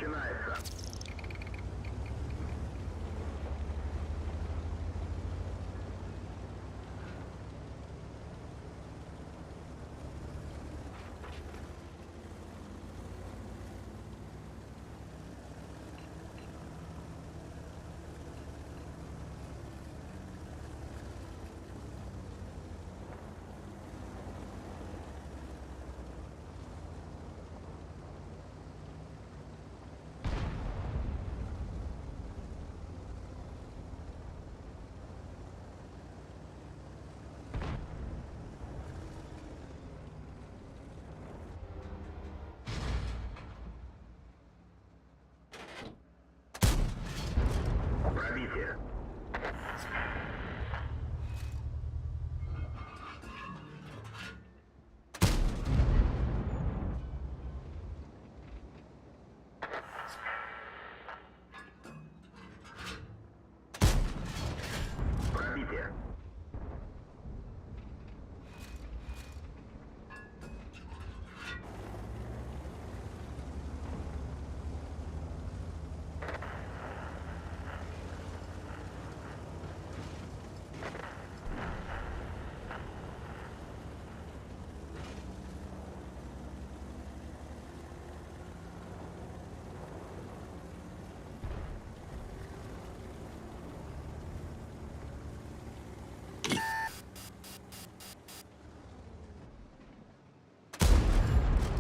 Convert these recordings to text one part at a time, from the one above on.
Начинается. Пробитие. Пробитие.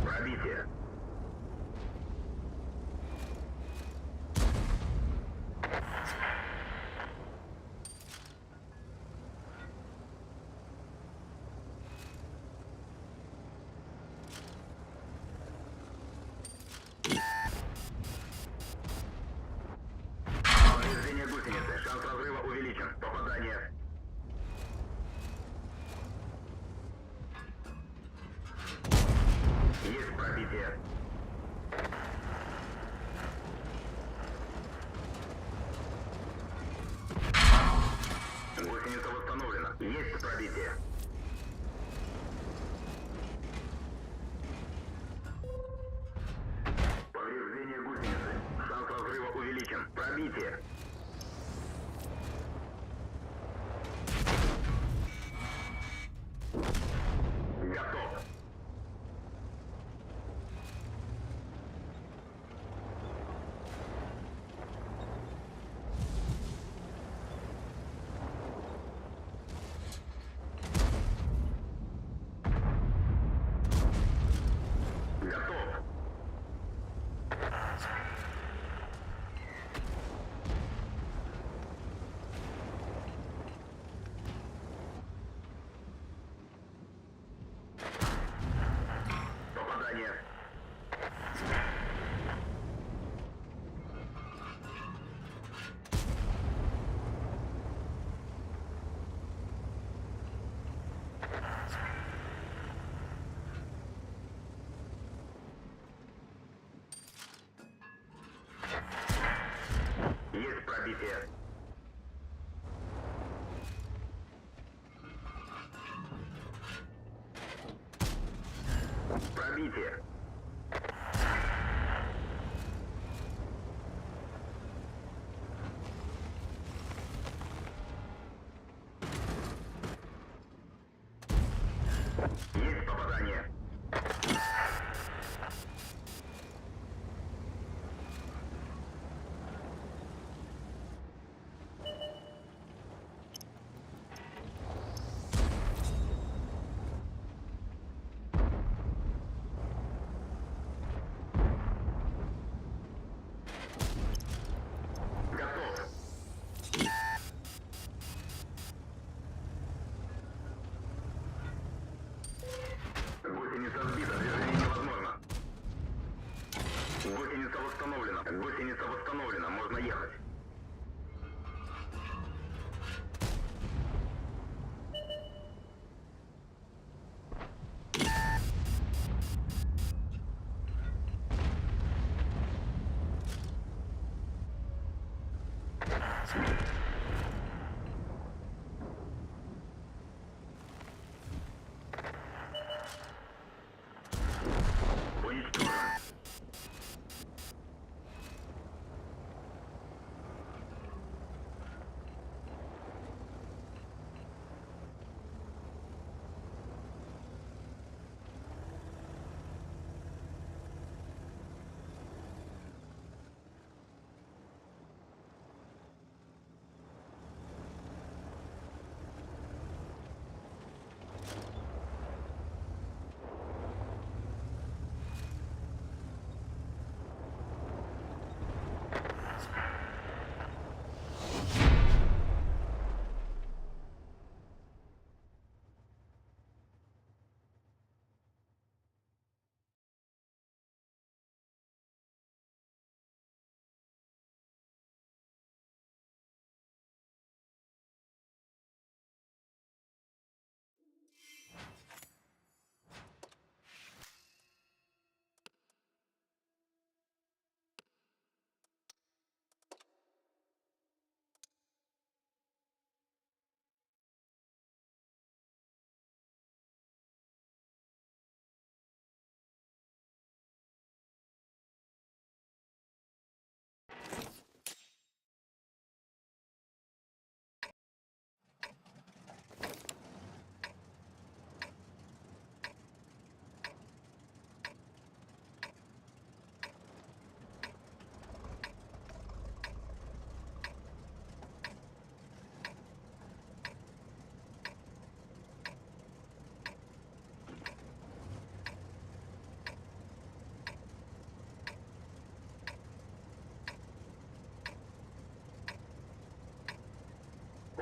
Пробитие. Повреждение гусеницы. Шанс разрыва увеличен. Попадание. Есть пробитие. Гусеница восстановлена. Есть пробитие. Повреждение гусеницы. Шанс разрыва увеличен. Пробитие. Готов. Готов. Попадание. Есть пробитие. Пробитие. Есть попадание. Готов.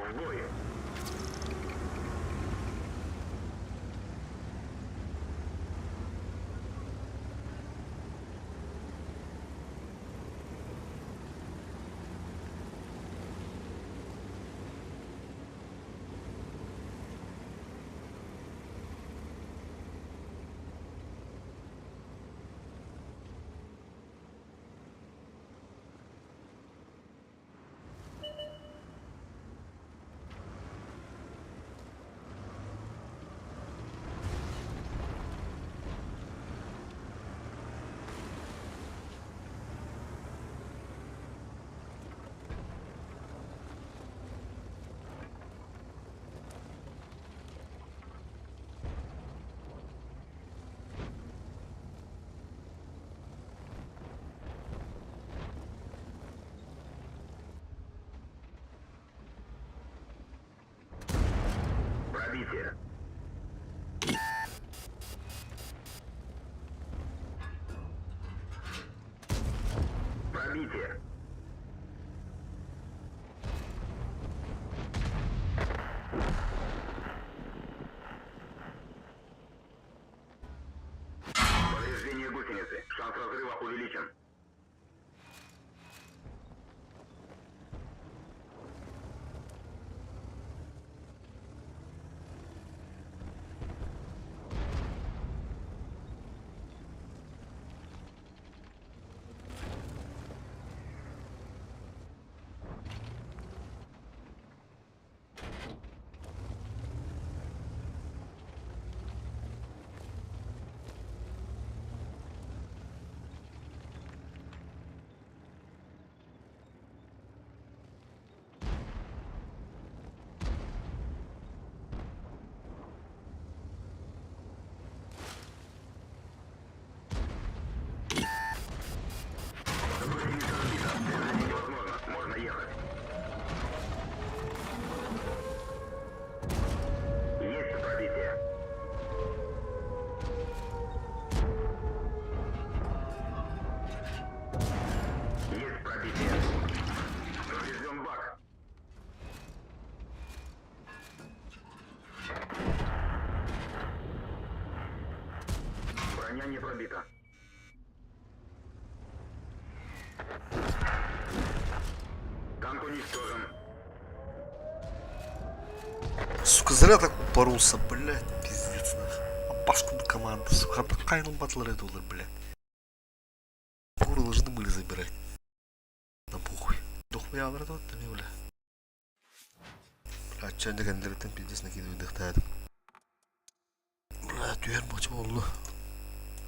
В бой! Пробитие. Пробитие. Повреждение гусеницы. Шанс разрыва увеличен. Невозможно. Можно ехать. Есть пробитие. Есть пробитие. Поврежден бак. Броня не пробита. Танк уничтожен. Сука, зря так упоролся, блядь, пиздец, нахуй. Опашку команда, сука, кайнул батлер это, блядь. Куры должны были забирать. Да похуй. Дохуя братан, ты бля. Бля, чэнде кэннилэриттэн пиздец накидывайдыхтаатым. Бля, түһэр моча буолла.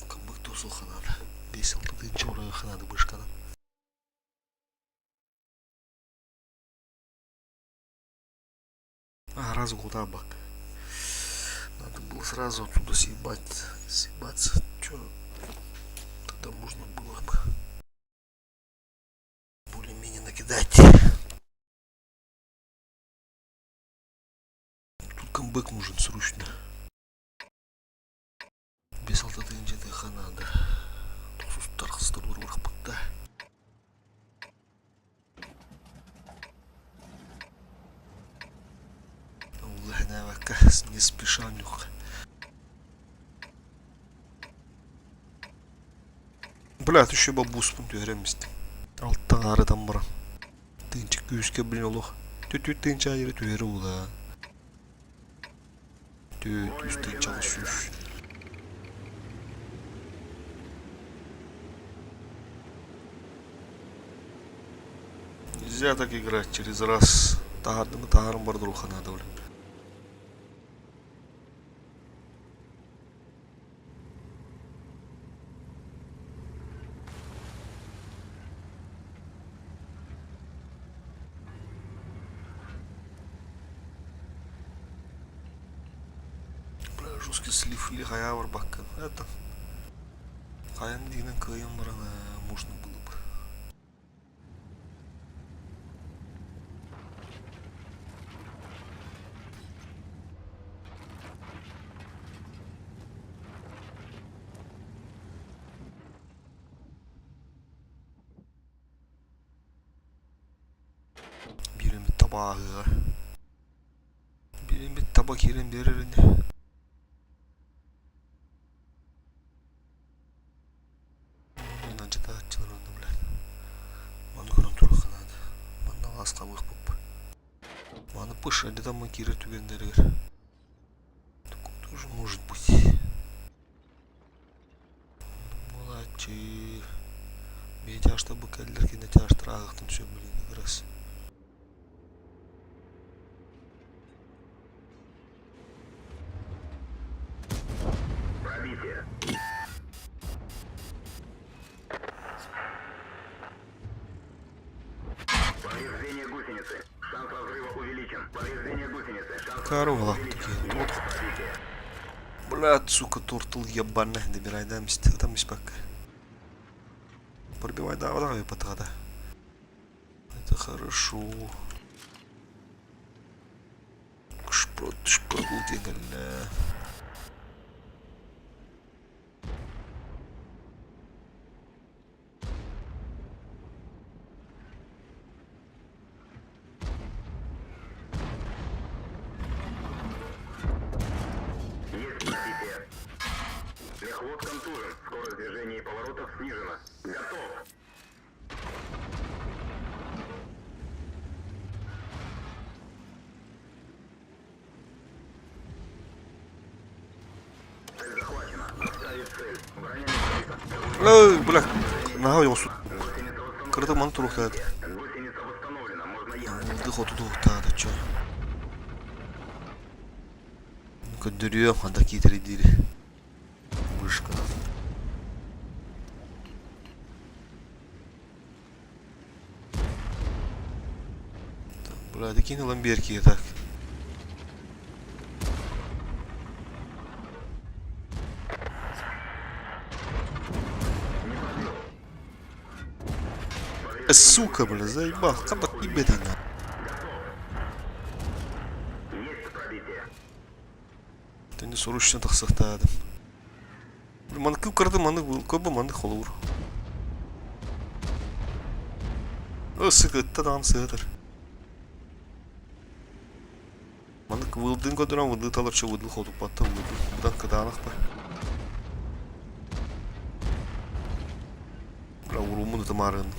Кыммык туосуохха наада. 5-6 тыһыынча уруйуохха наада бышканан. А, раз бак. Надо было сразу оттуда съебать, съебаться. Чё? Тогда можно было бы более-менее накидать. Тут камбэк нужен срочно. 5-6 тыһыынча надо. Тохсустар хыстар урахпытта. Улэһэнээбэккэ не спеша нюх. Бля, еще бабуспун түһэрэн истим. Алтан арытан баран. Тыынча күүскэ блин олох. Түтүт тыынча айыры түһэрэ ула. Түт үс тыынча сүүс. Нельзя так играть через раз. Таһардымы таһарым бар надо, блин. Бля, жесткий слив или хайавр бакка. Это хайан диинен кыайан баран можно было бы. Биир эмит табааһыга. Биир таба киирэн биэрэр ини. Алдьатааччылар онно блядь. Маны көрөн туруохха наада. Манна алаас хабыахпыт. Маны пыш алдьатаммын киирэр түгэннэригэр. Такое тоже может быть. Буолааччы. Бэйэтэ бу кэллэр кинэ тяжтар ааҕыахтан сөп блин как раз. Пробитие. Повреждение гусеницы. Шанс разрыва увеличен. Повреждение гусеницы. Шанс Корова увеличен. такие. Вот. Пробитие. Блядь, сука, тортул ебаный. Добирай, да, мист. Там испак. Пробивай, да, давай, потада. Это хорошо. Шпрот, шпрот, диэн Есть пробитие. Мехвод контужен. Скорость движения и поворотов снижена. Готов. Цель захвачена. Отставить цель. Броня не пробита. Эй, бля, наһаа ойоҕосу. Гусеница восстановлена. Кырата маны туруохтаата. Гусеница восстановлена. Можно ехать. Алды хоту туруохтаата, чё. Көрдөрүөм, ханта киитэрийдиир. Вышка. Бля, докинь ламберки так. Сука, бля, заебал. Как тебе на? Есть пробитие. Төннү соручно тахсыахтаатым. Маны кып-кырды, маны көбө, маны холуур. Сыкытта даҕаны сыһытар. Маннык вылдын көрдөрөн вылды таларчы вылды хотуппатта вылды. Быдан кытаанах ба. Бля, уруммун ытымаарыгын.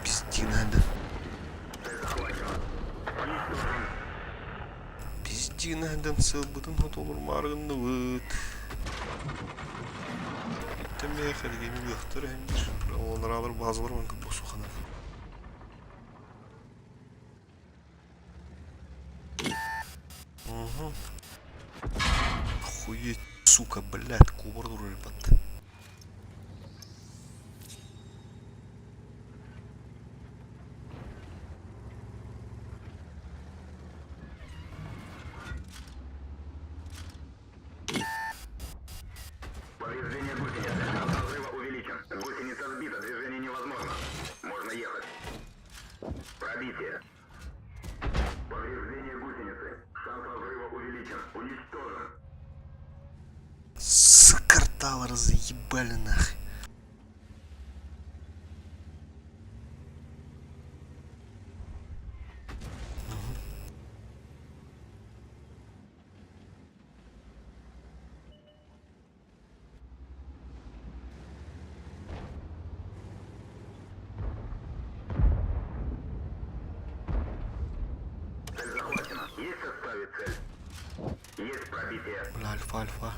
Пиздигинэһэнде. Пиздигинэһэндэн сылбытын хотолурмаарыгынныбыт. Иттэн миэхэ эргини лыахтар эһэмдир. Олараалар базалар манка босуханар. Угу. Охуеть, сука, блядь, кубар ребят. Повреждение гусеницы. Шанс разрыва увеличен. Гусеница сбита. Движение невозможно. Можно ехать. Пробитие. Повреждение гусеницы. Шанс разрыва увеличен. Уничтожен. С картала разъебали нахуй. Цель захвачена. Есть составить цель? Есть пробитие. Бля, альфа, альфа.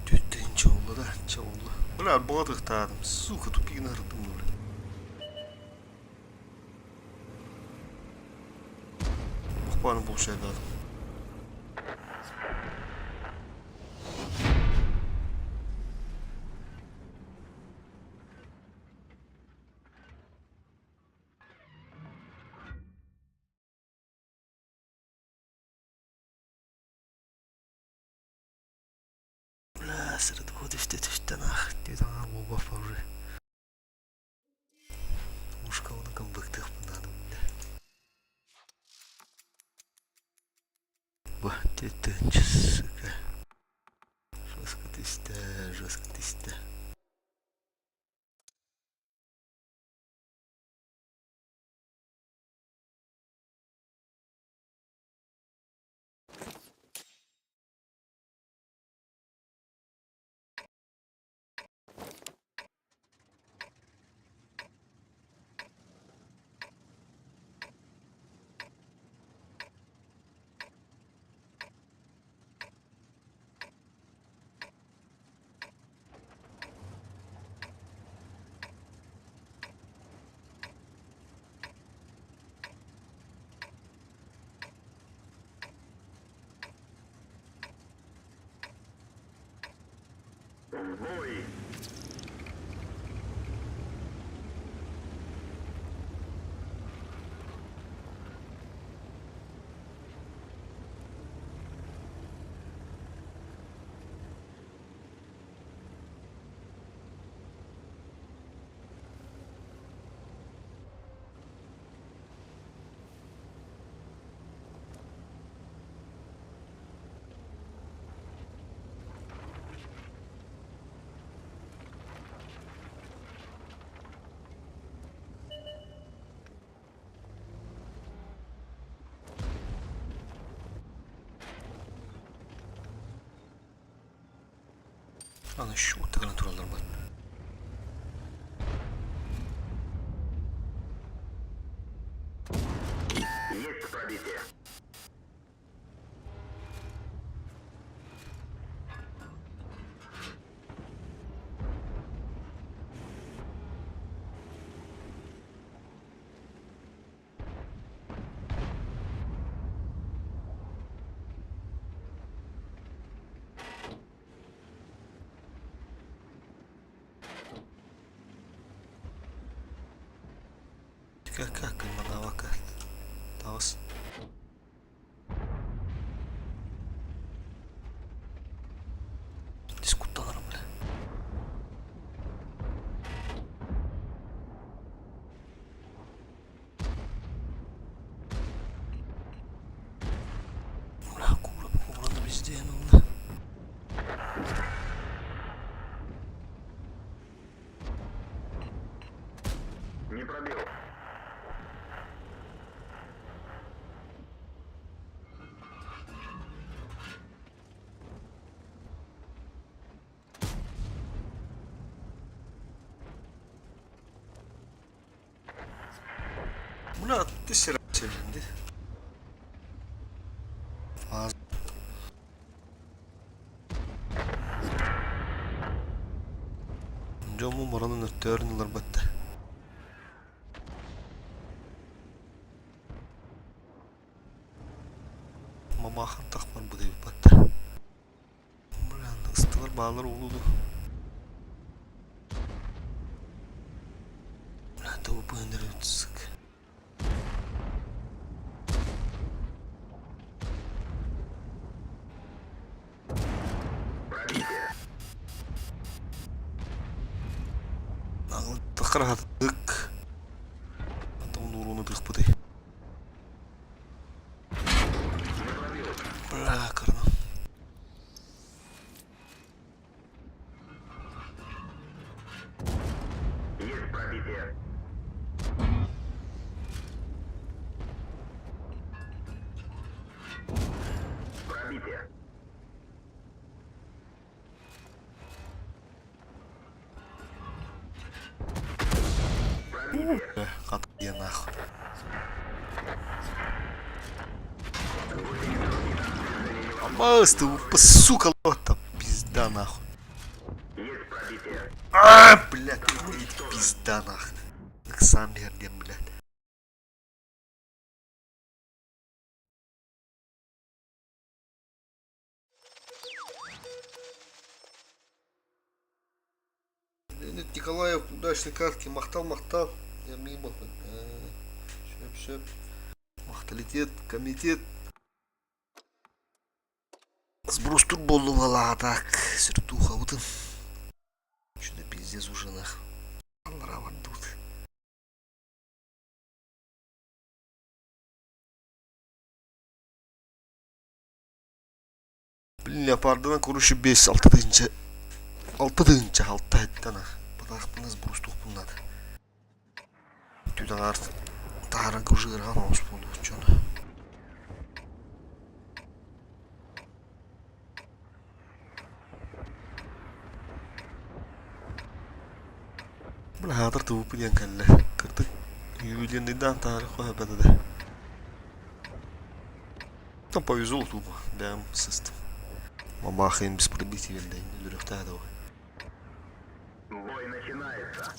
Түттен чолла да, чолла. Бля, балатыктадым. Сука, тупигин ырдым, бля. Буквально получает дату. Бля, сырыт түстэ түстэ нах. Диэн буолбаппа уже. Ушка оны камбыктыахпын наада бля. Тыынча, сука. Жестко түстэ, жестко түстэ. В бой! Аны щута гына тураллар бат. Есть пробитие. Как манавака. Таус. Дискутталарым бля. Бля, кура, кура везде, ну. Не пробил. Бля, ты сера şimdi. Az. Дьоммун баранын өттөөрүн ыларбатта. Мамахан тахмар бу диэбиппат. Бля, ыстылар баалар уолу Бля, ТВП сука. Пробитие. Тахарахатык. Антон урууну тыхпыты. Не пробил. Бля, карна. Есть пробитие. Пробитие. Пробитие. Хат я нахуй. Амас ты, сука, лота, пизда нахуй. Есть пробитие. А, блядь, пизда нахуй. Сам бердем, блядь. Леонид Николаев, удачной катки, махтал, махтал. Я мимо. Шөп, шөп. Махталитет, комитет. Сброс тут буолла так, сертуха вот. Что-то пиздец уже нах. Тут. Блин, леопардынан короче 5 6 тыһыынча 6 тыһыынча алта эттэн батаахпынас бурустуохпун наада. Түтаҕар таһаарарга уже ыарахан оҕус буолуо дьоно. Бля, хаатыр тубуппу диэн кэллэ. Кырдык ювелирныйдаан таһаары хоһоппото да. Там повезло тупо, бэйэм сыстым. Мамахин без пробития өлөрүөхтээх да Бой начинается.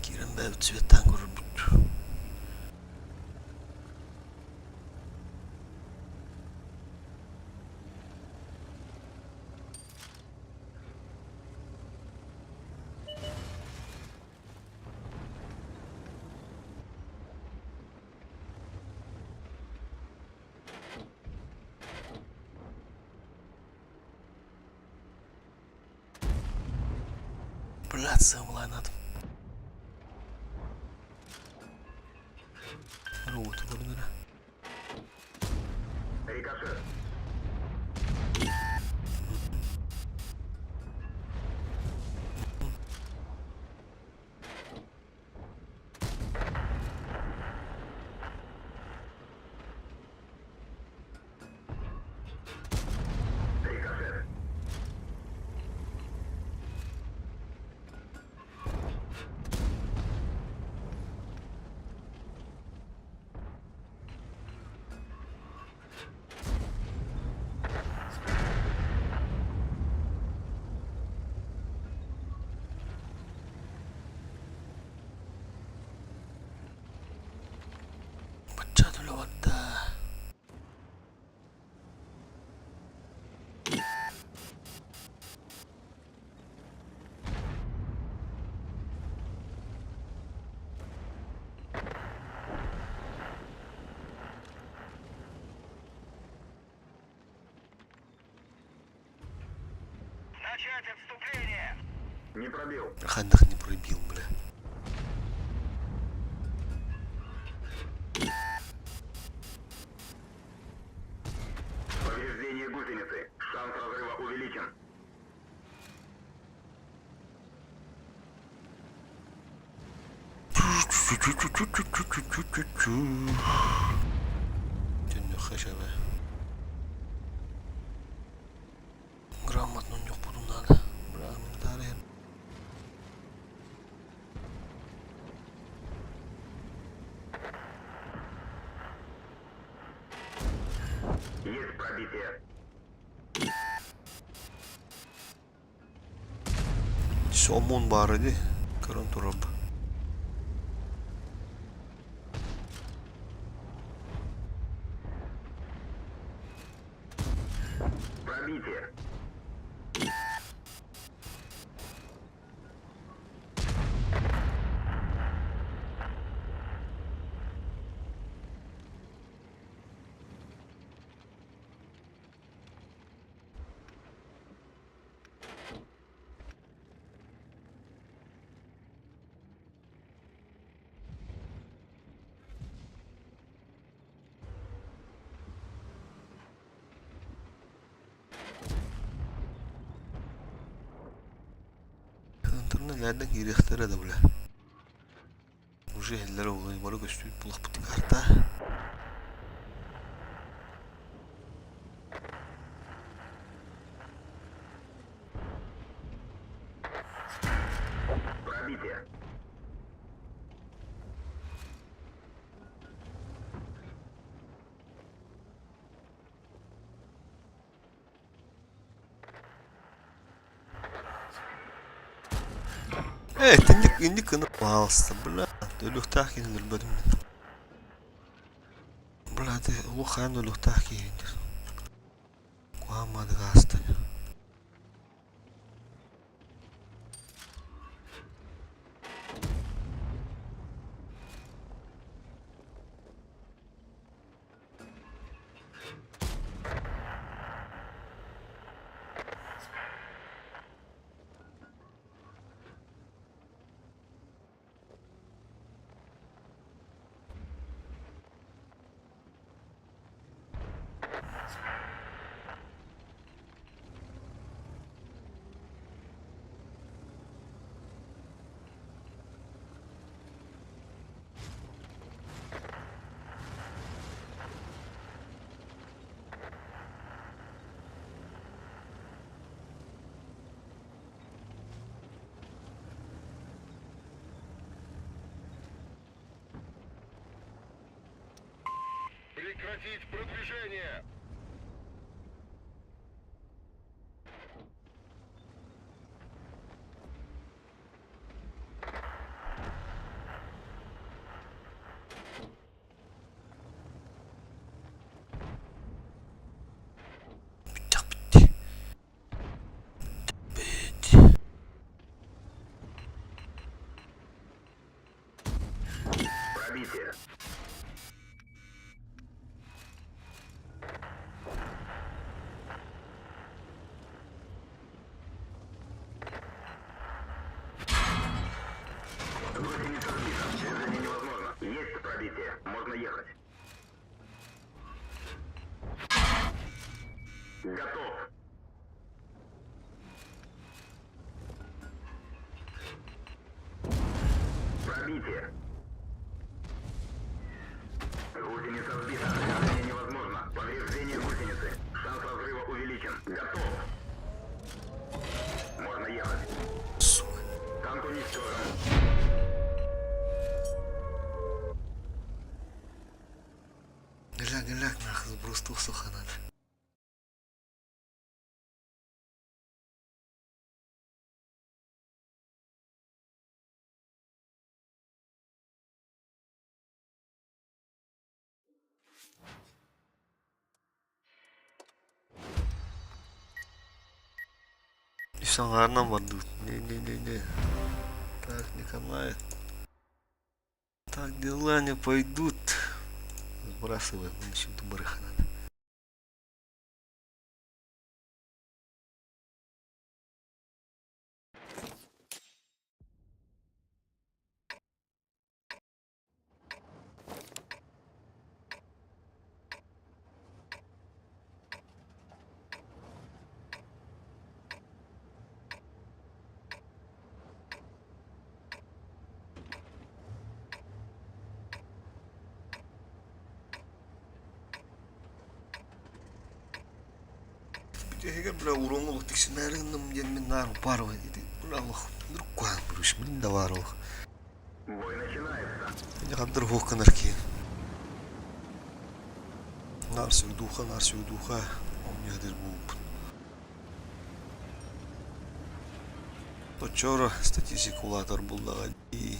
Киирэн бэйэбит цветтээн көрөрбүт. Блядь, сыамылаанатым. Роботу көрүнэрэ. Рикошет. Рикошет. Бачча төлө барда. Начать отступление. Не пробил. Хандах не пробил, бля. Повреждение гусеницы. Шанс разрыва увеличен. Түннүк хашабы. Грамотно ньукпутун надо. Бля, мин Есть пробитие. Сомон баар ини, көрөн турап. Пробитие. Интернет киириэхтэрэ да бля. Уже иһэллэрэ буолуо, бары көстүүт булахпыт карта. Пробитие. Э, инник инник гына пожалуйста, бля, өлүөхтээх киһи өлөрбөтүм мин. Бля, ты олох хаан өлүөхтээх киһи диир. Куһааммадык ааста. Прекратить продвижение! Бүттэхпит. Бүт. Пробитие. Гусеница сбита. Движение невозможно. Есть пробитие. Можно ехать. Готов. Пробитие. Гусеница сбита. Движение невозможно. Повреждение гусеницы. Шанс разрыва увеличен. Готов. Можно ехать. Сука. Танк уничтожен. Гляк, гляк, нахуй, сброс суха надо. И все, наверное, бардут. Не-не-не-не. Так не канает. Так дела не пойдут. Сбрасываем, еще барыха надо. Бүтэһигэр бля уроҥҥа тиксинээри гынным диэн мин наар упарывай ити бля олох ныркуһан бырыш мин да баар олох. Бой начинается. Хандыр хуох гынар киһи. Наар сүгдууха, наар сүгдууха, оонньоһдыр буолбут. Оччоро статистика улаатар буллаҕа дии.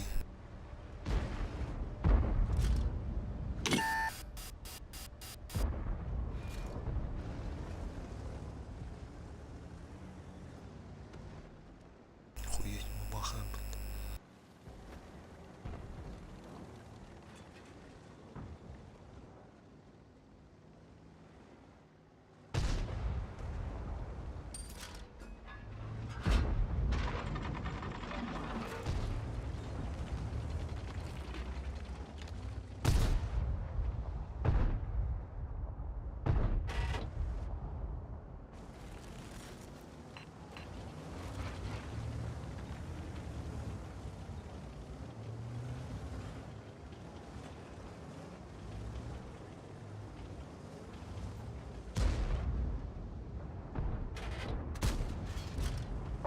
Охуеть, бабахаем.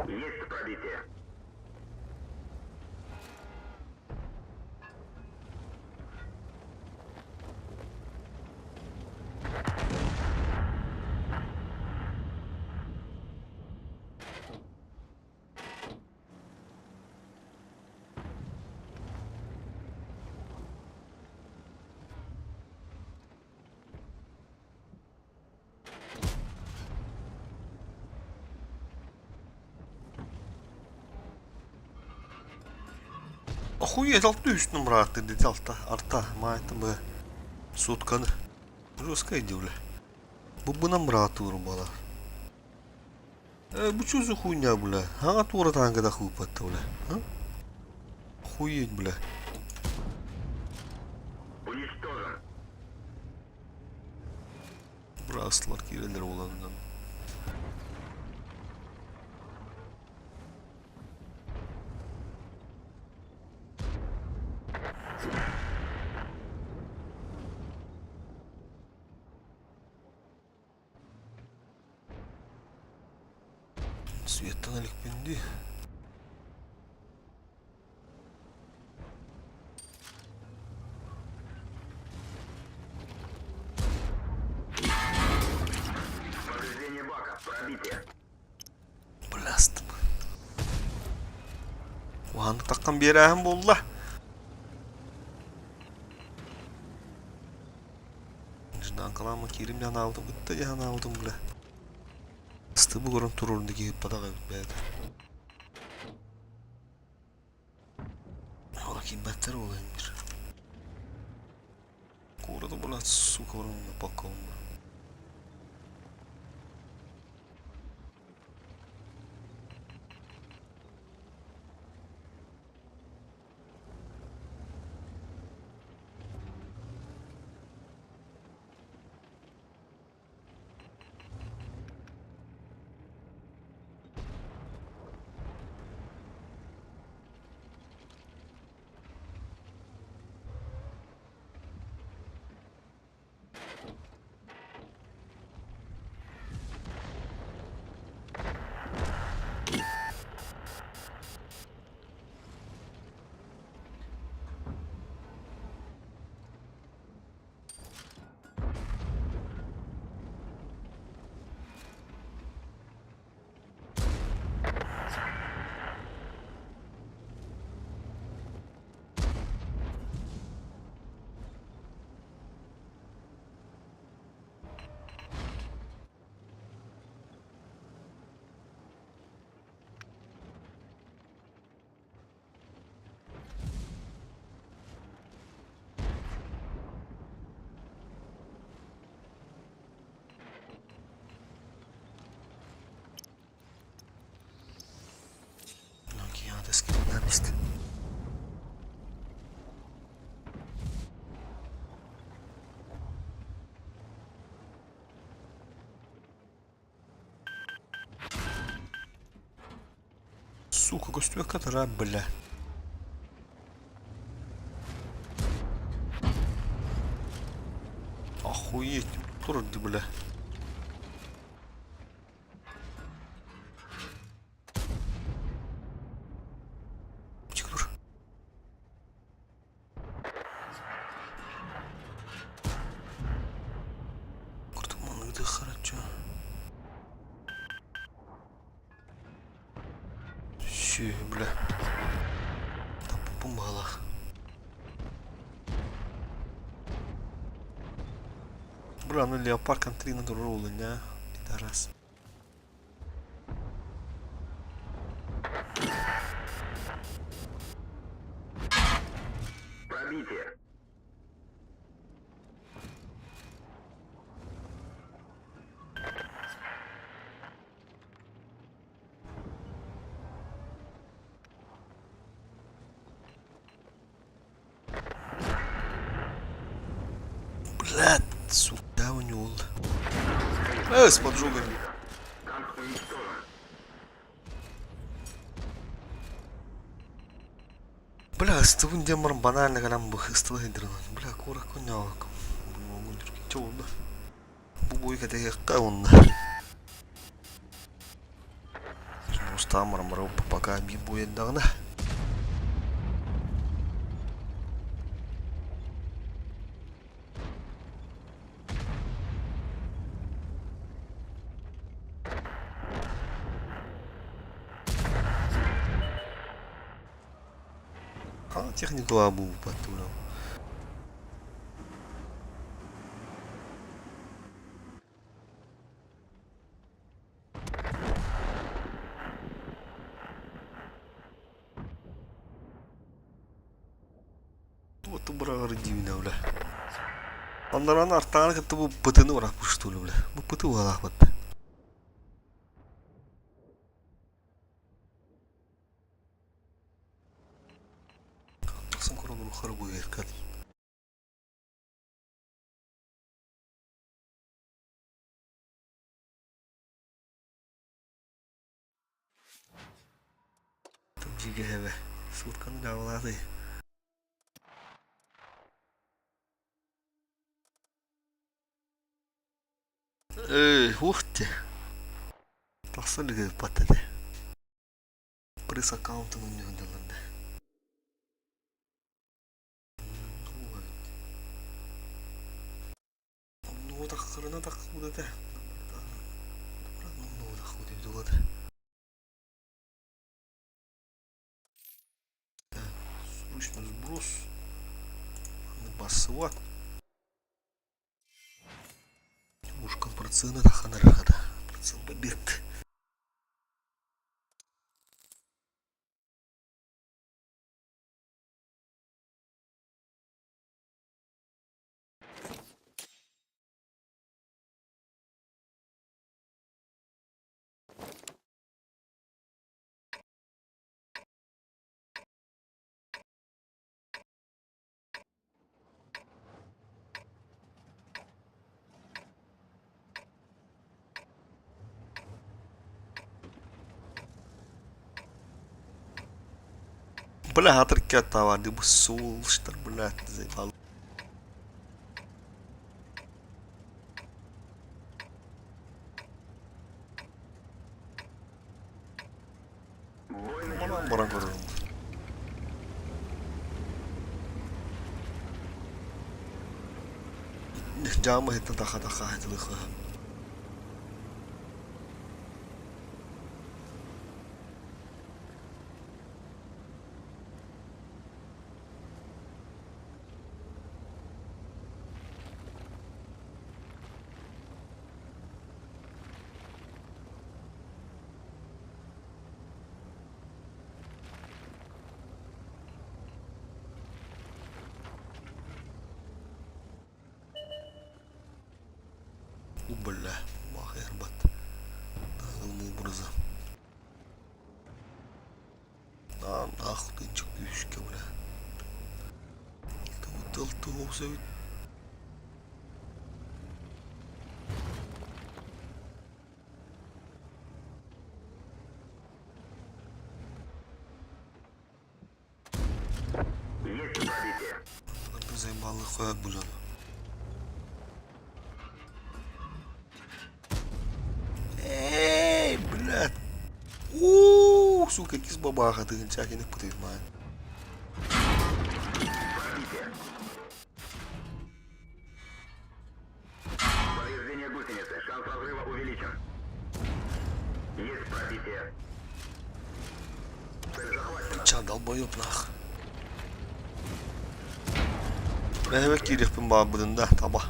Есть пробитие. Охуеть, алты үс нумрааты дити алта арта маайтын бы сутканы. Жесткое бля. Бу бынан быраатыыр буолар. Э, бу что за хуйня, бля? Ага, тура танка да хуйпатта, бля. А? Охуеть, бля. Уничтожен. Быраастылар киирэллэр буоланынан. Светтан иликпин дии. Пробитие. Блястым. Уһаннык таххан биэрээһин буолла. Жданкалаама киирим дьаһан аабытым кытта дьаһан аабытым бля. Ыстыбы көрөн турурун да киһи ыппатах эбит бэйэтэ. Ола киирбэттэр ол иһин Куораты блядь, сука, пока. Сука, көстүбэккэ турар, бля. Охуеть, турар бля. Тур. Курдук манныгы хараччы. Сүөһү бля. Таппыппын баҕалаах. Бля, аны леопард контрина турар уолунньа, пидорас. Пробитие. Блядь, сука, у него. С поджогами. Танк уничтожен. Бля, ыстыбын диэн баран банально гынан бу ыстыла сылдьар. Бля, куоракка ньоок. Чэ буолла. Бу буй кэтэһиэххэ уонна. Устаан баран баран пока биир буойардаҕына. Техникалаах буолбат дуо? Туоту быраҕар диибинэ бля. Аннаран артааны кытта бу бытыны бырахпыт что ли бля. Бу быты быһалаахпыт. Тахсан көрөн уруххара быһыыркат. Дьигэһэбэ. Сутканы даҕалаатый. Эй, ух ты. Тахсан илик этэ. Пресс аккаунтун өннүһүн Оннуга тахсарына тахсыбыт этэ. буолуо Срочно сброс. Бассыва. Ушка процена таханар хата. Процент побед. Бля, атыркета бу суолштар, блядь, заебал. Манан баран көрөрүм. Дьаама иһиттэн таха-таха хайтылыха. Бля, махербат. Образа. Да, нахуй ты чекушка, бля. Тыл Есть пробитие. Заебал хуя блин. Эй, блядь. Ууу, сука, кис бабаха, ты не путает, мать. Пробитие. Повреждение гусеницы. Шанс разрыва увеличен. Есть пробитие. Цель захвачена. Ча, долбоёб, нах. Брэхэбэ киириэхпин баҕарбытын да, таба.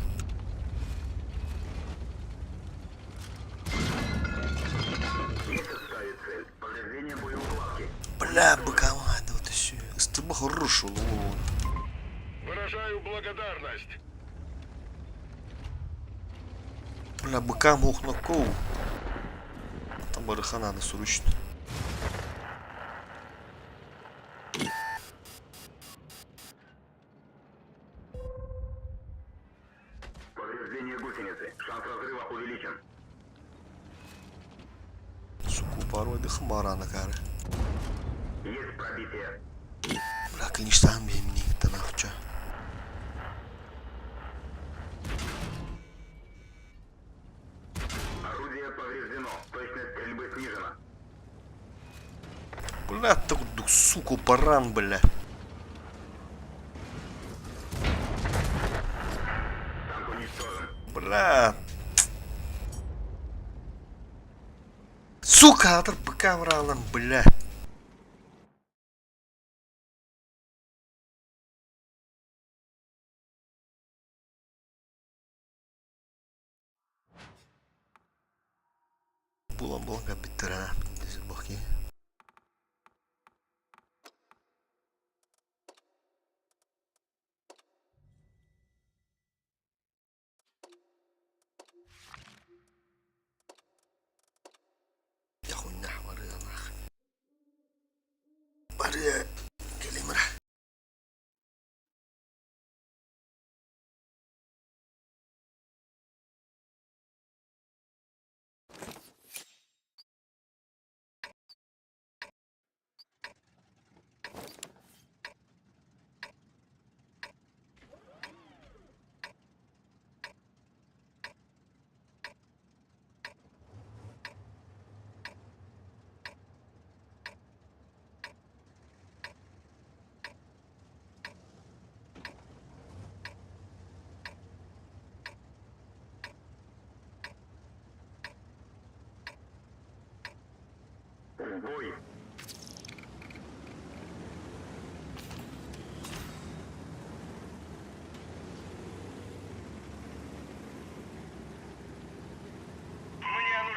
Есть ставит цель. Повреждение боеукладки. Бля, быковая, да вот еще. Ыстыба хорошо, Выражаю благодарность. Бля, быка мохнокоу. Там барыха надо срочно. Повреждение гусеницы. Шанс разрыва увеличен. Сука, порой дыхым барана кары. Есть пробитие. Бля, конечно, бемни, танахча. Орудие повреждено. Точность стрельбы снижена. Бля, так, сука, баран, бля. Танк уничтожен. Бля. Сука, атыр быка бралым, бля. Булан булан биттер, баки. Я хуйня, барыа нах. Барыа, келимра.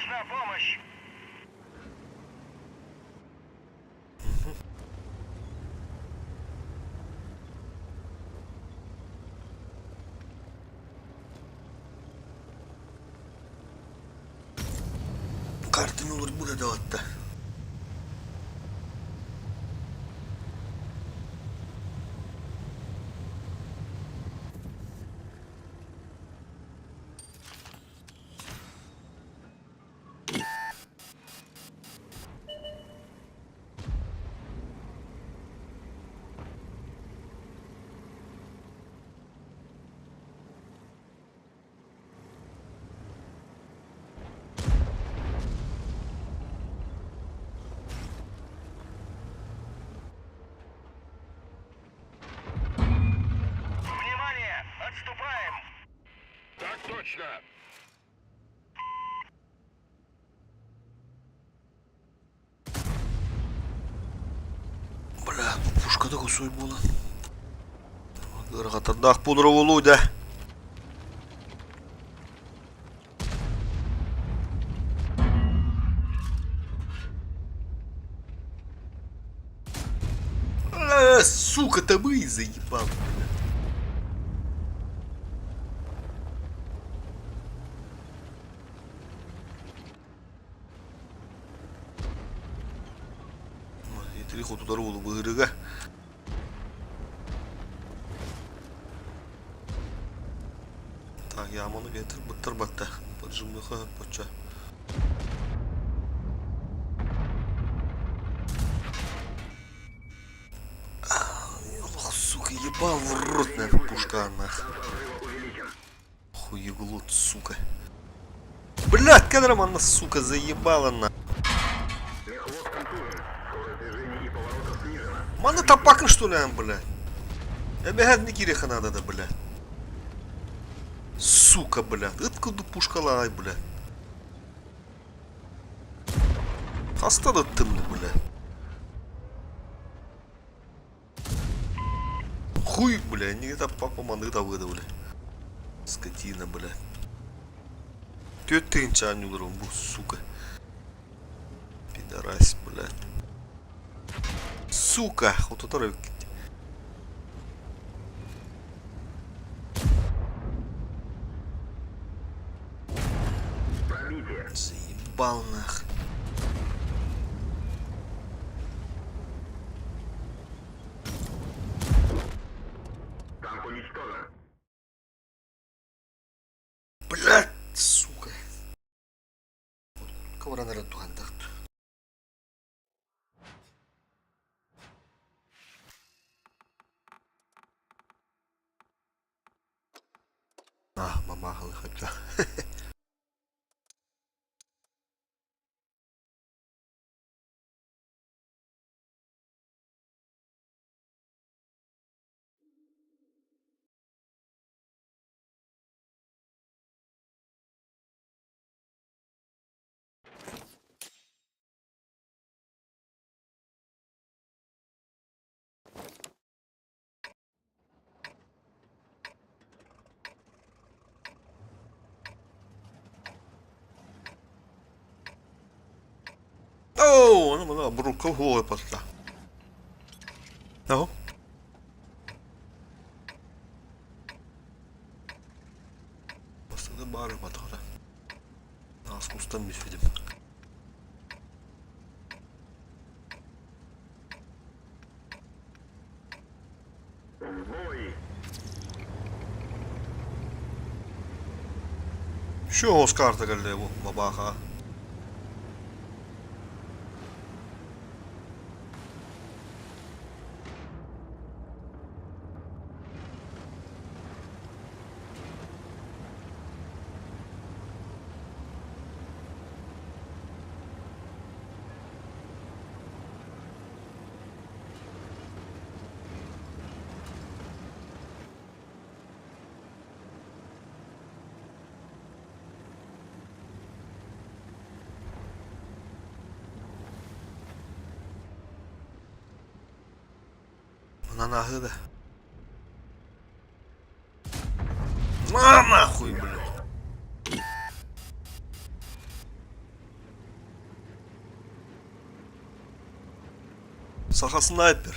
Нужна помощь! Картын уларбыта даҕатта. Внимание! Отступаем! Так точно! Бля, бу пушка да кусой буолан. Ыарахаттардаах буолара буолуо да. А, сука, табы заебал. Итили хотутар уолу быһырыга. Так, яманы гетир буттар батта. Поджимныха поча. Ох, сука, ебал в рот, наверное, пушка, нах. Хуеглот, сука. Блядь, кадром она, сука, заебала на. Маны таппакын что ли, блядь? Эбэһэт не кириэхэ надо да, блядь. Сука, блядь. Ыт курдук пушкалаай, блядь. Хаста да ыттым, блядь. Хуй, бля, не таппаппа манныгы табыа да, бля. Скотина, бля. Түөрт тыһыынча анньууларым бу, сука. Пидорас, бля. Сука, хотутар эбиккит. Заебал нах. Танк уничтожен. Блядь, сука. Коворан эрэ туһандахт. А, мамахалы хотя. Оо, ону мана бурукка уһуой патта. Аһо. Бастыгы баар батаҕа. Ааскустан бүспүтүм. В бой! Şu оҕус карта кэллэ бу бабааха. Манан ааһыы да. На нахуй, блядь. Саха снайпер.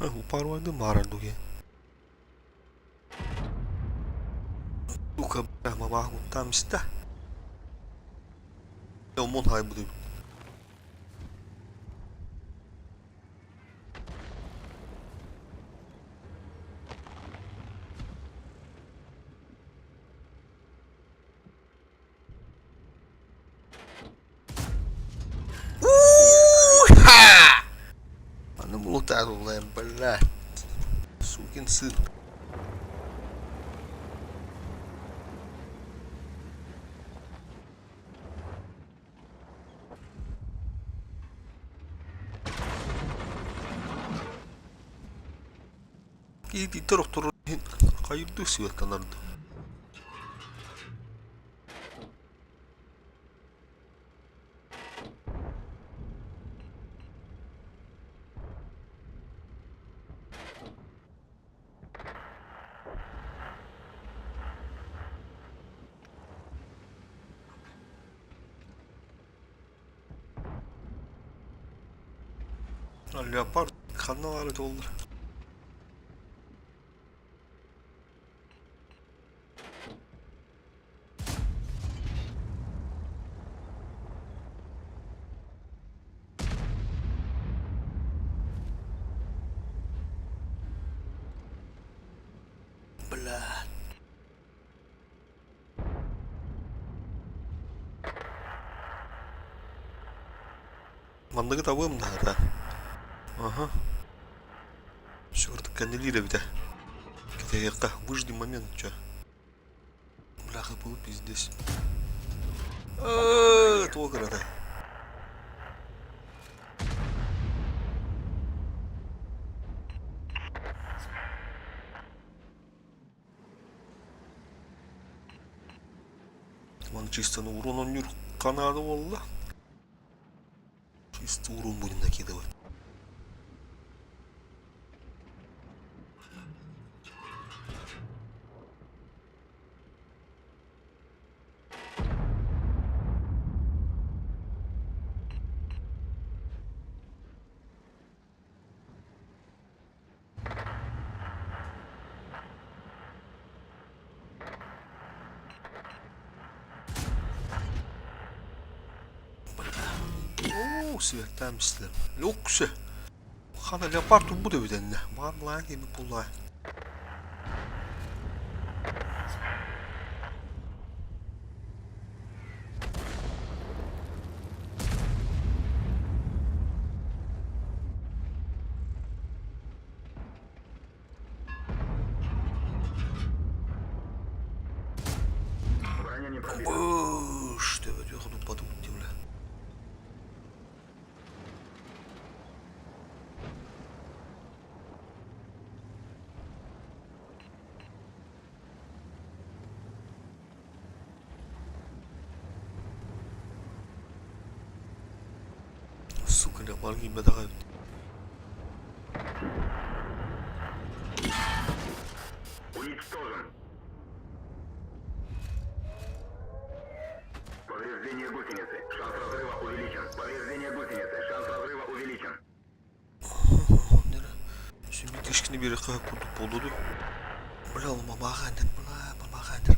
Упарвайды маарар дуге. Сука, бля, мамаах куттаам истэ. Омун хайбыт Аны булутаарыллайм, бля. Сукин сын. Киһититтэр охторор иһин хайырдыы сыаттанарда. Леопард ханна баара буоллар? Бля. Манныгы табыам наада. Аха. Чёрт, кэннилиир эбитэ. Кэтэһиэххэ, выжди момент, чё. Бляха, был пиздец. Туох кырата. Маны чисто ну урон онньуур ханаада буолла. Чисто урон будем накидывать. Оо, сиэртээн бистилэр. Лүксэ. Хана леопард турбут эбит эннэ. Баар былаан киирбит буоллаҕа. Броня не пробита. Быш, төбөтү хотуппатыбыт дии бля. Сука, леопард киирбэтэх эбит. Уничтожен. Повреждение гусеницы. Шанс разрыва увеличен. Повреждение гусеницы. Шанс разрыва увеличен. Сүммит биэрэххэ курдук буолуо дуу? Бля, ол мамаҕа энэр, бля, мамаҕа энэр.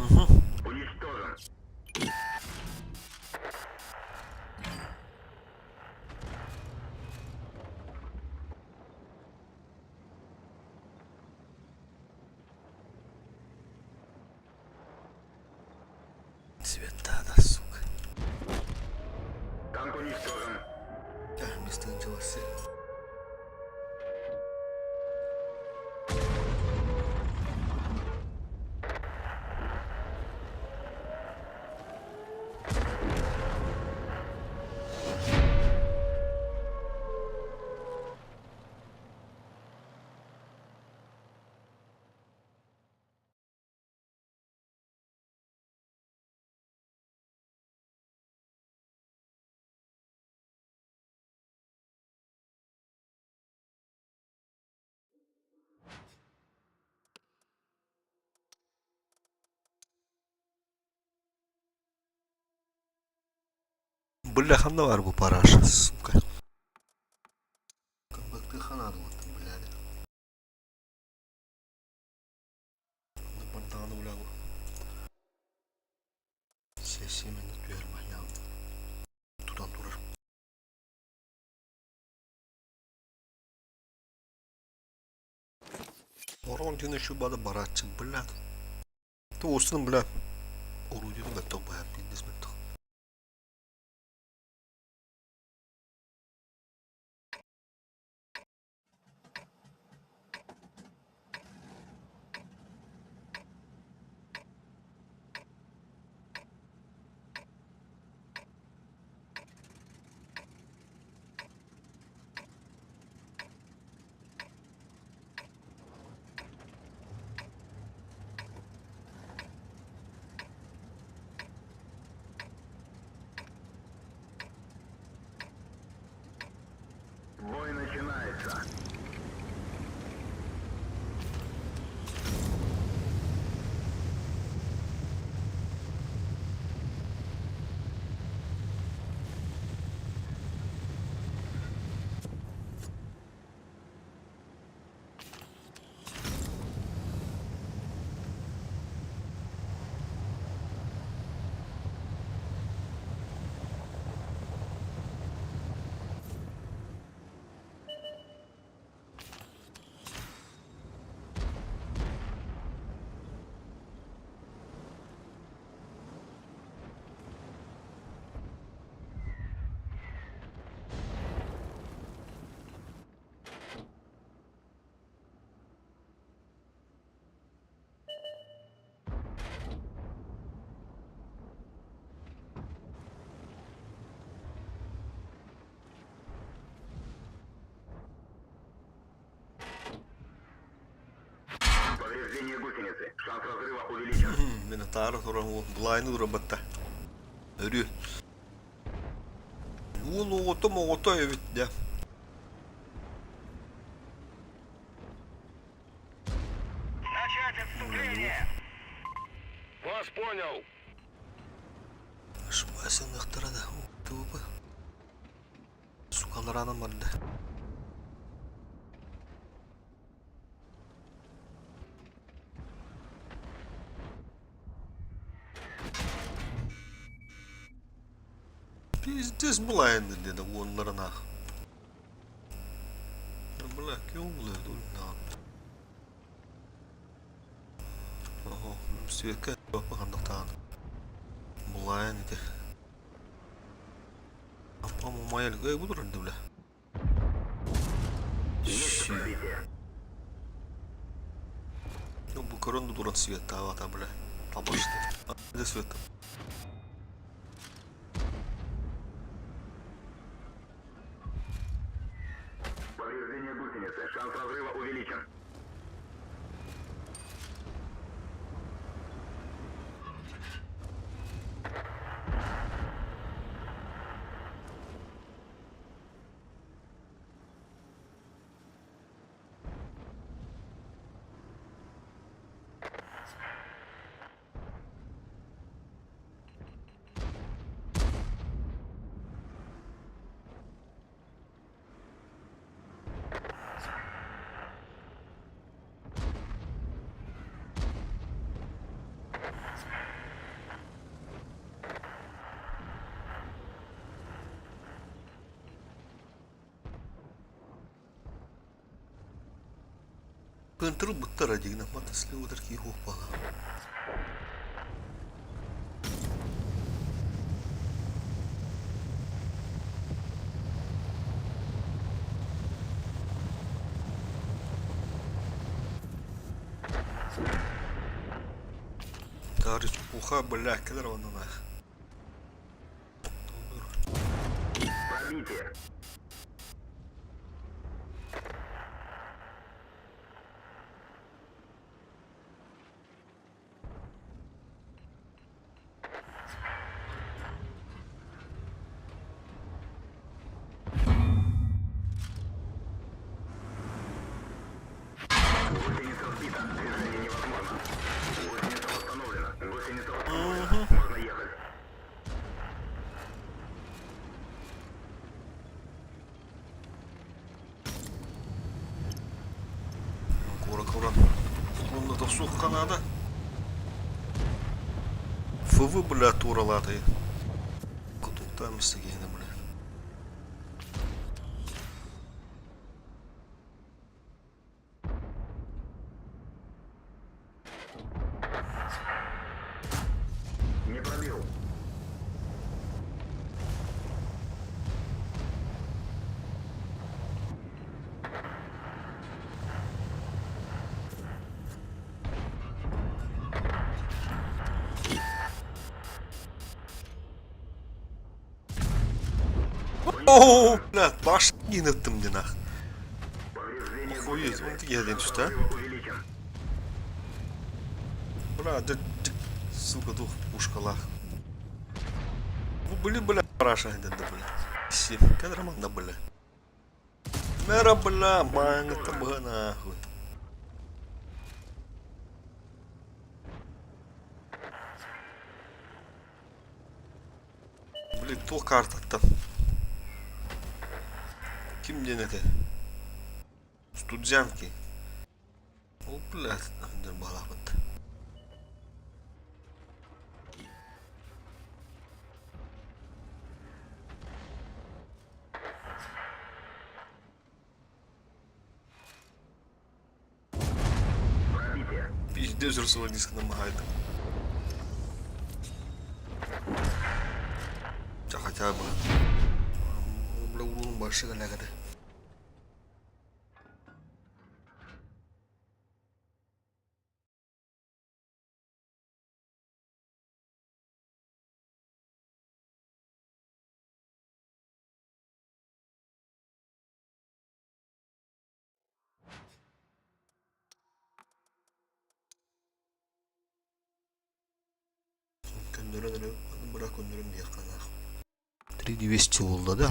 Угу. Уничтожен. Цвета, да, сука. Танк уничтожен. Да, место началось. Бля, ханна баар бу параша, сука. Быктыха наада буолтум, блядь. Бартаҕаны бля бу. Сессия минут түһэр маһыйаан тутан турар. Орон күн үчү бады барааччы, блядь. Ты устун, бля, орудиены мөлтөх быһа, пиздец мөлтөх. Бой начинается. Повреждение гусеницы. Шанс разрыва увеличен. Минотавр туран былайны урабатта. Өрүү. Уол оҕото моҕото эбит дьэ. Начать отступление! Вас понял. Шмасыныахтара да тупо. Сукаларанан барда. Пиздец былайын диэн уоннарын аах. Бля, ким булар Оһо, светка ханныктаан. Булайын ити. Аппам умайыл эй бу турар бля. Есть пробитие. Ну, бу көрөн да туран светтаабата бля. Табашты. А, свет. Повреждение гусеницы. Шанс разрыва увеличен. Кынтыры буттара дигинэ матасли утар кии хуоппала. Тары чепуха, бля, кэлэр оннунах. Пробитие. Гусеница сбита. Движение невозможно. Гусеница восстановлена. Гусеница восстановлена. Можно ехать. Охсуохха наада. ФВ, бля, тууралаатый. Кутуктаан киһини, бля. Не пробил. Оо, блядь, баш ыттым диэн ах. Повреждение Охуеть, он тиийэ диэн түстэ. взрыва увеличен. Бля, да, сука, туох пушкалаах. Бу были, бля, параша да, бля. Си, кадраман да, бля. Мэра, бля, маҥа табыга нахуй. Блин, туох картаттан. Ким диэн этэ? Студзянки. Ол, блядь, баалаабыт. Пробитие. Пиздец, Руслан намагает. Ча хотя бы. Бля, урон больше галягады. Көннөрөн эрэ быра көннөрөн диэххэ 3200 буолла да.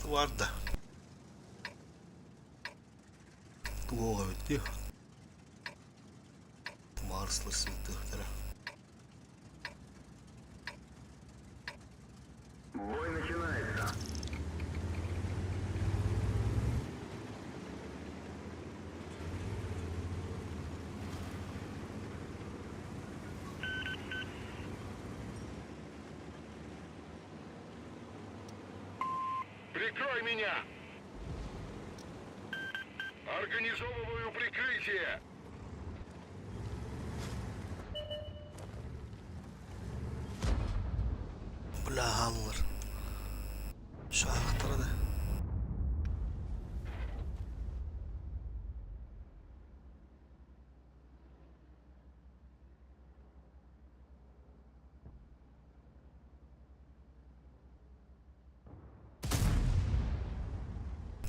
Vardı. Туоҕа эбит дии. Марслар сыытыахтара. Бой начинается. Прикрой меня! Организовываю прикрытие! Бля, хааллар. Шаахтара да.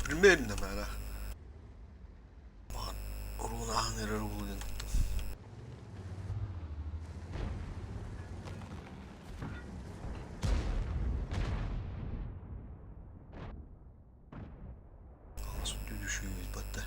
Билбэм да мэра. Уруун аһан эрэр уол диэн туттум. Сүттүү батта.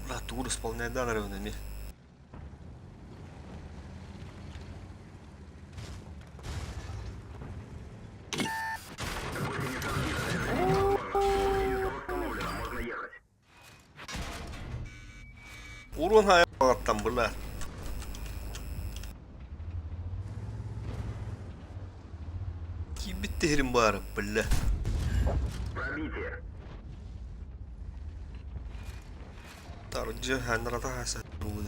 Бля, тур исполняет да, наверное, Гусеница сбита. Движение невозможно. Гусеница восстановлена. Можно ехать. Урон там, бля. Кибиттерим бары, бля. Пробитие. Тарджа ханрата хаса буду.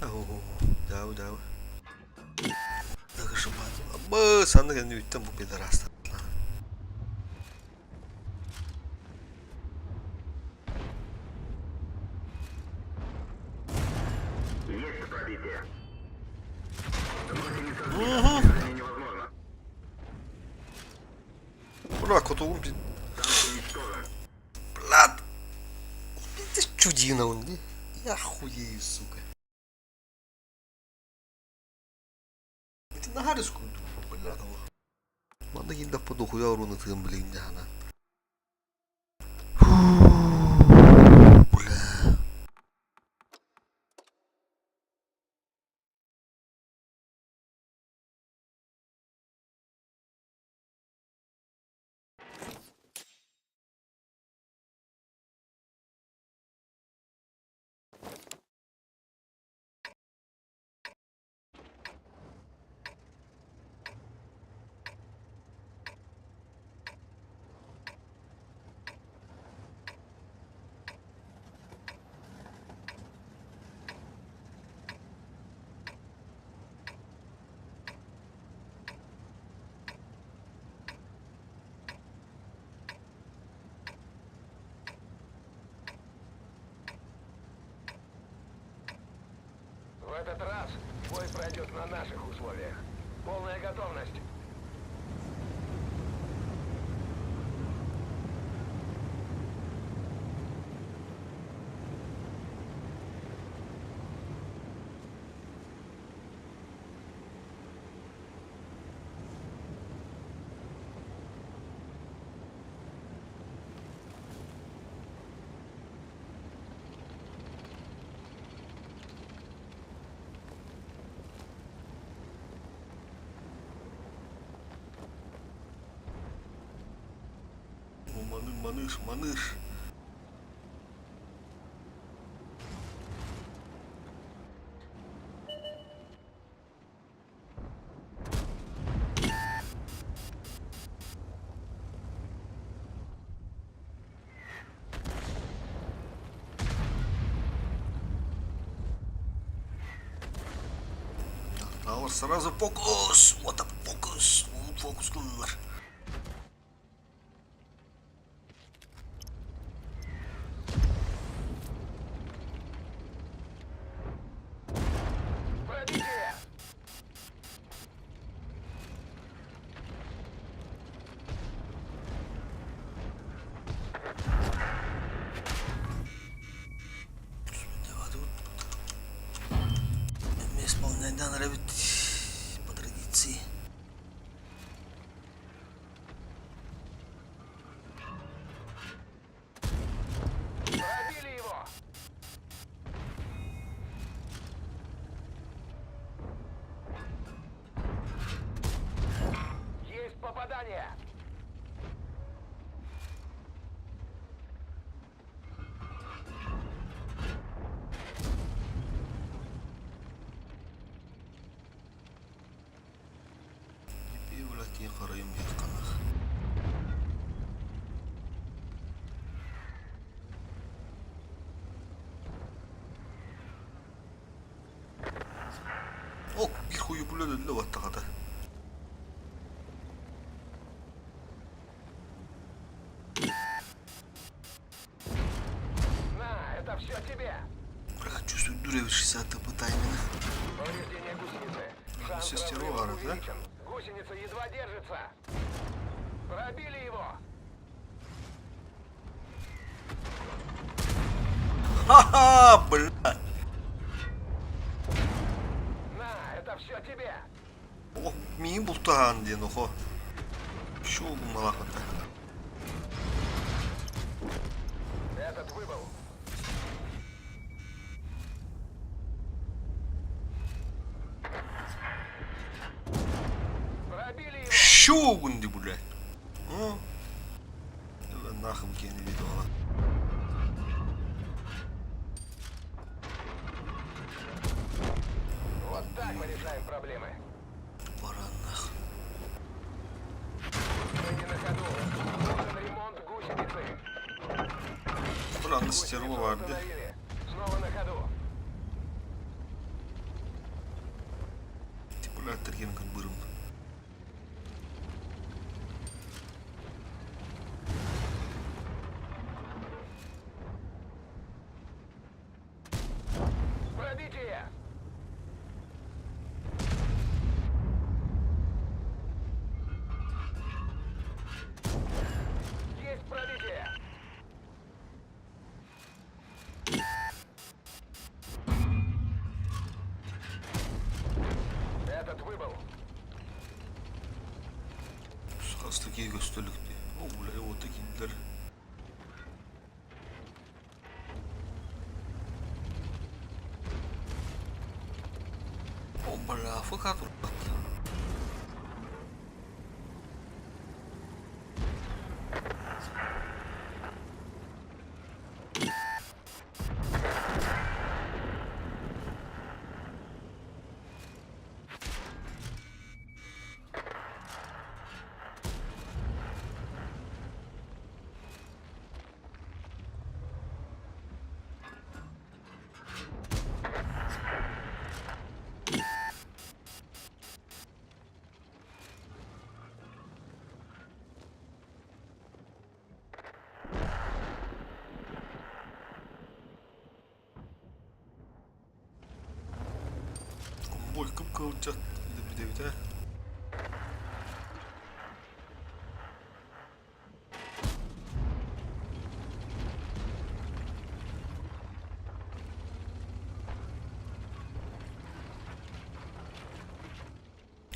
Ау, дау, дау. Так шабат. Быс, аны кэнниттэн бу пидорастар. Есть пробитие. Гусеница сбита. Угу. Движение невозможно. Бля, котогум Танк уничтожен. Блядь! Ты чудина он, не? Я хуею, сука. Ты на гариску, блядь, Allah. Манна киирдэхпэ дохуя уруна тыгын билигин дьаһана. Бля. В этот раз бой пройдет на наших условиях. Полная готовность. О, маны, маныш, маныш. Тауэр сразу фокус! Вот это фокус! Фокус кыллар. Пробитие! Исполнять нравит по традиции. Пробили его! Есть попадание! Блядь, харайым yakkanах. Ок, bir хую бүлөлө баттагата. На, это все тебе! Бля, чувствую дуре 60 по тайминг. Повреждение гусеницы. Шанс Сестеру разрыва Аров, да? увеличен. Гусеница едва держится. Пробили его! Ха-ха, бля. На, это все тебе! Ох, миин бултахан диэн охо. Шоу малахата. Этот выбыл. Пробили его! Шоу бля. О. Нахуй кені видеола. Вот так мы решаем проблемы. Баран нахуй. Мы не на ходу. Нужен ремонт гусеницы. Бля, Гусеницу стерва vardı. восстановили. Снова на ходу. Бля, терген бырым. Көстө илик дии. О, бля, уота киирдилэр. О, бля, АФК турбат. Бойкум кылдьат диэбит ээ.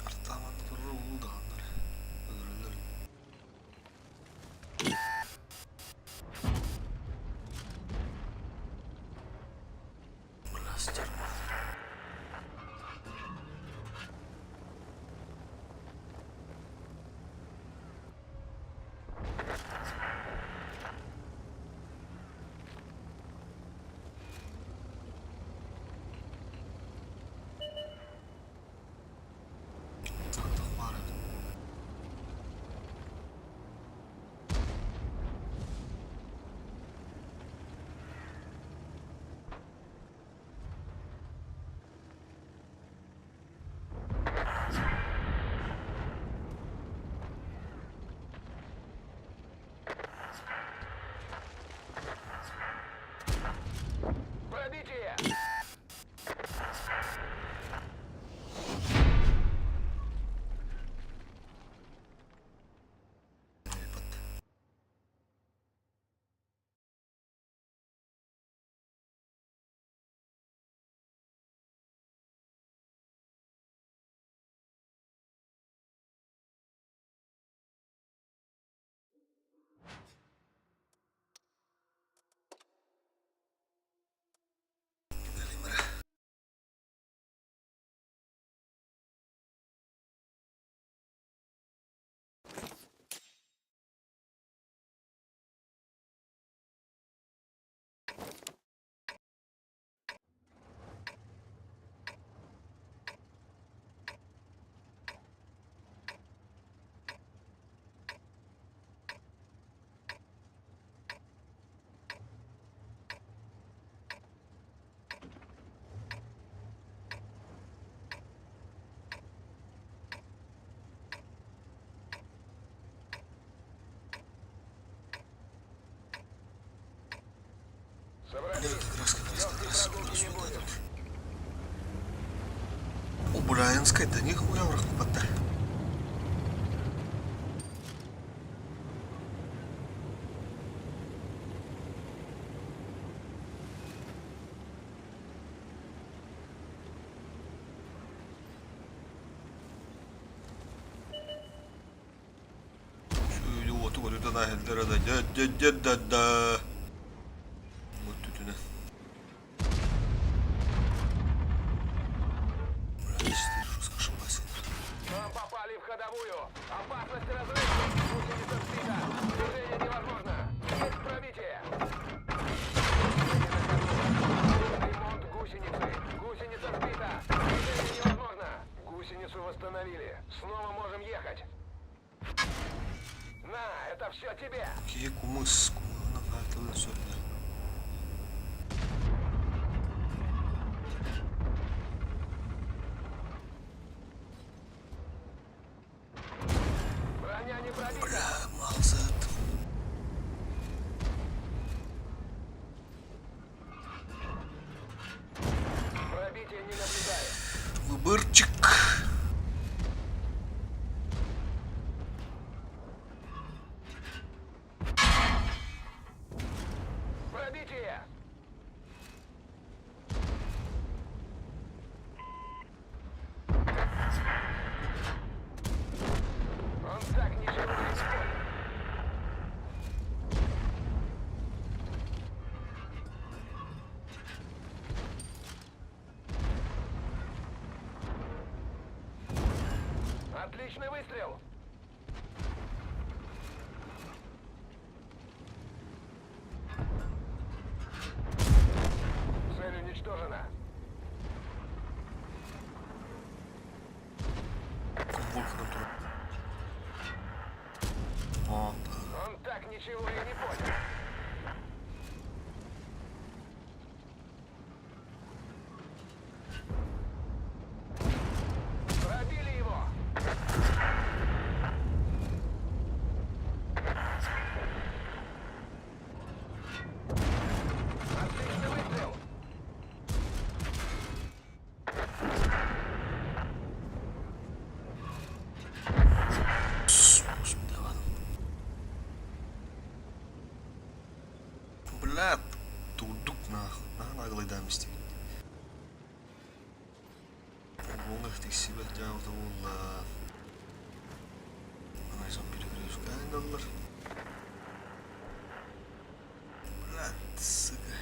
Артааманна турар улуу даҕаннар өлөрөллөр. Бля, стерва. Сандык баар эбит. Пробитие! Собрались. Как раз, как раз, как Легкой раз, как прогулки раз не сюда будет. О, бля, да нихуя врахпата. Да. Вот тут у нас. Бля, жестко ошиблась. Нам попали в ходовую. Опасность разрыва. Гусеница сбита. Движение невозможно. Есть пробитие. Ремонт гусеницы. Гусеница сбита. Движение невозможно. Гусеницу восстановили. Снова можем ехать. На, это все тебе. Киһи кумыс, кумыһынан хаартылын сөрдө. Броня не пробита. Бля, мал зат. Пробитие не наблюдаю. Выборчик. Пробитие! Он так ничего не понял. Отличный выстрел! Цель уничтожена. Он так ничего и не понял. Пробили его! Отличный выстрел! Бля, тудук нах, наглый дам истибит. Буолуҥ тиксибэт дьаабыта буолла. Анайсан перегрузкаайналлар. Блядь, сука.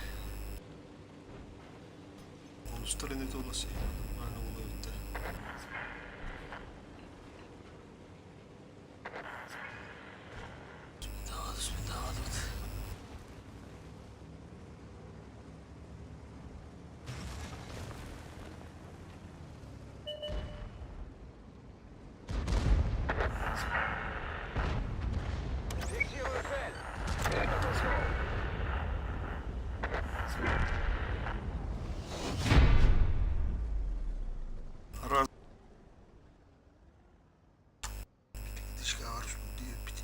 Онустар ини туоласи. Мааны буолуйуттар. Давай, Фиксирую цель! Этот ушел! Раз. Пить.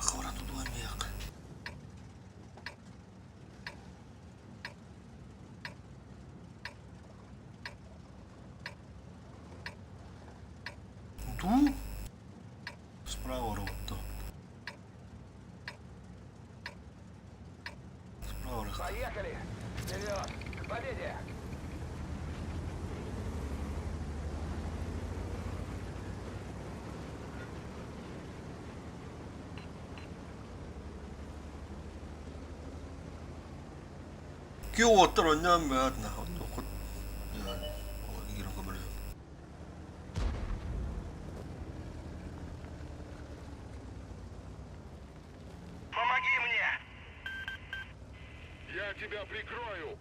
Куора тудуамиак. Ду? Справа роботто. Справа рахта. Поехали! Вперед! К победе! Киоттар онньоон бэт нахуй. Ол игрын көмөлөһө. Помоги мне! Я тебя прикрою!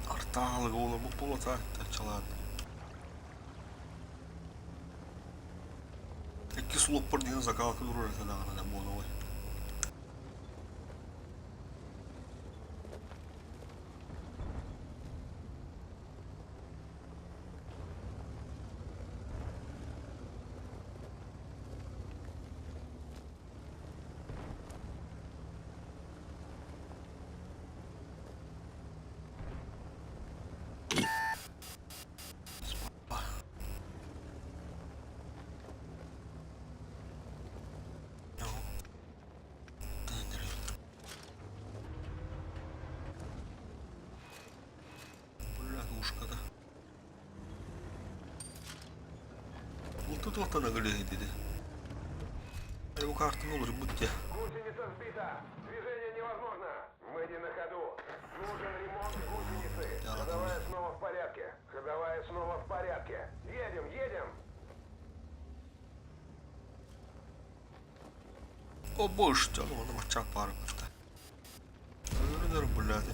Артаалыга уола буолата чалаат. Икки сулуппар диэн закалка турар этэ даҕаны да буолуой. Бля, ушкада. Улты туохтан ыгылыһы диди. Бу картын olur бутте. Гусеница сбита! Движение невозможно! Мы не на ходу! Нужен ремонт гусеницы! Я Ходовая снова в порядке! Ходовая снова в порядке! Едем, едем! О боже, оны мачак бары бутта. Өлөр блядь.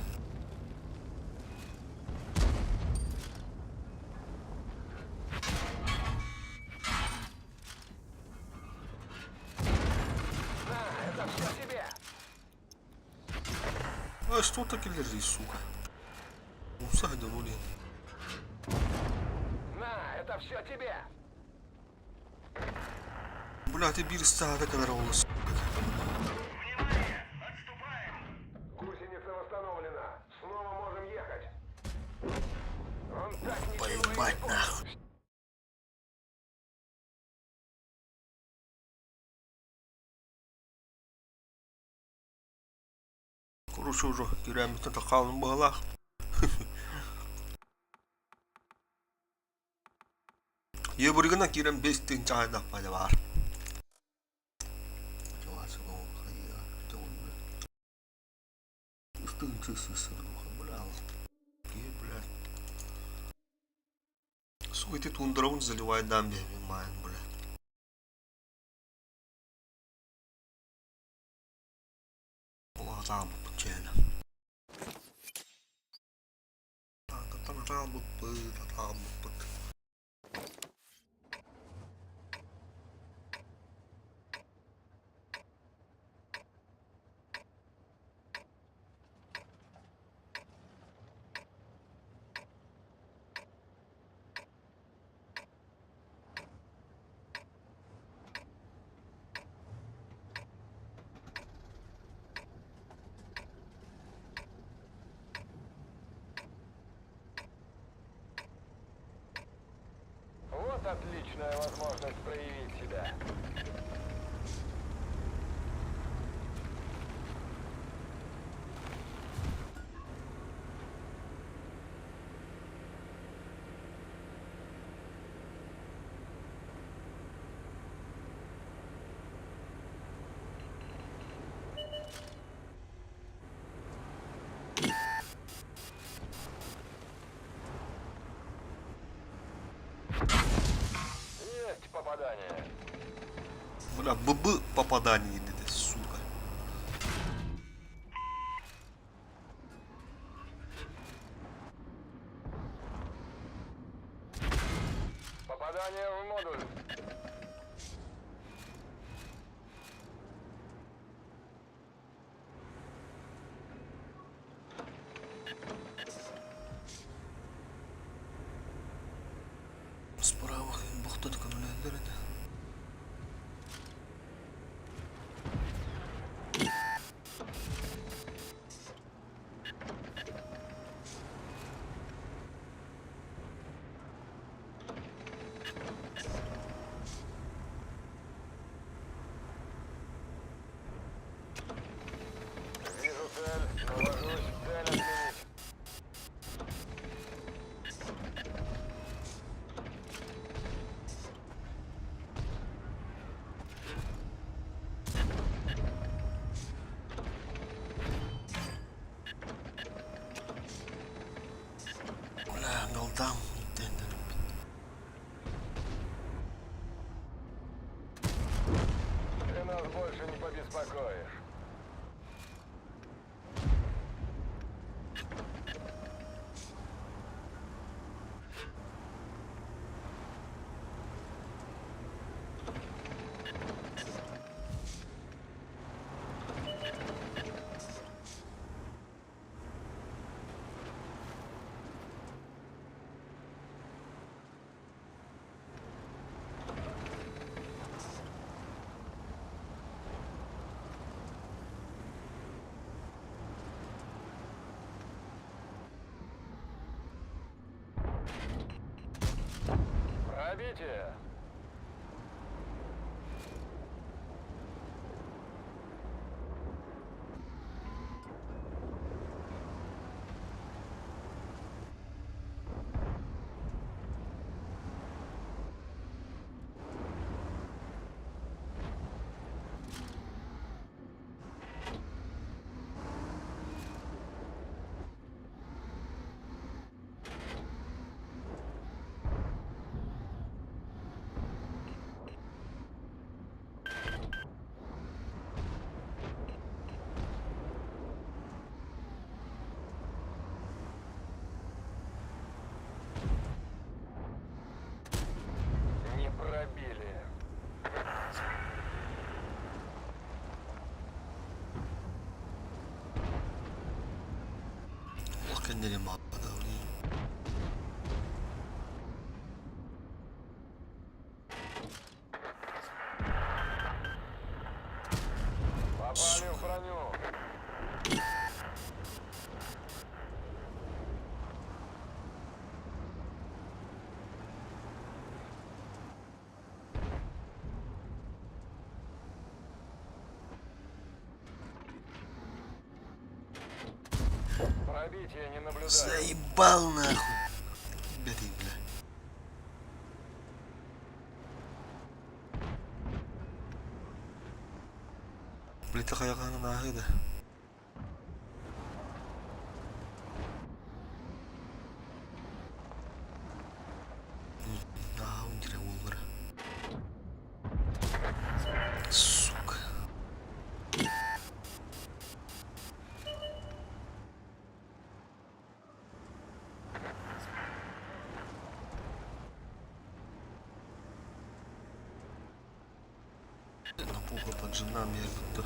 А что так лежи, сука? Умса дьону На, это все тебе! Бля, ты биир саада кэлэр ол сука. Внимание! Отступаем! Гусеница восстановлена. Снова можем ехать. Он так ничего и не Поебать понял. нахуй. Короче уже кирээммиттэн таххаалын быһалаах. Ебургана киирэн бэс тыынчаайдаах баар. Блядь. Сука, ты тундровун заливай дам майн, блядь. Улаатаабыппыт чээнэ. Таҥкаттан атаабыппыт, атаабыппыт. Вот отличная возможность проявить себя. Есть попадание. Бля, ББ попадание dedi, сука. Попадание в модуль. Справа бохтот көмөлөһөллөр этэ. Вижу цель, навожусь, цель отменить. Бля, голдам Ты нас больше не побеспокоишь. Пробитие. Нэлэмаада. Попали в броню. Пробитие не наблюдаю. Заебал нахуй. Бери, бля. Плита хайаҕаһынан ааһыы да. Ааһа ундира уоллара. Сука. Напуга поджинам я будто.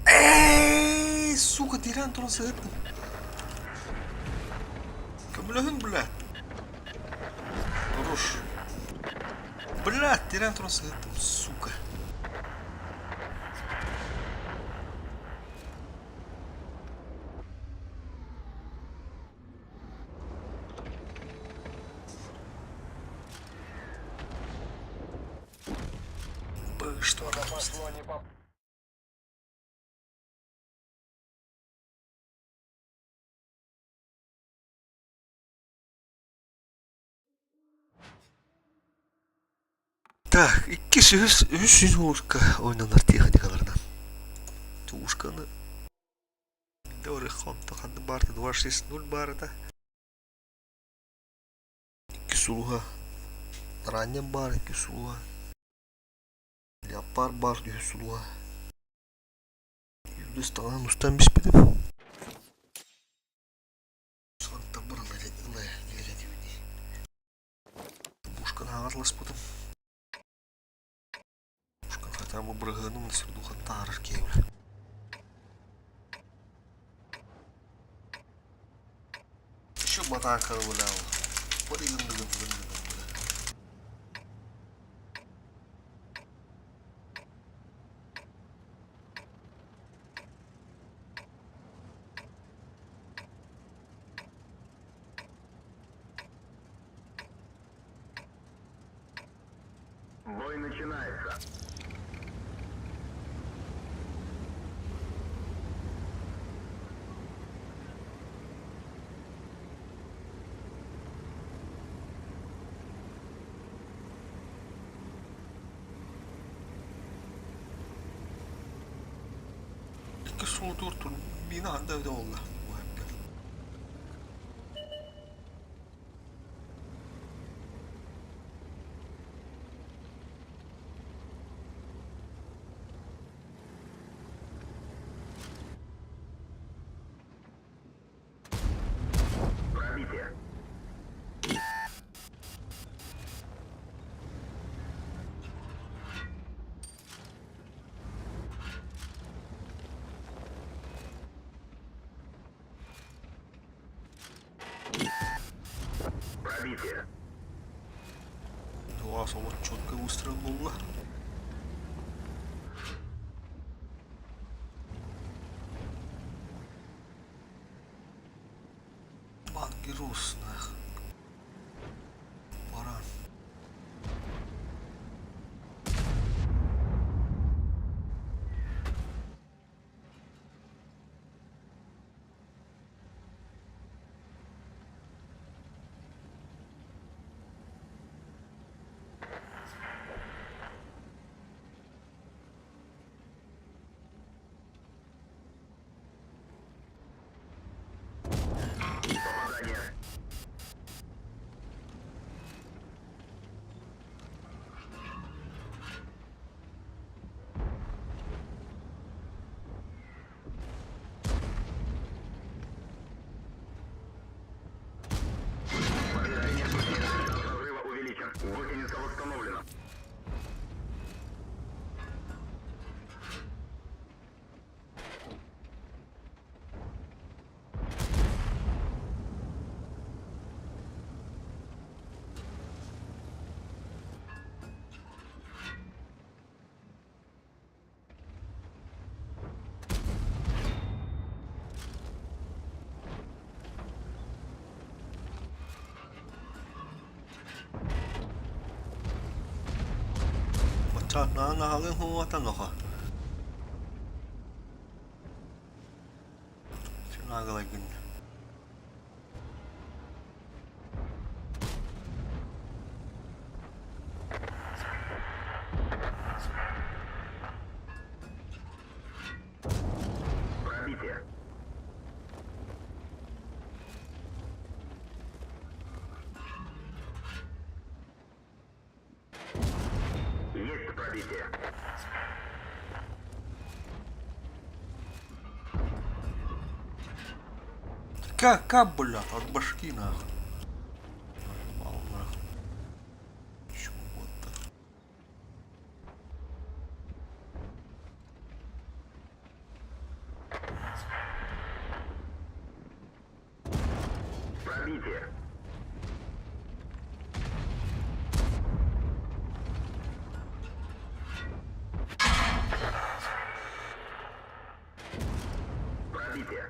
Эй, сука, тирээн туран сыһыттым. Көмөлөһүн, блядь. Хорош. Блядь, тирээн туран сыһыттым, сука. Бы, что Что-то там? пошло не по Так, иккис үһүс үһүс үс ушка ойнанар техникаларынан. Ушканы ханны баарта 2-6-0 баарыта. Икки сулуһа ранен баар икки сулуһа. Леопард баар үһүс сулуһа. Юлдус таҥаһын устан биспитим. Сантабыр ыла илэрэтибини. Пушканы хаҥатыласпытым. Пушка хотя бы бырыһыаным сирдухан таарар киэбилэ. Еще батака гулял. Бой начинается. Икки суутуур турбина ханна эбитэ буолла? Пробитие. Пробитие. Туға вот четко выстрел буолла. Бангерус, нах. Баран. Чатнаан аҕалыҥ хуотан оха. Нагалайгын. Пробитие. Есть пробитие. Как, блядь, от башки нахуй. Ебал нахуй. Чего вот-то? Пробитие. Пробитие.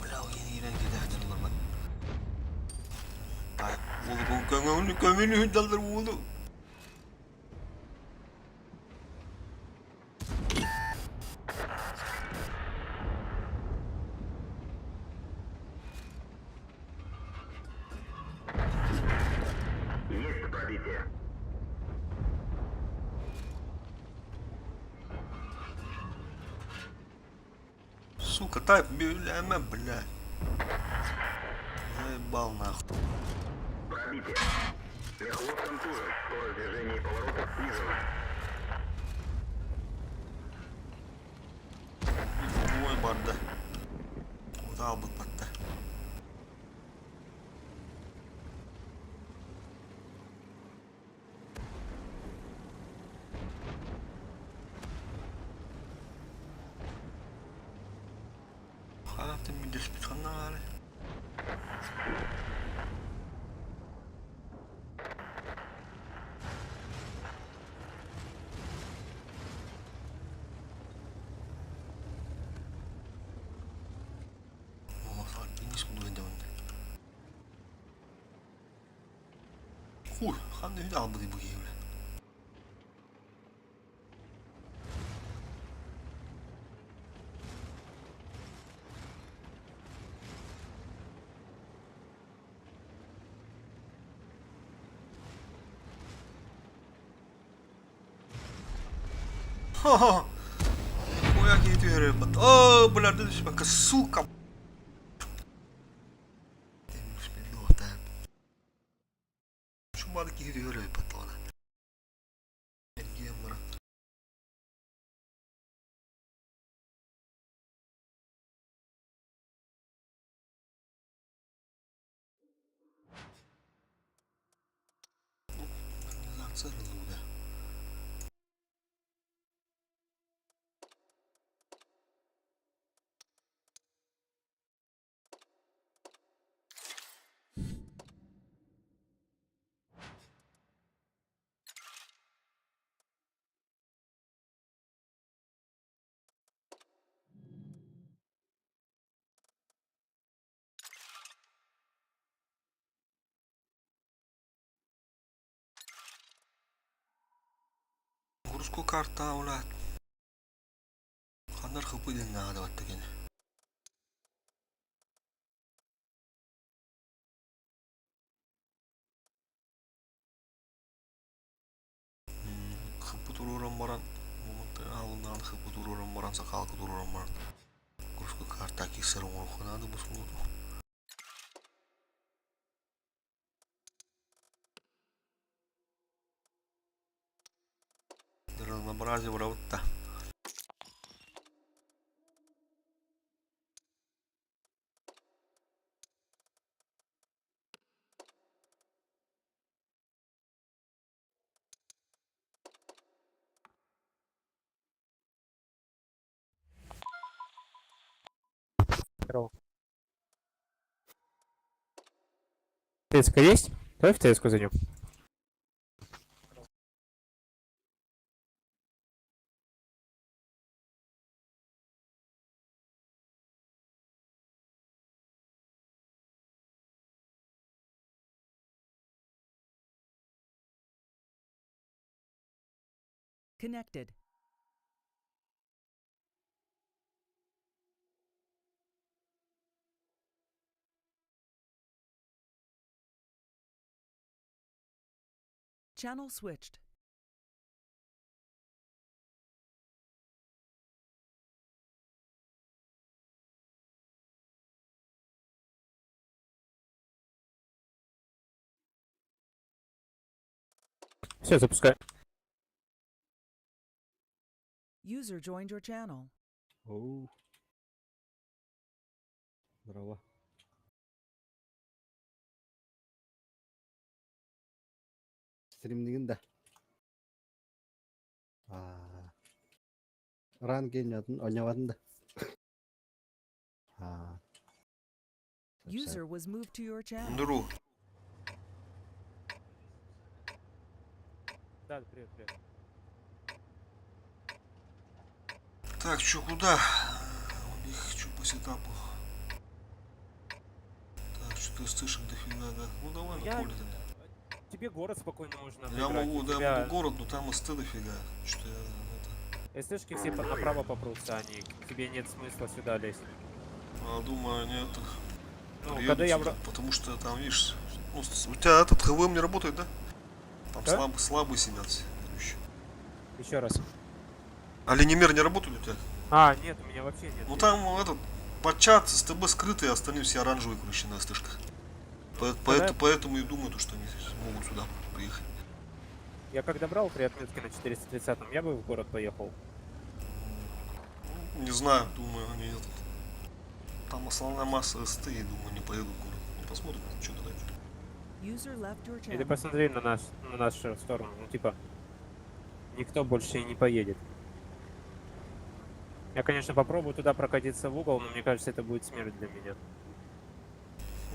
Бля, иирэн кэтэһэн ыларбат. Уолу көҥүлү көҥүлү үрдэллэр уолу. Есть пробитие. Сука, тай, бля, бля. Заебал нахуй. Пробитие. Мехвод контужен. Скорость движения и поворота снижена. Ой, барда. Куда бы батта. Хаатым мэдэрспит ханнаары. Альпинист кудуһун дьабында. Хуй, ханна үһүн аҕалбытый бу киһи бля. Ха-ха. Нихуя киһи түһэрэр бат. О, бля, түспэккэ, сука. Шумары киһи түһэрэр баттаҕына. Эргийэн баран. Организация рылуда. Курску карта улаат. Ханнар хыпы диэн наада батта кини. Хыппы туруоран баран, аалыннаан хыппы туруоран баран, сакаалка туруоран баран, курска карта киирсэр оҥоруохха наада бу сулууту. Разнообразие барабытта. Здорово. ТСК есть? Давай в ТСК зайдем. Connected. Channel switched. Все, запускай. User joined your channel. Оу. Здорово. Стримнигин да. Аа. Ранг атын оонньообатын да. Аа. User was moved to your channel. Здорово. Да, привет, привет. Так, чё, куда? У них чё по сетапу? Так, что-то слышим дофига, да. Ну давай на Я- поле тогда. Тебе город спокойно можно Я отыграть. могу, У да, тебя могу город, но там СТ дофига. Что-то я это. СТшки все направо попрутся, они. Тебе нет смысла сюда лезть. А, думаю, они это. Ну, приедут когда я... сюда, потому что там, видишь, ну, у тебя этот ХВМ не работает, да? Там Да? слабые сидят все, короче. Еще раз. А линеймер не работает у тебя? А, нет, у меня вообще нет. Ну там этот подчат, СТБ скрытые, остальные все оранжевые, короче, на СТшках. Поэтому и думаю, то, что они могут сюда приехать. Я когда брал при отметке на 430, я бы в город поехал. Ну, не знаю, думаю, они этот. Там основная масса СТ, и думаю, не поедут в город. Ну посмотрим, что дальше. User left your Или channel. посмотри на нашу сторону. Ну, типа, никто больше и не поедет. Я, конечно, попробую туда прокатиться в угол, но мне кажется, это будет смерть для меня.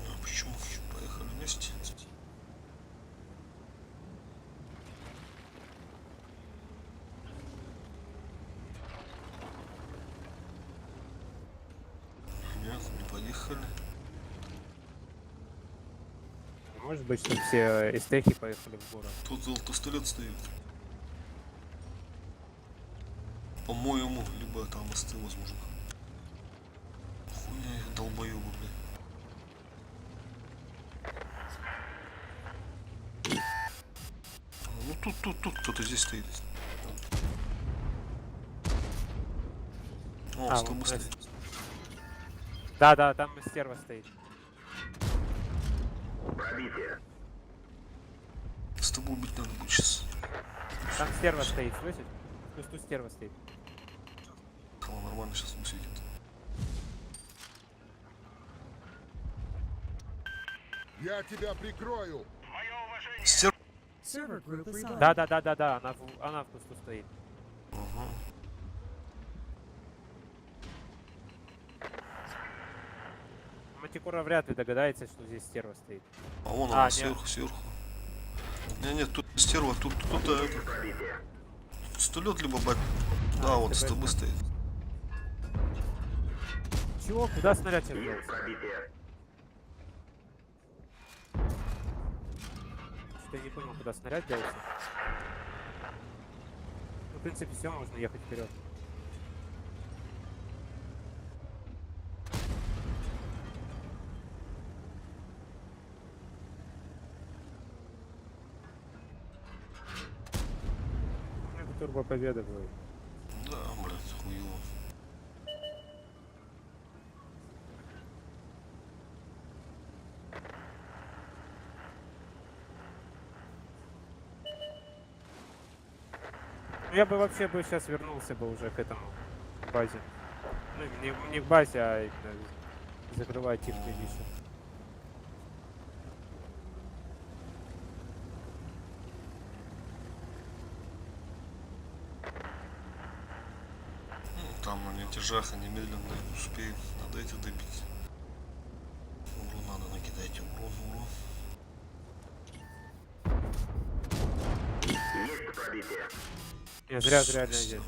Ну, а почему? Поехали вместе. Нет, не поехали. Может быть, чтобы все эстехи поехали в город. Тут золотостолет стоит. По-моему, либо там СТ, возможно. Хуйня их долбоебы, блядь. А, ну тут, кто-то здесь стоит. О, А, с тобой вот, стоит. Да, да, там стерва стоит. Пробитие. С тобой убить надо будет сейчас. Там стерва стоит, слышишь? В кусту стерва стоит. Она нормально сейчас высветит. Я тебя прикрою. Стер... Server group assigned. Да, да, да, да, да, она в кусту стоит. Ага. Матикура вряд ли догадается, что здесь стерва стоит. А вон А, она, нет. сверху, сверху. Не, нет, тут стерва, тут кто-то это. Стулет либо бать. Да, А, вот СТБ СТБ стоит. Чего? Куда снаряд сейчас Есть делся? пробитие. Что-то я не понял, куда снаряд делся. Ну, в принципе, все, можно ехать вперед. Это турбо победа будет. Да, блядь, хуёво. Ну, я бы вообще бы сейчас вернулся бы уже к этому к базе. Ну, не к базе, а именно закрывать их вещи. Ну, там на нетяжах они медленно успеют. Надо эти добить. Урон надо накидать, урон, урон. Есть пробитие. Не, зря, зря, Сука, зря. стерва.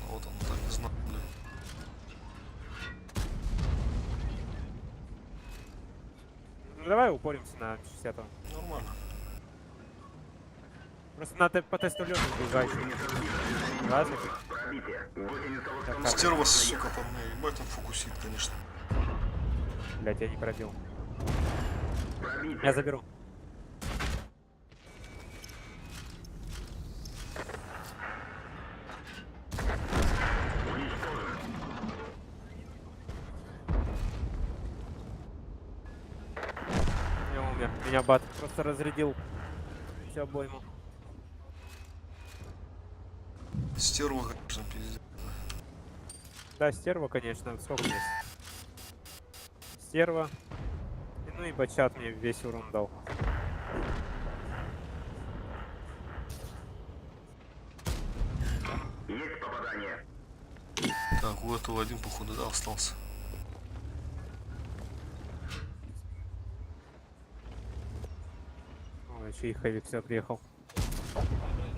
Вот она, так и знал, блядь. Ну давай упоримся на 60-м. Нормально. Просто надо по тесту лёту бежать. Гусеница сбита. Разве? Пробитие. Гусеница восстановлена. Стерва, сука, по мне. Ебать, он фокусит, конечно. Блять, я не пробил. Пробитие. Я заберу. Уничтожен. Я умер. Меня бат просто разрядил. Всю обойму. Стерва, конечно, пиздец. Да, стерва, конечно. Сколько здесь? Стерва. Ну и бачат мне весь урон дал. Есть попадание. Так, у этого один, походу, да, остался. Ой, еще и хэвик сюда приехал.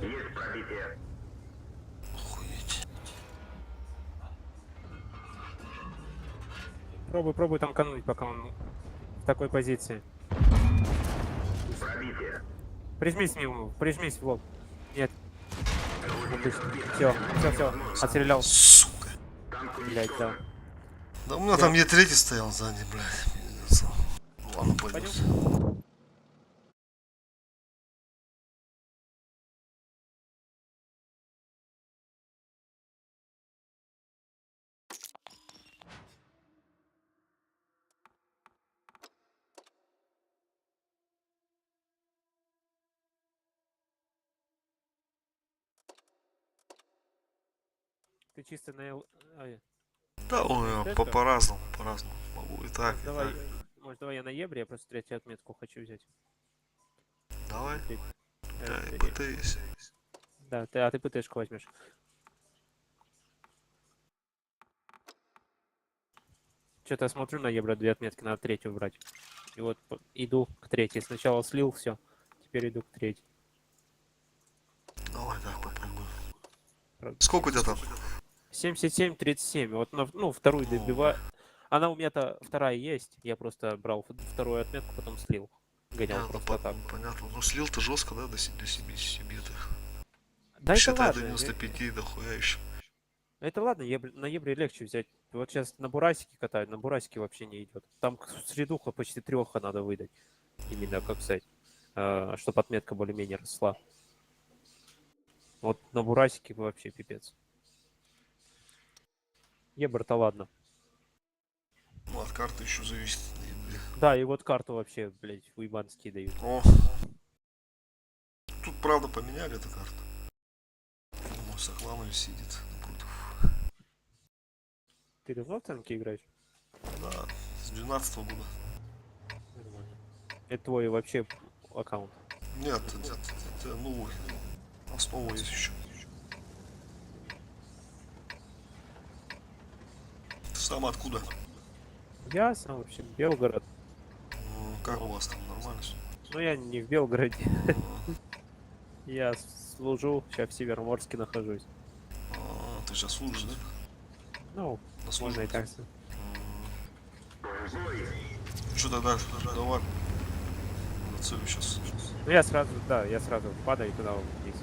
Есть пробитие. Охуеть. Пробуй, пробуй танкануть, пока он в такой позиции. Пробитие. Прижмись к нему, прижмись в лоб. Нет. Все, все, все. Отстрелял. Сука. Танк Блять, да. уничтожен. Да у меня там Е3 стоял сзади, блядь. Пиздец. Ладно, пойдет. Ты чисто на Л... Ай, Да, ой, Это? по-разному, по-разному. Могу и так, и давай, так. может, давай я на Ебре, я просто третью отметку хочу взять. Давай. Да, и Третью. ПТ есть. Да, ты, а ты ПТшку возьмешь. Что-то я смотрю на Евро две отметки, надо третью брать. И вот иду к третьей. Сначала слил все, теперь иду к третьей. Давай, так, попробую. Правда. Сколько у тебя там? 77-37. Вот на, ну, вторую О. добиваю. Она у меня-то вторая есть. Я просто брал вторую отметку, потом слил. Гонял А, ну, просто так. Понятно. Ну, слил-то жестко, да, до 77 ты. Да это Считай, до ладно. 95, до хуя еще. Это ладно, на Ебре легче взять. Вот сейчас на Бурасике катают, на Бурасике вообще не идет. Там средуха почти треха надо выдать. Именно, как сказать, чтобы отметка более-менее росла. Вот на Бурасике вообще пипец. Ебр-то ладно. Ну, от карты еще зависит. на Ебре. Да, и вот карту вообще, блядь, уебанские дают. О. Тут, правда, поменяли эту карту. Мой Сокланович сидит напротив. Ты давно в танки играешь? Да, с 12 года. Нормально. Это твой вообще аккаунт. Нет, это новый. Основа есть еще. Ты сам откуда? Я сам вообще Белгород. Как у вас там нормально все? Но я не в Белгороде. Я служу, сейчас в Североморске нахожусь. Ты сейчас служишь, да? Ну, На можно службе? и так. сказать. Что тогда? Давай. На цели сейчас. Ну я сразу, да, я сразу падаю туда вниз.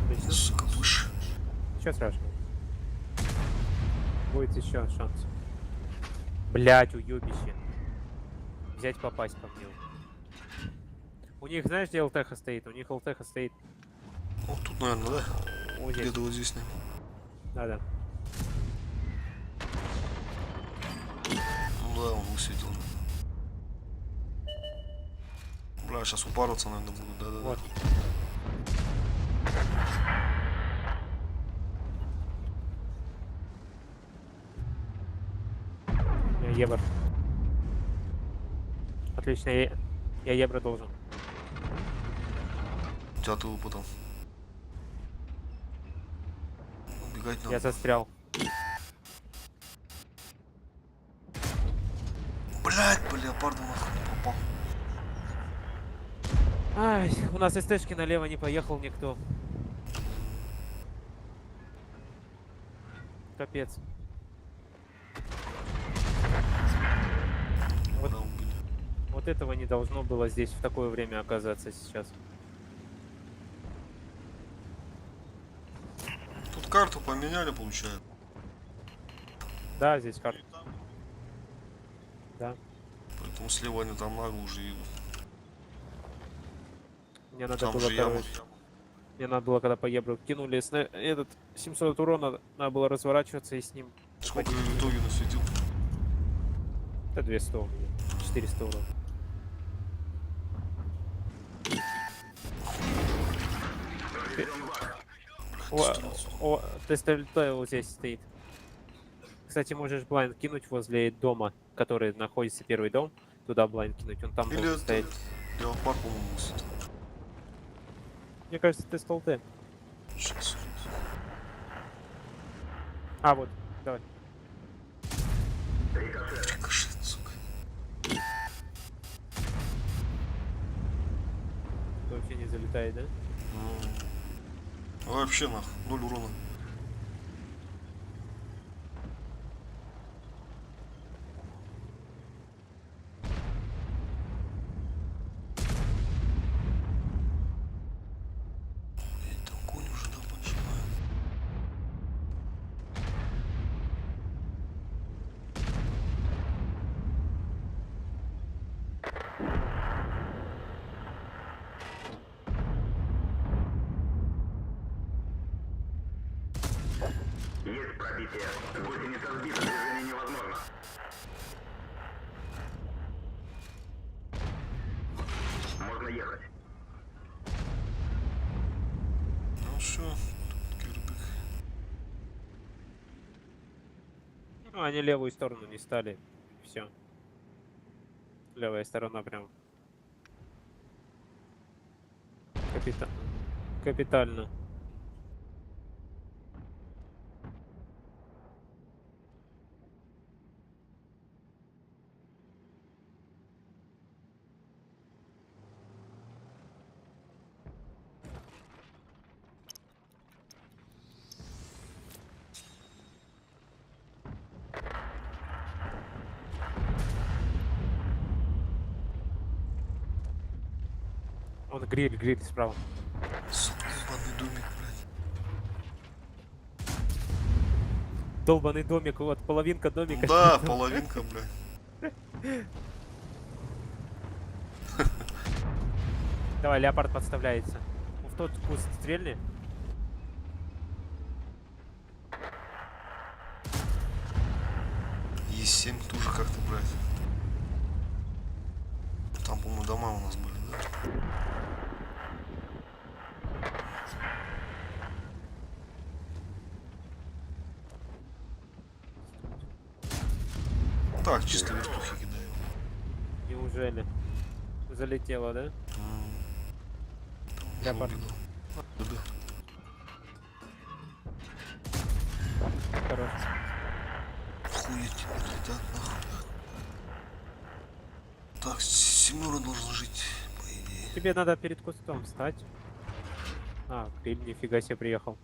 Отлично. Сука, выше. Ничего страшного. Будет еще шанс. Блять, уебище. Взять попасть по мне. У них, знаешь, где ЛТХ стоит? У них ЛТХ стоит Вот тут, наверное, да? вот здесь. Где-то вот здесь, наверное. Да-да. Ну да, он высветил. Бля, сейчас упарываться, наверное, буду, да-да-да. Вот. Я Ебр. Отлично, я Ебра должен. У тебя ты потом. Убегать надо. Я застрял. Блять, по леопарду нахуй не попал. Ай, у нас СТшки налево не поехал никто. Капец. Вот, Да, убили. вот этого не должно было здесь в такое время оказаться сейчас. Тут карту поменяли, получается. Да, здесь карта. Да. Поэтому слева они там нагло уже идут. Мне надо Там было, же яма. короче, мне надо было, когда по Ебру кинули этот 700 урона, надо было разворачиваться и с ним. Сколько я в итоге насветил? Это 200 у меня, 400 урона. Блядь, О, 130. о, Тестельтейл здесь стоит. Кстати, можешь blind кинуть возле дома, который находится первый дом. Туда blind кинуть, он там Или должен это стоять. Леопард, по-моему, высадил. Мне кажется, Тестелте. Сейчас. А, вот, давай. Рикошет, сука. Вообще не залетает, да? Ну, вообще нахуй, ноль урона. Охуеть, там конь уже, да, поджимает. Есть пробитие. Гусеница сбита, движение невозможно. Можно ехать. Ну все, тут кирпик. Ну, они левую сторону не стали. Все. Левая сторона прям. Капита... Капитально. Он гриль, гриль справа. Сука, ебаный домик, блядь. Долбаный домик, вот половинка домика. Да, половинка, блядь. Давай, леопард подставляется. В тот куст стрельни. Е7 тоже как-то, блядь. Там, по-моему, дома у нас были, да? Так, чисто вертухи кидаю. Неужели? Залетела, да? Там уже Леопард. убил. А, да. Хорош. Охуеть, теперь летят нахуй. Так, семера должен жить, по идее. Тебе надо перед кустом встать. А, гриль, нифига себе приехал.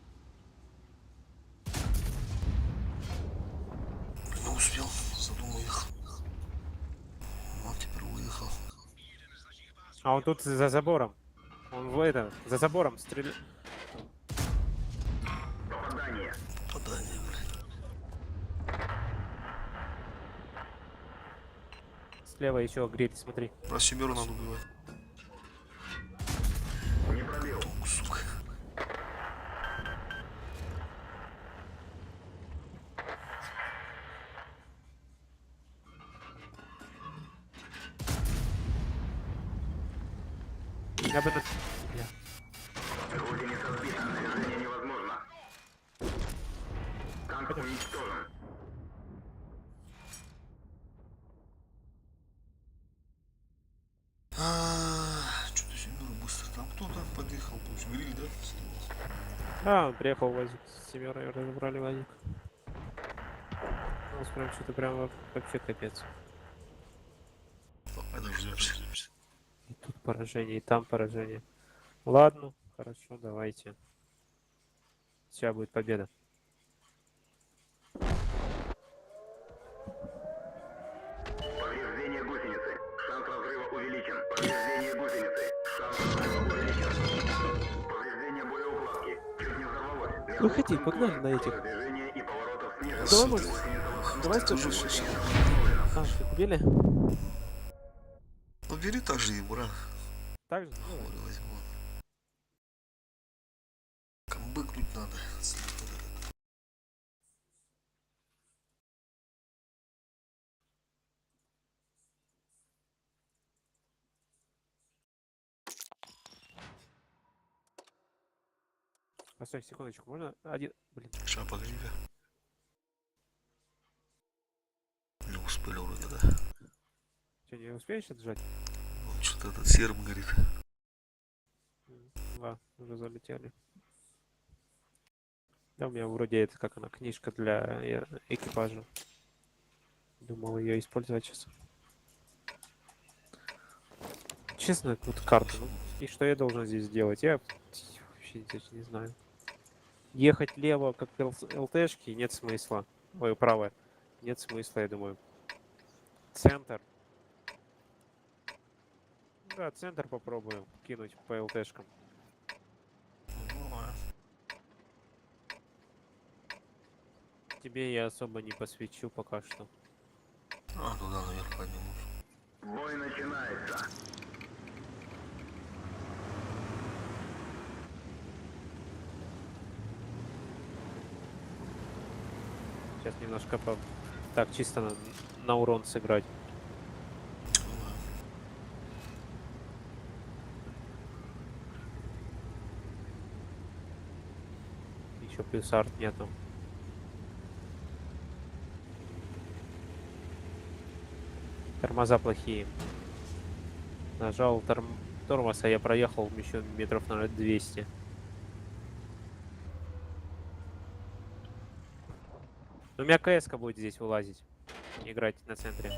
Не успел, задум уехал. Он теперь уехал. А он тут за забором. Он в это, за забором стреляет. Попадание. Попадание, блядь. Слева еще гриль, смотри. Про семеру надо убивать. Не пробил. Толку, сука. Я бы на... Бля. Гусеница сбита, движение невозможно. Танк уничтожен. Что-то семеру быстро. Там кто там подъехал? Получается, гриль, да? Слева. А, он приехал ВАЗик с семерой, разобрали ВАЗик. У нас прям что-то прям вообще капец. Давай дождемся. И тут поражение, и там поражение. Ладно, хорошо, давайте. Сейчас будет победа. Выходи, погнали на этих. Движение и поворотов снижено. Давай, может, давай Тоже скажем. все, все. А, ты купили? Ну бери так же и бра. Так же? Ну, Хули возьму. Камбыкнуть надо. След вот этот. Постой, секундочку, можно один... Блин, Ща, погоди-ка. Не успели вроде, да? что, не успеешь отжать? Он что-то этот серым горит. Два, уже залетели. Да, у меня вроде это, как она, книжка для экипажа. Думал ее использовать сейчас. Честно, вот карту. Ну, и что я должен здесь сделать? Я вообще даже не знаю. Ехать лево, как ЛТшки, нет смысла. Ой, право. Нет смысла, я думаю. Центр. Да, центр попробуем кинуть по ЛТшкам. Ну, а. Тебе я особо не посвечу пока что. А, туда наверх поднимусь. Бой начинается. Сейчас немножко по... Так, чисто на урон сыграть. Ну, да. Еще плюс арт нету. Тормоза плохие. Нажал тормоз, а я проехал еще метров, наверное, 200. У меня КС будет здесь вылазить. Играть на центре.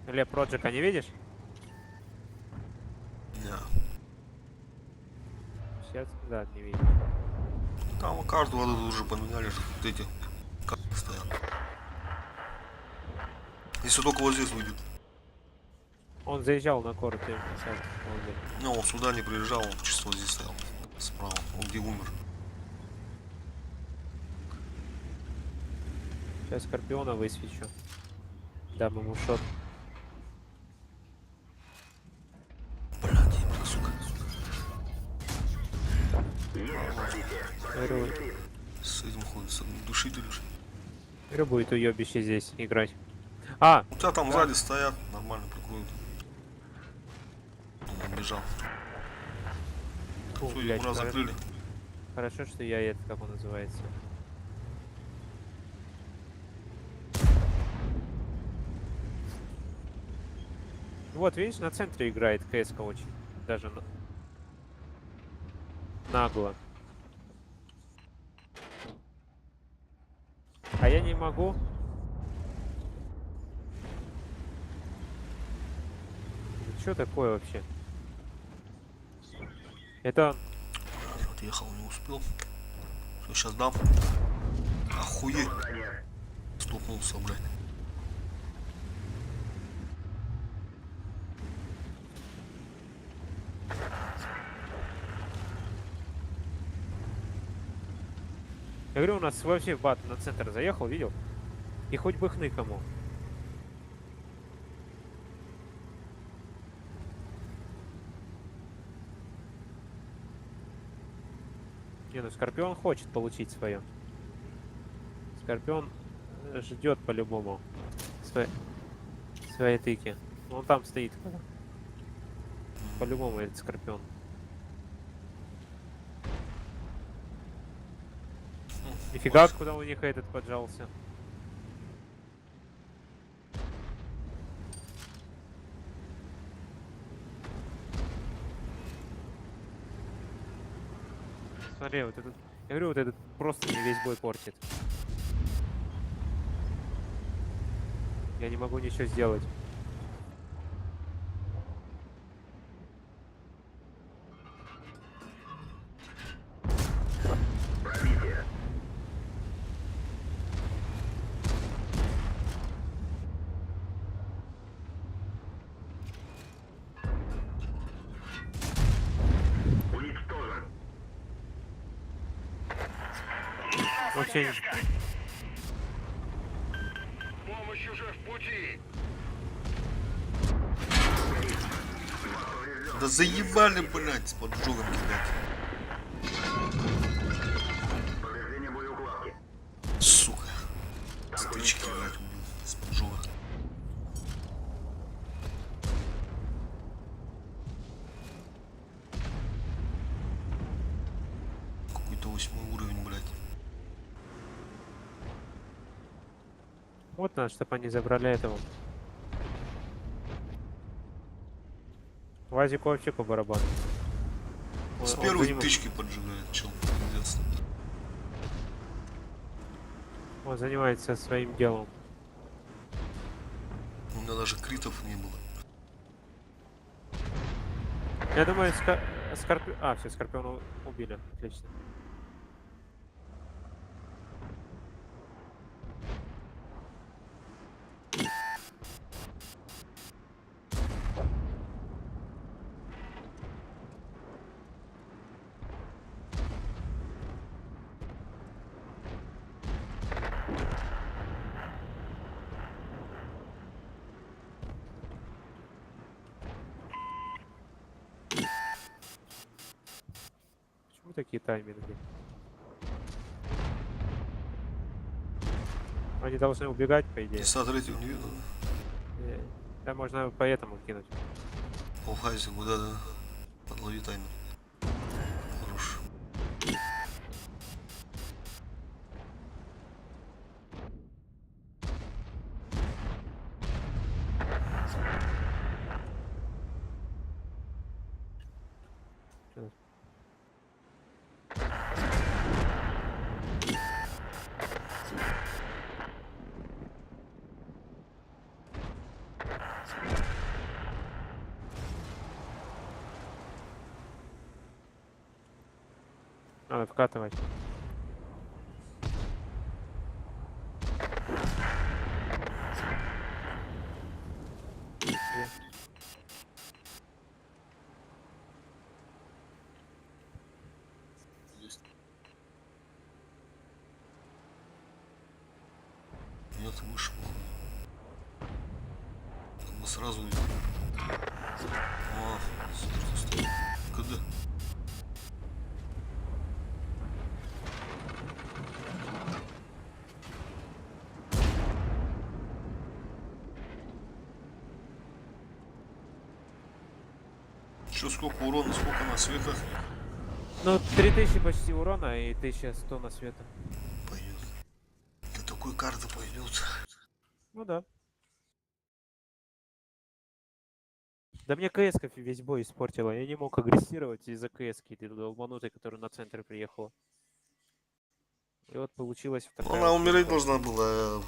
Ле, Проджика не видишь? Не. Сейчас, да, не видишь. Там карту вот эту уже поменяли, что тут эти карты стоят. Если только вот здесь выйдет. Он заезжал на корте. Сейчас, он здесь. Не, он сюда не приезжал, он чисто вот здесь стоял. Справа. Он где умер. Сейчас Скорпиона высвечу. Дам ему шот. Блядь, именно, сука. Говорю, С этим ходит, с душителем. же. говорю, будет уебище здесь играть. А, У тебя там Да. сзади стоят, нормально прикроют. Он убежал. фу, Всё, блядь, ура, закрыли. хорошо, что я это, как он называется. Вот, видишь, на центре играет КСК очень. Даже нагло. А я не могу. Что такое вообще? Это Я отъехал, не успел. Все, сейчас дам. Охуеть. Стукнулся, блядь. Я говорю, у нас вообще бат на центр заехал, видел? И хоть бы хны кому. Не, ну Скорпион хочет получить свое. Скорпион ждет по-любому своей тыки. Ну, Он там стоит. По-любому этот Скорпион. Нифига, куда у них этот поджался. Смотри, вот этот... Я говорю, вот этот просто мне весь бой портит. Я не могу ничего сделать. Уничтожен. Вообще Помощь уже в пути. Да заебали, блядь, с поджогом кидать. Повреждение боеукладки. Сука. С тычки, блядь, убил. С поджога. Какой-то восьмой уровень, блядь. Вот надо, чтобы они забрали этого. Вазику вообще по барабану. Он- С он первой заним- тычки поджигает, чел. Пиздец. Он занимается своим делом. У меня даже критов не было. Я думаю, ска... Скорпи... А, все, Скорпиона убили. Отлично. Почему такие тайминги? Они должны убегать, по идее. Иса третьего не видно, да? Да, можно поэтому кинуть. О, Хайзингу, да-да. Подлови таймер. Хорош. Надо вкатывать. Где? Нет, выше был. Там бы сразу увидел. А, супер, стой. КД. Чё, сколько урона, сколько на светах? Ну, 3000 почти урона и 1100 на света. Пойдет. Для такой карты пойдет. Ну да. Да мне кс весь бой испортила. Я не мог агрессировать из-за кс этой долбанутой, которая на центр приехала. И вот получилось вот такая Она вот умереть штука. должна была. Я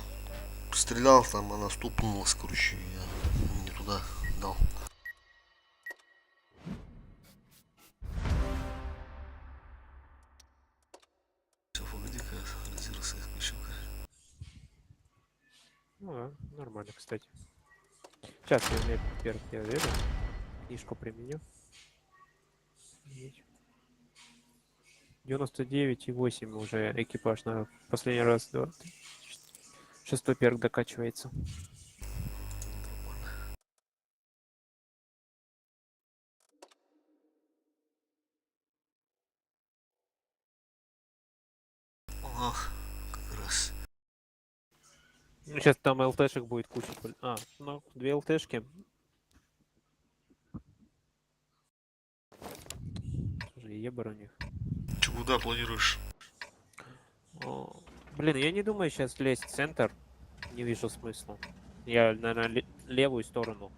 стрелял там, она стукнулась, короче, я не туда дал. Все, погоди-ка, резервы включу-ка. Ну да, нормально, кстати. Сейчас я мне перк я верю. Книжку применю. Офигеть. 99,8 уже экипаж на последний раз. Два, три, четыре. Шестой перк докачивается. Нормально. Ах, как раз. Ну, сейчас там ЛТшек будет куча. А, ну, две ЛТшки. Слушай, ебар у них. Че, куда планируешь? О, блин, я не думаю сейчас лезть в центр. Не вижу смысла. Я, наверное, левую сторону.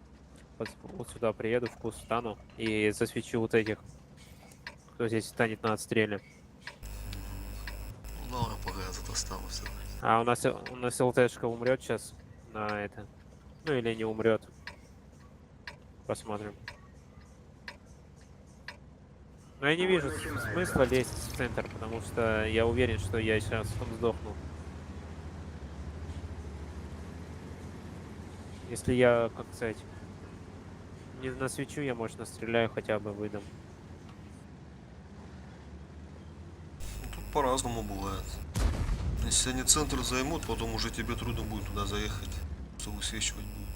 Вот сюда приеду, в куст стану и засвечу вот этих, кто здесь станет на отстреле. Ну, ладно, пока я тут останусь. тогда. А у нас ЛТшка умрет сейчас на это. Ну или не умрет. Посмотрим. Но я не вижу смысла лезть в центр, потому что я уверен, что я сейчас там сдохну. Если я, как сказать, не на свечу, я, может, настреляю хотя бы, выдам. Ну, тут по-разному бывает. Если они центр займут, потом уже тебе трудно будет туда заехать, что высвечивать будут.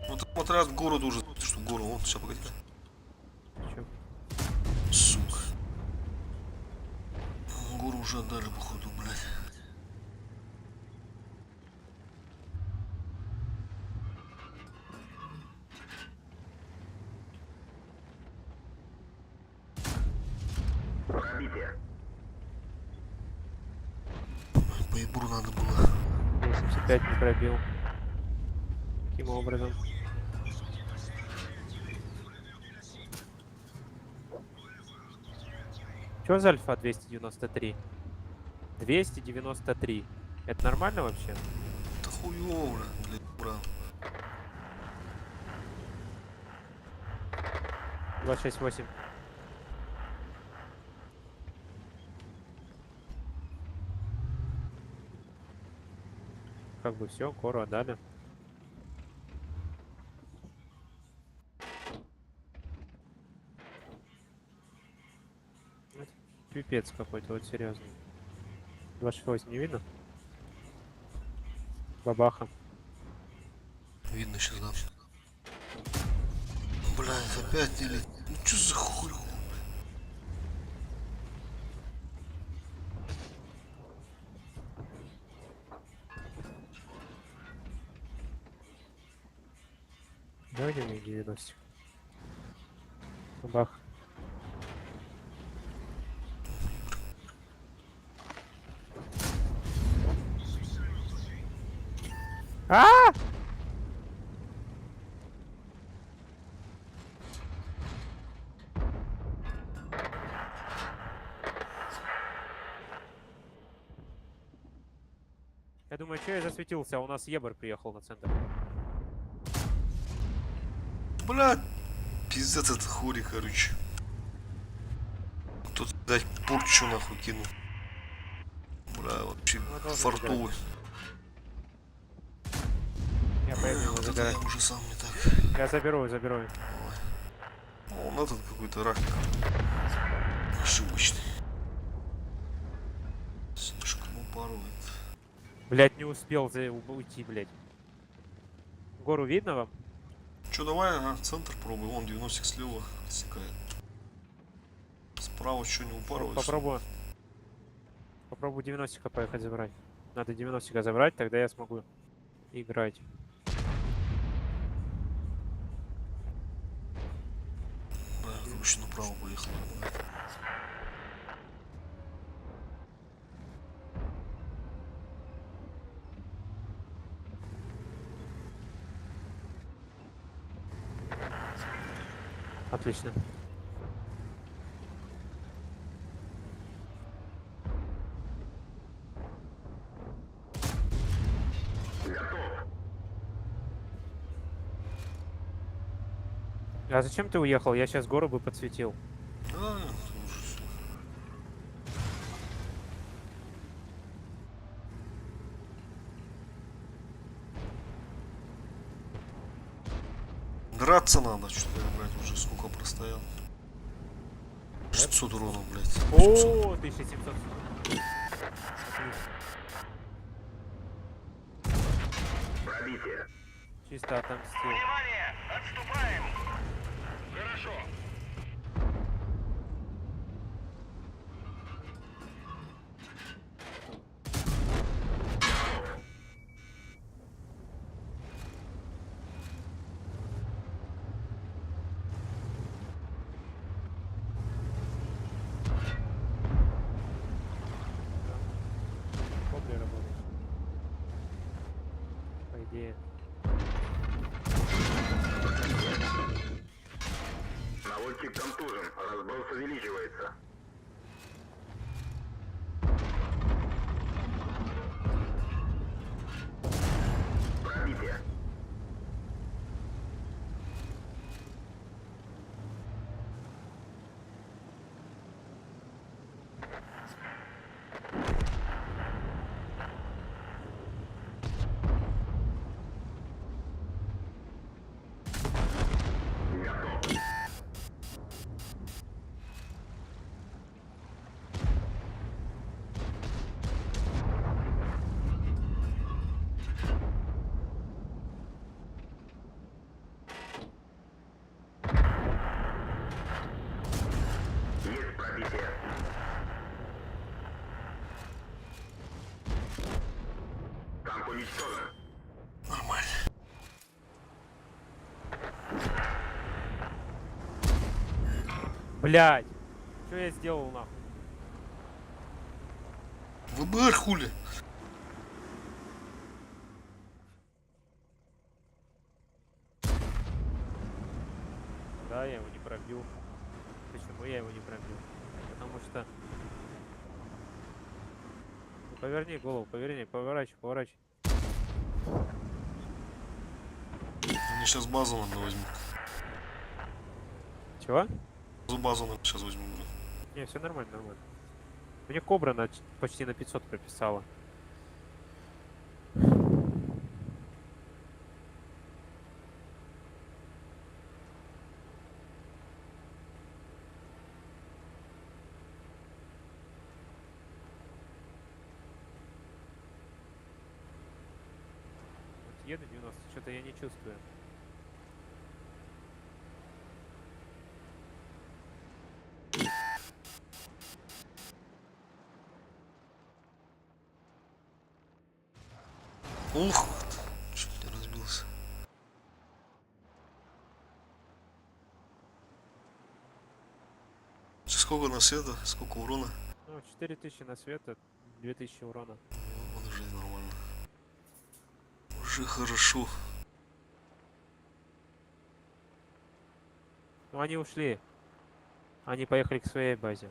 Ну там отряд город уже, что гору, вон, сейчас погоди. Чё? Сука. Гору уже отдали, походу, блядь. Пробитие. По ебру надо было. 85 не пробил. Каким образом? Чё за альфа 293? 293. Это нормально вообще? Это хуёво, блядь, для ебра. 268. Как бы все, кору отдали. Это Пипец какой-то, вот серьезно. 268 не видно? Бабаха. Видно сейчас, да. Блядь, опять или... Ну чё за хуй? Давайте мне 90. Бабах. А! Я думаю, что я засветился, а у нас Ебр приехал на центр. Блядь, пиздец это хури, короче. Тут, блядь, порчу нахуй кинул. Бля, вообще Ну, должен фартовый. Я поеду его Вот это забирать. я уже сам не так. Я заберу, заберу. Он этот какой-то рак. Ошибочный. Слишком упарывает. Блять, не успел уйти, блять. Гору видно вам? Че, давай, ага, центр пробуй. Вон 90 слева отсекает. Справа что не упарывается? Попробую. Попробую 90 поехать забрать. Надо 90 забрать, тогда я смогу играть. Бля, короче, направо поехал. блядь. Отлично. Готов. А зачем ты уехал? Я сейчас гору бы подсветил. А, это уже всё. Драться надо, что-то я, блядь, уже сколько простоял. 600 урона, блядь. 800. О, 1700. Отлично. Пробитие. Чисто отомстил. Внимание! Отступаем! Хорошо. Кобри работает. По идее. Наводчик контужен. Разброс увеличивается. Пробитие. Готов. Уничтожен. Нормально. Блять! Что я сделал нахуй? ВБР хули. Да, я его не пробил. Почему я его не пробил? Потому что... Ну, поверни голову, поверни, поворачивай, поворачивай. Они сейчас базу нам возьмут. Чего? Базу нам сейчас возьмут. блин. Не, все нормально, нормально. Мне кобра на, почти на 500 прописала. Вот еду 90, что-то я не чувствую. Ух, чуть не разбился. Сейчас сколько на света, сколько урона? Ну, 4000 на света, 2000 урона. Ну, Он уже нормально. Уже хорошо. Ну, они ушли. Они поехали к своей базе.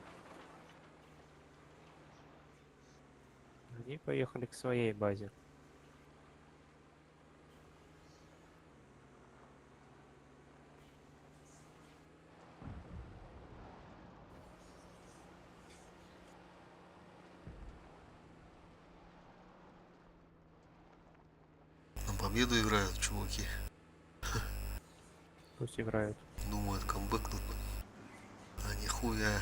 Они поехали к своей базе. На победу играют чуваки. Пусть играют. Думают, камбэкнут. А нихуя.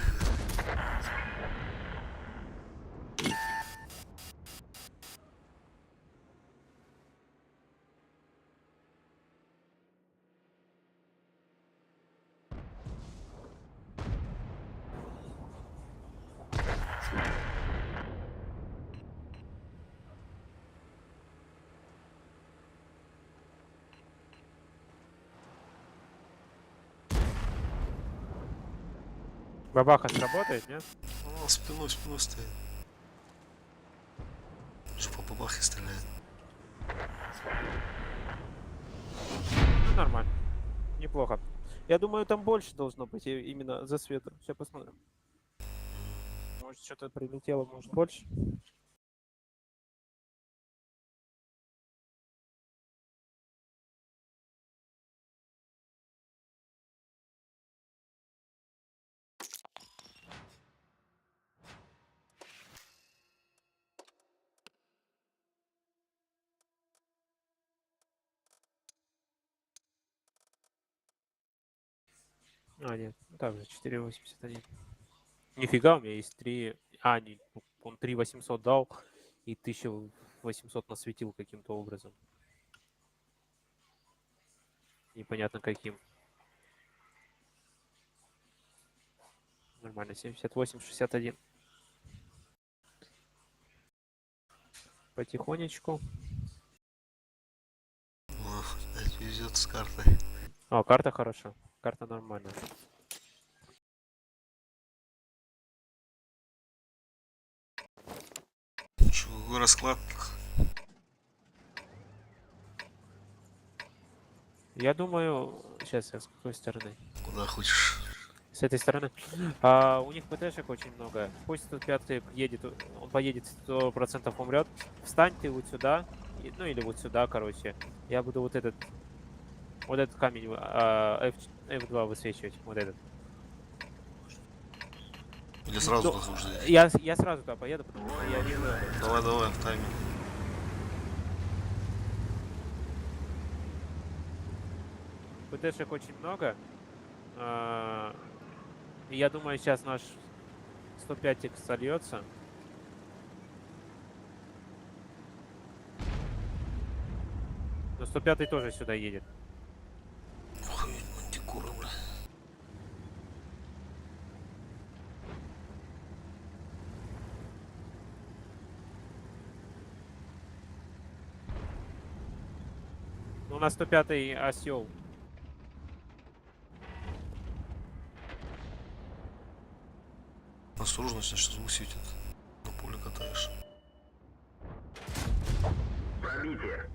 Бабаха сработает, нет? Она спиной, спиной стоит. Уже по бабахе стреляет. Ну, нормально. Неплохо. Я думаю, там больше должно быть именно за светом. Сейчас посмотрим. Может, что-то прилетело, может, больше. А, нет, ну, так же, 4,81. Нифига, у меня есть 3... А, не, он 3,800 дал и 1800 насветил каким-то образом. Непонятно каким. Нормально, 78,61. Потихонечку. Ох, опять везет с картой. О, карта хорошая. Карта нормальная. Чё, какой расклад? Я думаю... Сейчас я с какой стороны? Куда хочешь. С этой стороны. А, у них ПТшек очень много. Пусть тут пятый едет, он поедет, 100% умрет. Встань ты вот сюда, ну или вот сюда, короче. Я буду вот этот камень F2 высвечивать, вот этот. Или сразу Ну, туда хочешь заехать? Я сразу туда поеду, потому что я вижу. Давай, давай, в тайминг. ПТшек очень много. И я думаю, сейчас наш 105 сольется. Но 105 тоже сюда едет. Охуеть, мантикора, бля. нас 105-й осел. Осторожно, сейчас звук светит. На поле катаешь. Пробитие.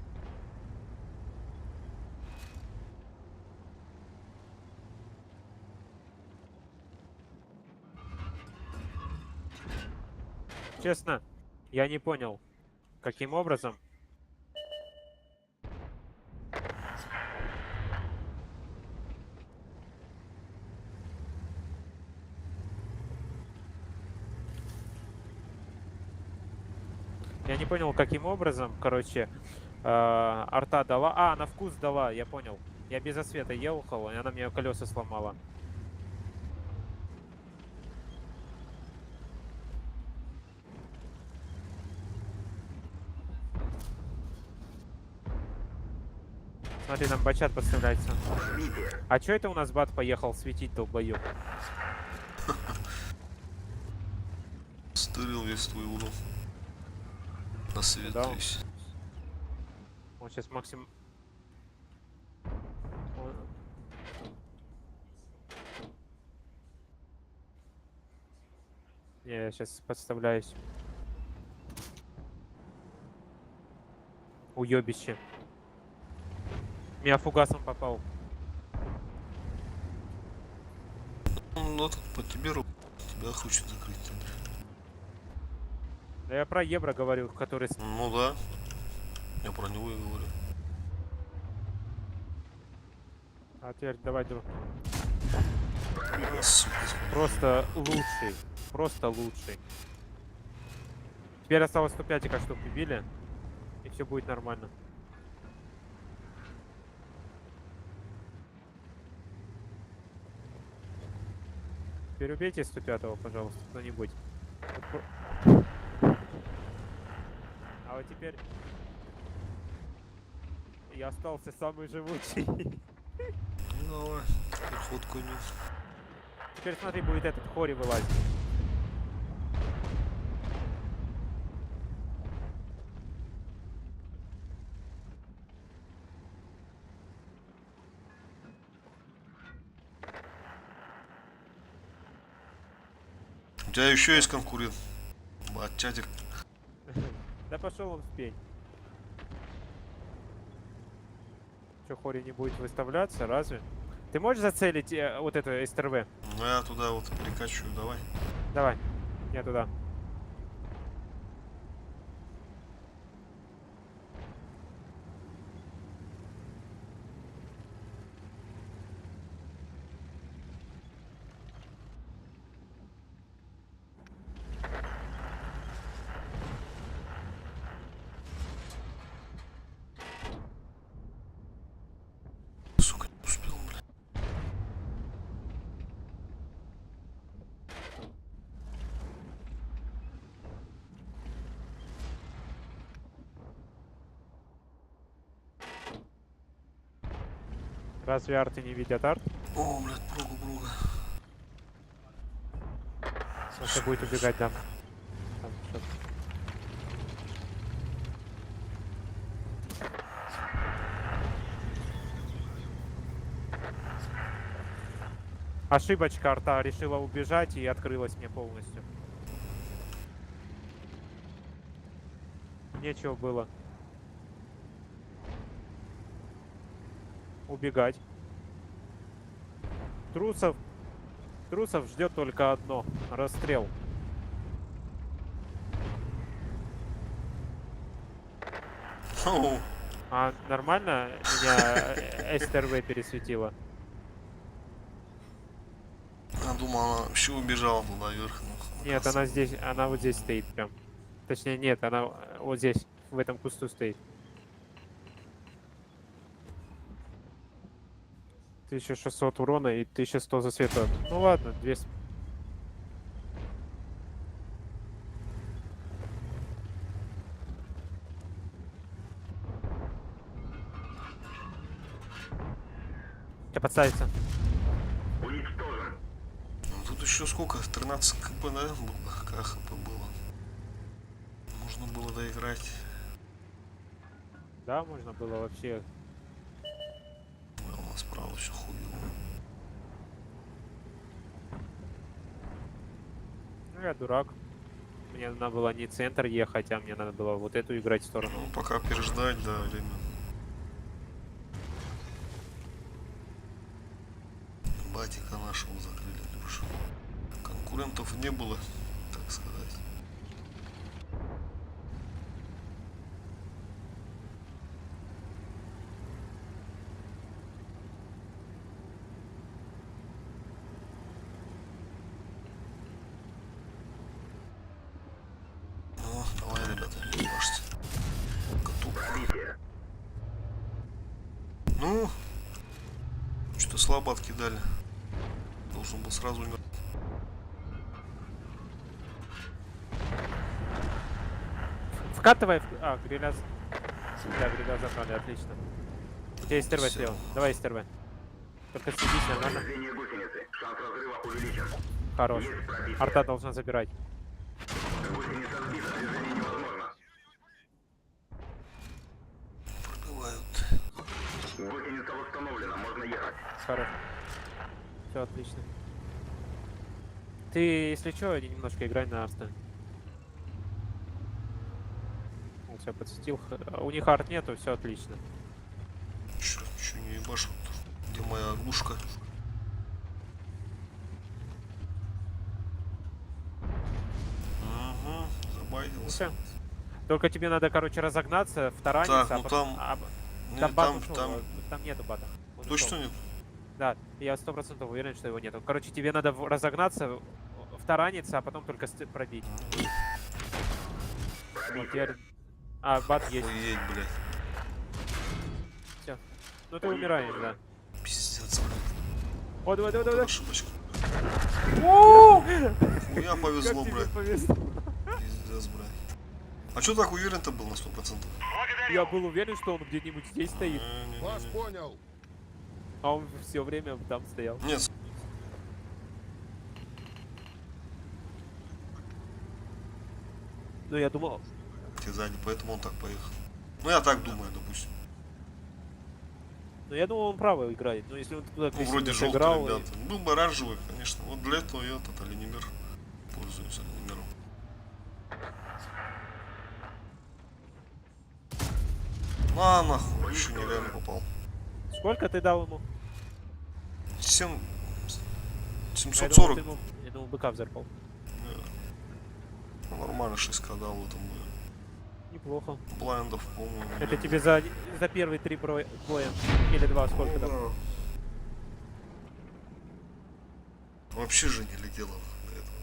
Честно, я не понял, каким образом. Я не понял, каким образом, короче, арта дала. А, она вкус дала, я понял. Я без освета ехал, и она мне колеса сломала. Смотри, нам бачат подставляется. Пробитие. А чё это у нас бат поехал светить, долбоёб? Стырил весь твой урон. На свет Да. весь. Он сейчас максим... Не, я сейчас подставляюсь. Уёбище. Меня фугасом попал. Ну, этот по тебе тебя хочет закрыть. Да я про Евро говорю, который... Ну да. Я про него и говорю. А теперь давай, друг. А, сука, смотри. Просто лучший. Просто лучший. Теперь осталось 105 чтобы убили. И все будет нормально. Теперь убейте 105-го, пожалуйста, кто-нибудь. Вот А вот теперь... Я остался самый живучий. Ну давай, теперь ход коню. Теперь смотри, будет этот Хори вылазить. У тебя еще есть конкурент. Батчатик. Да пошел он в пень. Че, Хори не будет выставляться, разве? Ты можешь зацелить вот это СТРВ? Ну я туда вот перекачиваю, давай. Давай, я туда. Сука, не успел, блядь. Разве арты не видят арт? О, блядь, прога, прога. Он сейчас будет убегать, да. Там всё. Ошибочка арта решила убежать и открылась мне полностью. Нечего было. Убегать. Трусов. Трусов ждет только одно. Расстрел. Оу. А нормально меня СТРВ пересветило? Я думал, она вообще убежала туда вверх. Ну, Нет, она здесь, она вот здесь стоит прям. Точнее, нет, она вот здесь, в этом кусту стоит. 1600 урона и 1100 засвета. Ну ладно, 200. Тебя подставится. Уничтожен. Ну, тут еще сколько? 13 кп, да? Было? КХП было. Можно было доиграть. Да, можно было вообще. Справа все хуево. Ну, я дурак. Мне надо было не центр ехать, а мне надо было вот эту играть сторону. Ну, пока переждать, да, время. Батика нашего закрыли, душ. Конкурентов не было, так сказать. Ну, давай, ребята, ебашьте. Коту. Пробитие. Ну, что-то слабо откидали. Должен был сразу умирать. Вкатывай. А, гриля... Да, гриля забрали, отлично. У тебя есть ТРВ Всё. слева. Давай СТРВ. Только следись нормально. Повреждение гусеницы. Шанс разрыва увеличен. Хорош. Есть пробитие. Арта должна забирать. Гусеница сбита. Движение невозможно. Пробивают. Гусеница восстановлена. Можно ехать. Хорош. Все отлично. Ты, если что, немножко играй на арта. Он тебя подсветил. У них арт нету, все отлично. Черт, еще не ебашут. Где моя оглушка? Угу, Ну забайтился. все. Только тебе надо, короче, разогнаться, втараниться. Так, ну а потом- там- а, Не, там бат там, ушел, там там нету бата. Он точно ушел. нет? Да, я 100% уверен, что его нету. Короче, тебе надо разогнаться, втараниться, а потом только пробить. Вот теперь... А, бат есть. Охуеть, блядь. Все. Ну ты умираешь, да. Пиздец, блядь. О, давай, давай, Это давай. ошибочка. Хуя повезло, Как тебе блядь. повезло. Пиздец, блядь. А чё так уверен-то был на 100%? Я был уверен, что он где-нибудь здесь стоит, Не-не-не. Вас понял. а он все время там стоял. Нет, Ну я думал, ты сзади, поэтому он так поехал. Ну я так думаю, допустим. ну я думал, он право играет. Но если он туда Ну вроде агрессивно желтый, сыграл, и- ребята. Был бы оранжевый, конечно. Вот для этого я этот оленемер пользуюсь оленемером. На нахуй, еще нереально попал. Сколько ты дал ему? 7... Я думал, 740. ты ему- Я думал, быка взорвал. Ну, нормально 6к дал в этом бою. Неплохо. Блайндов, по-моему. Это не тебе за первые три боя. Или два, сколько Ну там? да. Вообще же не летело до этого.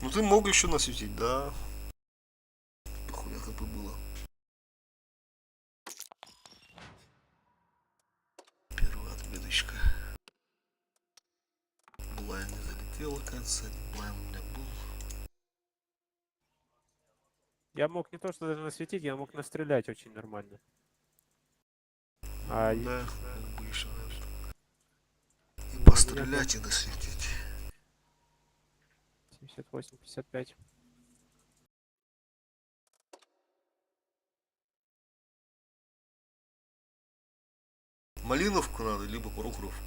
Ну ты мог еще насветить, да? Хуя хп было. Первая отметочка. Блайн не залетела, кажется, один блайн у меня был. Я мог не то что даже насветить, я мог настрелять очень нормально. А, Да, мог бы еще, наверное. И пострелять, и досветить. 78, 55. Малиновку надо, либо Прохоровку.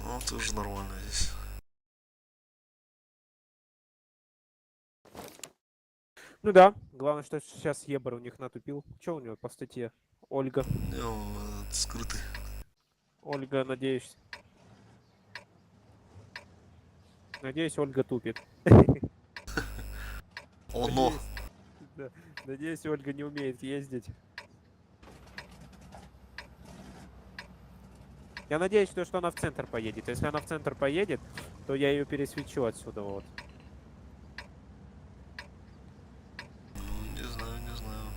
Ну, тоже нормально здесь. Ну да, главное, что сейчас Ебр у них натупил. Че у него по статье? Ольга. Не, он, скрытый. Ольга, надеюсь. Надеюсь, Ольга тупит. Оно. Надеюсь, да. Надеюсь, Ольга не умеет ездить. Я надеюсь, что она в центр поедет. Если она в центр поедет, то я ее пересвечу отсюда вот. Ну, не знаю, не знаю.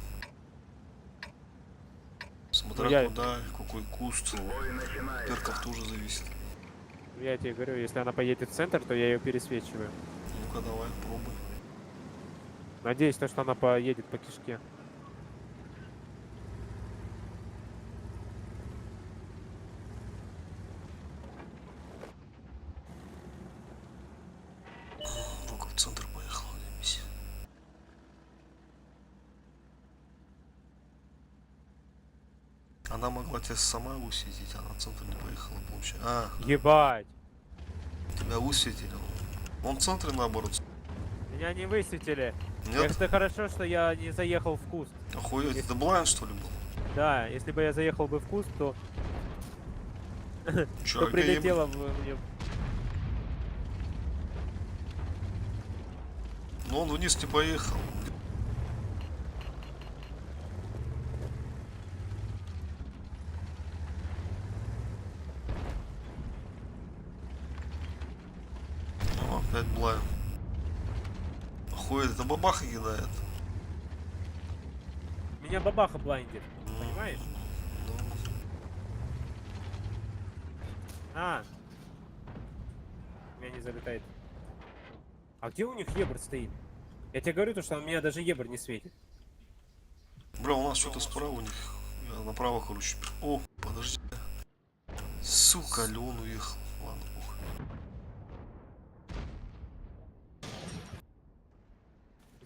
Смотря Ну, я- куда, какой куст. Бой начинается. Перков тоже зависит. Я тебе говорю, если она поедет в центр, то я ее пересвечиваю. Ну-ка, давай, пробуй. Надеюсь, то, что она поедет по кишке. Она могла тебя сама высветить, она в центр не поехала, получается. А, Ебать! тебя высветили. Он в центре наоборот. Меня не высветили. Нет? Это хорошо, что я не заехал в куст. Охуеть, это blind что ли был? Да, если бы я заехал бы в куст, то, Чё, то а где ебать? прилетело бы мне. Но он вниз не поехал. О, опять blind. Охуеть, это бабаха кидает. Меня бабаха блайндит, понимаешь? Ну, А! Меня не залетает. А где у них ебр стоит? Я тебе говорю, то, что он меня даже ебр не светит. Бля, у нас что-то справа у них. Я направо, короче. О, подожди. Сука, Леон уехал. Ладно, похуй.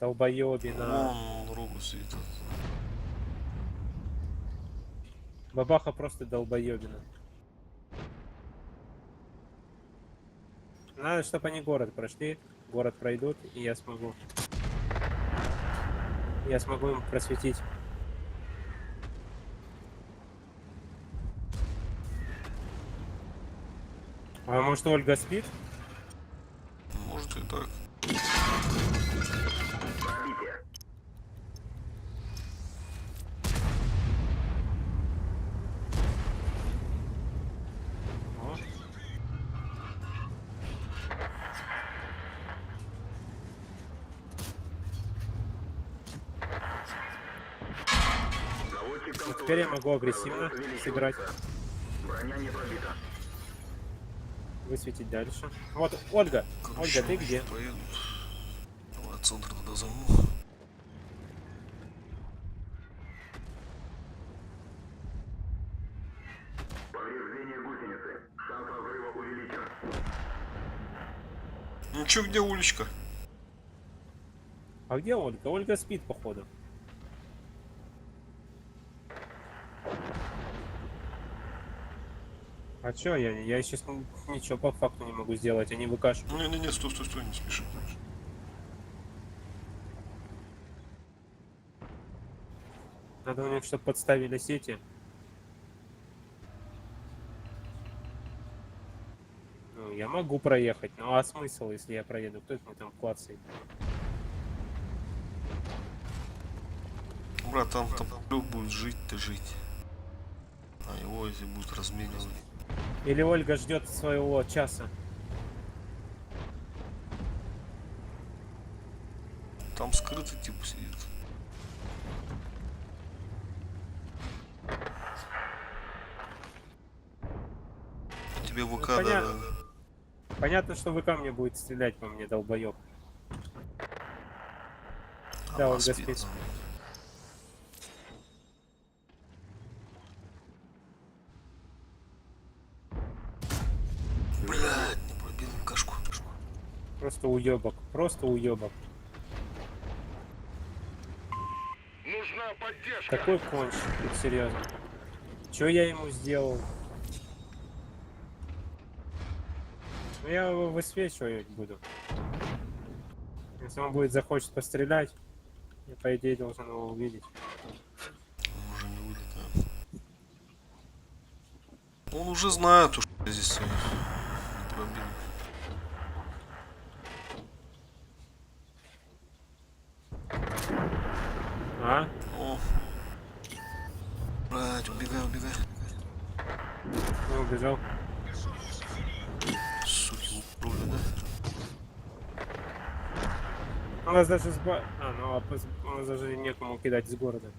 Долбоебина. Вон рогу светит. Бабаха просто долбоебина. Надо, чтобы они город прошли. Город пройдут, и я смогу. Я смогу им просветить. А может, Ольга спит? Может и так. Пробитие. О. Наводчик Вот теперь я контужен. могу агрессивно Разрыв сыграть, увеличивается. Броня не пробита. высветить дальше. Вот, Ольга, Короче, Ольга, ты где? Поедут. Давай центр тогда займу. Повреждение гусеницы. Шанс разрыва увеличен. Ну чё, где уличка? А где Ольга? Ольга спит, походу. А чё я? Я сейчас ничего по факту не могу сделать, они выкашивают. Не-не-не, стой, стой, стой, не спеши. Надо у них, чтобы подставили сети. Ну, я могу проехать, ну а смысл, если я проеду? Кто это мне там клацает? Брат, там, там Лёв будет жить, ты жить. А его эти будут разменивать. Или Ольга ждет своего часа? Там скрытый тип сидит. Тебе ВК Ну, понятно. дали. Понятно, что ВК мне будет стрелять по мне, долбоеб. Да, Она Ольга спит, спит. да. Блядь, не пробил кашку. Просто уебок, просто уебок. Нужна поддержка. Такой конч, вот серьезно. Че я ему сделал? Ну я его высвечивать буду. Если он будет захочет пострелять, я по идее должен его увидеть. Он уже не вылетает. Он уже знает, что я здесь стою. Не пробил. А? О. Блядь, убегай, убегай. Ну, убежал. Суки, упрули, да? У нас даже с ба- А, ну а у нас даже некому кидать из города.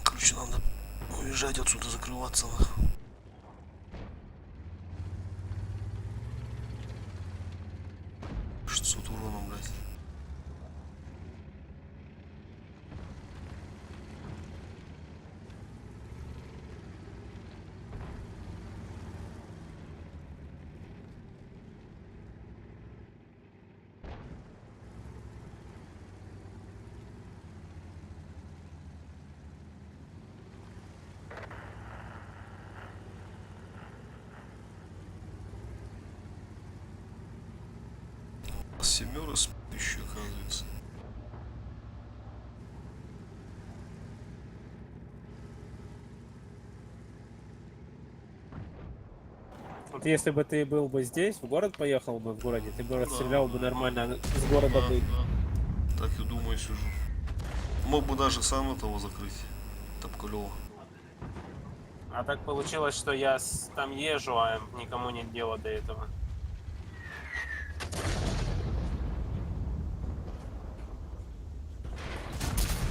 Короче, надо уезжать отсюда, закрываться. нахуй. Шестьсот урона, блядь. Семера еще, оказывается. Вот если бы ты был бы здесь, в город поехал бы в городе, ты бы расстрелял бы нормально с города Да, бы. да. Так и думаю, сижу. Мог бы даже сам этого закрыть. Топкалева. А так получилось, что я там езжу, а никому нет дела до этого.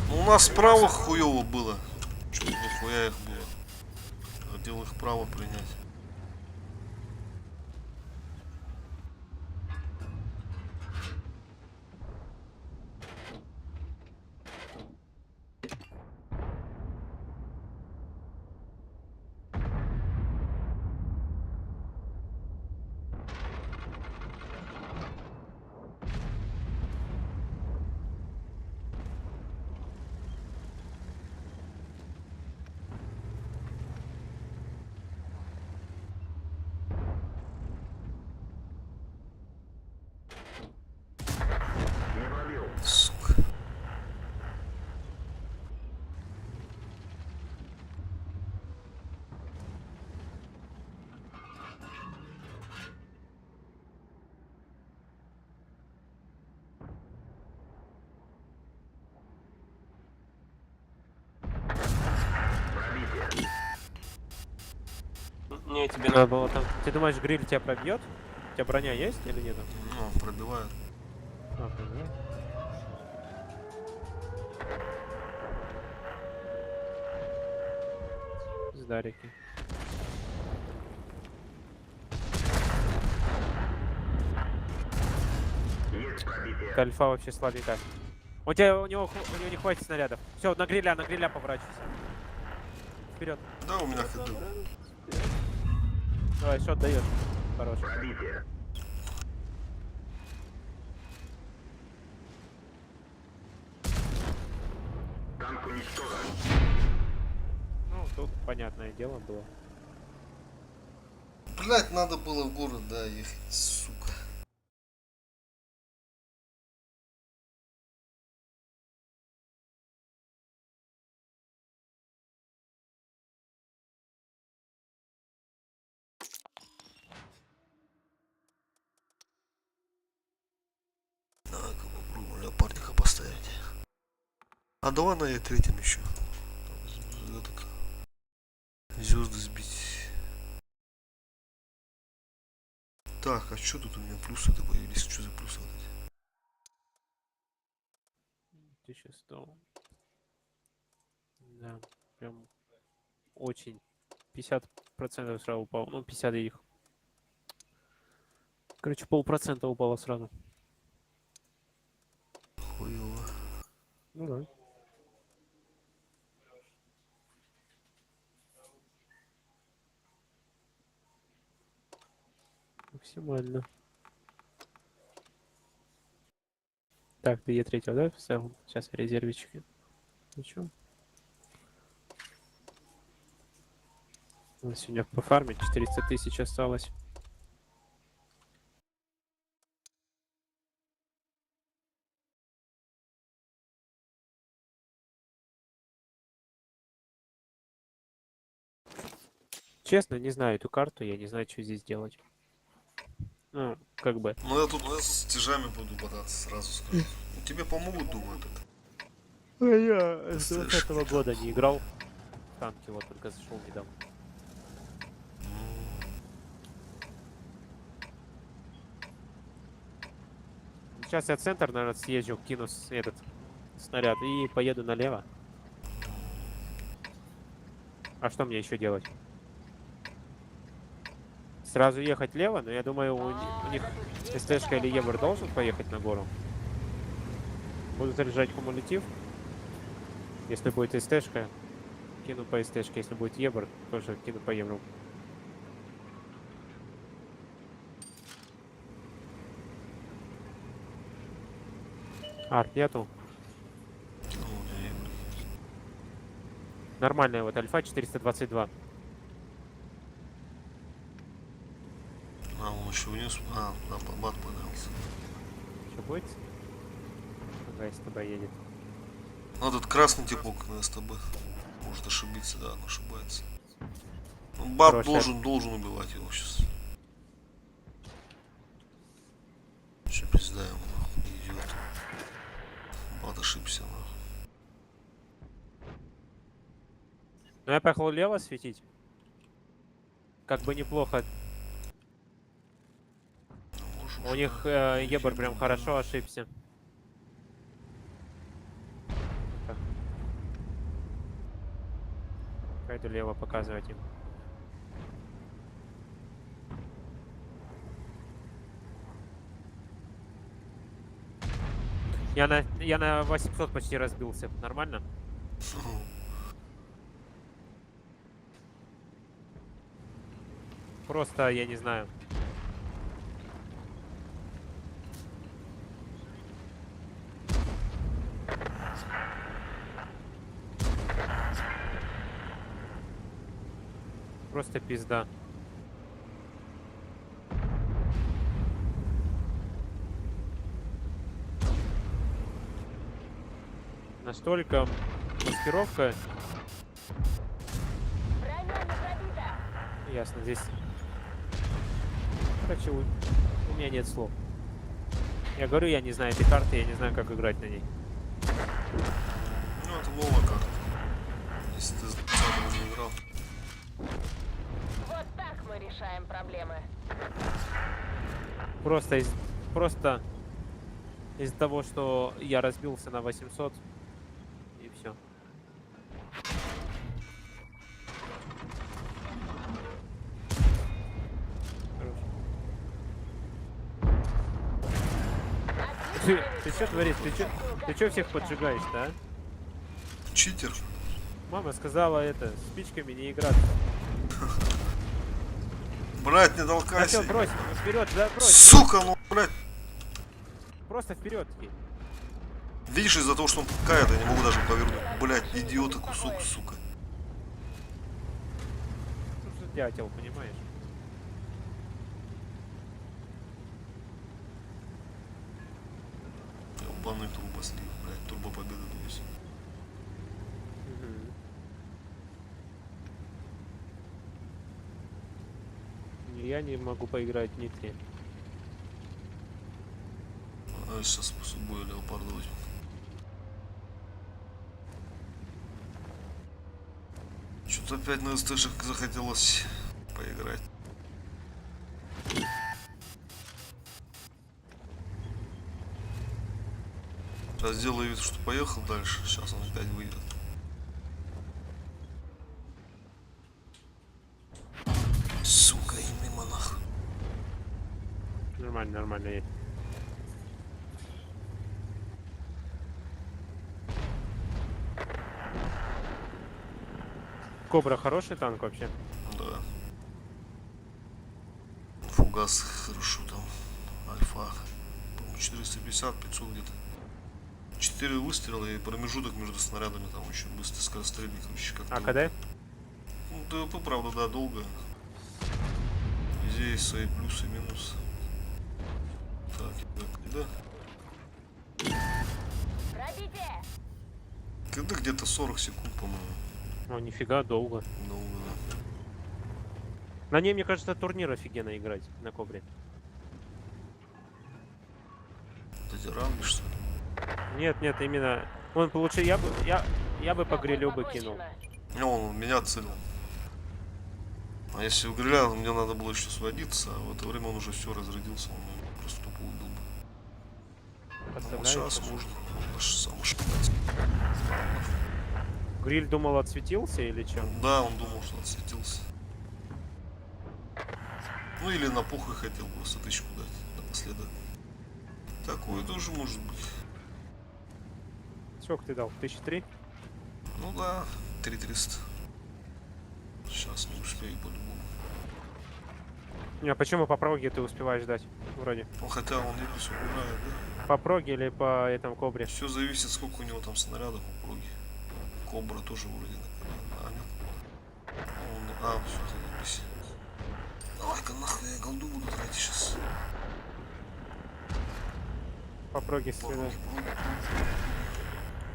Ну, у нас справа хуево было. Чё нихуя их было. Хотел их право принять. Не пробил. Сука. Пробитие. Не, тебе надо было там. Ты думаешь, гриль тебя пробьет? У тебя броня есть или нет? Ну, пробивает. А, пробивает. Здарики. Есть пробитие. Это альфа вообще слабенькая. У тебя у него у него не хватит снарядов. Все, на гриля поворачивайся. Вперед. Да, у меня ходил. Давай, шот даешь. Хорош. Пробитие. Танк уничтожен. Ну, тут понятное дело было. Блять, надо было в город, да, ехать, сука. Давай-ка попробуем леопардика поставить. А давай на Е3 еще. Этот, звезды сбить. Так, а что тут у меня плюсы-то появились? Что за плюсы вот эти? 1100. Да, прям очень. 50% сразу упало. Ну, 50 их. Короче, полпроцента упало сразу. Хуёво. Ну да. Максимально. Так, ты Е3, да, поставил? Сейчас я резервички. Ничего. У нас сегодня по фарме 400 тысяч осталось. Честно, не знаю эту карту, я не знаю, что здесь делать. Ну, как бы. Ну я тут с тяжами буду бодаться, сразу скажу. Ну, тебе помогут, думаю, тут. Я с с Слышь, 20 года не играл в танки, вот только зашел недавно. Сейчас я центр, наверное, съезжу, кину этот снаряд и поеду налево. А что мне еще делать? Сразу ехать лево, но я думаю, у них СТшка или Евр должен поехать на гору. Буду заряжать кумулятив. Если будет СТшка, кину по СТшке. Если будет Евр, тоже кину по Евру. Арт нету. Ну, у меня Евр. Нормальная вот альфа 422. А, он еще вниз. А, да, бат поднялся. Что будет? Ага, СТБ едет. Ну, тут красный типок на СТБ. Может ошибиться, да, он ошибается. Ну, Бат Хорошая. должен убивать его сейчас. Вообще пизда ему, нахуй, идиот. Бат ошибся, нахуй. Ну я поехал лево светить. Как бы неплохо. Ну, может, У уже, них да. Ебр прям хорошо ошибся. Так. Пойду лево показывать им. Я на 800 почти разбился. Нормально? Просто, я не знаю. Просто пизда. Настолько маскировка. Броня не пробита! Ясно, здесь. Короче, у меня нет слов. Я говорю, я не знаю этой карты, я не знаю, как играть на ней. Ну, это новая карта. Если ты с 20 не играл. Вот так мы решаем проблемы. Просто из-за того, что я разбился на 800, и все. Ты что творишь? Ты чё всех поджигаешь-то, а? Читер. Мама сказала это, спичками не играться. Брать, не Да толкайся. всё, брось, вперед, да, брось. Сука, ну, блядь. Просто вперед. ей. Видишь, из-за того, что он толкает, я не могу даже повернуть. Блядь, идиота кусок, сука. Ну что дятел, понимаешь? Ебаный турбослив, блядь, турбо победа то есть. Мгм. Ни я не могу поиграть, ни ты. А сейчас с собой леопарда возьму. Что-то опять на СТшек захотелось поиграть. Сейчас сделаю вид, что поехал дальше. Сейчас он опять выйдет. Сука, и мимо нахуй. Нормально, нормально. едь. Кобра хороший танк вообще? Да. Фугас хорошо там. Альфа. По-моему, 450, 500 где-то. 4 выстрела и промежуток между снарядами там очень быстро скорострельный, короче, как А ТВП. КД? Ну, ТВП, правда, да, долго. Везде есть свои плюсы и минусы. Так, КД. Пробитие! КД где-то 40 секунд, по-моему. О, нифига, долго. Долго, да. На ней, мне кажется, турнир офигенно играть на Кобре. Вот эти ранги, что ли? Нет, нет, именно. Он получил. Я бы по С тобой грилю бы кинул. покончено. Не, он меня целил. А если у гриля, мне надо было еще сводиться, а в это время он уже все разрядился, он меня просто тупо убил бы. Ну, вот Подставляется. сейчас можно. Он же сам ошибается. Гриль думал, отсветился или что? Да, он думал, что отсветился. Ну или на похуй хотел просто тычку дать напоследок. Такое тоже может быть. Сколько ты дал? 1003? Ну да, 3300. Сейчас не успею по-любому. Не, а почему по проге ты успеваешь дать? Вроде. Ну хотя он не все убирает, да? По проге или по этому кобре? Все зависит, сколько у него там снарядов у проги. Кобра тоже вроде на А, нет. Он, все, заебись. Давай-ка нахуй я голду буду тратить сейчас. По проге стреляю. Пороги, пороги, пороги.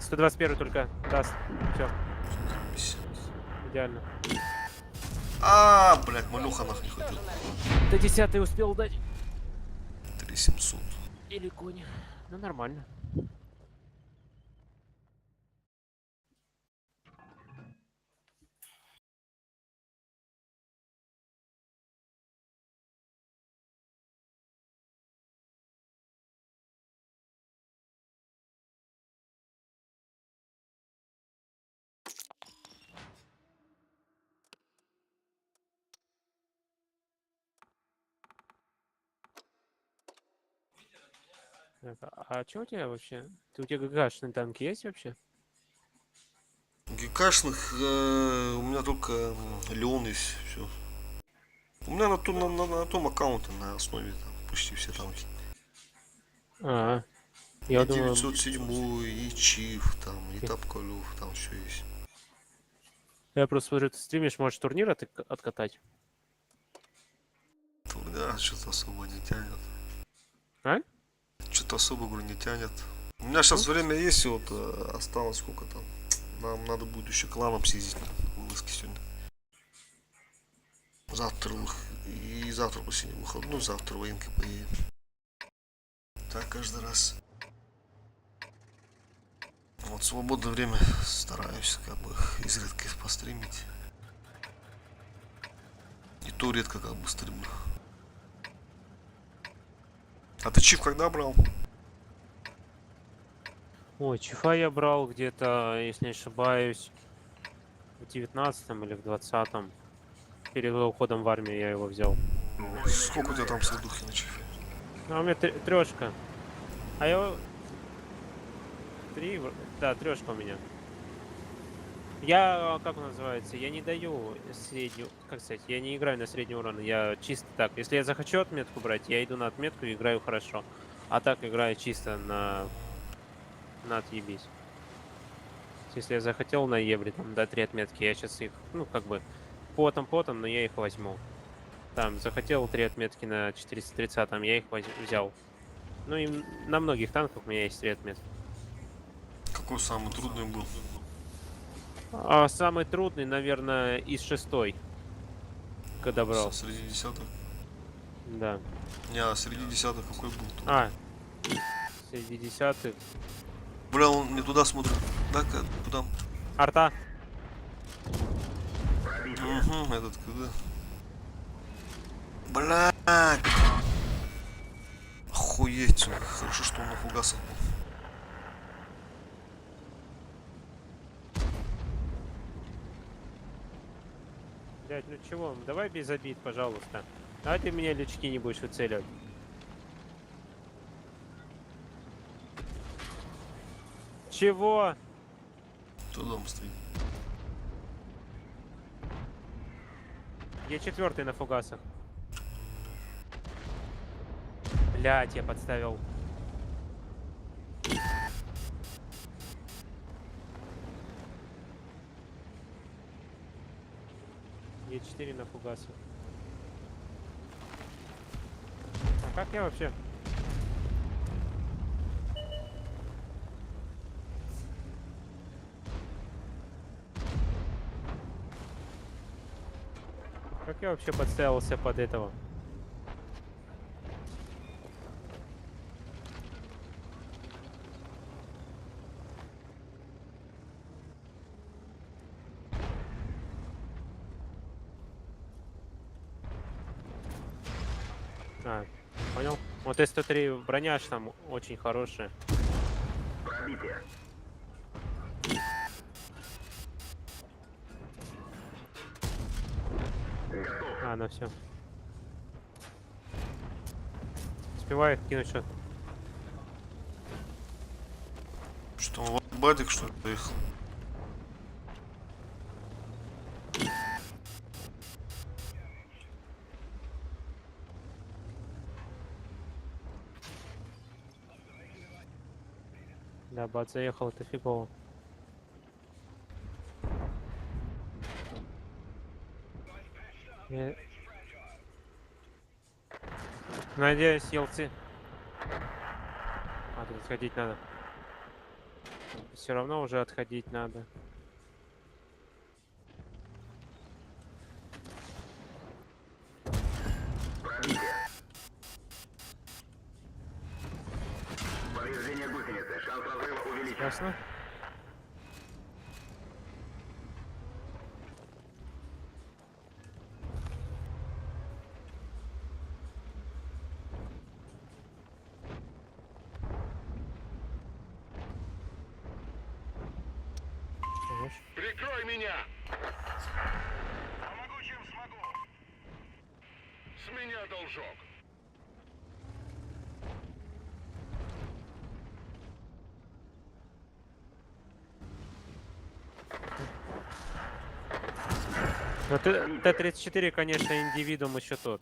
121 только даст. Все, Заебись. идеально. А, блядь, малюха нахуй не хватил. До 10 успел дать. 3700. Или конь. Ну нормально. Так, а что у тебя вообще? Ты у тебя ГГшные танки есть вообще? ГКшных у меня только Леон есть, все. У меня на, том- на том аккаунте на основе там почти все танки. А, я и думаю, 907, и Чиф, там, и Тапкалюв, там все есть. я просто смотрю, ты стримишь, можешь турнир откатать. Да, что-то особо не тянет. А? Что-то особо, говорю, не тянет. У меня сейчас время есть, и вот осталось сколько там. Нам надо будет еще кланом съездить на вылазки сегодня. Завтра и завтра последний выход. Ну, завтра военки поедем. Так каждый раз. Вот свободное время стараюсь как бы изредка постримить. И то редко как бы стримлю. А ты чиф когда брал? Ой, чифа я брал где-то, если не ошибаюсь, в 19 или в 20-м. Перед уходом в армию я его взял. Сколько у тебя там средухи на чифе? Ну, а у меня трешка. А я... Три... Да, трешка у меня. Я, как он называется, я не даю среднюю... Как сказать, я не играю на средний урон, я чисто так. Если я захочу отметку брать, я иду на отметку и играю хорошо. А так играю чисто на... На отъебись. Если я захотел на евре, там, до три отметки, я сейчас их, ну, как бы, потом-потом, но я их возьму. Там, захотел три отметки на 430, я их взял. Ну и на многих танках у меня есть три отметки. Какой самый трудный был? А самый трудный, наверное, из шестой. Когда брал. Среди десяток? Да. Не, а среди десяток какой был? Тут? А, среди десятых. Бля, он не туда смотрит. Да, куда? Арта. Угу, этот куда? Блядь. Охуеть, сука. Хорошо, что он на фугасах был. Блядь, ну чего? Давай без обид, пожалуйста. Давай ты меня лючки не будешь выцеливать. Чего? Кто там стоит? Я четвертый на фугасах. Блять, я подставил. Е4 на фугасах. А как я вообще? Как я вообще подставился под этого? А, понял. Вот С-103 броня аж там очень хорошая. Пробитие. А, ну все. Успеваю кинуть что-то. Что он в бадик, что ли, поехал? Да, бат заехал, это фигово. Я... Надеюсь, елцы. А, тут отходить надо. Все равно уже отходить надо. Пробитие. Повреждение гусеницы. Шанс разрыва увеличен. Ясно? Хорош. Прикрой меня! Помогу, чем смогу. С меня должок. Ну, Т-34, конечно, индивидуум еще тот.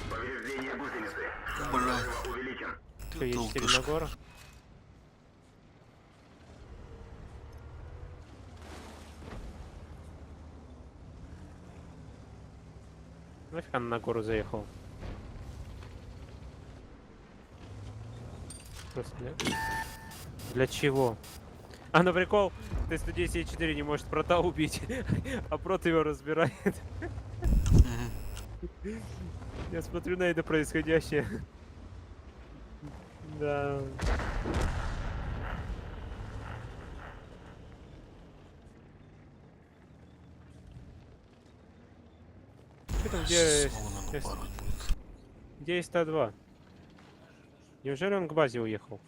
Повреждение гусеницы. Шанс Блядь. разрыва увеличен. Что, Ты Е4 на толкаешь. гору? Нафиг она на гору заехала? Просто для чего? А на прикол, Т-110Е4 не может прота убить, а прот его разбирает. Мгм. Я смотрю на это происходящее. Да. Что там, где, Снова надо э, пару будет. где 102? Неужели он к базе уехал?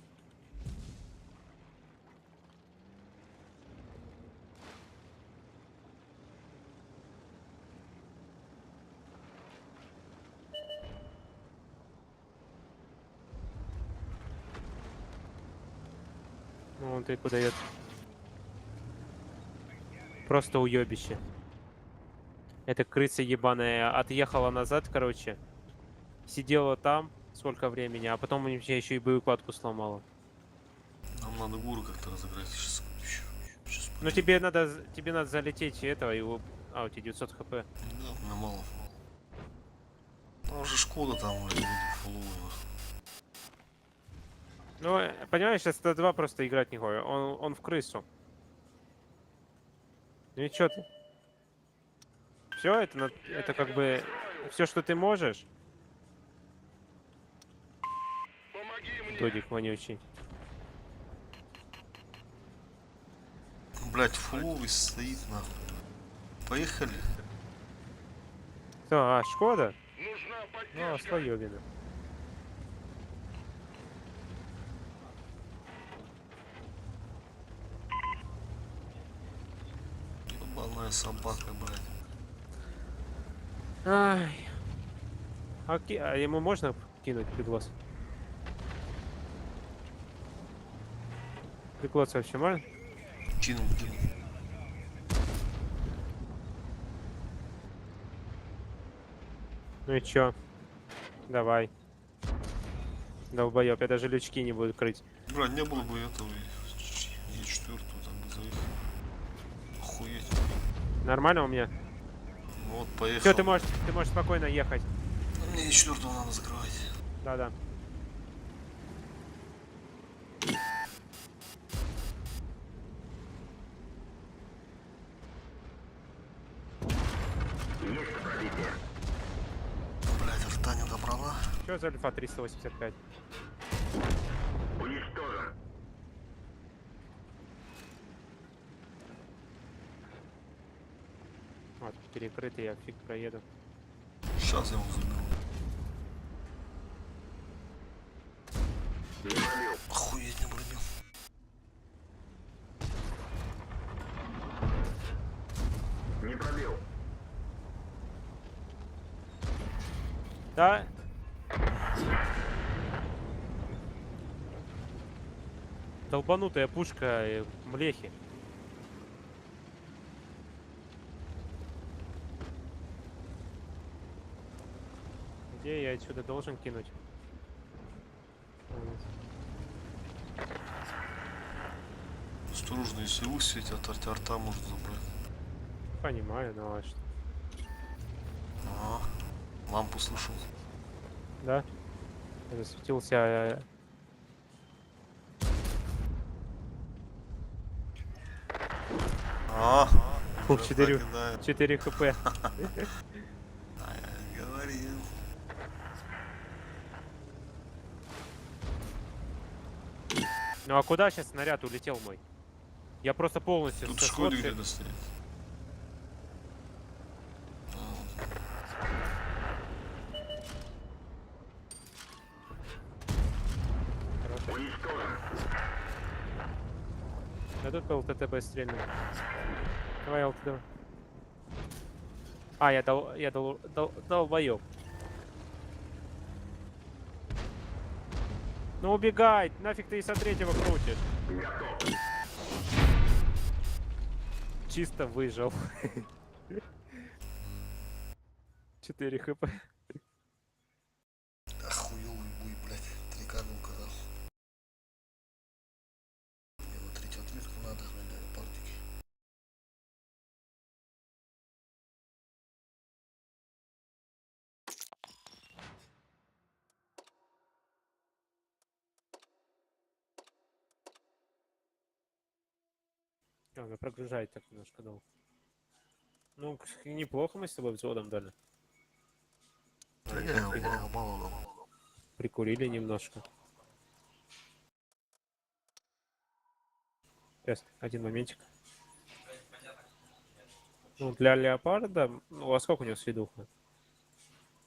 Ну, он тыку дает. Просто уебище. Эта крыса ебаная отъехала назад, короче. Сидела там сколько времени, а потом у меня еще и боекладку сломала. Нам надо гуру как-то разыграть сейчас. Сейчас Ну тебе надо залететь этого его. А, у тебя 900 хп. Да, у меня мало. Там же Шкода там, блядь, буду фуловый, нахуй. Ну, понимаешь, сейчас Т2 просто играть не хочет. Он в крысу. Ну и чё ты? Все, это как бы все, что ты можешь, Помоги мне! Додик вонючий. Блять, фуловый стоит, нахуй. Поехали. Кто? А, Шкода? Нужна Ну, поддержка! слоёбина. Ебаная собака, блядь. Ай. А ему можно кинуть приглас? Приглас вообще можно? Кинул, кинул. Ну и чё? Давай. Долбоёб, я даже лючки не буду крыть. Блядь, не было бы этого, я четвертую там бы заехал. Охуеть. Нормально у меня? Ну вот, поехал. Все, ты можешь спокойно ехать. Ну, Мне четвертого надо закрывать. Да-да. Есть пробитие. Блядь, арта не добрала. Чё за альфа 385? Уничтожен. Вот, перекрытый, я фиг проеду. Сейчас я его заберу. Не пробил. Охуеть не пробил. Не пробил. Да? Долбанутая пушка, млехи. Где я отсюда должен кинуть? Осторожно, если светят, арта, арта может забрать. Понимаю, но а что? А, лампу слышал. Да? Я засветился. А, Пол уже 4, так и да. 4 хп. А я говорил. Ну а куда сейчас снаряд улетел мой? Я просто полностью Тут со школе сводки- где-то стоит. А, вот. Уничтожен. Да тут по ЛТТБ стрельнул. Давай ЛТТБ. А, я дал, я дал, дал, долбоёб. Ну убегай, нафиг ты и со третьего крутишь. Готов. Чисто выжил. 4 хп. Охуёвый буй, блядь. Три када указал. Мне вот третью отметку надо на леопардике. А, она прогружает так немножко долго. Ну, неплохо мы с тобой взводом дали. Да не, мало, мало дал. Прикурили немножко. Сейчас, один моментик. Ну, для леопарда... Ну, а сколько у него свидуха?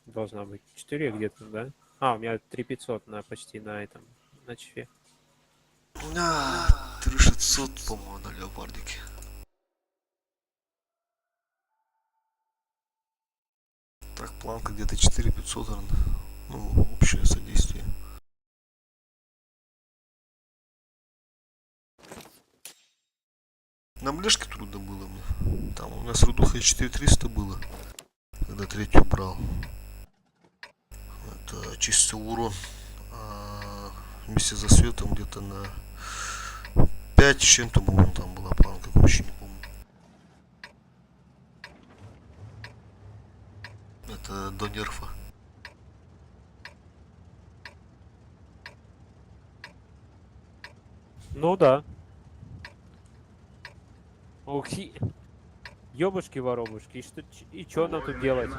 Должна быть. 4 где-то, да? А, у меня 3500 на почти на этом, на чфе. У меня 3600, по-моему, на леопардике. Так, планка где-то 4500, наверное. Ну, общее содействие. На млешке трудно было мне. Там у меня с рудухой 4300 было, когда третью брал. Это чисто урон. А вместе за светом где-то на 5 с чем-то, по-моему, там была планка, вообще не помню. Это до нерфа. Ну да. Ох, ёбушки-воробушки, и что, и чё нам тут делать?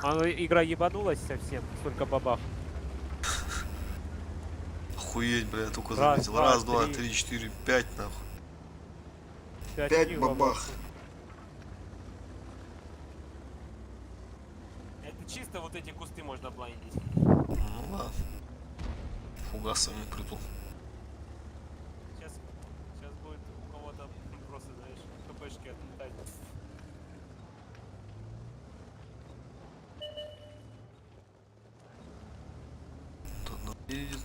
А, ну, игра ебанулась совсем, столько бабах. Охуеть, бля, я только Раз, заметил. два, Раз, два, три. три, четыре, пять, нахуй. Пять, Пять у них бабах. Это чисто вот эти кусты можно блайндить. Ну да. Фугасами притул. Сейчас, сейчас будет у кого-то просто, знаешь, хпшки отлетать. Тут одна едет.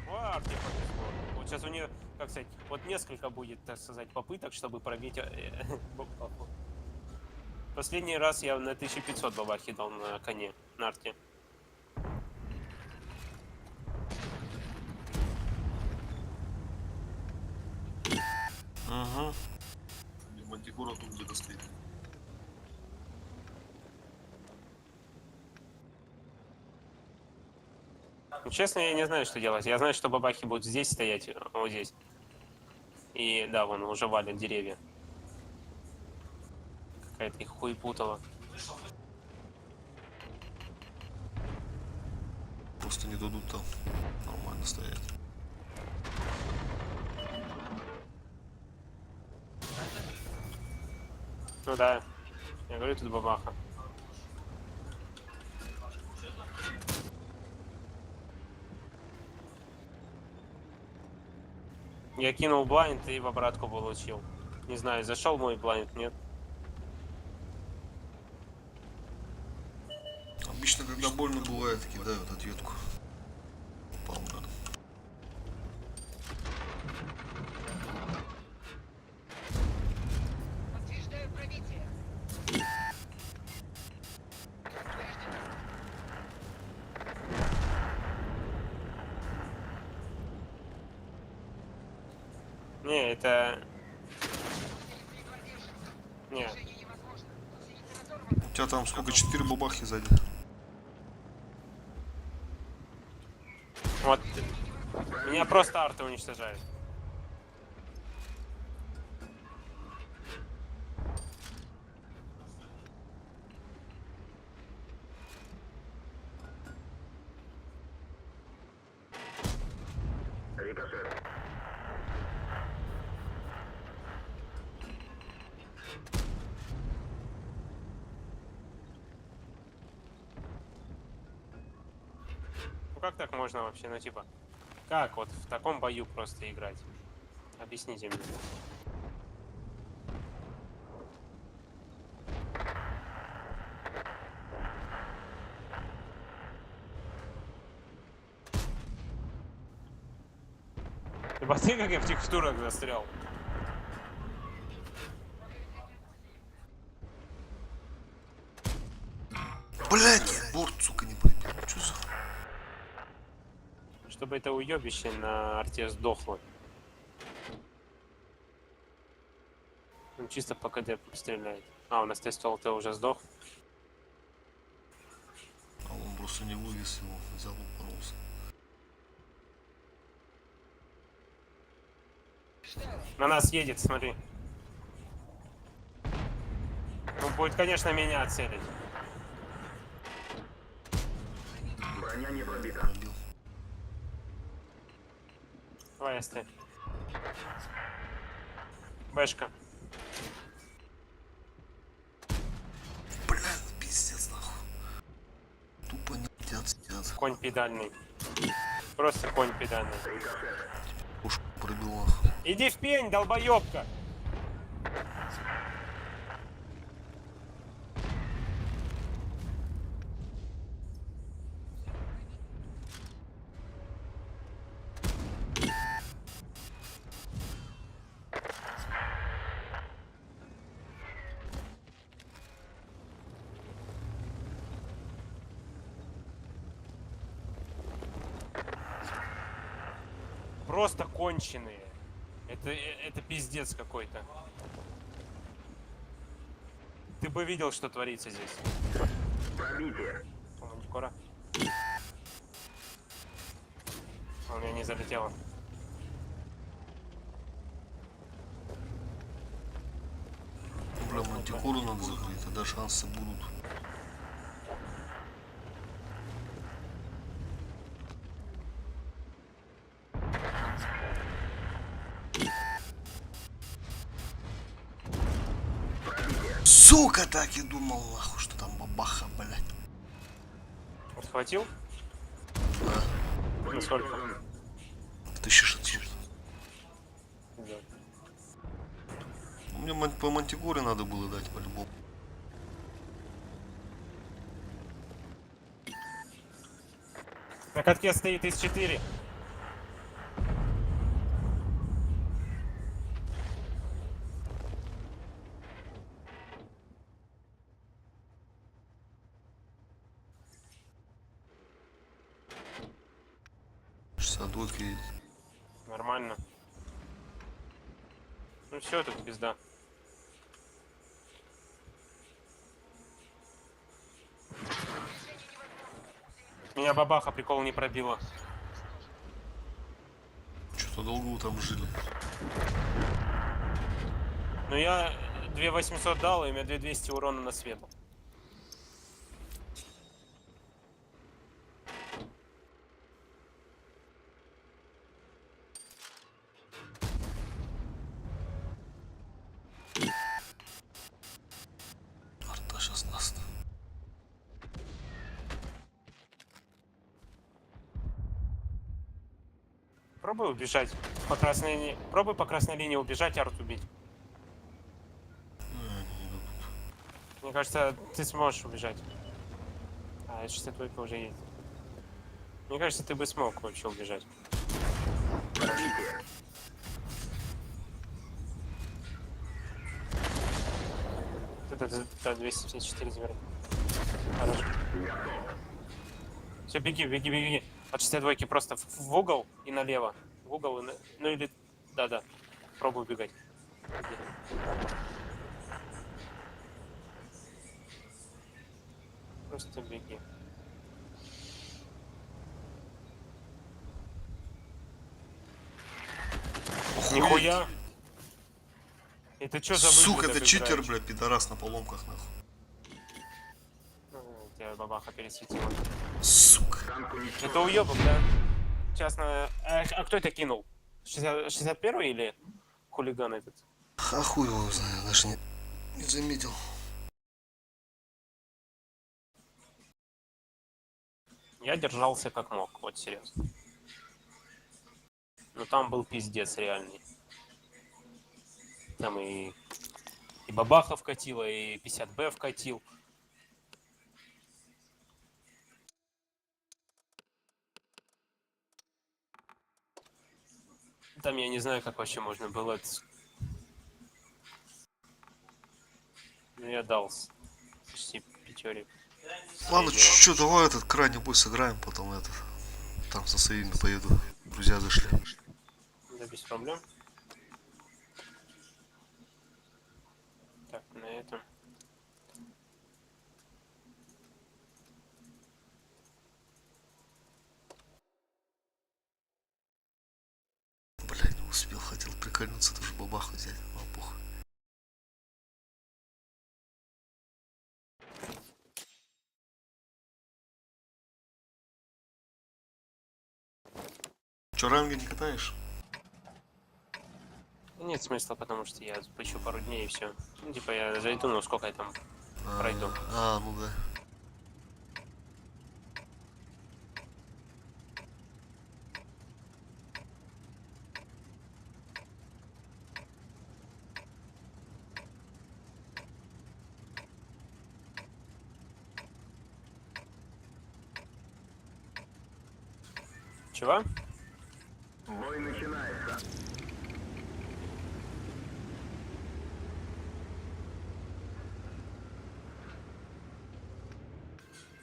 О, Арте повезло. Вот сейчас у нее, как сказать, вот несколько будет, так сказать, попыток, чтобы пробить бабаху. Последний раз я на 1500 бабахи дал на коне, на арте. Угу. Мантикора тут где-то стоит. Ну, честно, я не знаю, что делать. Я знаю, что бабахи будут здесь стоять, вот здесь. И да, вон уже валят деревья. Какая-то их хуй путала. Просто не дадут там нормально стоять. Ну да. Я говорю, тут бабаха. Я кинул blind и в обратку получил. Не знаю, зашел мой blind, нет? Обычно, когда больно бывает, кидают ответку. Упал рядом. Подтверждаю пробитие. Не, это... Не, У тебя там сколько? Четыре бабахи сзади. вот. Меня просто арты уничтожают. Рикошет. Ну как так можно вообще, ну типа, как вот в таком бою просто играть? Объясните мне. Ты посмотри, как я в текстурах застрял. Блять, борт, сука, не пробил. Чё за хуй? Чтобы это уебище на арте сдохло. Он чисто по КД стреляет. А, у нас тест ЛТ уже сдох. А он просто не вывез его, взял упоролся. На нас едет, смотри. Он будет, конечно, меня целить. Броня не пробита. Пробил. Давай, СТ. Бэшка. Блядь, пиздец, нахуй. Тупо не летят, сидят. Конь педальный. Просто конь педальный. Уж пробил нахуй. Иди в пень, долбоебка! Просто конченые. Это пиздец какой-то. Ты бы видел, что творится здесь. Пробитие. О, Мантикора. А, У меня не залетело. Бля, мантикору надо закрыть, тогда шансы будут. Сука, так и думал, нахуй, что там бабаха, блядь. Отхватил? Да, На сколько? 1600. Да. Ну, Мне по мантикоре надо было дать по-любому. На катке стоит из 4. Шестьдесят двойка едет. Нормально. Ну все, тут пизда. Меня бабаха прикол не пробила. Что-то долго вы там жили. Но я 2800 дал, и у меня 2200 урона на свету. Арта сейчас нас. Пробуй убежать по красной линии. Пробуй по красной линии убежать, арт убить. Не, они не дадут. Мне кажется, ты сможешь убежать. А, 62 уже едет. Мне кажется, ты бы смог вообще убежать. Пробитие. Это, да, 274 забирай. Хорошо. Все, беги, беги, беги. От 62 просто в угол и налево. В угол и на... Ну или... Да-да. Пробуй убегать. Просто беги. Нихуя! Это что за Сука, выблядок это читер, играешь? блядь, пидорас на поломках, нахуй. Ну, Тебя бабаха пересветила. Сука. Танк уничтожен. Это уебок, да? Сейчас на... А кто это кинул? 60... 61 или хулиган этот? А хуй его знает, даже не заметил. Я держался как мог, вот серьезно. Но там был пиздец реальный. Там и бабаха вкатила, и 50Б вкатил. Там я не знаю, как вообще можно было... Ну, я дался. Почти пятерик. Ладно, Среднего. чё, давай этот крайний бой сыграем, потом этот. Там со своими поеду. Друзья зашли. Да, без проблем. Так, на этом. Блядь, не успел, хотел прикольнуться, тоже бабаху взять. А, похуй. Чё, ранги не катаешь? Нет смысла, потому что я еще пару дней и все. Ну, типа я зайду, но сколько я там А, Пройду. А, ну да. Чего? Бой начинается.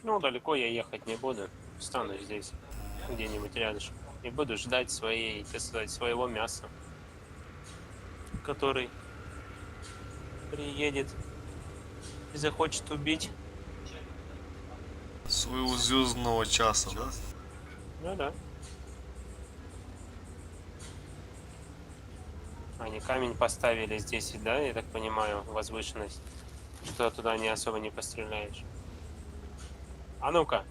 Ну, далеко я ехать не буду. Встану здесь, где-нибудь рядышком. И буду ждать своей, так сказать, своего мяса, который приедет и захочет убить. Своего звездного часа, да? Ну да. Они камень поставили здесь, да, я так понимаю, возвышенность, что туда не особо не постреляешь. А ну-ка.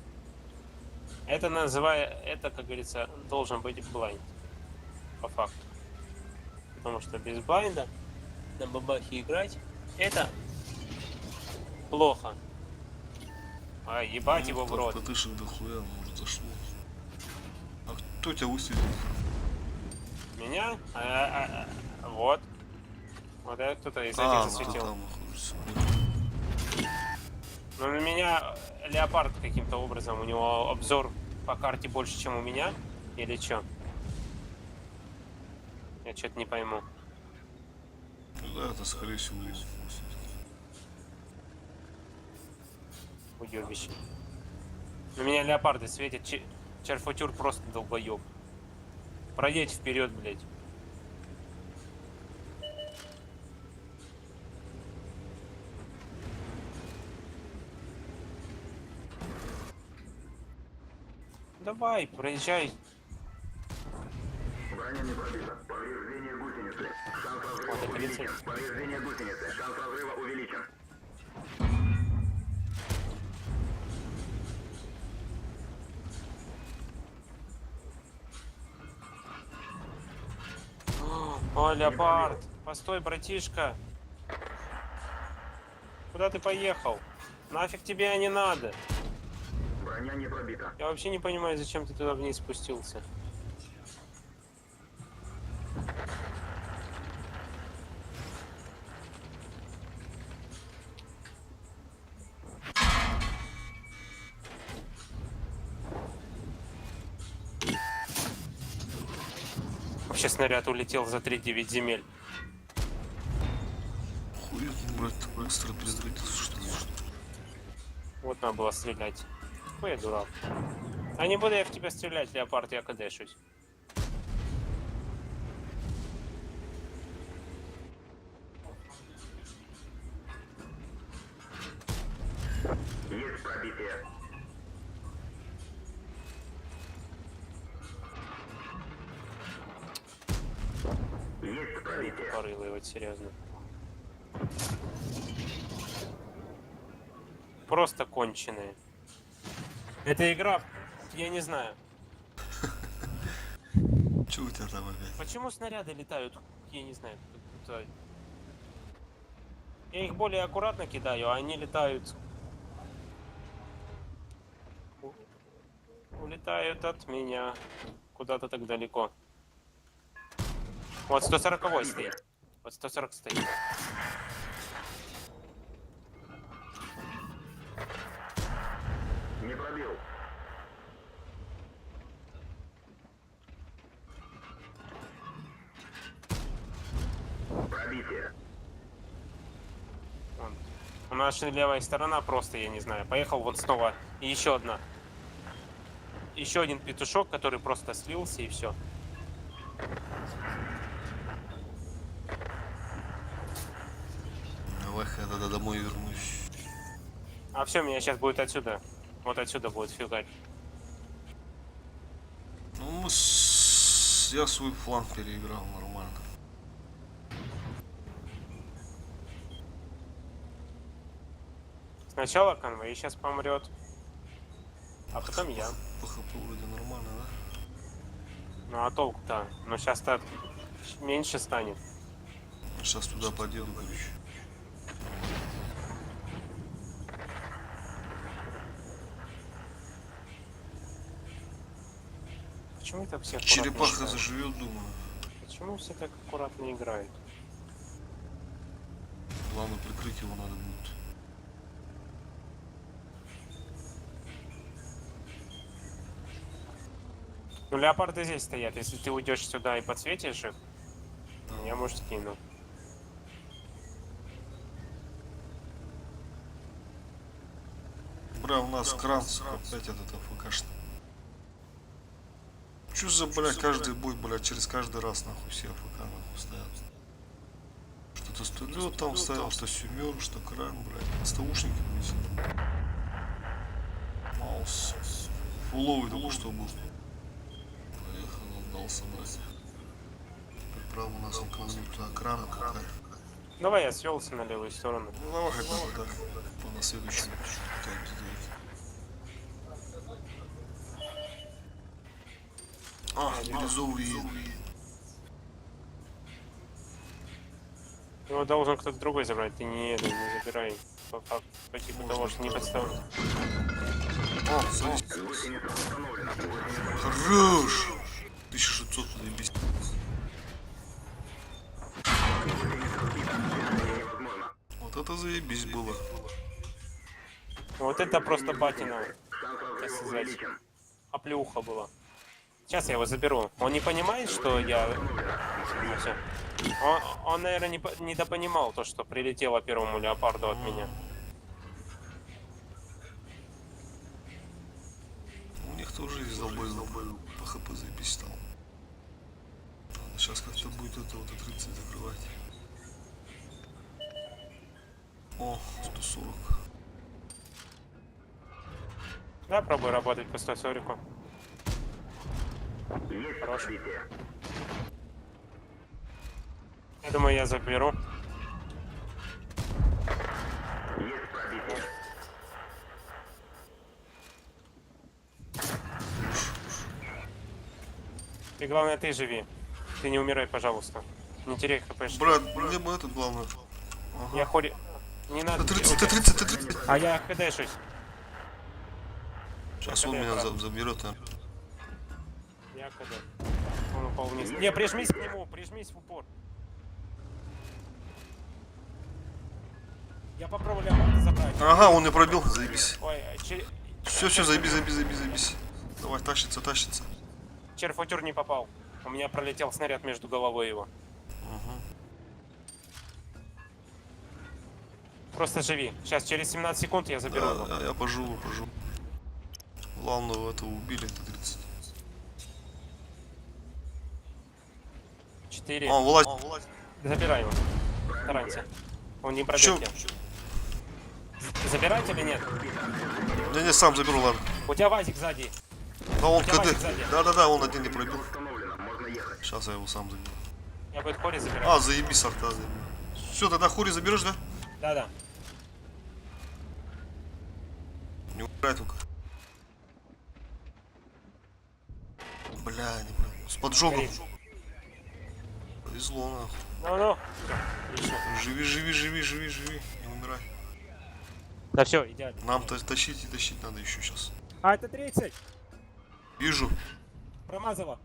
Это называя, это, как говорится, должен быть blind. По факту. Потому что без blind а на бабахе играть, это плохо. А, ебать Ну, его в там рот. ПТшек дохуя, может, зашло. А кто тебя высветил? Меня? Вот. Вот это кто-то из А, этих ну ты засветил. там находишься. Но на меня леопард каким-то образом, у него обзор по карте больше, чем у меня, или чё? Я что-то не пойму. Ну да, это скорее всего высветил. Уебище. На меня леопарды светят, Черфутюр просто долбоеб. Проедь вперед, блядь. Давай, проезжай. Броня не пробита. Повреждение гусеницы. Шанс разрыва Вот это увеличен. лицо. Повреждение гусеницы. Шанс разрыва увеличен. О, леопард, постой, братишка. Куда ты поехал? Нафиг тебе не надо. Броня не пробита. Я вообще не понимаю, зачем ты туда вниз спустился. Вообще снаряд улетел за 3-9 земель. Хуй, блядь, так быстро перезарядился, что ли? Вот надо было стрелять. Какой я дурак. А не буду я в тебя стрелять, леопард, я кадешусь. Есть пробитие. Есть пробитие. Тупорылые, вот серьезно. Просто конченые. Эта игра, я не знаю. Че у тебя там опять? Почему снаряды летают, я не знаю, как будто... Я их более аккуратно кидаю, а они летают... Улетают от меня куда-то так далеко. Вот 140 стоит. Вот 140 стоит. Не пробил. Пробитие. Вон. У нас левая сторона просто, я не знаю. Поехал вот снова. И еще одна. Еще один петушок, который просто слился и все. Давай, я тогда домой вернусь. А все, меня сейчас будет отсюда. Вот отсюда будет фигать. Ну, мы с... Я свой фланг переиграл нормально. Сначала конвей сейчас помрет, а потом я. По хп вроде нормально, да? Ну а толку-то? Ну сейчас-то меньше станет. Сейчас туда пойдем, короче. Почему это все аккуратно Черепаха играют? заживет, думаю. Почему все так аккуратно играют? Главное, прикрыть его надо будет. Ну леопарды здесь стоят. Если ты уйдешь сюда и подсветишь их, я, может, кину. Бля, у нас кран, сука, опять этот АФКшный. Чё за, бля, каждый бой, бля, через каждый раз, нахуй, все АФК, нахуй, стоят. Что-то студио там стоял, что Сюмер, что кран, блядь. СТУшники, блядь. Маус. Фуловый только что был. Поехал, отдался, блядь. Теперь право у нас никого нет, а кран, АФК. Давай я свелся на левую сторону. Ну давай хотя бы так, по на следующем так сделать. А, бирюзовый. Его должен кто-то другой забрать. Ты не, это, не забирай. По, по, по типу Можно того, что не второй. подставлю. О, садись. Гусеница установлена. Гусеница Хорош! 1600, заебись. сбита. Движение невозможно. Вот это заебись было. Вот это просто батина, Шанс так разрыва сказать, увеличен. оплеуха была. Сейчас я его заберу. Он не понимает, что я... Ну, всё. Он, наверное, не, недопонимал то, что прилетело первому леопарду от меня. У них тоже есть долбоеб. По хп заебись стал. Ладно, сейчас как-то будет это вот 30 закрывать. О, 140. Да, пробую работать по 140. Есть Хорош. пробитие. Я думаю, я заберу. Есть пробитие. И главное, ты живи. Ты не умирай, пожалуйста. Не теряй хп. Брат, мне бы этот главное. Ага. Я хори... Не надо. Т-30, Т-30, Т-30. А я хдшусь. Сейчас он меня заберет, наверное. Я КД. Он упал вниз. Не, прижмись к нему, прижмись в упор. Я попробую леопарда забрать. Ага, он не пробил, заебись. Ой, Все, все, заебись, заебись, заебись, заебись. Давай, тащится, тащится. черфутюр не попал. У меня пролетел снаряд между головой его. Угу. Просто живи. Сейчас, через 17 секунд я заберу его. Да, да, я поживу, поживу. Главного этого убили, Т-30. 4. А, вылазь. Забирай его. Таранься. Он не Чё? пробьет тебя. Забирать или нет? Не-не, сам заберу, ладно. У тебя вазик сзади. Да он У тебя КД. вазик сзади. Да-да-да, он один не пробил. Установлено, можно ехать. Сейчас я его сам заберу. Я буду хори забирать. А, заебись, арта заебись. Все, тогда Хори заберешь, да? Да-да. Не убирай только. Бля, не пробил. С поджогом. Горит. Повезло, нахуй. Ну-ну. Всё, отлично. Живи, живи, живи, живи, живи. Не умирай. Да все, идеально. Нам тащить и тащить надо еще сейчас. А, это 30! Вижу. Промазала.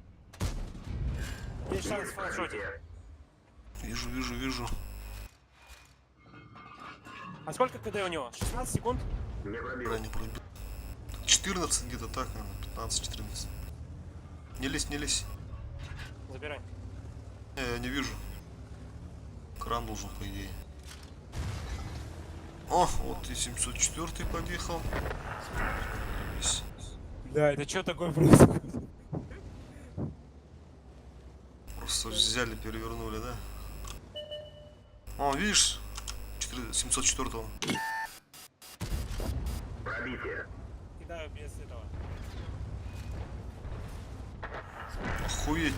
Есть шанс фаншотить. Вижу, вижу, вижу. А сколько КД у него? 16 секунд? Не пробил. Бля, не пробил. 14 где-то так, наверное. 15-14. Не лезь, не лезь. Забирай. Не, я не вижу. Кран должен, по идее. О, вот и 704 подъехал. Заебись. Да, это что такое происходит? Просто взяли, перевернули, да? О, видишь? 704 -го. Пробитие. Кидаю без этого. Охуеть.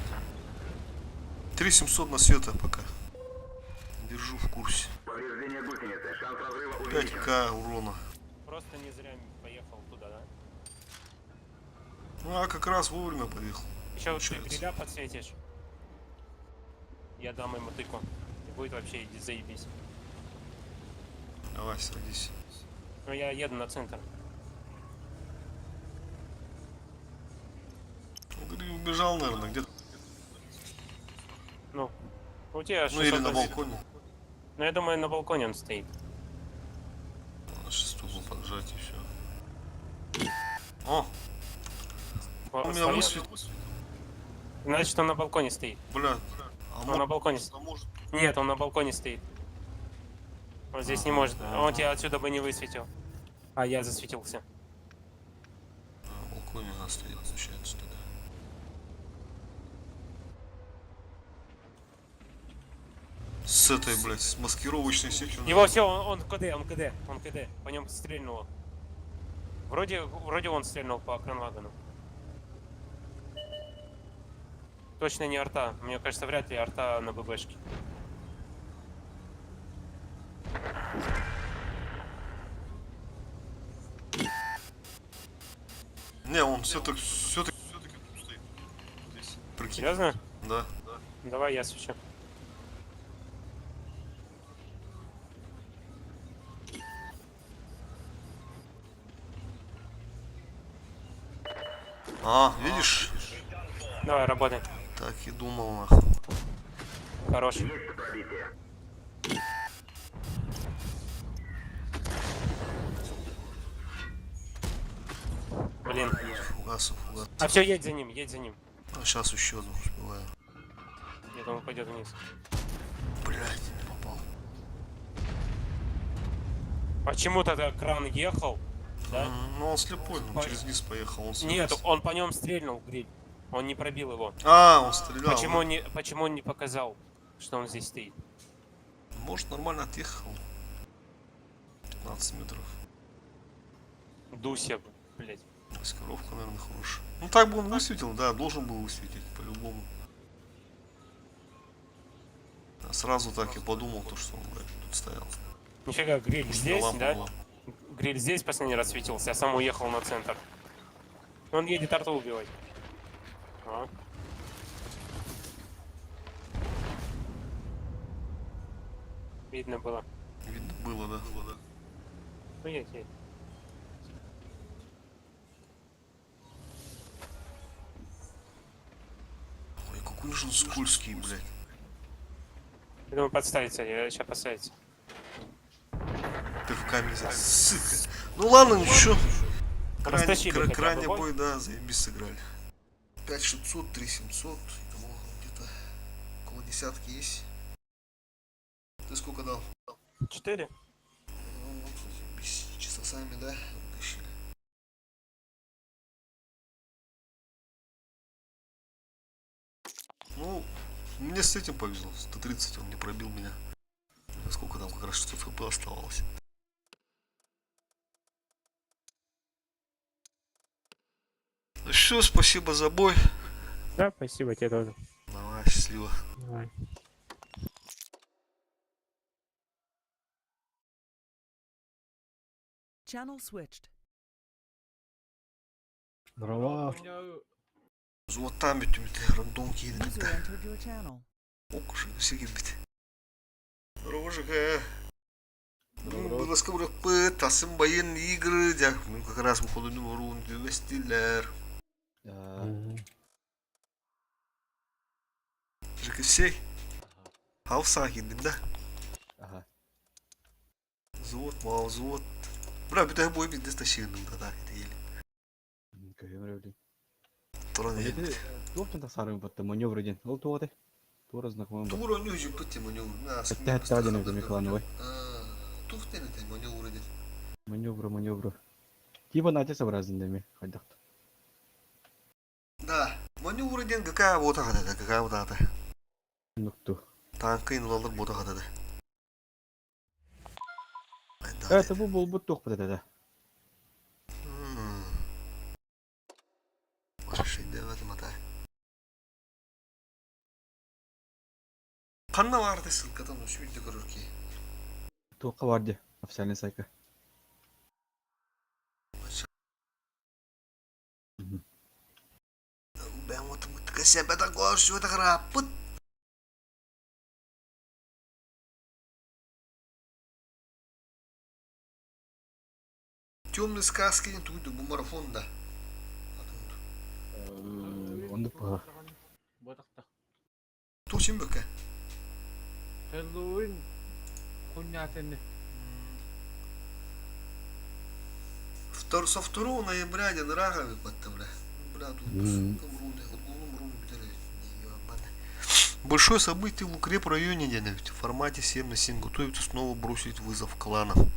3700 на света пока. Держу в курсе. Повреждение гусеницы. Шанс разрыва увеличен. 5к урона. Просто не зря поехал туда, да? Ну, а как раз вовремя подъехал. Еще вот ты Получается. гриля подсветишь. Я дам ему тыку. И будет вообще иди заебись. Давай, садись. Ну я еду на центр. Ну, ты убежал, наверное, где-то. Ну, у тебя Ну, или на 680. балконе. Ну я думаю, на балконе он стоит. Надо Шестуху поджать и все. О, он меня Стоит. высветил. Значит, он на балконе стоит. Бля. А Он на балконе. А может... Нет, он на балконе стоит. Он здесь не может. Он тебя отсюда бы не высветил. А я засветился. На балконе она стоит, получается, тогда. С этой, блядь, с маскировочной сетью. Его все, он КД, он КД, он КД. По нем стрельнуло. Вроде он стрельнул по кранвагону. Точно не арта. Мне кажется, вряд ли арта на ББшке. Не, он все-таки, все-таки, все-таки тут стоит. Здесь. Прикинь. Серьезно? Да. Давай я свечу. А, видишь? Давай, работай. Так и думал, нахуй. Хорош. Есть пробитие. Блин. Фугасов, фугас. А все, едь за ним, едь за ним. А сейчас еще одну успеваю. Я думаю, пойдет вниз. Блять, не попал. Почему тогда кран ехал? Да? Ну он слепой, он через низ поехал. Он Нет, слепой. он по нем стрельнул, гриль. Он не пробил его. А, он стрелял. Почему он не, почему он не показал, что он здесь стоит? Может, нормально отъехал. 15 метров. Дуся, блять. Маскировка, наверное, хорошая. Ну так бы он высветил, да, должен был высветить, по-любому. А сразу так и подумал, то, что он, блядь, тут стоял. Нифига, гриль Может, здесь, лампа да? была. Гриль здесь последний раз светился, а сам уехал на центр. Он едет арту убивать. А. Видно было. Видно было, да. Ну едь, едь. Ой, какой же он скользкий, блядь. Я думаю, подставится, я сейчас подставится. Ты в камень за... Сука. Ну ладно, ничего. Крайне, Растащили хотя бы крайне бой. бой, да, заебись сыграли. 5600, 3700, итого где-то около десятки есть. Ты сколько дал? Четыре. Ну, вот, заебись, часа сами, да, вытащили. Ну, мне с этим повезло. 130 он не пробил меня. Сколько там как раз 600 хп оставалось. Ну все, спасибо за бой. Да, спасибо тебе тоже. Давай, счастливо. Давай. Channel switched. Здорово. Взводтаан бүттүм ити, рандом киирдим User да. entered your channel. Ок, сигирбит. Здорово, Было скобрыкпыт, тасым байын игры, дя, ну как раз мухолуну орун дүместилер. Жекесей. Хавса киирдим да. Ага. Взвод, мал взвод. Бра, бүтэ бой бизнес тащыгыным да так это еле. Көһөмөр Туран Эти туохтан тахсарым батта маневр диэн. Ол туох этэй? Туора знакомым бар. Тура не жиппыт маневр. Этте хэттэҕэ диэн эбит Михайлановой. Тух тен это маневр диэн. Маневры, маневры. Типа Натя сообразен дэми хайдах. Да, маневр диэн какая бота хатата, какая бота Нукту. Танка инулалар бота хатата. Это бу буолбут туох бата да. Ханна баар ссылкатан үчүгүйдэ көрөр киһи. Туохха бар дии официальный сайка. Бэм отымытка себета көрсүбэтэх ырааппыт. Темные сказки диэн тугуй бу марафон да. Оннук баҕа. Туох бөкө? Хэллоуин куннятыны. Втор, со 2 ноября ден раговик батта, бля. Бля, тут сука, мруны, отгулу мруны Большое событие в укрепрайоне, ден, ведь в формате 7 на 7 готовится снова бросить вызов кланам.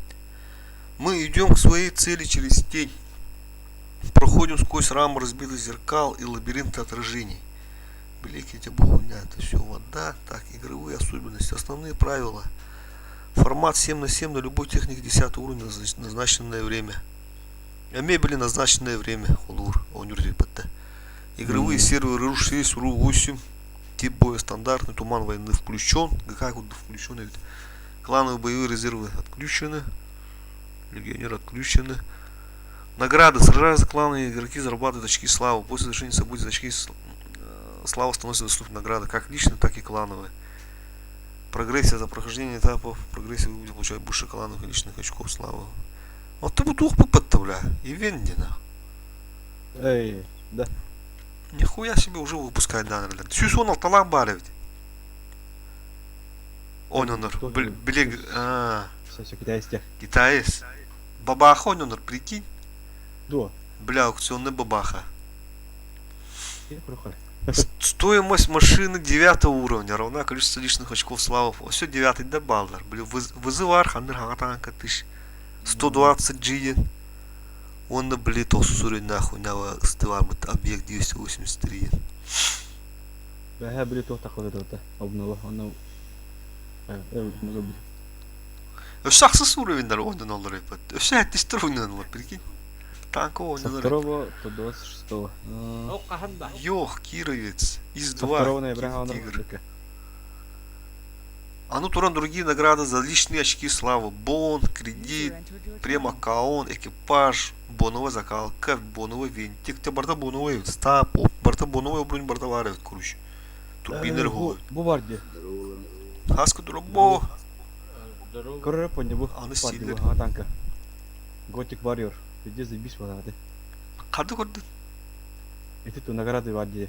Мы идем к своей цели через тень. Проходим сквозь рамы разбитых зеркал и лабиринты отражений. Блики хуйня, это все вода. Так, игровые особенности, основные правила. Формат 7 на 7 на любой технике 10 уровня назначенное время. А мебели назначенное время. Холур, он Игровые серверы РУ-6, РУ-8. Тип боя стандартный, туман войны включен. Как вот включен ведь? Клановые боевые резервы отключены. Легионеры отключены. Награды. Сражаясь за кланы, игроки зарабатывают очки славы. После завершения событий очки славы становятся доступны награды, как личные, так и клановые. Прогрессия за прохождение этапов. Прогрессия вы будете получать больше клановых и личных очков славы. Вот ты бы тух бля. И вендина. Эй, да. Нихуя себе уже выпускает данные, бля. Сүүс алталаах баар ведь. Ононор. Блин, а. Все, все, китайский. Китаец. Бабаха ононор, прикинь. Дуо. Бля, аукционный бабаха. Стоимость машины 9 уровня равна количеству личных очков славы. Все, 9 да баллар. Бля, вызывар, ханыр хагатанка тысяч. 120 G. Он на блин, то сури нахуй, на стывамыт объект 283. Бэһэ били туох таххыта тута. Обнула, онно э Өссө ахсыс уровеньдар ойнон олор эбит. Өссө сэттистер ойнон олор, прикинь. Танка Со ойнонор. второго по 26. Ол хаһан да? Йох, Кировец, Со ИС-2, 2 ноября он Тигр. А ну туран другие награды за личные очки славы. Бон, кредит, према-каон, экипаж, боновая закалка, боновый винтик. Те барда боновый, стап, барда боновый бронь, барда варят, короче. Турбинер Бу бу бар дии. Хаска дурабо. Здорово. Көрөр пони бу. Аны Бар дии стиллер. бу танка. Готик Warrior. Везде заебись вода. Қарды көрді? Эти ту награды бар дии.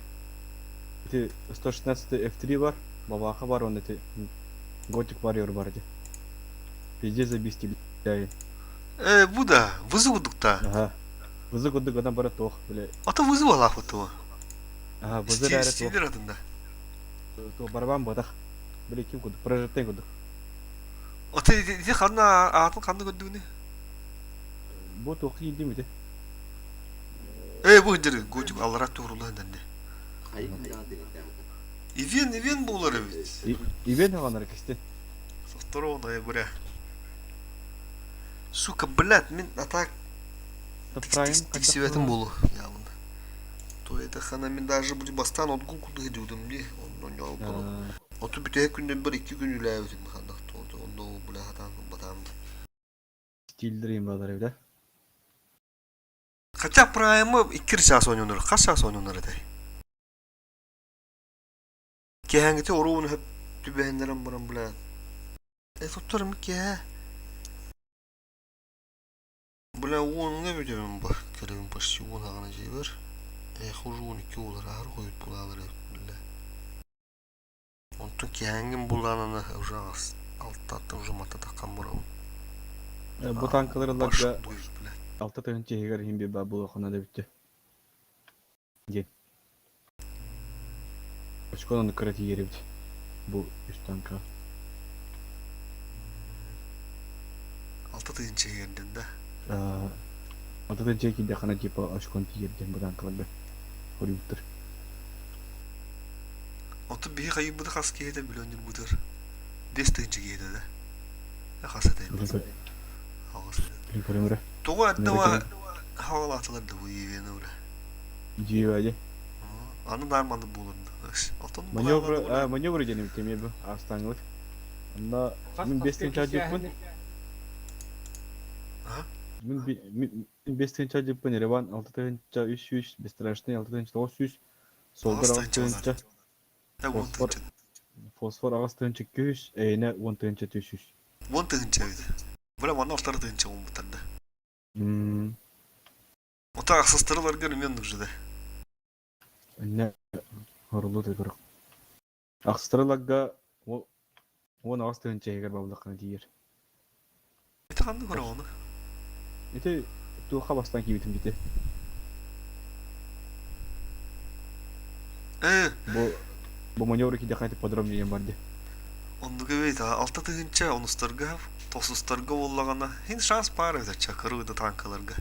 Эти 116 F3 бар, бабаха бар, он эти Готик Warrior бар дии. Везде заебись тебе. Э, бу да, вызов та. Ага. Вызы кудык одан бара тох, бля. Ата вызов алах вот Ага, вызы әрі тох. Стиллер адында. То барабан батах. Бля, ким кудык, прожектен кудык. Ата иди ханна атын ханна көрдүгүнү. Бу тох иди мите. Э, бу дер готик аллара туурулан данде. Ивен, ивен булар ведь. Ивен хаванар кисте. Со 2 ноября. Сука, блядь, мен а так Прайм. тиксибетим болу. Явно. Туойдаххына мин даже били бастаан отгул курдук идиотым дии. Онно ньоолбону. Оту бүтэһик күннэрбэр икки күн үлээбитим ханнах туолду. Онно ол бля хатаан ылбатаам да. Стилдер баалар эбит э. Хотя праймы икки чаас оонньонор. Хас чаас оонньонор этэй? Киэһээҥҥити оруобуна сөп түбэһиннэрэн баран бля. Э туттарым киэһэ. Бля уонҥа бүтэбин ба. Кэлэбин почти уон аҕана дьиэбэр. Эх уже 12 буолар аһар хойут булаалар эбит бля. Онтон киэһээҥҥин булаанана уже аҕыс алтаттан уже мататаххан барабын. Бу танкалар ыларга Баш дуйус блядь. алта тыһыынча иһигэр иһин биир баар буолуоххуна да бүттэ. Диэн. Очконан кыра тиийэр эбит. Бу үс танка. Алта тыһыынча иһигэр диэн да? Алта тыһыынча киирдэххинэ типа очкон тиийэр диэн бу танкаларга хоруйбуттар. Оттон биһи хайыыбыты хас киһитэ билэн ньурбутар? 5 тыһыынча киһитэ да? Хас этэй? Аҕыс этэ. Көрөмөрө. Тоҕо эрдэ хаалаатылар да бу Евена бля. Дьиэбэди. Аны наар маннык буолар да. Оттон Маневр, маневр диэн эбит эмиэ бу аастааҥҥыбыт. Онно мин 5 тыһыынча дьыппын. Мин 5 тыһыынча дьыппын, Ереван 6300, Бесстрашный 6900, Солдар 6 тыһыынча, Фосфор Фосфор 8200, Эйнэ 10300. 10 тыһыынча эбит. Бля, манна 6 тыһыынча буолбуттар да. Ота ахсыстырыларгар эмиэ оннук же да. Инне хорулуу көрөх. Ахсыстырыларга 18 тыһыынча иһигэр бабыллаххына тиийэр. Ити ханнык көрөҕүн? Ити туохха бастаан киирбитим бити. Бу маневр кидэхэ подробнее диэн бар дии. Оннук эбит, 6 тыһыынча онустарга, тохсустарга буоллаҕына, хин шанс баар эбит ачча кырыы да танкаларга.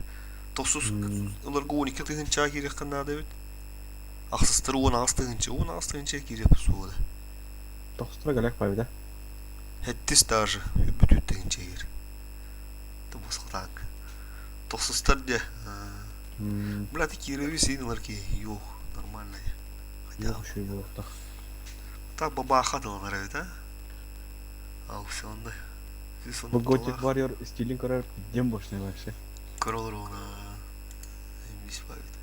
Тохсус ыларга 12 тыһыынчаҕа киириэххин наада эбит. Ахсыстары 18 тыһыынча, 18 тыһыынча киириэх суоҕа да. Тохсустара галек баар да? Хэттис даже, бүтүт тыһыынча киир. Босхо танк. Тохсустар де. Бля, ты киирэби син ылар киһи. Юх, нормально. Хотя Юх, үчүгэй буолуохтаах. Та бабаха дыланар эбит, а? Ал все онно. Бу Gothic Warrior стилин көрөр дем бошный вообще. Көрө олоруна. Эмис баар эбит.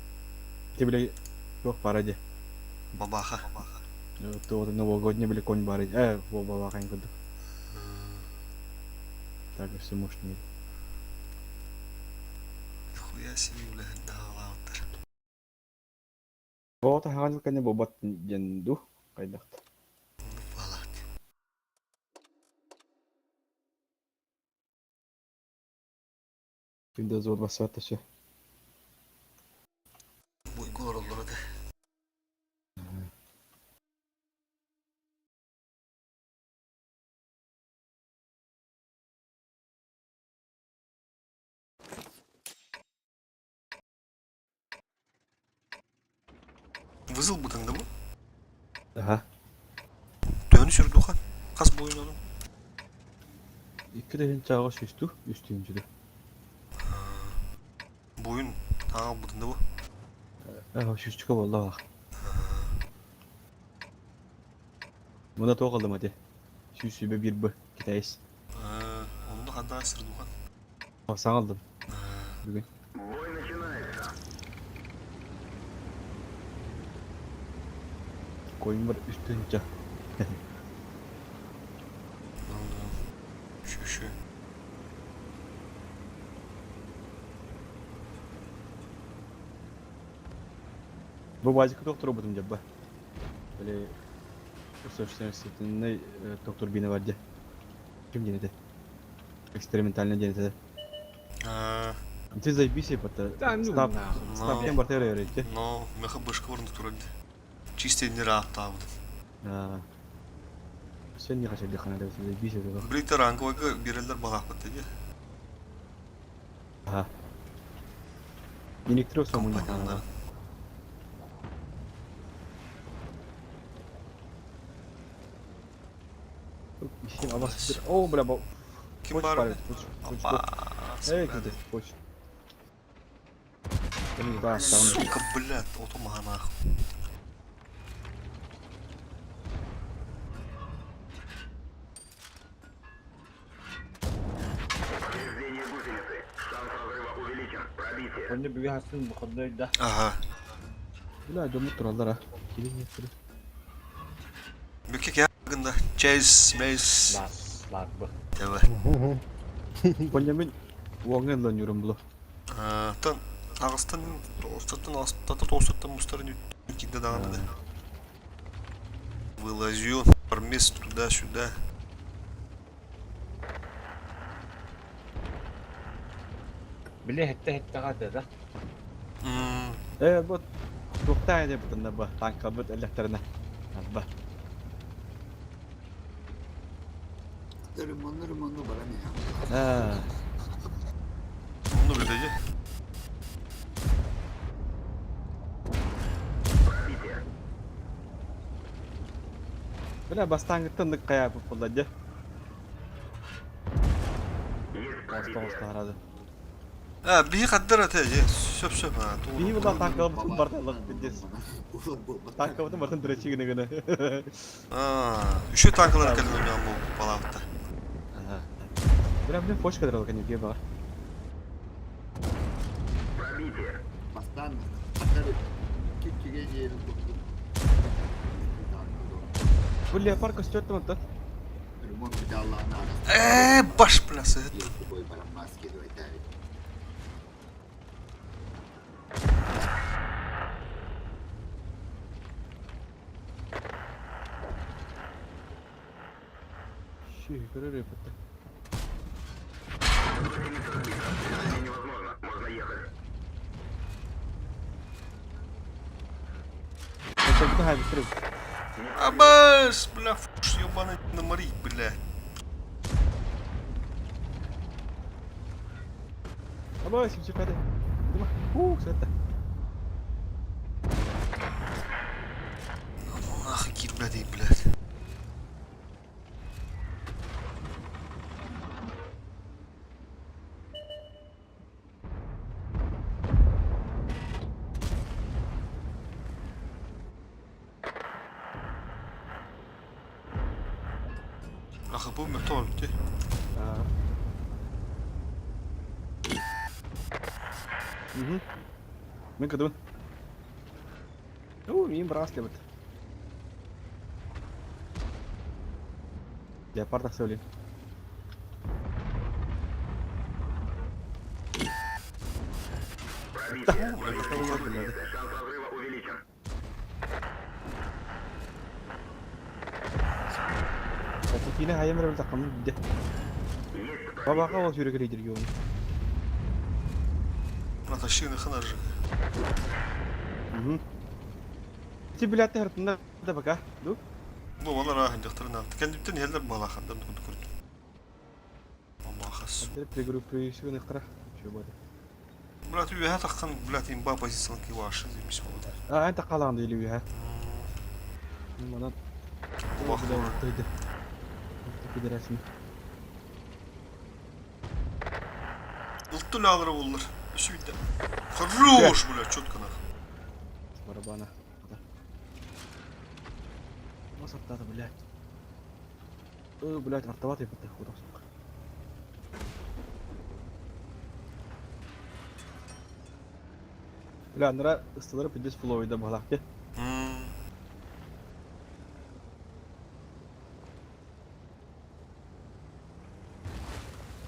Ты бля туох баара дии. Бабаха. Туох новогодний били конь баар во бабаха курдук. Так все мощный. Хуя себе үлэһин даҕалаабыттар. Оҕото хаҕан кэннэ буолбат диэн дуу хайдахта. Балаат. Windows буолбасса все. Буйгу олороллор этэ. Вызыл бутың да бу? Аха. Төһөнү сүрдухан? Хас буойун ону? Икки тыһыынчаҕа сүүстүү, үс тыһыынча Буойун ааҕа бутун да бу? Сүүсчүкэ буолла баах. Мына туох ыллым ати? 121 б китаец. Онно ханна сырдухан? Саҥа алдым. Бүгүн. Бой начинается. Койум бар 3 тыһыынча. Шү-шү. Бу базика доктор бутум дьабба. Били усовершенствованный турбина бар дии. Ким диэн этэ? Экспериментальный диэн этэ. Ты заебись это. Да ну Стап. нахуй. Стап кем бар терер Но, меха бышка орны турады. Чисто не рааттаабыт. Все не хочу дыхана, заебись это. Биликтер ранговойга биэрэллэр балаахпыт дии. Ага. Электро саму не Компаньоннар. О, бля, бо. Ким бар? Опа. Эй, киди, коч. Сука, блядь, ото маһа нахуй. Повреждение гусеницы. Шанс разрыва увеличен. Пробитие. Онно бүгүн хасын выходной да. Ага. Бля, дьоммут тураллар а. Кириҥ иэттэрэ. Бүкке кэ гында. Чейз, мейс. Лаар бу. Тэбэ. Понямин уоҥҥа ылан юрун булу. Тан аҕыстан тоҕустаттан аҕыстата тоҕустаттан мустарын киирдэ даҕаны да. Вылазю, армист туда-сюда. Били хетте хеттеҕэ да. Э, вот туохтаан этэ бутанна ба танкабыт элэхтэринэ. Арба. Ремонну баран иһэ. Аа. Онну билэги. Пробитие. Бля, бастаангыттан нык хайаапыт буолла дьэ. Есть Тоҕус пробитие. таһарады. А, биһи хаддар ата же. Сөп сөп. А, Биһи тугу. була танкабытын барталык пиздец. Улар буолбат. Танкабытын бартын дырачы гына гына. А, үшө танкалар кэлэн ойнаан бу балаабытта. Ага. Бля, блин, фочка дыралык не бар. Пробитие. Бастаан хатар киччиге диэри курдук. Бу леопард көстүөттүм онтон. Ремонт бүталлаана Э, баш блясы. бой баран маски дуайтари. Ши, көрөр өпөттө. Гусеница сбита. Движение невозможно. Можно ехать. Это хай быстрее. Абаш, бля, фуш, ебаный на мари, бля. Абай, симчик хады. Дима. Ух, сетте. Ну нахуй кит, блядь, и, блядь. Ах, бу мөтө битти. Аа. Мгм. Мен кыдыбын. Ну, мин браслет. Леопард тахсыбылин. Пробитие. Повреждение гусеницы. Шанс разрыва увеличен. Кина хайым рабыл таққамын бидде. Есть Бабақа пробитие. ол сүйрек рейдерге оны. Натащины хана же. Мгм. Ти билетти хыртында да бака. Ду? Бу балар ахын жактырынан. Кендиптен хелдер бала хандан күн көрдүм. Мамахас. Әдір пригруппы қара. Чё болды? Брат, үйе таққан, блядь, имба позициялан ки вашы демеш болды. А, ән таққалағын дейли үйе. Манан. Бах. Тойды. Пидорасин. Ултты лалары болдыр. Үсі битті. Хорош, блядь, четко нах. Барабана. Насаттады, блядь. Ой, блядь, артоват епті, худок сука. Бля, нара ыстылары пиздец фуловый да балак.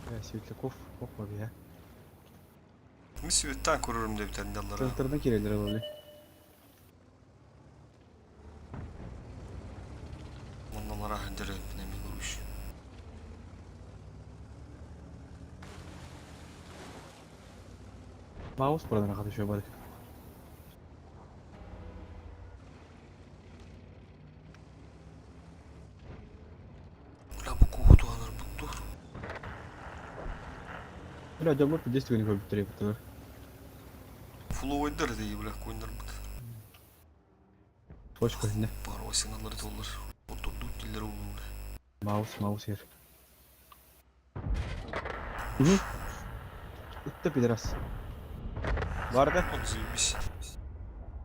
Бля, Светляков, опа, бля. Мис үттен көрөрүм деп тендаллар. Центрдан керелер бля. Онналар ахын жереп неме көрүш. Маус buradan arkadaş бадык. Бля, бу кухту анар бутту. Бля, жамыр пиздец түгені көріп тұр епті. Фуловойдар дейі, бля, койндар бут. Точка не. Бар осиналар толлар. Отурду диллер улу, бля. Маус, маус ер. Угу. Ытты пидорас. Бар да? Вот заебись.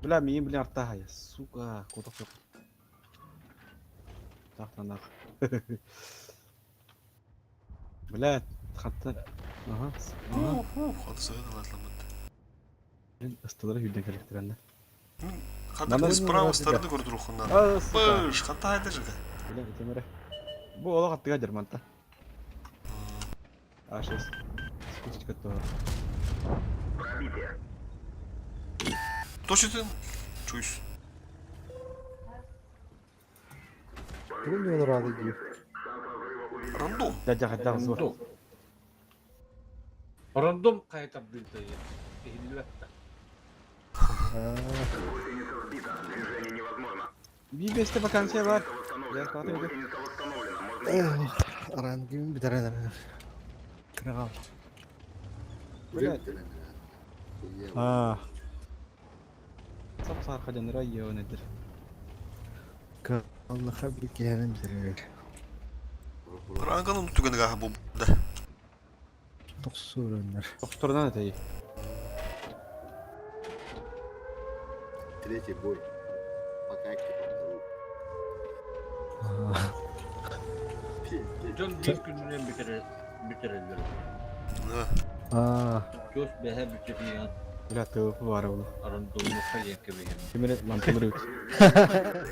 Бля, миигин блин артааһайа. Сука, куотах суох. Таахтанах. Бля, хатта. Ага. Ага. Ух, сыгын ылатламмыт. Блин, ыстылары хүрден кэлэктирэннэ. Хата Манна с правой стороны көрдүрүххүн А, сука. Быш, хата хайдажыга. Бля, итемере. Бу олох аттыга дерманта. А6. Секундочка то. Пробитие. Точно Чуйс. Тугун олорады дии. Рандом. Дядя хотел звук. Рандом. Рандом хайа тардыыта иһиллибэт да. Гусеница сбита. Движение невозможно. Бибесте вакансия бар. Гусеница Я восстановлена. смотрю. Гусеница восстановлена. Можно ехать. Рангым бүтэрэн эрэр. Кырагал. Бля. Блядь. А. Сап сархаден район эдер. Аллаха bir киһэрэн бүтэрэр. Ранганын түгенге бу да. Тохсууруннар. Тохторунан этэй. Третий бой. Пока по вторую. Пиздец. Дьон биир күнүнэн бүтэрэ бүтэрэллэр. Да. Аа, Чуос бэһэ бүтэрийэн Бля, ТВП бар ол. рандомнуха диэн кэбиһэн. Кимере мантылыр үт.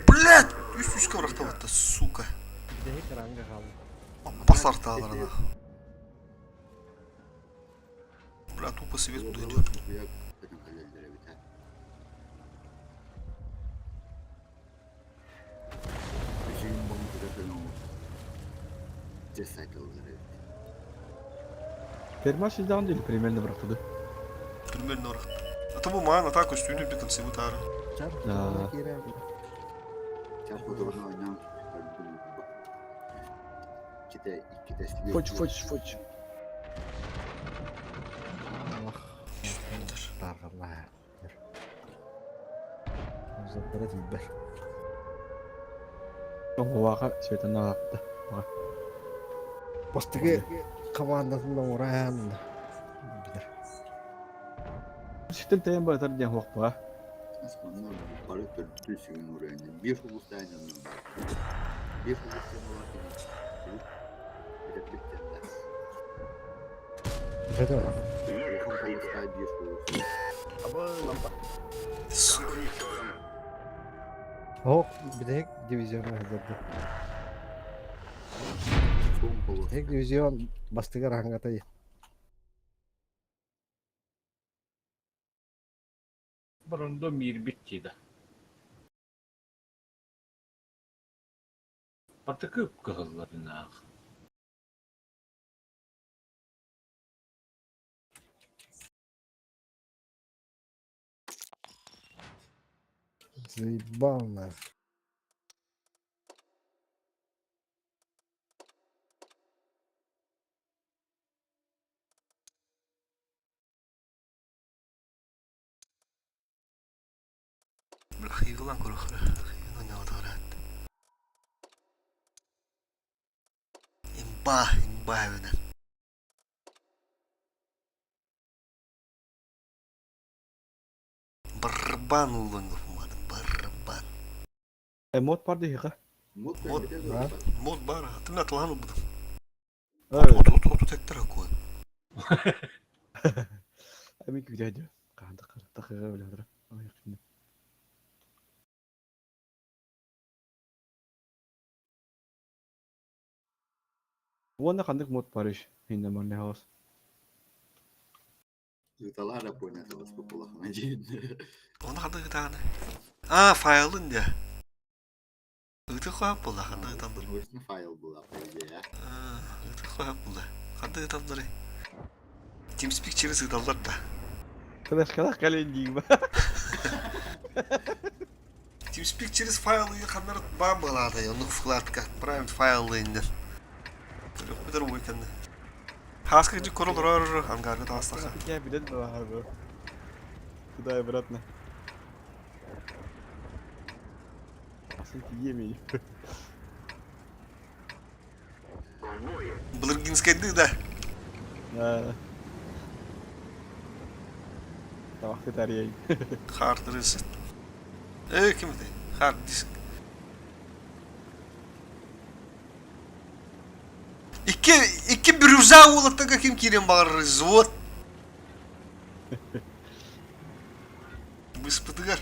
Блядь! Үс үскә урахтабатта, сука. Дэһик ранга хаалла. Басар тааларына. Бля, тупо свет туда идет. Нихуя көтөн кэлэллэр эбит, а. Үчүгүн боҥ көтөн оҥор. Дьэ сайталлар эбит. Пермаш издаган değil, примерно бырахтыды. Примерно урахта. А то бу маан атаку үстүнү бит концеву тары. Чар Да. киирэн. Чар хоторуна ойнаан көрдүм. Иккитэ иккитэ слеп. Фоч, фоч, фоч. Тарҕаллаа. Узаттара тиийбэт. Оҕуаха светана аатта. Бастакы командатын да ураан билэр. Ситтен тайын батар диэн хуохпа. Манна бары төрдү сүгүн уруйан. Биир хулустаан оннун бар. Биир хулустаан олар кини. Бүтэрбиттэр да. Это Улахан хулустаа биир хулустаа. Сука. Уничтожен. Ох, бүтэһик дивизион хазырды. Суон полос. Бүтэһик дивизион бастакы рангата Рандом иирбит дии да. Бартакы кыһылларынаах. заебал нах. Бля, хайгылан көрөхрө. Хайгылан ялатырат. Имба, имба эбинен. Барабан улан гуфмады, барабан. Мод бар дихиха. Мод Мод. бер. Мод бар, тымна тылан убудum. Ой, От от от тектер акуа. Эми күдәдө. Канда тахыга биле. Ой, кини. Уонна хандык мод бар иш. Хинде манне хаос. Ыталара понятно, сколько улахан дии. Оны ханды гытааны. А, файлын де. Ыты хуап була, ханды гытамдыр. Точно файл была, по идее, а. Ыты хуап була. Ханды гытамдыр. TeamSpeak через гыталдар да. Флешкалах кален дигба. TeamSpeak через файлы хандар ба балады. Оны вкладка. Private файлы инде. Yok битер бу икенде. Хаска жи корол рор ангарга тастаха. Я билет бар бу. Туда и обратно. Асын тиемей. Былыргинскайды да. Да. Табахты тарыйайын. Хард ресет. Э, ким этэй? Хард диск. Икки, икки бирюза уолаттарга ким киириэн баҕарар взвод. Быспытыгар.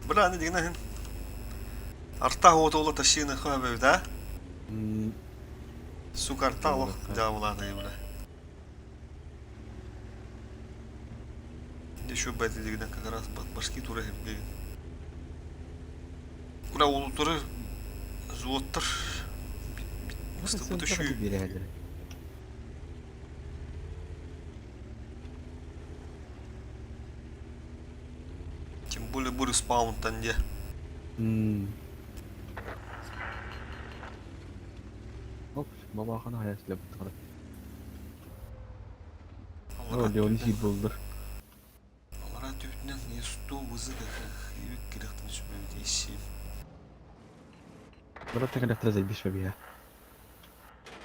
Бля, аны дигин аһын. Арта уота тащины хабэбит, а? Сука, арта олох дьаабылаата бля. Еще бэти дигинен как раз башки тура хемгегин. Бля, улутуры зуоттар быстыбыт үшүй. Тем более буры спаунтан где. Оп, бабахана hayat ile bu О, Леон хит булдыр. Алара түбүтүнэн есту вызык хибик кирэхтэн сүбэбит исси. Брат, так электро заебись бия.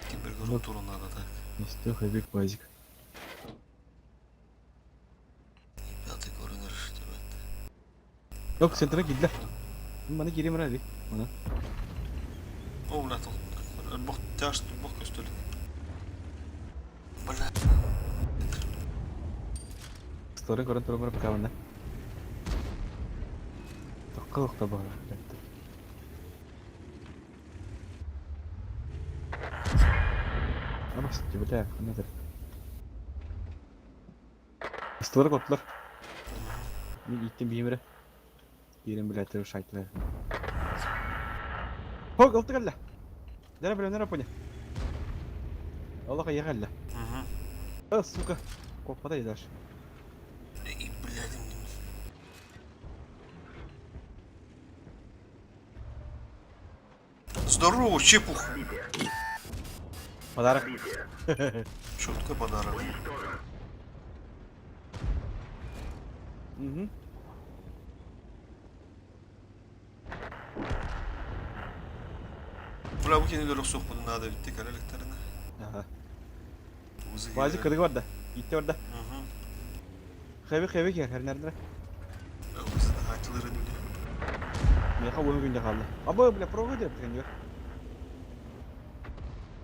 Кимбергер туру надо так. Исто хэбик базик. Пятый корнер тебет. Yok центра кидле. Маны кирим ради. Мана. О, бля, тут бох тяж, бох көстөлүк. Бля. Сторы көрөн турар пока мана. Токка охта бара. Амас, бля, ханадыр. Столар котлар. Мин иттим биимре. Биирин бля тэр шайтлар. Хог, алты калла. Дара бля, нара поня. Аллах ягалла. А, сука. Коппадай дальше. И, блядь, Здорово, чепух. Подарок. Что такое подарок? Угу. Бля, бу кинилер охсуохпутун наада эбит кэлэ иликтэринэ. Аха. Базик кыдыгы барда. Итте барда. Хэби хэби кер хэрнэрдэ. Хаачылырын үлэ. Меха уон күндэ хаалла. Абы бля прога деп тренер.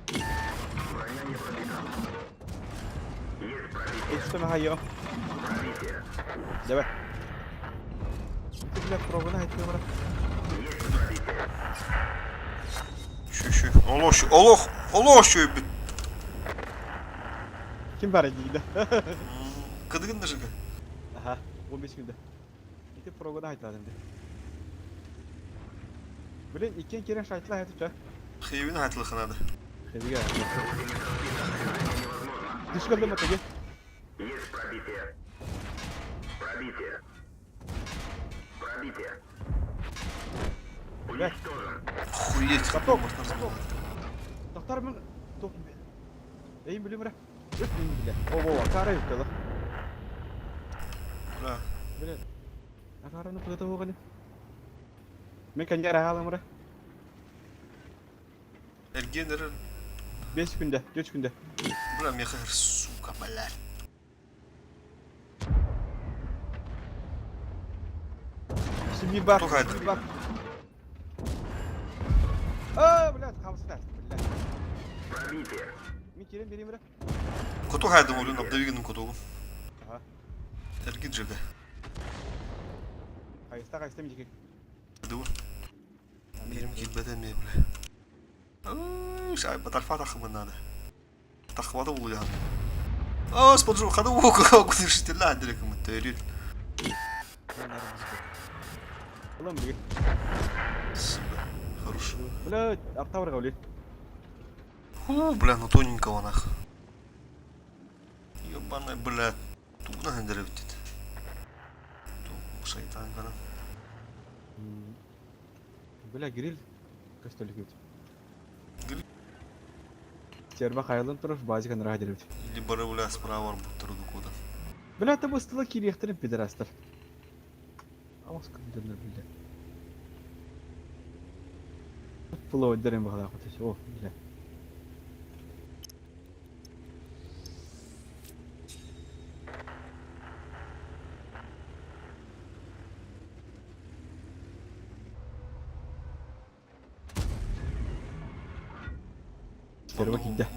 Броня не пробита. Есть пробитие. Что меха Пробитие. Давай. Ты бля проганы айтты бара. Есть пробитие. Şu şu. Олох олох олох şu бит. Ким бар дейді? Кыдыгын да жыгы. Аха, 15 күндэ. Ити проганы айтладым де. Блин, иккен керен шайтла айтып ча. Хейвин айтылыхынады. Хэбиге. Түшкөлдө матаге. Есть пробитие. Пробитие. Пробитие. Бля. Уничтожен. Охуеть, Каток, можно каток. Токтор мен топ. Эйм билим ре. Өт мен биле. О, о, кара юктала. Бля. Бля. Акараны куда болганы. Мен каньяра хаалам ре. Эргенер. 5 күндө, 3 күндө. Бля, меха сука, блядь. Семи бар. Тухайт. Семи бар. А, блядь, хамсыда, блядь. Пробитие. Мен керем берем ре. Коту хайдым олюн, абдавигин котугу. Ага. Эргит жыгы. Кайста, кайста мен жеке. Ду. Бирим килбетен ми, бля. Шай, батарфа тахымын надо. Тахвады улуян. А, споджу, хады уку, кудышителя, диреком төрүл. Улам биге. Спасибо. Хорош. Блядь, арта бар гаули. Фу, бля, ну тоненького нах. Ёбаная, бля. Тугна хендеревтит. Ту шайтан гана. Бля, гриль. Костолик бит. Гриль? Терба хайлан туров базик анра дербит. Или бары, бля, справа арбуттар куда. Бля, это быстро кирехтерин пидорастар. Амас күндерler бля. Пуло дерен багала котес. О, бля. Стерва киирдэ.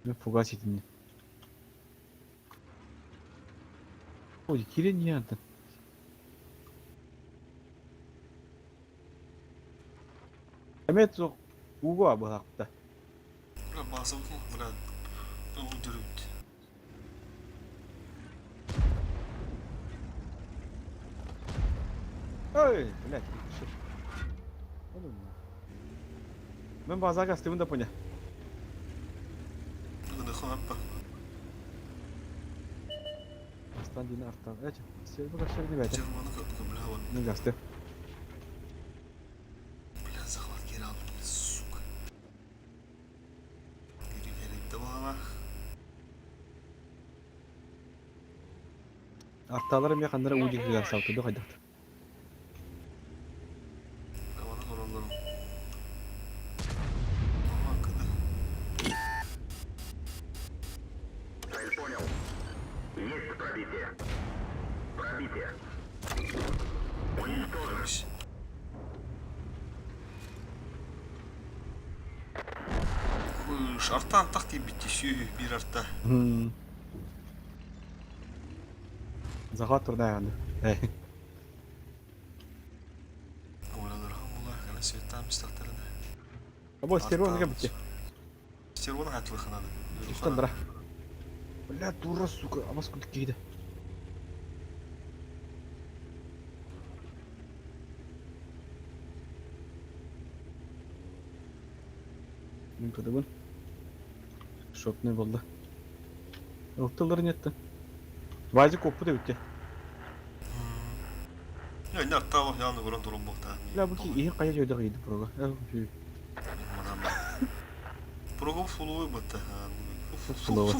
Мен фугас итиннэ. Ой, киирэн иһэ антан. Эмиэ суох ууга быһахта. Бля, базабытын, бля, ылдырыбыт. Ой, блядь, шо. Мен базага астыбын да поня. Астан дин артан. Эч, сел бу кашыр дип әйтә. Мен гасты. Бля, захват кире алдым, сука. Geri бала. Арталарым я ханнара удик гасалты ду хайдахты. Цель понял. Есть пробитие. Пробитие. Уничтожен. Артан тах битти сүү бир арта. Захват турда янды. Олалар була кана света мистактарына. Або стервон га битти. Стервон хатлыхына надо. Түстен бара. Бля, дура, сука, абас күтүк кийди. Мен кыдыбын. Шотный болды. Ылтылар нетті. Вазик оппу деп өтте. Я не артава, я не көрөн турун бохта. Бля, бу ки иһин кая жойдо кийди прога. Прога фуловый бата. Фуловый.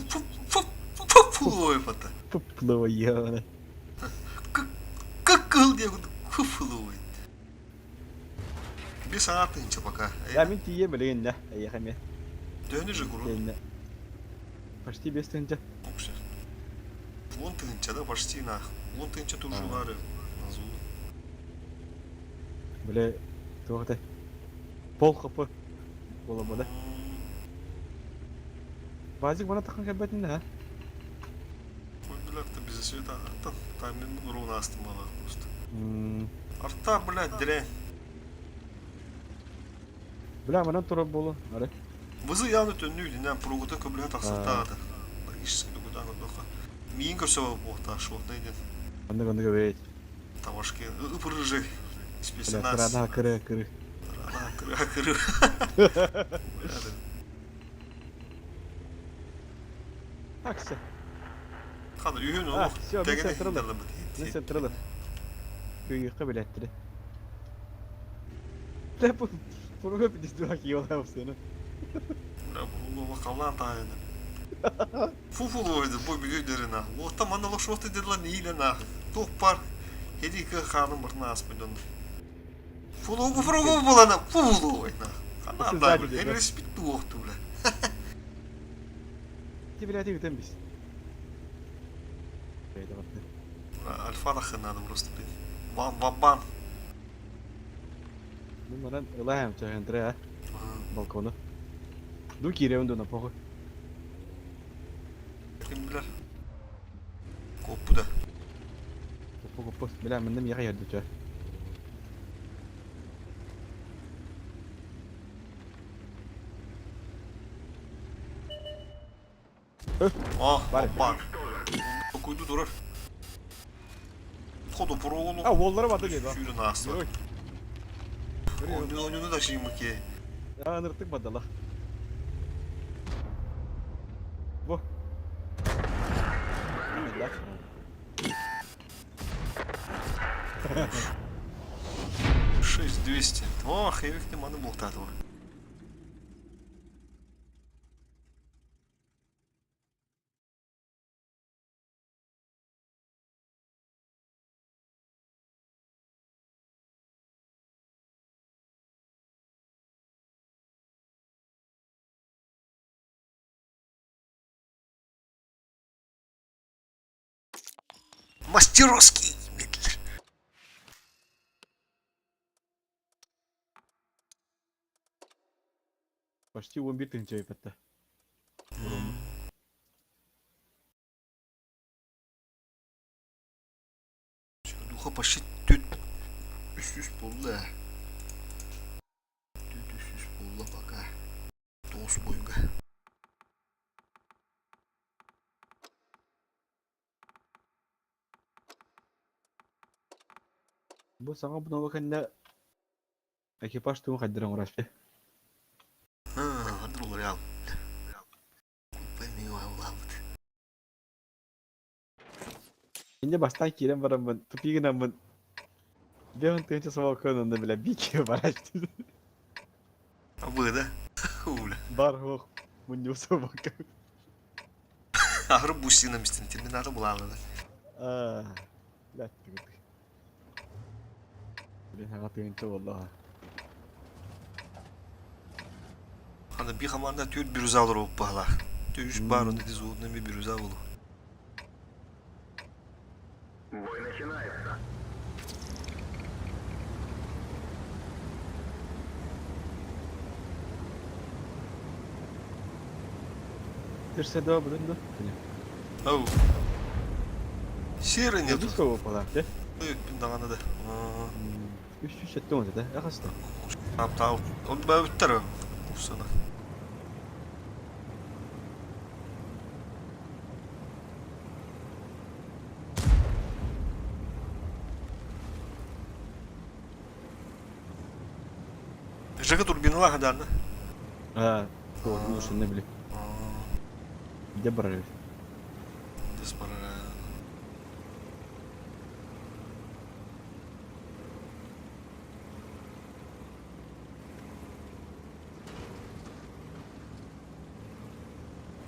Фуловый бата. Фуловый я. Как кыл деп фуловый. Бес аңа пока. Я мен тием билеген да. Аяхаме. Дөнү же гуру. Почти бес тынча. Он тынча да почти на. Он тынча тоже бары. Назу. Бля, тоқта. Пол хп. Бола бола. Базик бана таққан кәбәтін да. Ой, бля, ты без света. Там, там руна астымала просто. Арта, блядь, дрянь. Бля, манан турап болу. Ары. Вызы явно төннүү динен пругута көблө тахсыртаады. Иш дугудан доха. Миин көрсө болта шотный ден. Анда анда бейт. Тамашки ыпырыжы. Бля, Спецназ. кырада кыры кыры. Кыры кыры. Аксы. Хады үйін А, ол. всё, мен централы. Мен централы. Күйіққа билеттiri. Бля, бу пруга пиздец кийола сені. Бля, бу калан тайны. Фуфулойду бу бүдөрүнө. Ота мана лошоты дедла не на. Тух пар. Хеди ка ханым барна аспыдон. Фулогу фругу булана фулой на. Хана да, хери спит туохту бля. Ти бля, ти өтен бис. Альфа надо просто, блин. Бам бам бам. Ну, маран ылаем чагындыры, а? Балкону. Ду киревин на похуй. Ким билер? Коппу да. Коппу коппу. Бля, мендем яга yerде ча. А, Бар. бар. Куйду турар. Ходу прогулу. А, воллары бады дейді. Сүйрін асты. Ой. Ойнуну да шимыке. А, ныртык бадала. Бу. Да. 6200. О, хевик не маны болтады. Мастеровский! Почти 11 тыһыынча ыйыппатта. Духа почти түт үс буолла. Түт үс буолла пока. Тоҕус бойга. Бу саҥа обнова кэннэ экипаж тугун хайдара оҥорор Ханна уларыйал. Куппай улаабыт. Инде бастаан киирэн бараммын, тупик гынаммын, биэс тыһыынча соболкун онно бile биир барааччы. Абыда. Уля. Бар суох мунньуу соболка. Ахыры бусина мистин терминатор булаалады. Аа, блядь, Блин, аҕа тыһыынча буолла. Аны би команда түр бирюза олор баһала. Үш бар, оны дизуудна би бирюза болу. Бой начинается. Тырса да будын да. Ау. Серый нету. Диского буолар, де? Үппүн даҕаны да. 370 да, ахаста. Аптау. Он бәүттер. Усана. Жага турбиналар хадарна. Аа, то, не били. Где брали? Дес барара.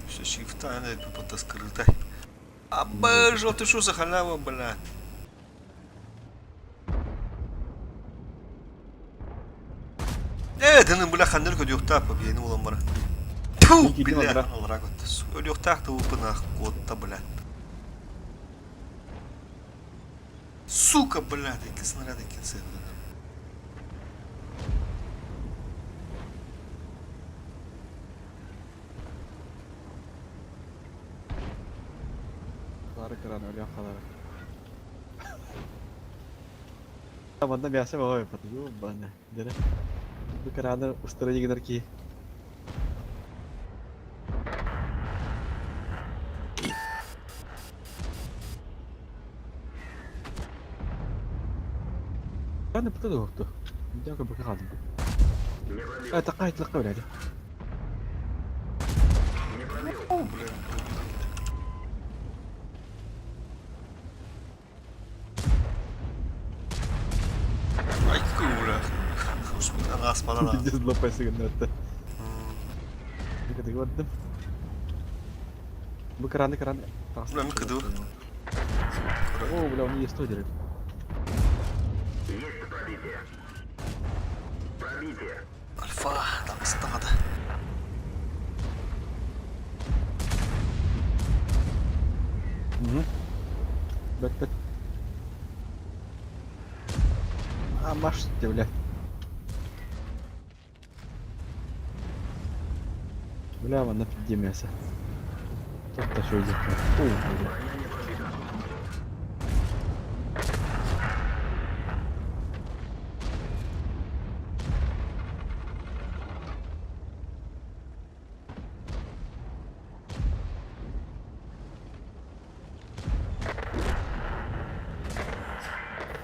Все, шифта, она потаскрыта. А боже, ты что за халява, бля? Э, дының бля ханныр көдүөхтаах победины улан бара. Ту, бля, алра көттө. Өлүөхтаах тылыпынах куотта, бля. Сука, бля, икки снаряд икки сыграны. Лары кыран өлүөн халара. Манна мясо баҕа ыппат. Ёбана. Дere. Бу кыраны устара дигинер ки. Кыраны буту да оқту. Дяка бу қалдым. А, таққа айтылыққа біледі. О, бля. Ай, бля. Успетан аспанана. Пиздец лопайсы гыннатты. Кыды көрдüm. Бу кыраны кыраны. Бля, мен кыды. О, бля, он есть дерев. Есть пробитие. Пробитие. Альфа, там стада. Угу. Бэт бэт. А, маш ты, бля. Бля, вон на мясо. Тут-то что идет. О, бля.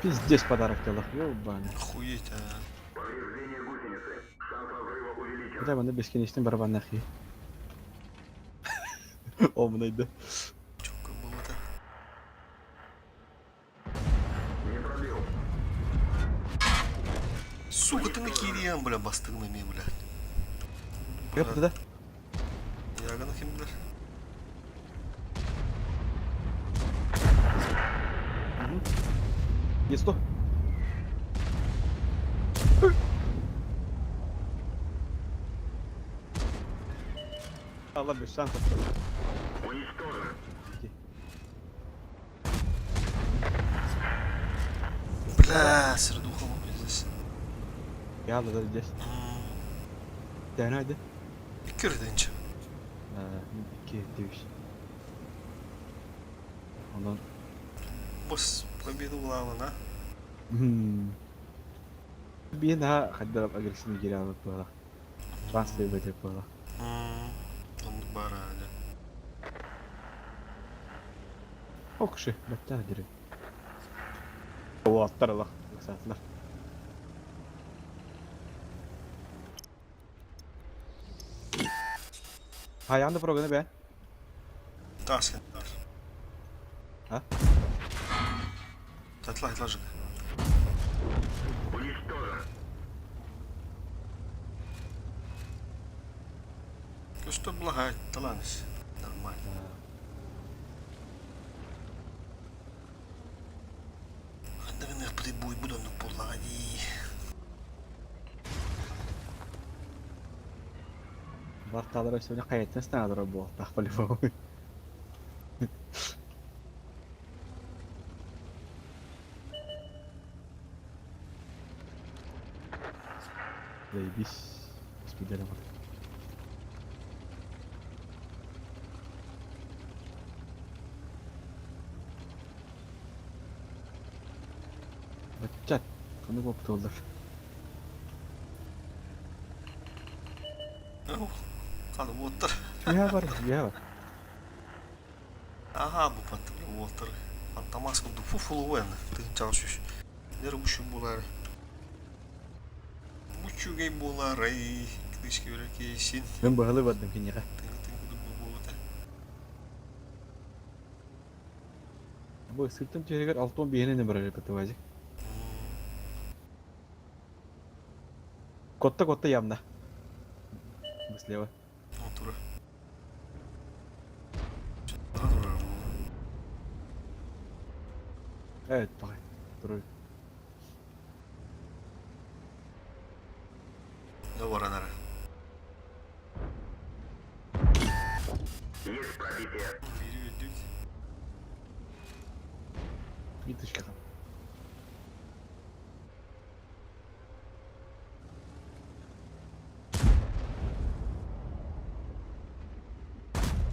Пиздец подарок телах, ёбаный. Охуеть, а. Повреждение гусеницы. Шанс разрыва увеличен. Бля, вон бесконечный барабан нахи. О, мынайды. Чётко было-то. Не пробил. Сука, ты на кириан, бля, бастыгмами, бля. Кеп да? Ягона ким бля. Есть то. Allah без шансов. Уничтожен. Бля, сердуха здесь. Я да здесь. Да, найди. Кирдинчи. 2 3. Онон Бос победу улаалана. Биһи наһаа хайдах агрессивный киирэ буолла. Шанс биэрбэтэ буолла. Оннук баар аана. Окши, баттаа дири. Уолаттар ылах, ыксаатылар. Хайаан да проганы бэ? Таас. А? Татла итлажык. Уничтожен. Көстө благай таланыс. Нормально. Ханныгыныах быты буйбут оннук буоллаҕа дии. Бартаалара сегодня хайаттан станадара буолтах по-любому. Заебись. Спидером. Баччат. Ханнык опыт Ханы уоттар. Түһэ бар, түһэ бар. Аха бу паттым уоттар. Фантомас курдук фуфулуэн тыынчаҕа сүс. Нер бушун булар. Бучугай буларай. Кыдышки берер кейсин. Мен быһылы бардым киниэхэ. Тыҥы тыҥы буолута. Бу сыртым түһүгэр алтон биһинэн барар эпэтивазик. Котта котта явно. Слева. Тура. Evet, bak. Dur. Да баранара. Есть пробитие. Бери Виточка.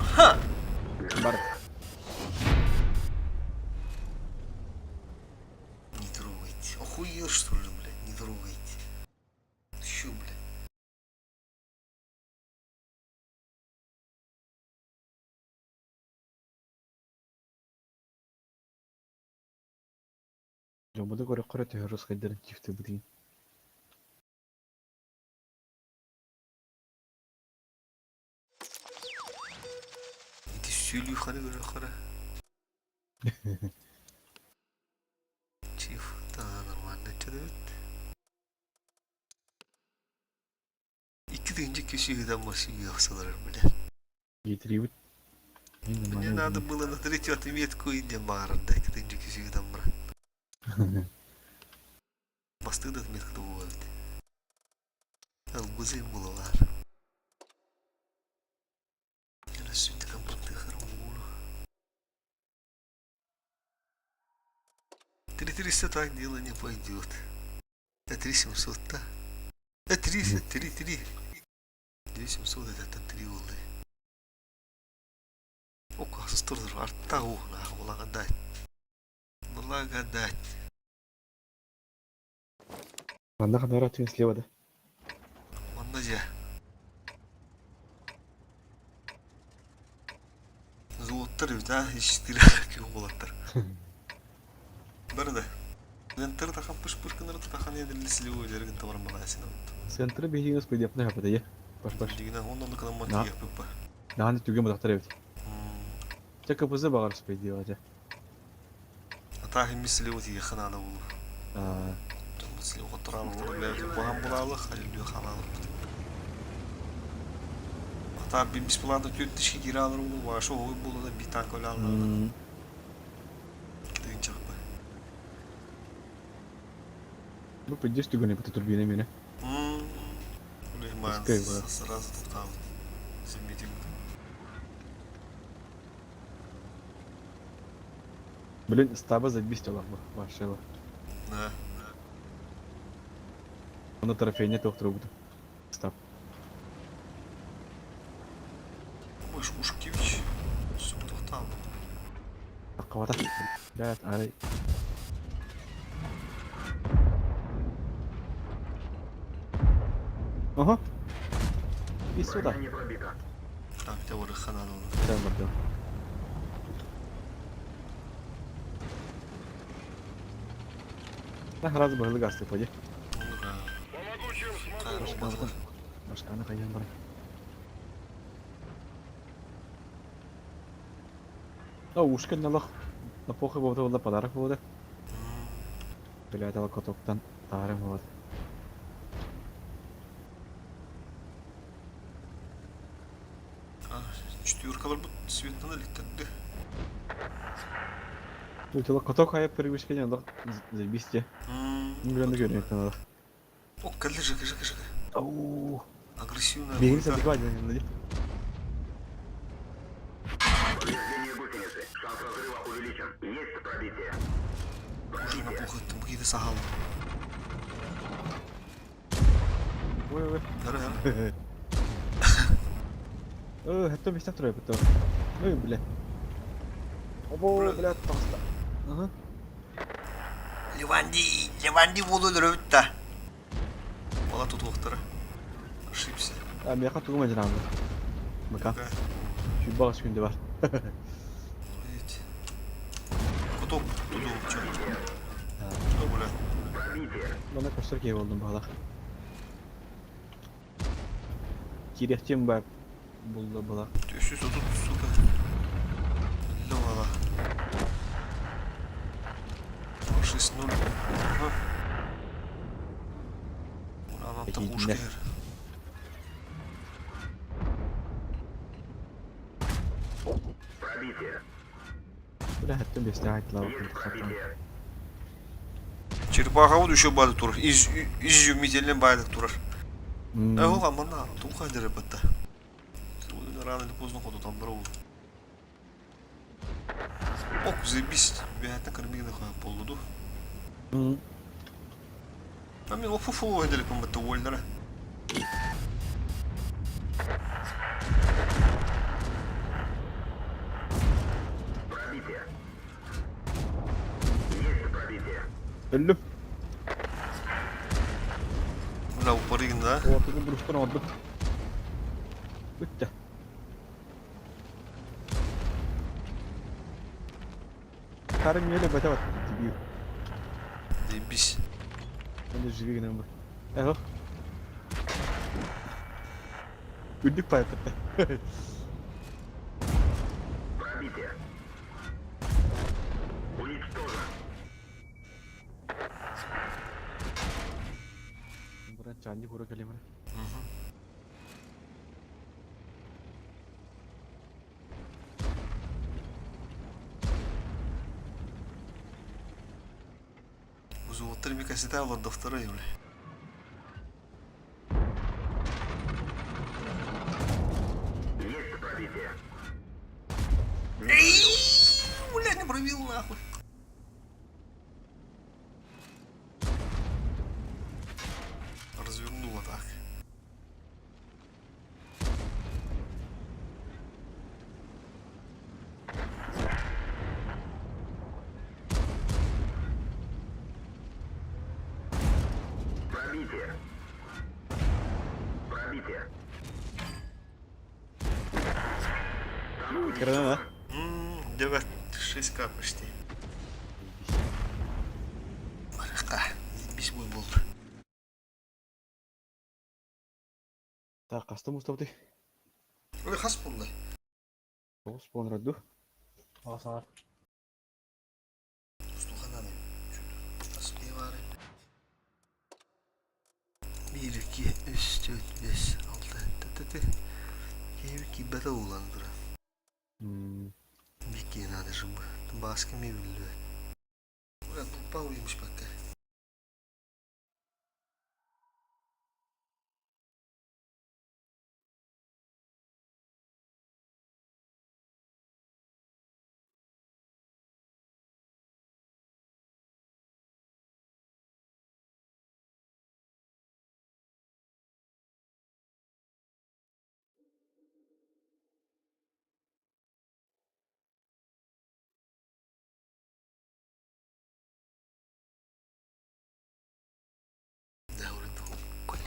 Ха! Бар. Не трогайте. Охуел что ли, блядь? Не трогайте. Ты чё, блядь? Жомбуду көрө көрө төһөрүс кайдарын чифти бутин. Ити сүлүү хары көрө хара. Чиф, да, нормально чөдөт. Икки тыгынчы киши ыдан машина яхсалар, блядь. Гитрибит. Мне надо было на третью отметку и не мар, да, тыгынчы киши ыдан брат. Бастыгы отметка да болады. Албызы булалар. Яна сүнді компакты хармулу. 3300 так дело не пойдет. Да 3700 да. Да 3, 3, 3. 2700 это 3 олы. Ока, сустурдур, артта ухна, благодать. Благодать. Манна ханара түн слева да. Манна же. Золоттар да, ищтир күйін Бары да. Центр тахан пыш-пыш кыныр тахан еділі силевой жерген табарым бала сен. Центр бейдигес пойдеп на хапата е. Паш паш. Дигина оннан кынан На. мати япып. Наханы түген бодақтар эбит. Ча КПЗ бағар спейди ата. Ата химми силевой тиге ханана болу. Силевой туралы туралы бухан булалы, халилю халалы. Ата bir biz planda tüt dişi giri alır olur. Vaşı oy bulu da bir tank öyle alır. Дыгын чакпы. Бу пойдешь түген эбит турбина мене. Блин, Пускай, брат. сразу тут там заметим. Блин, стаба забить Аллах вашела. Да. Оны трофейне тоқтыру буду. Стаб. Ушкевич. Суптухтаал. Хабата. Блядь, арай. Ага. И сюда. Броня не пробита. Так, те орыханан оны. Sen bakıyorum. Ben razı bayılı gazete payı. Помогу, чем смогу. Кайрыл батылар. Başka ne kayyan bana. А ушка налах на похуй болды ол да подарок болды. Блядь, ал катоктан тарым болады. А, четверкалар бут светлана литтерди. Бұл каток айып привычка не заебись те. Не білемді көрінетін алах. О, кәлі жыка жыка жыка. Оу. Агрессивная. Бегін хуйта. садықва дегенді. Повреждение гусеницы. Шанс разрыва увеличен. Есть пробитие. Уже на пухы там какие-то сагалы. Ой ой. Гары гары. Э, это места трое потом. Ну и бля. Обо, бля, толста. Ага. Леванди, Леванди болу өлөрөбүт да. Бала тутулуктары. Ошибся. А, мияка тугума жинамды. Бака. Да. Чуй багыш күндө бар. Видите. Куток тутулук чё. Что, бля? Пробитие. Мана көстөр кей болдум багалак. Кирехтен бар булду була. Төсүс отут, сука. Левала. 6-0. Ага. Ура, нам там Какие ушки. нах. Пробитие. Бля, хаттым бесте айттылар. Есть пробитие. Черепаха вот еще бады турар. Из изюмительный байдык турар. Э, амана, туха деребетте. Рано или поздно ходу там дорогу. Ок, заебись. Бегать кормили хуя полуду. А мен офуфу эделипим бетте уольнера. Пробитие. Есть пробитие. Өллүм. Бля, упарыгин, да? Ортада бурuştan oldu. Bitti. Karım yöyle bete bak. Дебил. Заебись. Ben de живи генем бар. Эхо. Үндік пайып бітті. Пробитие. Уничтожен. Бұра чанди хура кәлемір. Узуоттар микасита олордохторо, бля. Есть пробитие. Эй, бля, не пробил нахуй. Развернула так. Пробитие. Пробитие. Гранат. 9, 6К почти. Барыхта, заебись мой болт. Так, кастым ұстауды. Ой, хас болды. Тоғыз болын раду. Устухананы. Аспевары. 1, 2, 3, 4, 5, 6, т-т-т. Кеби кибета уландыра. Бикки надо же бы. Баска мебель. Бля, тупа уемش пока.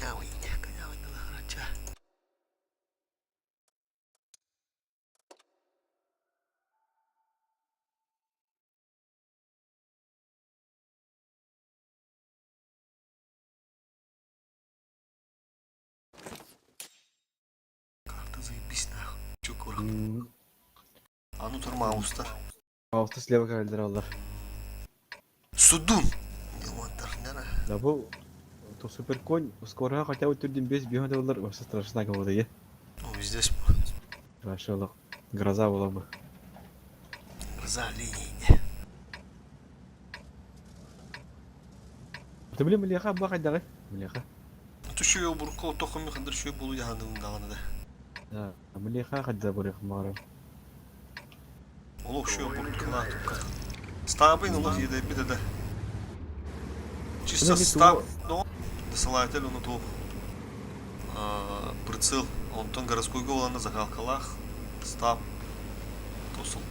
Конявыйня, конявыйня, короче. Карта заебись нахуй. Чё курах? Аны тур маустар. Мауста слева кэлэллэр оллар. Судун! Да бу то суперконь скоро хотя бы түрден 5 бьет доллар вообще страшно кого-то е. Ну, здесь Вообще лох. Гроза была бы. Гроза линий. Ты блин млеха баха дагы. Млеха. Ну ты еще бурко тохом хандыр еще булу яхандын даганы да. Да, млеха хадда бурых мара. Олох еще буркала тукка. Стабын олох еде биде да. Чисто стаб, но досылатель он то прицел, онтон городской голана загалкалах, стаб, тосул.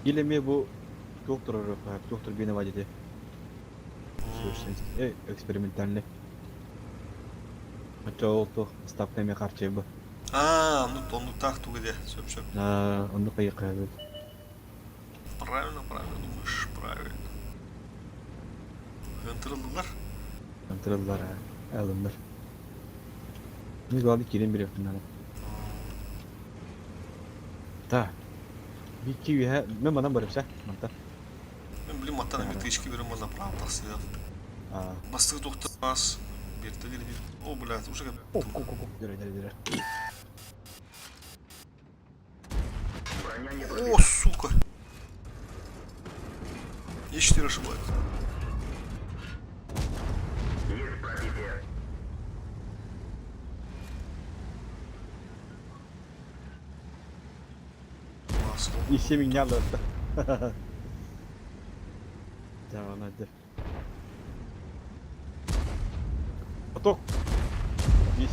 Или ме бу доктор доктор бене вадите. Экспериментальный. Очо ол туох ставка эме харчы бу. Аа, ну оннук таах тугу де, сөп сөп. Аа, оннук ыйыкка Правильно, правильно думаешь, правильно. Ынтырылдылар. Ынтырылдылар, алыннар. Ну, главное, кирен берет надо. Так. Бики үһэ, мен манан барып сэ, манта. Мен билим маттан эми тычки берем направо тахсыга. Бастыгы тохтас. Бирте бир. О, блядь, уже О, ко, ко, ко. Дөрө, дөрө, дөрө. О, сука. Е4 ошибается. Есть пробитие. Масло. И семь не надо. Да, надо. Поток. Здесь.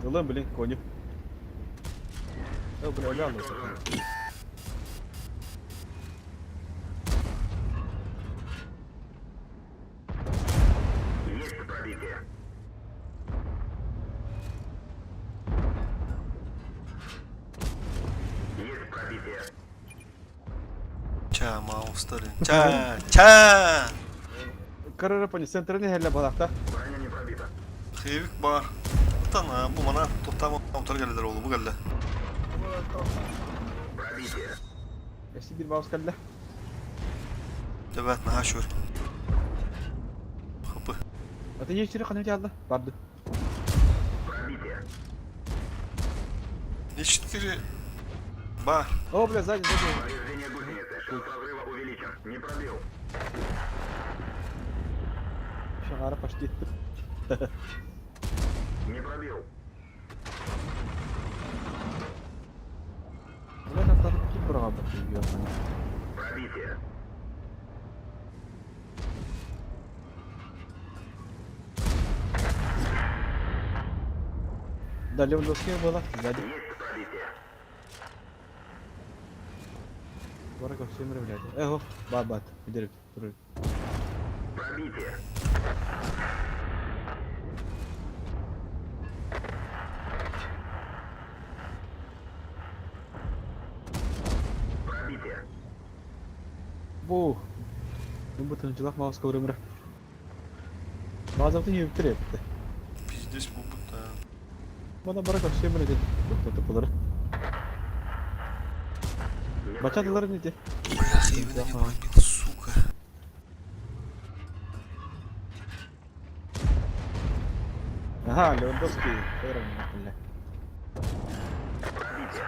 Тылым, блин, коню. Э, бля, гляну. Есть пробитие. Есть пробитие. Ча, маустары. Ча, ча. Карара пони центральный хәллә балакта. Броня не пробита. Хевик бар. Тана, бу мана токтам утар келдер олу бу келди. Пробитие. Эси бир маус кәллә. Төбәт наха шөр. Хопы. Ата ештере каны алды. Барды. Пробитие. Е4 бар. О, бля, сзади, сзади. Повреждение гусеницы. Шанс разрыва увеличен. Не пробил. Шагара почти. Не пробил. Бля, там там кибрага Пробитие. Да, Левандовский была сзади. Есть пробитие. Бараков всем блядь. Эх, бабат, иди, Пробитие. Пробитие. Бу. Ну бу тынчылак маус көрөмөр. Базабы не битире. Пиздец бу бут. Бана бараков всем блядь. Кто-то булар. Бачадылар не те. Бля, Хевина не пробил, сука. Ага, Левандовский. Бля. Пробитие.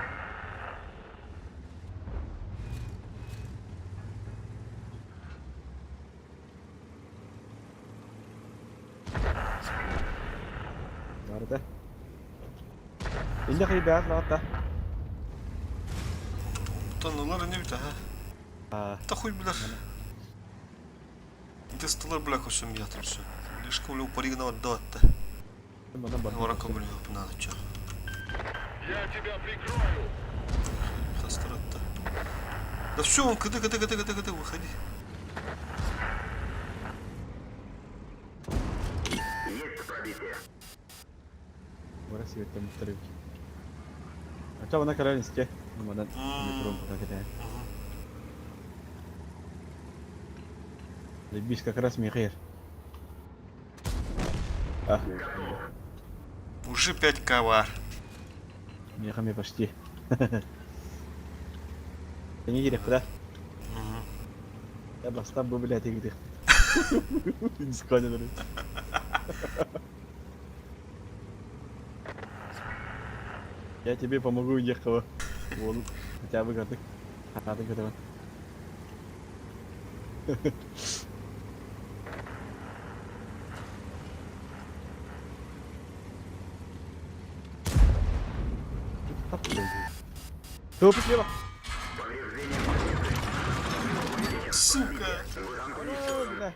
Барда. Инде кыйдар лата. Танылар не бит, ага. А, Та хуй билер. Дестылар бля көсөм ятырсы. Лишка үле упаригна отдаватты. бана бар. Варака бля надо чё. Я тебя прикрою. Хастыратты. Да все, он кд кд кд кд кд выходи. Пробитие. Бара сиэттэммиттэр эбит. Ача мана кэлэн истэ. Манан метром пока кэтээн. Лебис как раз михер. А, Уже 5 кавар. меха мне почти. Не керек, да? Я бастап бы, блядь, игры. Дисконер. Я тебе помогу, уехала. Вон, хотя бы готов. А, ты готова. Топ слева. Сука! О, бля.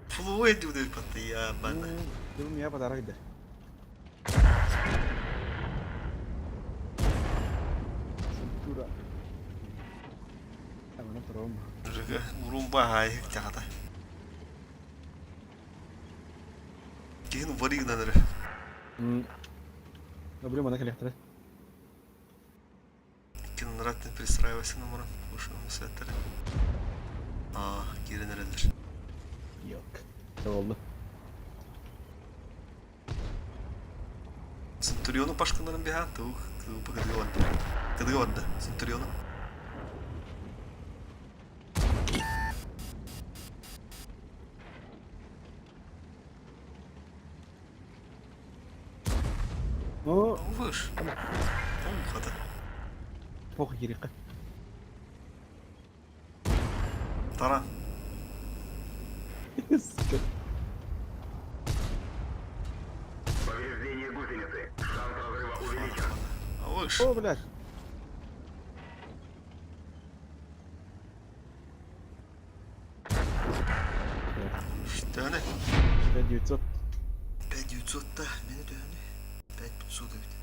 Флуэдюды ебана. Ты у меня подарок да. Дура. Урумба хай тягата. Киһин вариг наныры. Добре, мана коллектор. Кинратын пристраивайся номера. Ушуну сеттер. А, кирен эрелер. Yok. Ne oldu? Центуриону пашканарын биха, тух, тух пакадыгаванды. Кадыгаванды, Центуриону. Ну, Выш. Ухата. похуй кирикка. Тара. Сука. Повреждение гусеницы. Шанс разрыва увеличен. Выш. О, блядь. Что не? 5900. 5900 да, мені дöndü. 5500 evet.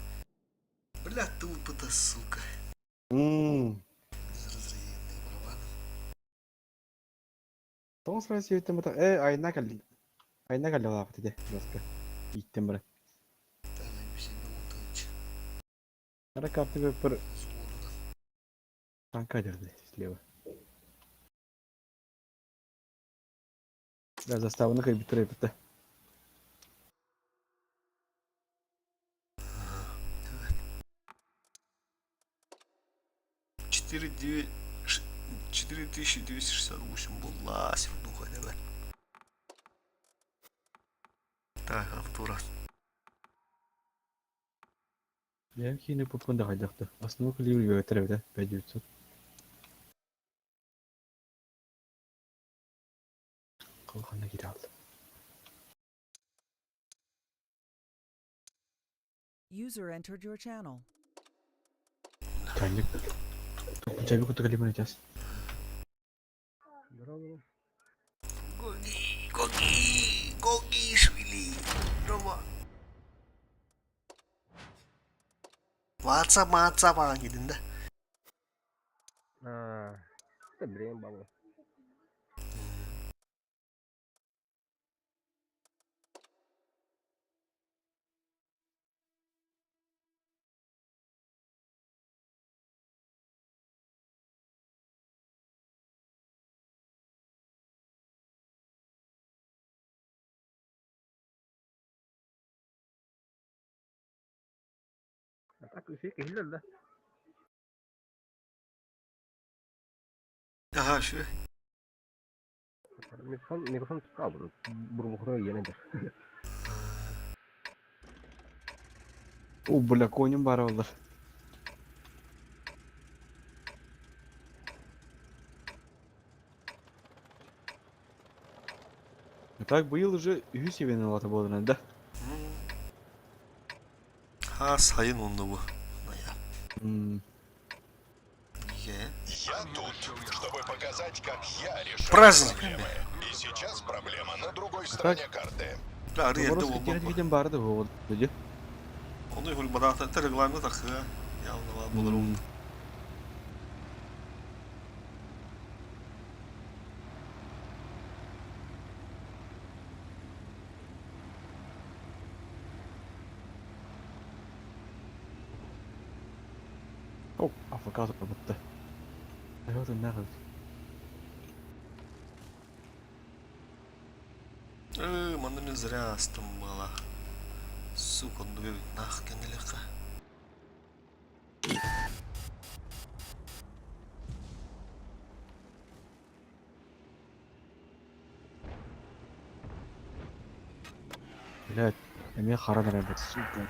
Бля, тупо-то, сука. Ммм. Разрезанный барабан. Тоғыз сразу өттім бұта. Э, айна кәл. Айна кәл лағып деді. Басқа. Иттім бір. Тәлі бісені ұтынч. Ара карты бір Звону танка дерді слева. Да, заставаны кайбы тұр бітті. 4 9 4268 была сердуха, давай. Так, автора. Я кейіне попконда қайдақты. Основной калибр өтір бітті. 5900. Қалғанына келе алды. User entered your channel. Чайник. Чайник көті калибр айтасыз. Гоги, Гоги, Гоги, Швили. Рома. WhatsApp, WhatsApp аған келдің да. Это блин, бабы. А так фиг да? Ага, şu. Микрофон, микрофон kaldı. Бурбухро yenеdir. О, бля, конем бар олар. Так, быйыл уже үс ебен алаты болдың, да? Ха, сайын онны bu. Я. М, Е. Я тут, чтобы показать, как я решаю Праздник. проблемы. И сейчас проблема на другой так? стороне карты. Да, релде Роборовский ол терет бапа. виден барды ол dedi. Оны hulмада телеграмда тақы. Явно болар ол. М, О, АФК турбутта. Эһэ эбит. Манна мин зря астым была. Сука, он нах кенелеха. Блядь, эмиэ харан эрэрбит, сука.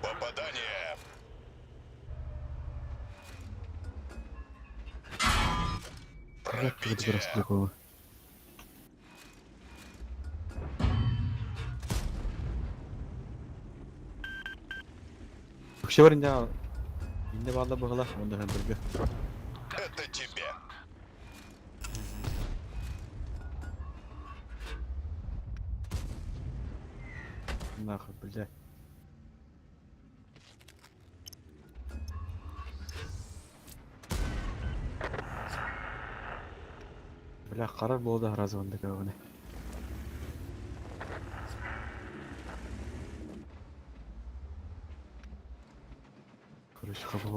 Попадание! Блядь, ты Распрягова. Вообще варня инне баалла быһыла онда хендерге. Это тебе! Нахуй, блядь. Бля, харар буолда разы онда көгүнэ. Короче, хабы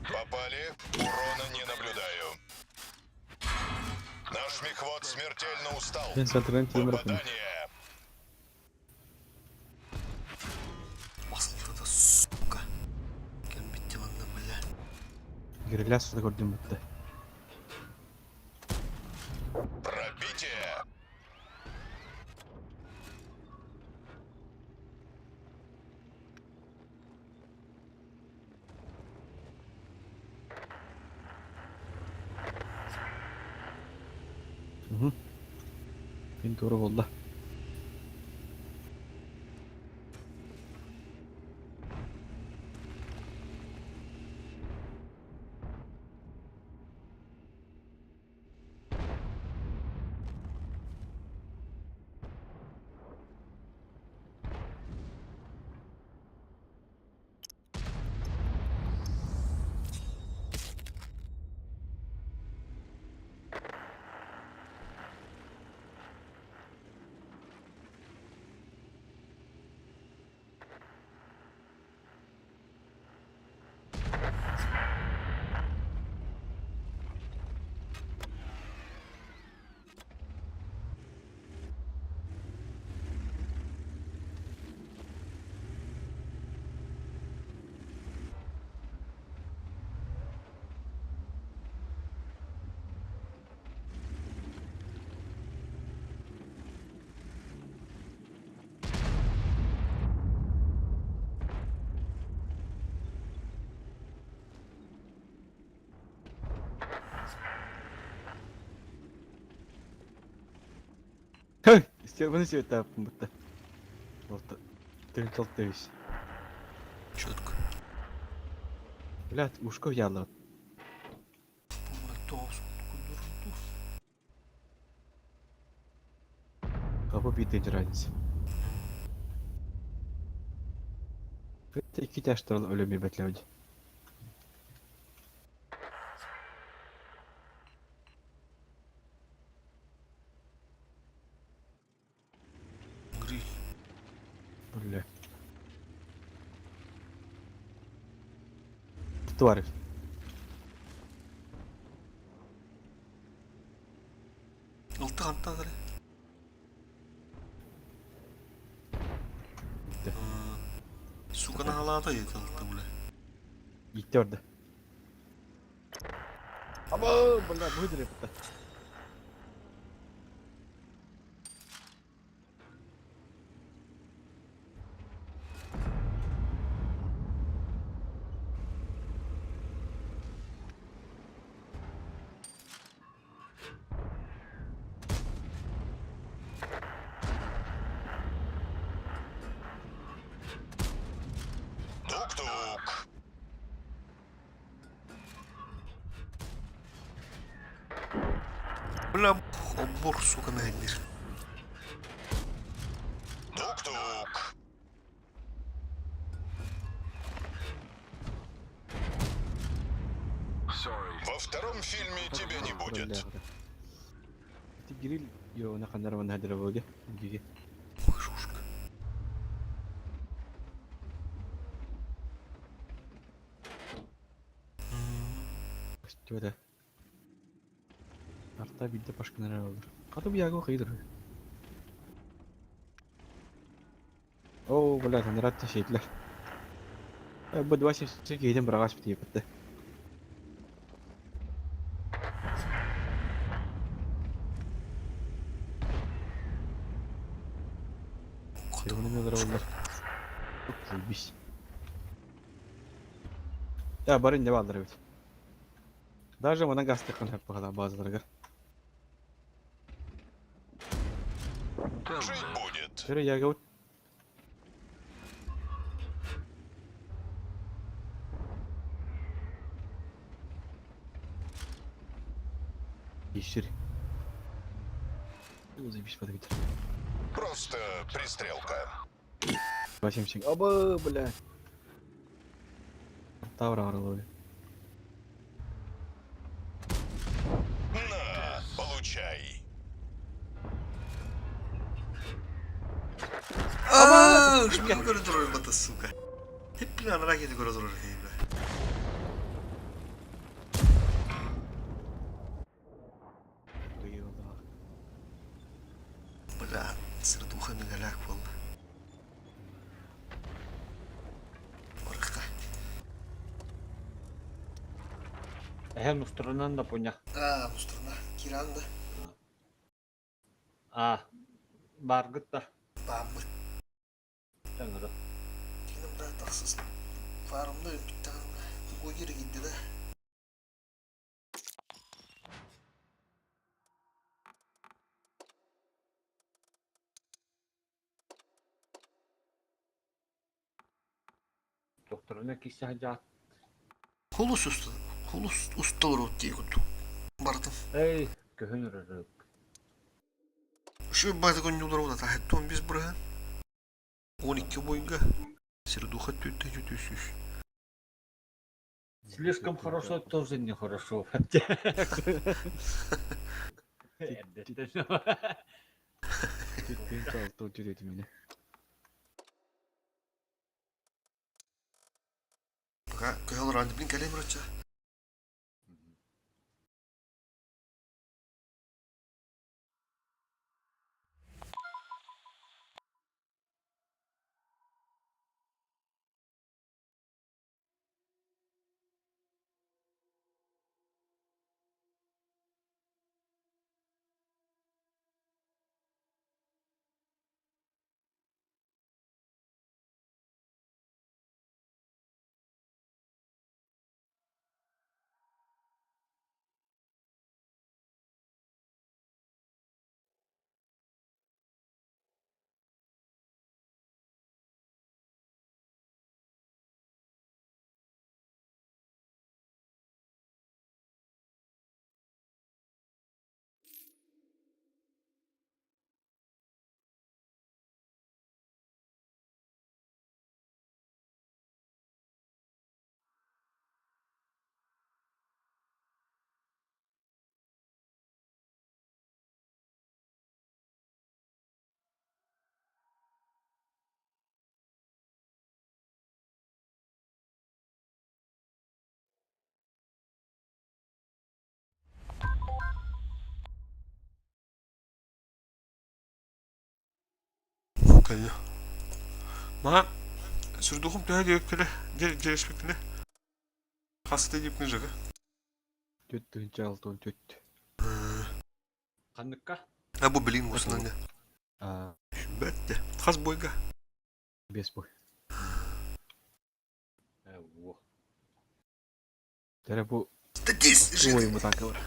Попали. Урона не наблюдаю. Наш мехвод смертельно устал. Мен центрынан тиемир апын. Попадание! Басылды да, сука. Кэлбитти манна, бля. Гриляс да көрдүм бутта. Пробитие! Угу. Мен тура болду. Хей, Степан себе бутта. Вот. Ты толтыш. Четко. Блядь, ушко ялла. Кабы битен разница. Это iki taşlar ölüm bekledi. Гриль. Бля. Тварь. Ылты хантадыр. Сука нагалаата ет ылты, бля. Gitti orada. Ama бля, выдали это. Бля, оббор, сука, мэһэйдиир. Тук-тук. Во втором фильме тебя не будет. Ити гриль йоуна ханнара хадыра болге. Гиги. Шушка. Что это? Арта бидде пашканара олор. Каты бу яго кыйдыр. Оо, блядь, анарат шейтлер. Бу 278 кейден бырагаш бит епетте. Телефону мелер олор. Заебись. Я барын не бардыр бит. Даже манан гастыкын хеп бахала базаларга. Жить будет. Тере яго Ишир. Заебись подвид. Просто пристрелка. 277. Оба, бля. Тавра арылы. На, получай. Ааа, шмин көрө бата, сука. Hep ракеты көрө турар бля. Бля, сырдуха мегаляк болды. Орықта. Эһэ мустурунан да пуня. А, мустурна. Киранда. А, баргыт да. Бамбы. Таҥара. Кинем да тахсыз. Фарымды бүттән. Гогир гидди да. Докторына кисе хаджаат. Хулус уста. Хулус усталар от дии курдук. Бардым. Эй, көһүн ырырык. Şu байды көндүлөр ода тахеттон биз бұрын. 12 бойга. Сердуха түттә жүтүсүс. Слишком хорошо тоже нехорошо. Мені. Пока көһөл ранды блин калем рача. Кайы. Ма сүрдухум төһө диэбиппинэ, дьэ дьиэспиппинэ. Хаста диэбиппин жага. Түт тыһынча алтын түт. Ханныкка? А бу билин гусунанга. А, Бәтте. Хас бойга. без бой. Э, во. Тере бу Статис. ой мутанка бар.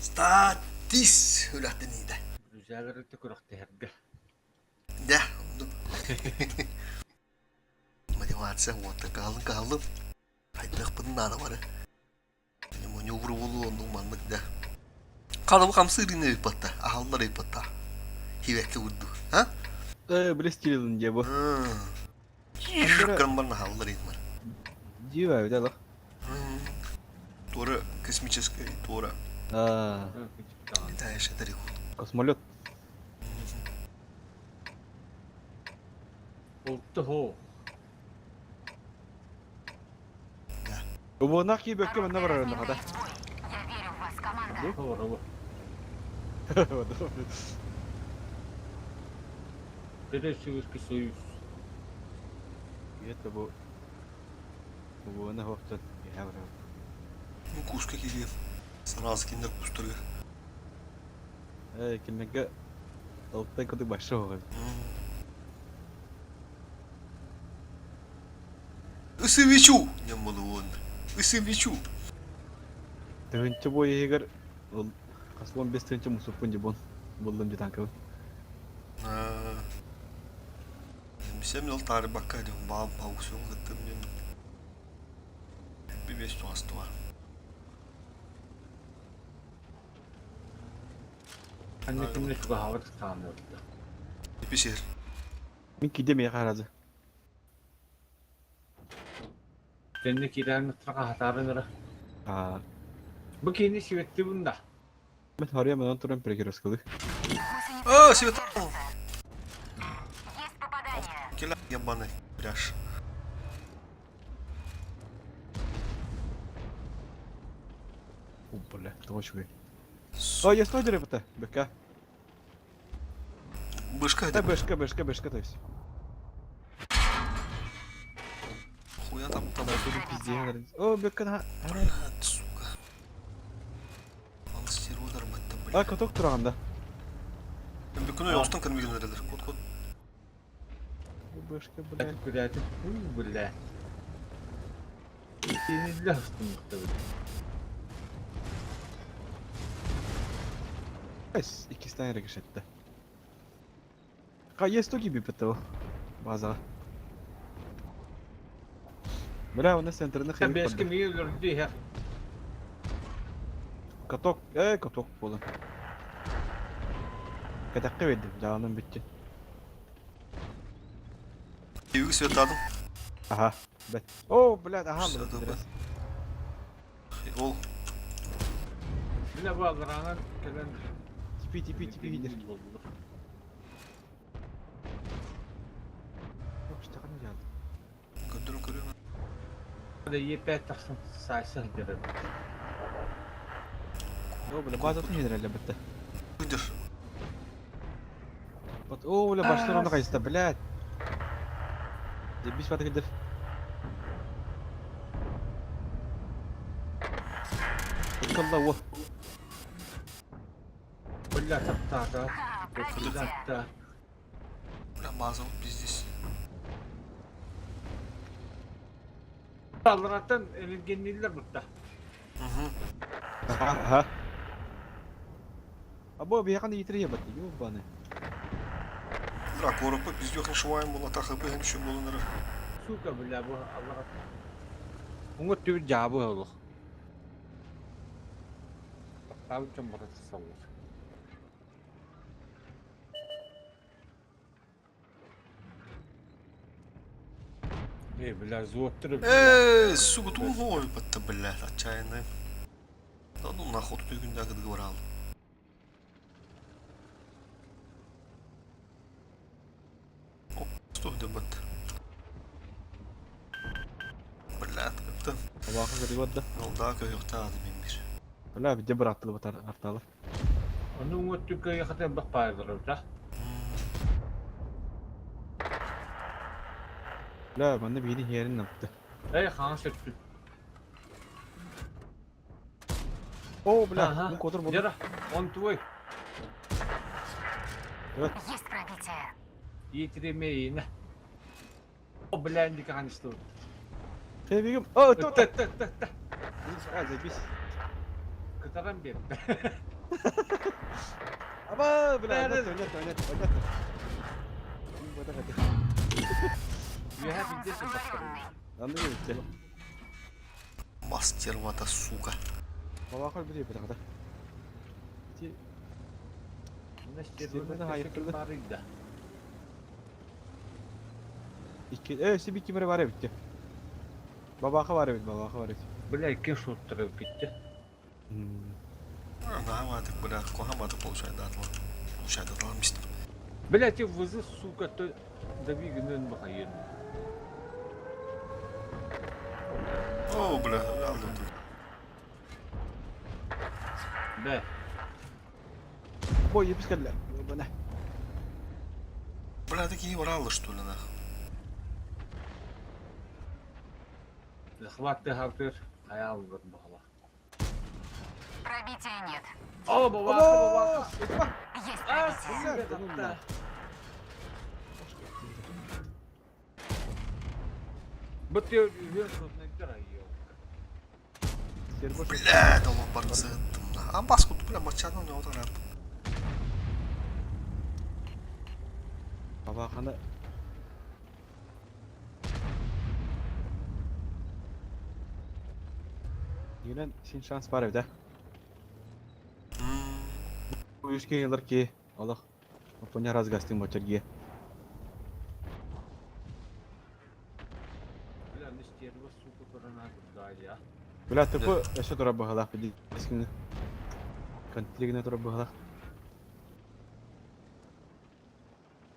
Статис. Үләхтен иде. Друзьялары күрөхтэргэ. Да. Мотивация вот калын калын. Хайдах бун нара бары. Маневр болу онну маннык да. Ханабы хамсыыр ини ыйпатта, аһаллар ыйпатта. Хибэкки курдук. А? Э, били стилин дьэ бу. Граммар наһаллар ыймар. Дива эбит алах. Туора космическая туора. А. Летаешь далеко. Космолет. Улту Убуонах киирбэккэ манна барар хата. Я верю в вас, команда. Хоро. Советский Союз. Это бу убуона хоқтон иһэ барар. Ну, куска кириэн. Сразу кинилэр кустарга. Э, кинилэргэ алтай кудук большой оҕо. Ысывичу! Диэн буолуон. Ысывичу! Тыһыынча бу иһигэр ол хас 15 тыһыынча мусуппун дьибон буллум дьитанкабын. Сем ол таарыбакка диэн баал аукцион кыттым диэн бибес туастуа. Анне кимне чугаһаабат ыстааннарда. Писер. Мин киде миэхэ харазы. Тэнне киирэн траха хатаарын ыра. Аа. Бу киини сибетти бунда. Мен харыйа манан туран перекресткалы. А, себе там. Есть попадание. Келя ебаный пляж. О, бля, того чугай. О, я стой деревота, БК. Бышка Да, бэшка, бэшка, бэшка, то есть. Хуя там там. Пиздец. О, БК на. Блядь, сука. Ал стерводар батта, блядь. А, каток тураганда. Бүкүнө остон кырмыгын эрелер. Кот кот. Бэшка, блядь. Күрәтин, бля. Кииниллэ устун Эс, иккистэн эрэ кешетте. Ка есть тоги бипетте база. Бля, у нас центрны хәйер. Бэшка мии өлөрдү иһэ. Каток, каток болан. Катакка бердим, жағынан бітті. Үйгү светадым. Ага, бет. О, блядь, ага, Всё, блядь. добро. Ол. Бля бу алларанан кэлэн Типи, типи, типи, видишь. Что там делать? Көндөрүн көрүм. Да Е5 тахсан сайса дерем. О, бля, база тут не драли бітті. Күндер. Вот, о, бля, баштар оны қайсыда, блядь. Дебиш баты кілдір. Калла, о. Бля таптаата. Бля Бля, база вот пиздец. Аллараттан энергенниллер бутта. Угу. Ага, ага. Або, бияқан итірге бітті, ёбаны. Бля, коропы пиздёхын швайым була тахы быхын шо болунар. Сука бля бу алларат. Уңа түбүр жабы олух. Таптаабын чон барат саллар. Эй, бля, зуоттырып. Эй, сука, тугой, батта, блядь, отчаянный. Да ну нахуй, тут күндәге договор алды. Оп, стой, да бат. Блядь, это Аллаха көріп да. Алда көйөктә ады мен бир. Бля, бите бір аттылы батар арталы. Оны уңа түккө яхата бак пайдырып, да? Бля, манна бейні херін напты. Эй, хан сөттү. О, бля, Ага. ну котыр болды. Жара, он твой. Есть пробитие. Етіремейін. О, бля, индика ханыстı. Хей, бегім. О, то, то. Та, та, та, та. А, запись. Кытаран бер. Аба, бля, Да, нет, нет, нет, нет. You have this Аны бітті. Мастервата, сука. Аллаха бітті бітті. Ити Мына Стерваны стерваны хайыттылар. барыйда. Икки, э, си бикки бар эбитти. Бабаха бар эбит, бабаха бар эбит. Бля, икки шуттары китте. Нахаматык, бля, кухаматык получает датла. Получает датла мистер. Бля, ти вызы, сука, то дави гынын бахайын. О, бля, алды тут. Бля, Бой, епискалар. Бана. Бля, такие уралы, что ли, нах. захватты халтыр, хаял бір бахала. Пробития нет. О, бабаха, бабаха. Есть А, пробитие. сука, да. Бу ты Бля, да ломбард А баску, бля, мачану не ударят. Бабаханы Юнен син шанс бар эбит, Бу үшке елер ки, Аллах. Опоня разгастын бочерге. Бля, ну стерва, сука, коронавирус, я. Бля, тупо өсө тура баһалах биди. Эскин. Контригне тура баһалах.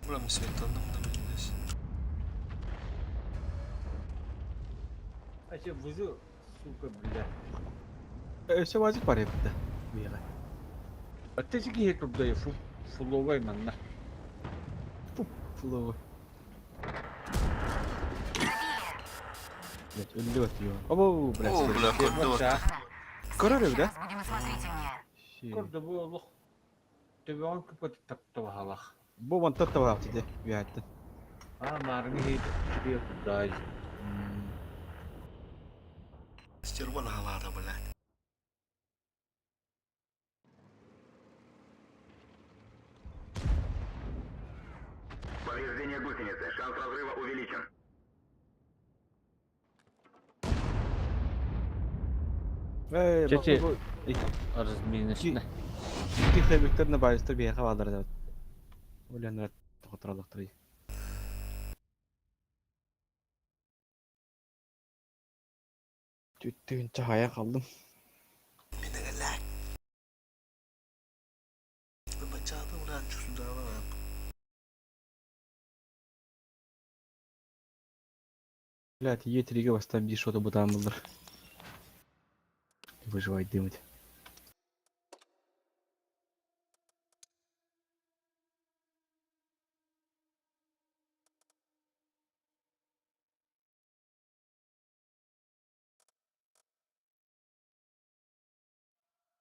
Бля, мы светанным здесь. А че вызы, сука, бля. Өсө вазик бар эбит. Бияга. А ты жиги хетурда я фу фуловай манна. Фуловый. Блять, өллөт ё. Обо, блядь. О, бля, кольдот. Көрөр эбит, Раз будем осмотрительнее. Корда бу олох. Төбөөн күпөт таптабахалах. Бу вон таттабалах тиде. Биятты. А марны хет турда. Стерва налада, блядь. Повреждение гусеницы. Шанс разрыва увеличен. Эй, Чече. бу Разминочно. икки хэбиктер на байстер бияга баалар да. Ойланыр токтуралыктыр. Түттүгүнчө хая калдым. Минегалак. Мачата уранчу сюда, Блядь, Е3-ге бастан бир шоты бутан булдыр. Выживать дымать.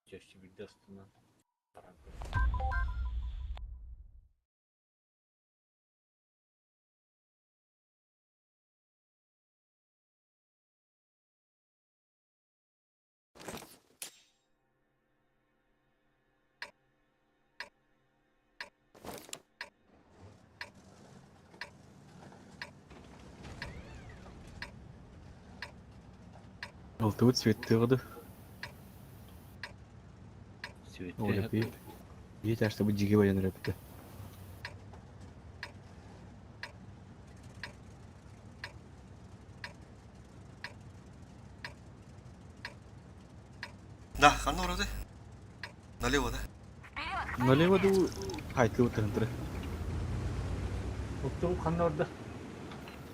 Чаще видастына. Алтыбыт цветті ғыды. Оля, Цветы. бей. Бей, чтобы жиге баян рэпті. Да, ханна вроде. Налево, да? Вперед, к Налево победе! ду хайтты утырынтыры. Отту ханорда.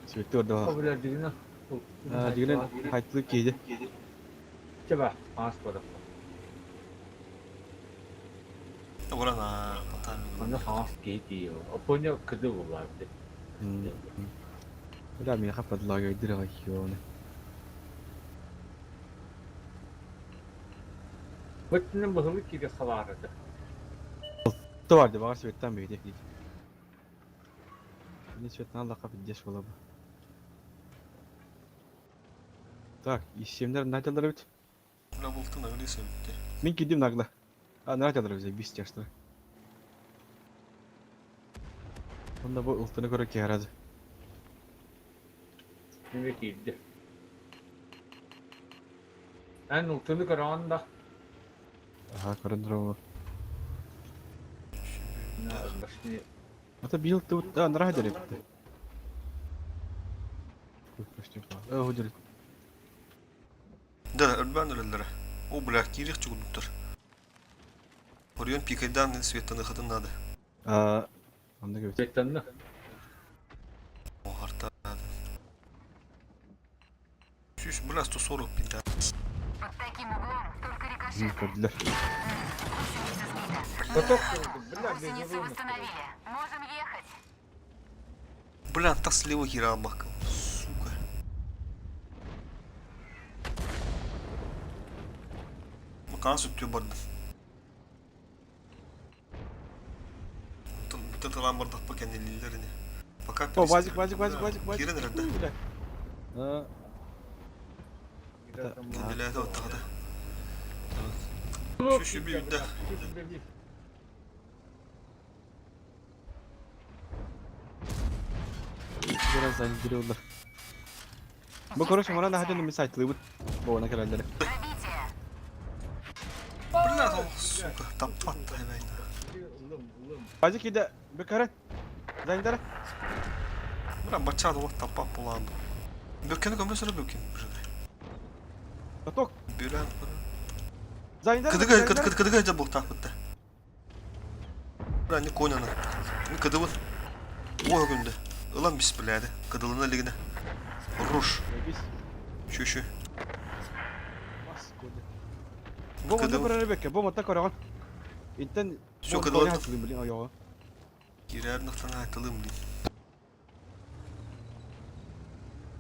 Цветті орда бала. Бля, дигина. Дегенен хайтты кейді. Чеба, ас бара. Урана, потами. Аны хаас кейти. Опоня кыды буларды. Бля, мен хападылага өйдір ғайхионы. Бөттүнен быһылы кире халарыды. То барды, бағар цветтен бейді. Не цветтен аллақа піддеш бола бу. Так, исемдер натялар бит. Бля, болты на лесе. Мен кидим нагла. А, натялар бизге бис тяштыр. Онда бу ылтыны көрө кераdı. Неме кийди. Эн ултыны көрөөн да. Аха, көрөндүр. Башни. Ата бил тут анара дерепти. Э, Да, өлбән өлелләре. О, бля, кирих чугунуктар. Орион пикайдан светтаны надо. А, анда кебет. Беттанна. О, арта надо. Сүүс, бля, 140 пинта. Под таким углом только рикошет. Көрдүлэр. Гусеница сбита. Поток, бля, Гусеницу восстановили. Можем ехать. Бля, та слева херабака. Сука. Макан сүттүү барды. Тытылан бардак па кенелилерини. Пока О, вазик, вазик, вазик, вазик, вазик. Кирен эрде. Бля. А, Кенелerde оттагыда. Şu şu bir de. Biraz zannediyorlar. Bu короче, мана находим на сайт лыбыт. Бо на календере. Пробитие. Бля, о, сука, таппат hemen. Вазик иде бекара. Зайндара. Бля, бача да таппат булан. Бөккені көмө сөрө бөккен бу Поток. Бөрен. Зайндара. Кыдыга кыд кыд кыдыга жа бу таппатта. Бля, не конана. Не кыдыбын. О күндө. Ылан бис биләди. Кыдылына лигине. Руш. Şu şu. Бо манда Кыдыбын. көрөр бекке. Бо манда көрөгөн. Интен Всё, кыдылын. Блин, айога. Кирер нахтан айтылым дин.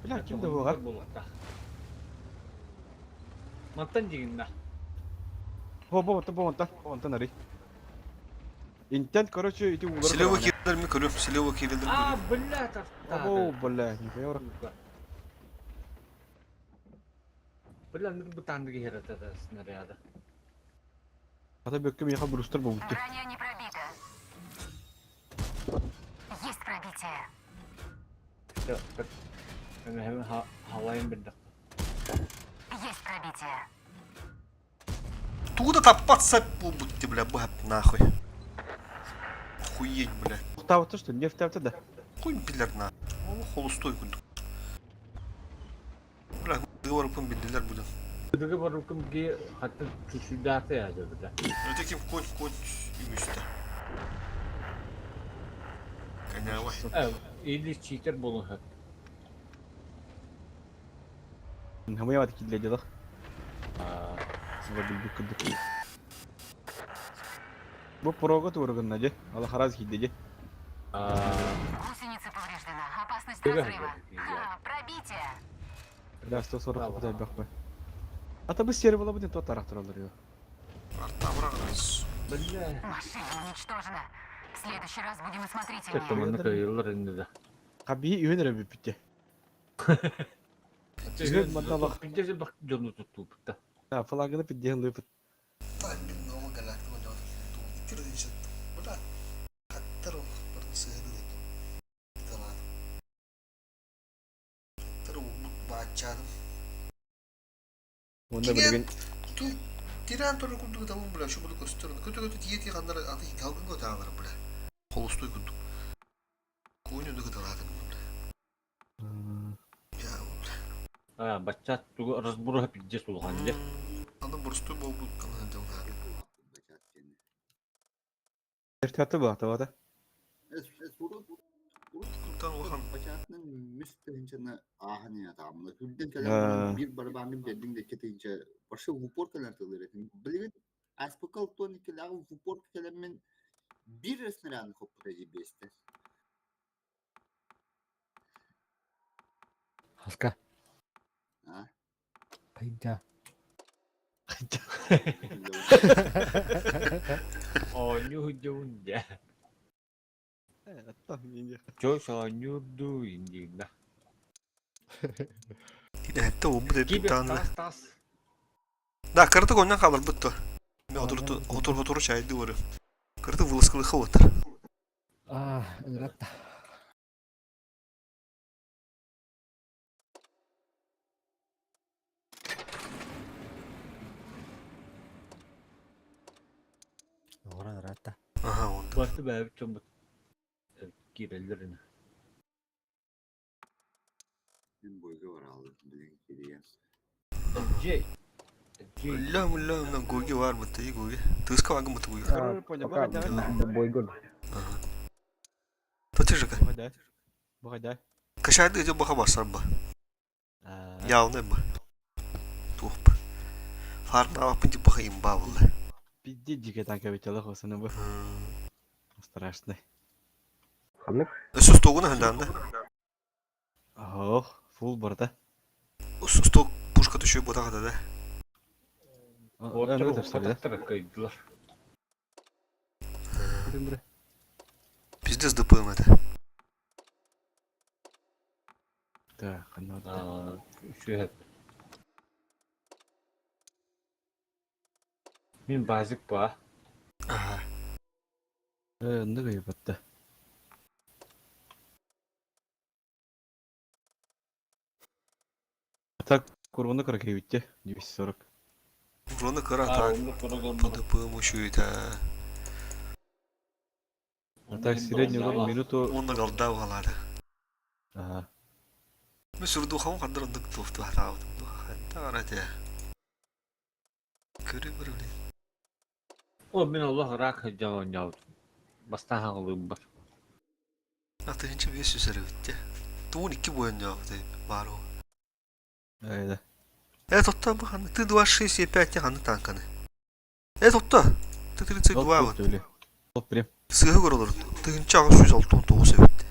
Бля, ким да бугар? Мантан дигинна. Бо бо манда бо манда. Бо манда нари. Интен, короче, ити угар. Слева кирдер ми көрөм, слева кирдер ми А, көрөм. бля, тафта. Бо, бля, не понял. Бля, ну бутанды херата снаряда. Ата бекке меха брустер бо бутты. Броня не пробита. Есть пробитие. Хавайын бирдик. Есть пробитие. Туда таппат бу бутты, бля, бу нахуй. Охуеть, бля. Тавты что, нефть тавты да. Хуй билер на. О, холостой күндүк. Бля, договор пын билдилер будем. Дыгы барукум ки хатта чүчүдаты язы бля. Это ким конь конь юмүстэ. Конява. Или читер болун хат. Хамыя бат кидле дела. Бу порога тургын же. Ала хараз кидде же. Гусеница повреждена. Опасность разрыва. Ха, пробитие. Бля, 140 кудай бак. Ата бу сер була бутын тот тарактыр алыр yo. Арта бұрағыз. Бля. Машина уничтожена. В следующий раз будем Это осмотрительнее. маны кайылар инде да. Каби үйөнөр бипте. Түгел мандалах. Пиндесе бак жону тутту бутта. А флагны пидден лыпыт. Онда билген Тиран туры курдук табын бля, şu bunu gösterin. Kötü kötü тие хандар аты халгын го тағылар бля. Холостой курдук. Коню дыгы таладым бля. Я бля. А, бачат тугу разбура пиндес улган же. Аны бурстой болбут канан дылдар. Эртаты ба тавата. Куртан улахан Бачатның мүс тыһынчаны ааһан атаамна күрден кэлэн бир барабаҥҥын биэрдиҥ да икки тыһынча вообще в упор кэлэн тылыр этим билигин аспыкал тон иккилээҕи в упор кэлэммин бир снарядын хоппута дьибиэстэ Хаска. А? Хайда. Оню жун же. Ата мине. Жо шонюрду индигна. Хәтта ул бит Кибер таны. тас тас. Да, кырты коннан халыр бутты. Мен отур отур отур чайды көрө. Кырты вылыскылы хылыт. А, ыратта. Ора ыратта. Ага, онда. Барыта бэйэбит дьоммут киирэллэр ини. Мин бойга барааллым билигин кириэн. Дьиэ. Дьиэ. Үллэ үллэ на Гоги бар бытты и Гоги. Тыска вагы мыты Гоги. Короче, понял, Пока бойгон. Тотижика. Баҕайдай. Баҕайдай. Кашайды идет баха басар ба. Явно ба. Туох ба. Фарнаабаппын типа имба буолла. Пизде дикая танка ведь аллах осыны бу. Страшный. Ханнык? Өссө стогун аһындаанда. Ох, фул барда. Сток пушка түшү ботаҕата да. Уоттар укпатахтара кыайдылар. Пиздец ДПМ это. Так, ханна Үчүгэп. Мин базик ба. Ага. Э, оннук ыйбатта. Так, куруну кыра кэбитте, 240. Урону кыра так. По ДПМ үчүгэй А так средний урон минуту... Уонна голда угалаада. Ага. Мен сурдухам хандар оннук туохту хатаабытым ханта барате. Көрү көрү блин. О, мин олох ыраах сылдьан оонньообутум. Бастаан хаҥалыыбар. Атыһынча 500 эрэ бүтте. Туун икки буойунньообут баар ол. Э, Э, тотто бу ханна Т-26 Е5 ханна танканы. Э, тотто. Т-32 вот. Ол прям. Сыыһы көрөлөр. Тыһынча 869 эбит.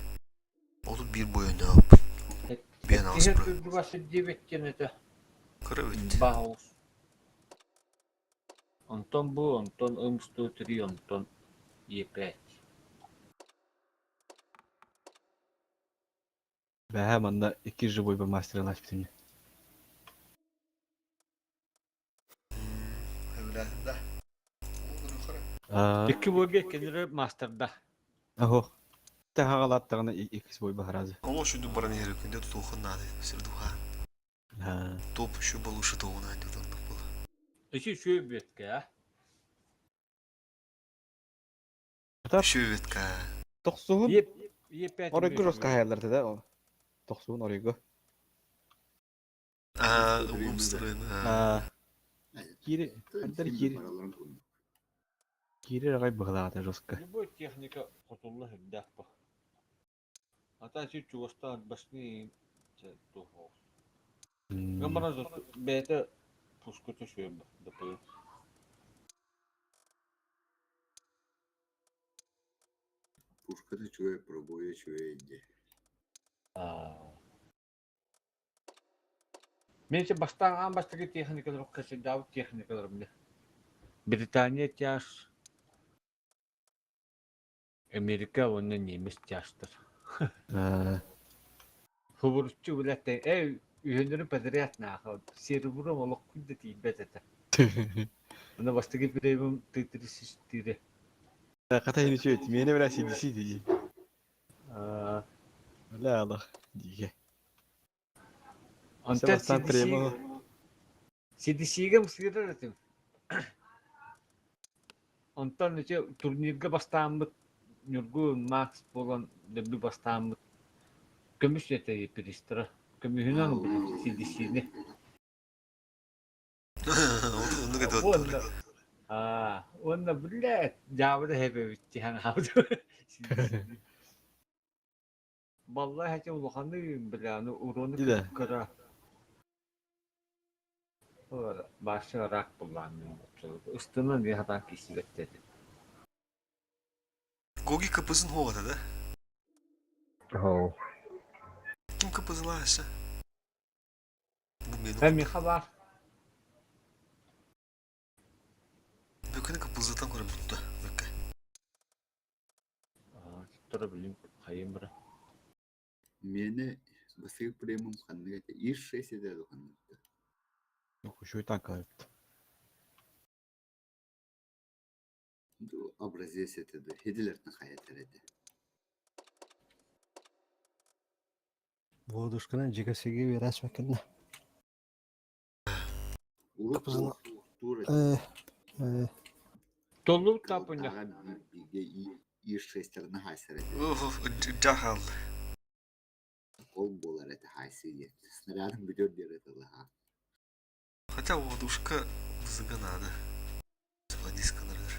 31 буойунньообут. Биэн аҕыс бро. 29 диэн этэ. Кыра эбит. Баҕус. Онтон бу, онтон М103, онтон Е5. Бэһэ манна икки живой бы мастерласпытым. Эбилээтин да. Икки бойга кинилэр мастерда. Охо. Таһаҕалааттаҕына иккис бой баһаразы. Ол шүндүк баран иһэр күндэ тутуохун наада сирдуха. Топ еще получше того найдет он было. Ичи үчүгэй бүөткэ, а? Үчүгэй ветка. Тохсуһун Е5 оройго жестко хаяллар да ол. Тохсуһун оройго. А, умстрын. А кири, хандар кири. Кири аҕай быһылаата жестко. Любой техника хотулла үрдээх бу. Ата сир чугастаан басны туох. Гамара бэйэтэ пускута сүөм дапы. Пушката үчүгэй, пробоя үчүгэй дии. Мен ise бастаан аан бастакы техникалар кэсэйдаабыт техникаларым дии. Британия тяж, Америка уонна немец тяжтар. Хубуруччу билэттэ ээ үһүннэрин подряд нааха серебром олох күн да тиийбэт этэ. Уонна бастакы премиум Т-34. Хата иһин үчүгэй, миэнэ бля CDC дии. Бля алах диге. Онтон Бастаан премиум CDC-гэ мсыырар этим. Онтон ити турнирга бастааммыт Ньургу Макс буолан дебют бастааммыт көмүс этэ перистара. Көмүһүнэн ылбытым CDC-ни. Оннук это Уонна аа уонна блядь дьаабы да хэбэбит тиһэн хаалбыт. Балла хотя улаханы бля ну урону Да. кыра. Башы рак буллаан ыстынан bir хатан кисибеттеди. Гоги капызын хоғата да? Оу. Ким капызылашы? Бу мени. Hem хабар. Бөкүнү капызытан көрө бутта. Бөккө. Тура билим хайым бара. Миэнэ бастакы премиум ханнык этэ? ИС-6 этэ дуо ханнык да? Үчүгэй танка эбит. Ду образец этэ дуо? Хидилертэн хайатар этэ. Водушканан жига-сиги биэрээсмэккиннэ. Урут Капызын тур этэ. э э Толлу тапыня. Алтаҕа бииргэ ИР-6-тарына хаайсар этэ. Дьахал. Ол буолар этэ хаайсыы диэн. Снарядын бүтүөр диэри ытылаһа. Хотя водушка музыка надо. Дискаларыгар.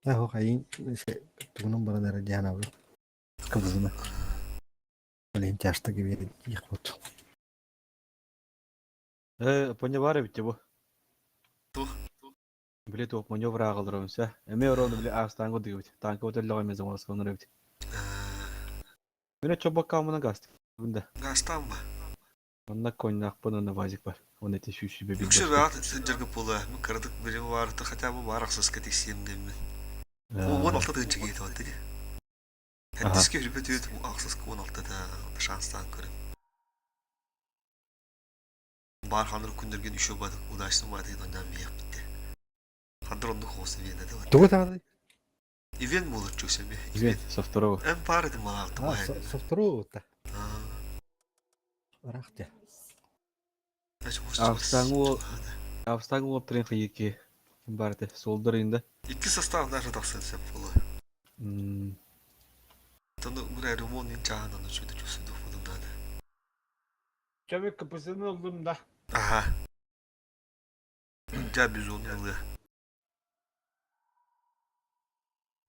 Аһо хайын тугунан баран эрэ диэн абы. Кыбызына. Блин, тяжко говорить, вот. Поняла эбит бу. Тух. Били туох маневр ааҕаллар сэ. Эмиэ орону били аастааҥҥа дыгыбыт. Танка өтөллөҕө эмиэ замолоскаланар эбит. Мин оччобоккааммынан гаастыыбын да. Гаастаан ба? Онно коньякпын уонна вазик бар. Уонна ити сүүс сүүрбэ биир Үксэ бочка. бэҕэт сылдьарга буолуо. Мин кыратык билим баарыта хотя бы баар ахсыска тиксиэм диэммин. 16 тыһыынча киһи этэ дии. Хэттискэ үрбэт үөт ахсыска 16-та шанстаан көрүм. Баар ханыр күннэргин еще бадык удачно баатыгын оннан биэхпитте. Хандар оннук хоос ивент это. Тугу таҕаный? Ивент буолар чук себе. Ивент со второго. Эн паар этим малаалты А, со второго та. Ырах те. Австаҥ уол трен хайыки бар этэ суолдар инда. Икки состав даже тахсан сөп буолуо. Тону бу ремонт ин чааһын аны чуду чусуду фудуннада. Чөбү КПЗ-ны ыллым да. Аха. Дьэ бизон ылыа.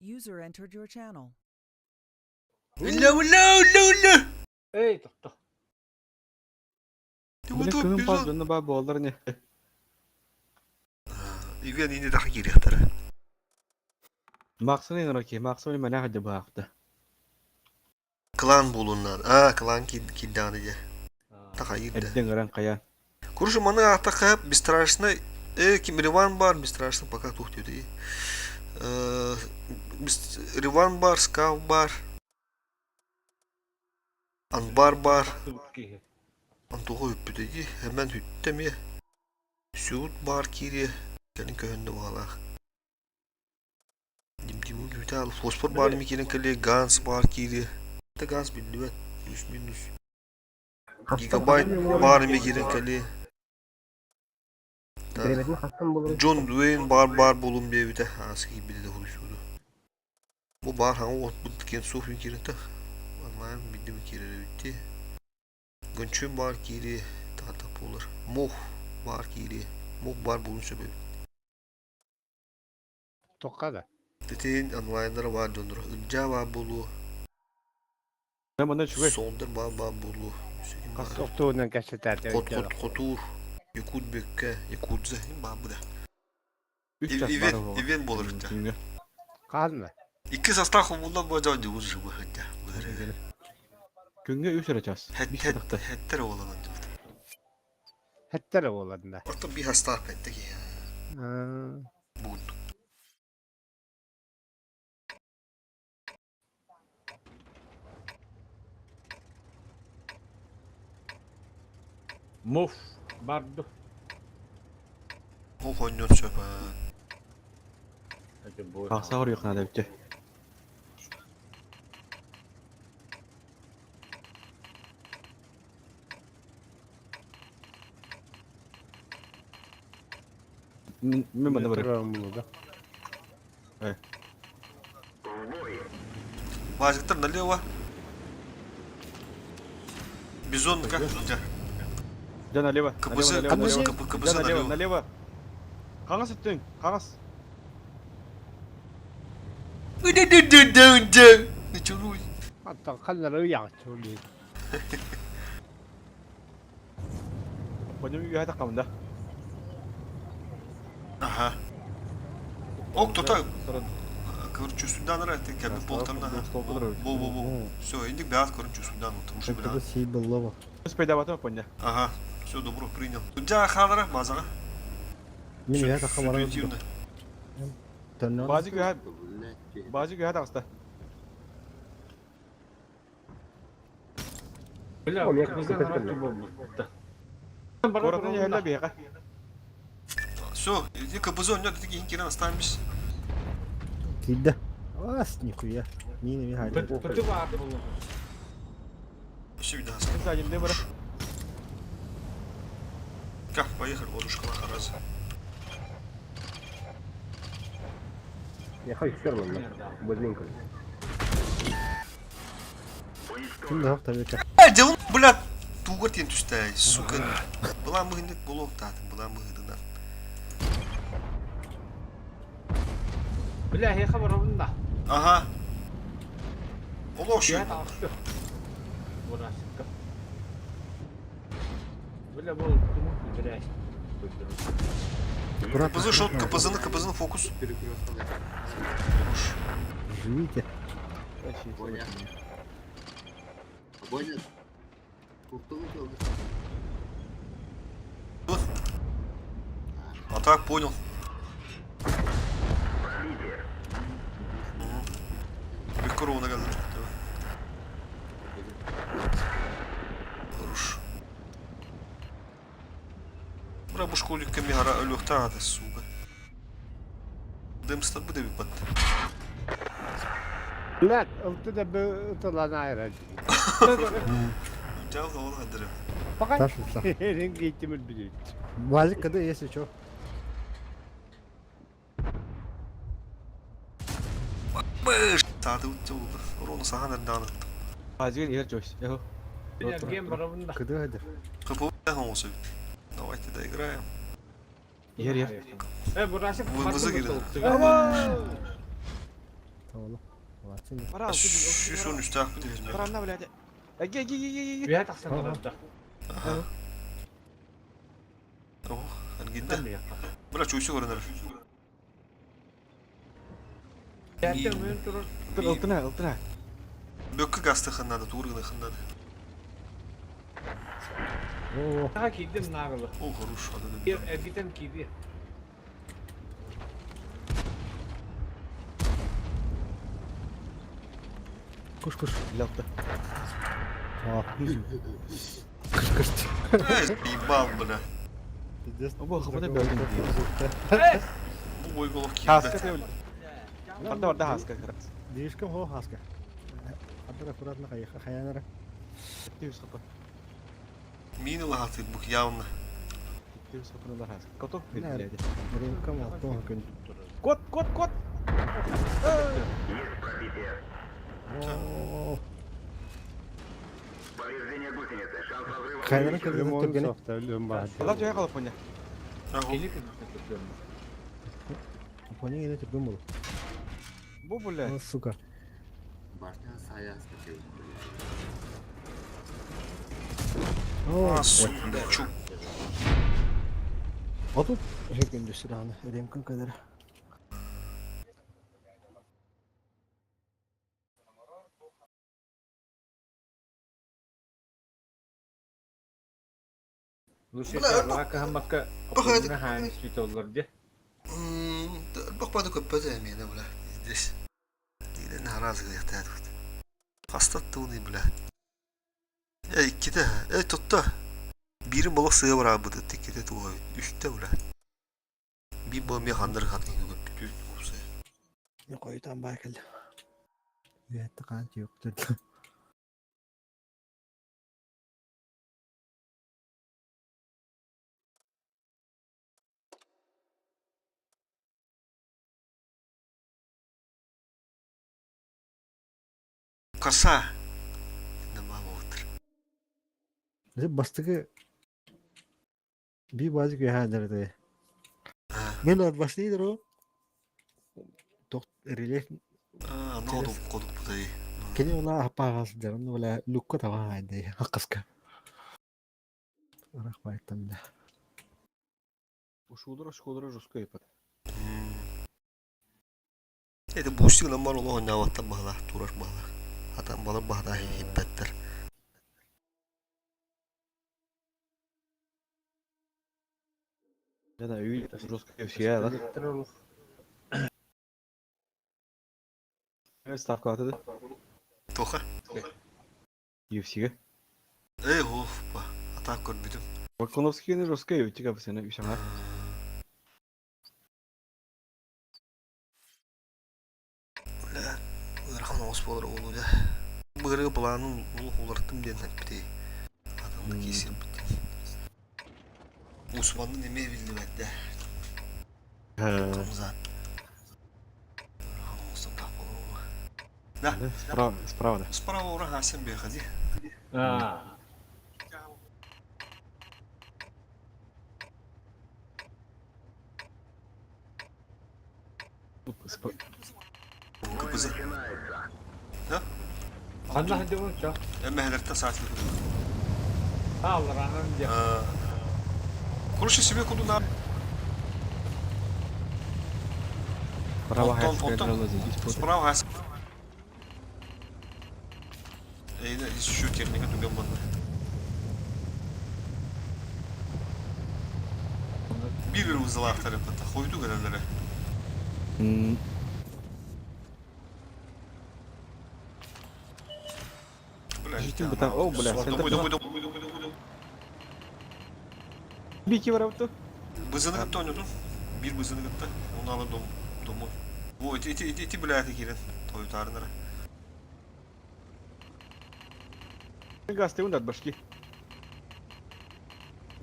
User entered your channel. Үллэ үллэ үллэ үллэ. Эй, тохто. Били кыһын пас дьонно баа буоллар не. Ивен ини даха киириэхтэрэ. Максым ыҥыра ки, Максым мэнэ хадьа баахта. Клан буолуннар. Аа, клан киирдэҕинэ дьэ. Тахайыр да. Эрдэ ыҥыран хайаан. Короче, маны ааттахха бесстрашный ким Риван бар, бесстрашный пока туох диэтэй. Риван бар, Скав бар, Анбар бар. Антуха үппүтэ дии. Эмэн хүттэ эмиэ. Сүүт бар киириэ. Кэлин көһүннэ баҕалаах. Дим-димун бүтэ фосфор баар ими киирэн кэлиэ, ганс баар киириэ. Да ганс биллибэт, плюс-минус. Гигабайт баар ими киирэн кэлиэ. Джон Дуэйн баар баар буолум диэбитэ, аас киирбитэ да хуруйсууду. Бу баар хаҥа уотпут киэн суох мин киирэн та. Онлайн биддим киирэр эбит Гончун баар киириэ, таата буолар. Мух баар киириэ. Мух баар буолун сөп эбит. Тоққа да. Итин онлайннара баар дьонноро Ылдьаа баар буолуо, Манна үчүгэй. Солдер баар баар буолуо. Хас охтуунан кэсэтээти Хот хот хотуур, Якут Бөккэ, Якутза баар буда. Үс час баар Ивент ивент буолар ычча. Күҥҥэ. Хаанна? Икки састаах хомуллан бу дьон дьугун жыбы сылдьа. Күҥҥэ үс эрэ час. Биир сатахта. Хэттер буолан дьубут. Хэттер буолан да. Оттон биир састаах бэтте киһи. Бугун. Муф барды. Ол хонньон сөп аа. Тахса хоруйуох наада эбит. Мин манна барыам. Баазыктар налево. Бизон как? Дьэ налево. КПЗ, налево, КПЗ, КПЗ налево, налево. налево. Хаҥас өттүн, хаҥас. Началось. Аттан ханнары ыйаҕыччы Понем үөһэ таххабын да. Ага. О, кто-то короче, сюда нара, ты как бы полтора. Во, во, во. Все, иди бят, короче, сюда, ну, потому что, бля. Сей было. Спайдабатым поня. Ага, все, добро, принял. Дя ханара, базага. Мин үһэ тахха баран. Ситуативно. Базик үөһэ, базик үөһэ таҕыста. Бля, Куоратын иһэллэ биһиэхэ. Все, иди КБЗ, нет, ты кирен останемся. Киирдэ. Ас, нихуя. Мин эми хайда. Все, видно, Сзади не бара. Как, поехали, ладушка, раз. Ким да табека. Э, делом, блядь, тугар тиэн түстэй, сука. Была мыгыннык болуохтаатым, была мыгыдынан. Бля, я хабарабын да. Ага. Олох Я şu. таҕыста. Бурасыкка. Бля, бұл тумун бля. КПЗ шот, КПЗ на КПЗ на фокус. Хорош. Живите. Боня. Боня. Куртулук oldu. А так, понял. Легко ровно geldi. Хорош. Бра бу школикка мигара өлүөхтаата, сука. Дымстан буде бат. Блядь, ылты да ытылан айран. Жал ол хадыры. Пока. Таша, са. Эрин гейтимил билет. Вазик когда если чё. Быш. Сааты утты oldu. Рону сахан эрдааны. Азигин ир жойс. Эхо. Ген барабын да. Кыды хадыр. КП olsa. Давайте доиграем. Ер ер. Э, бурасик. Вы- вы Tamam. Молодцы. Бара. Şu 13 таах бит. Баранна блядь. Эге эге эге эге. Бля, тахсан барабын. Ага. Ох, аргинда. Бра чуйсу көрөнөр. Ылтына, ылтына. Бөккө гасты ханнады, туургыны ханнады. О, Таха кидим нагылы. О, хорош, ады. Ер, эргитен киди. куш куш. Лапта. А. Кыш кыш. Эй, ебал, бля. Пиздец. Оба, хапата бөлдүм. Бу ой головки. Хаска тебил. Барда барда хаска как раз. Слишком хо хаска. Хадыр аккуратно хаянара. Тибис хапа. Мины лагаты бух явно. Тибис хапа на хаска. Котов Не. блядь. Рынком алтон күн. Кот, кот, кот. Есть пробитие. О, Повреждение гусеницы. Шанс разрыва Хайнара увеличен. кыды түргені. Алла жай қалып поня. Ага. Поня гене түрген бол. Бу бля. О, сука. Башня саяс кетеу. О, А, сука, чук. А тут күндү сыраны. Ремкин кадыр. Лучше Бля, лака хамакка Бахай- опуна хаан сүтөллөр де. Бах бады көп бөтө эмне, бля. Здесь. Дилен харазы гыяктады. Хастаттыны, бля. Эй, икките, эй, тутта. Бирин болок сыга бара быды, тикките туга. Үстә, бля. Би бу ме хандыр хатын көп бүтү упсы. Не койтан бай келди. Үәтті қан жоқ түрді. Каса. Нема болтыр. Бастығы би базик яхадырды. Мен от башлыйдыр о. Тох рельеф А, ноду кодук будай. кини ула апагас дерн ула лукка таба айды акыска. Рахмат да. Ушулдура, школдура жестко епат. Это бустик намар олох няваттан бахла, турар бахла. Атан балар бахла хиббеттер. Да, да, үй жестко все, да. Ставка атады. Тоха. UFC-ге. Эй, хоф, ба. Атак көрбүтүм. Волконовскийни жестко UFC-ге бісені үш аңар. Бля, ырахан оос болар олу да. Быры планын улух уларттым диэн эппити. Атанды кисер бит. Усманды неме билдибет да. Камзат. Да. Да, справа, справа, да. Справа ура Хасен беходи. А, КПЗ. Да? Ханна хадыбын чо. Эммехлерте saatli Алранын де. Короче, себе куду на... Справа Оттон, хайска оттон. играла здесь вот. Справа Хасен. Эйне, еще техника түгэн банна. Bir bir vızılaqtar yapıtta. Хойду гәрәләре. Бля, Житим бытан. О, бля, Домой, домой, домой, домой, домой. Бики барабыты. Бызыны кытта ойнадым. Bir бызыны кытта. Оны ала дом, домой. Во, ити, ити, ити, ити, бля, кирен. Той тарынара. Газ ты ундат башки.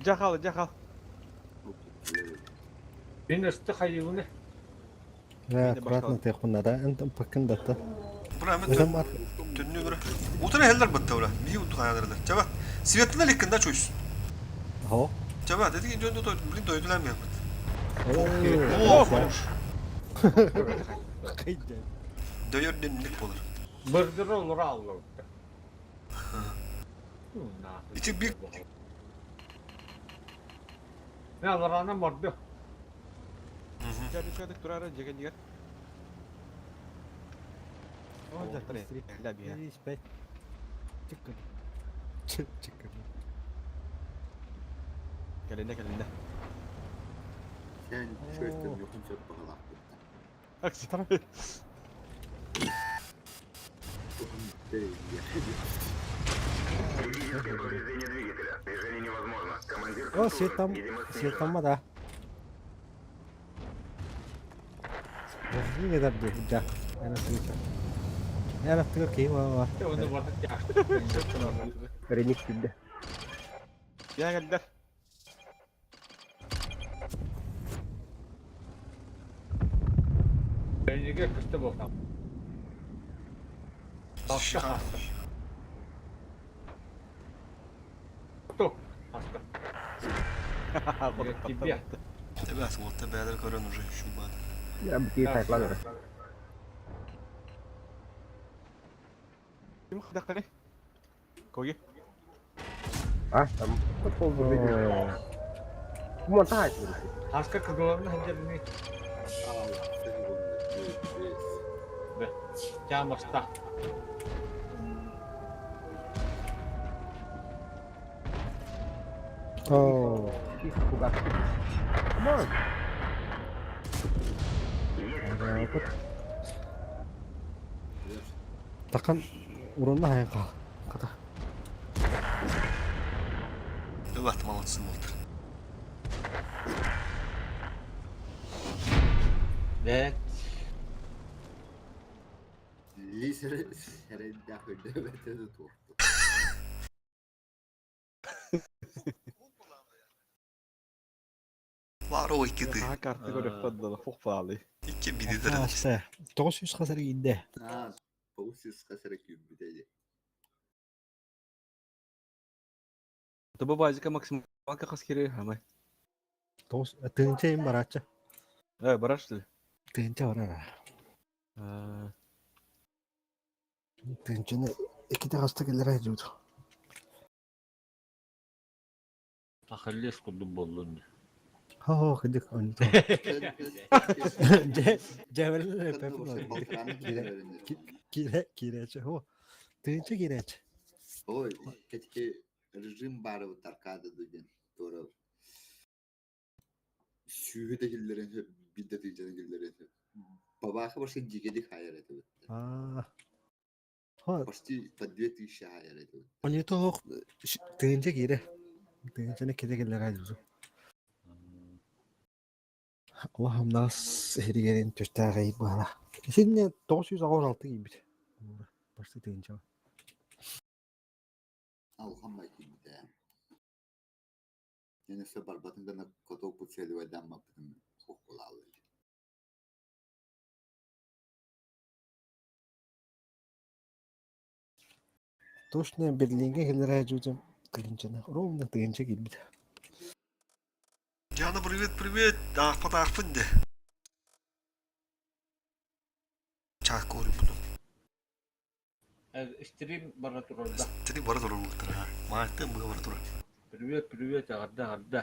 Жахал, жахал. Мен өсті хайыуны. Да, аккуратно ты хуннада, энтэн пакындатта. Бра, мен Өзім ат түннү бра. Утра хеллер бытта бра. Мии уту хаядырlar. Чаба. Светлана леккенда чуйс. Хо. Чаба, деди ки жөндө той, блин, дойдулар ми yapıт. О, О, хорош. Кайда. Дөйөр денник болар. Бырдыр olur алды. Ити bir Ne alırana mordu. Жады чадык турары жеген дигер. О, жаттары. Ля бия. 5. Чыккын. Чыккын. Келинде, келинде. Sen çözdüm yokun çok bakalım. Акси. Критическое повреждение двигателя. Движение невозможно. Командир О, контужен. свет там, Видимость свет снижена. там да. Не дарды, да. Ана свеча. Ана тыгыр кей ва. Оны барды тяжты. Реник килде. Я келдер. Бенеге кысты болсам. Шиха. Кто? Аска. Тебе. Эбәт, вот бәдер көрөн уже шубат. Я бити сайтлар. Ким хадакары? Коги. А, там футбол видео. Монтаж. Аска кызыларны ханжарны. Тямаста. О, Come on. Такан урунна хайын кал. Ката. Эбәт, молодцы болдыр. Evet. Lisere serende hödemete de tuhtu. Var o iki dı. Ха карты көрөп тадды, фух палы. İki biridir. Аса. 900 хасар инде. Ha, Pausiz kasara kümbideli. Тобо базика максималка хаскире хамай. 9 тыгынча им барача. Э, бараш ли? Тыгынча барара. А, Тыгынчаны эки тагаста келер айжууд. Ахиллес куду болдun. Хо, кыдык он. Же, жабел Кире, кирече, хо. Тыгынча кирече. Ой, кетки режим бары таркады деген. Тора. Сүйі де келдерен бидде түйден келдерен. Бабаха башка дигеди хайыр это. А. Хо, Почти по 2000 хайыр это. он то тыгынча кире. Тыгынчаны кете келер айжууд. Allah'ım нас хиригерин төстәгәй бала. Синне 916 кийбит. Башта тыгынча. Алхам кийбите. Енесе барбатын гана котоку целуэдан мапытын хокулалы. Точно Берлиҥҥэ кэлэрэ дьүтүм тыһыынчаны ровно тыһыынча киирбит. Диана, привет, привет! Аахпат аахпын де. Чаакка уруйбутум. Стрим бара турар да. Стрим бара турар уолаттар. Маартын быга бара турар. Привет, привет, эҕэрдэ, эҕэрдэ.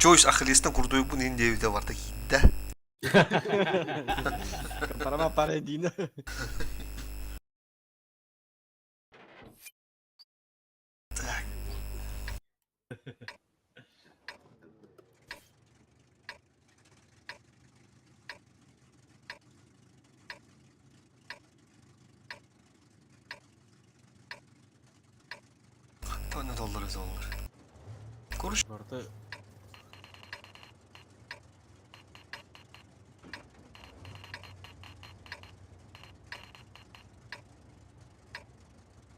Чойс Ахиллестан курдуйбун иһин диэбитэ барда киирдэ. Парама пара диина. Так. Хантан доллар доллар. Konuş. Барыта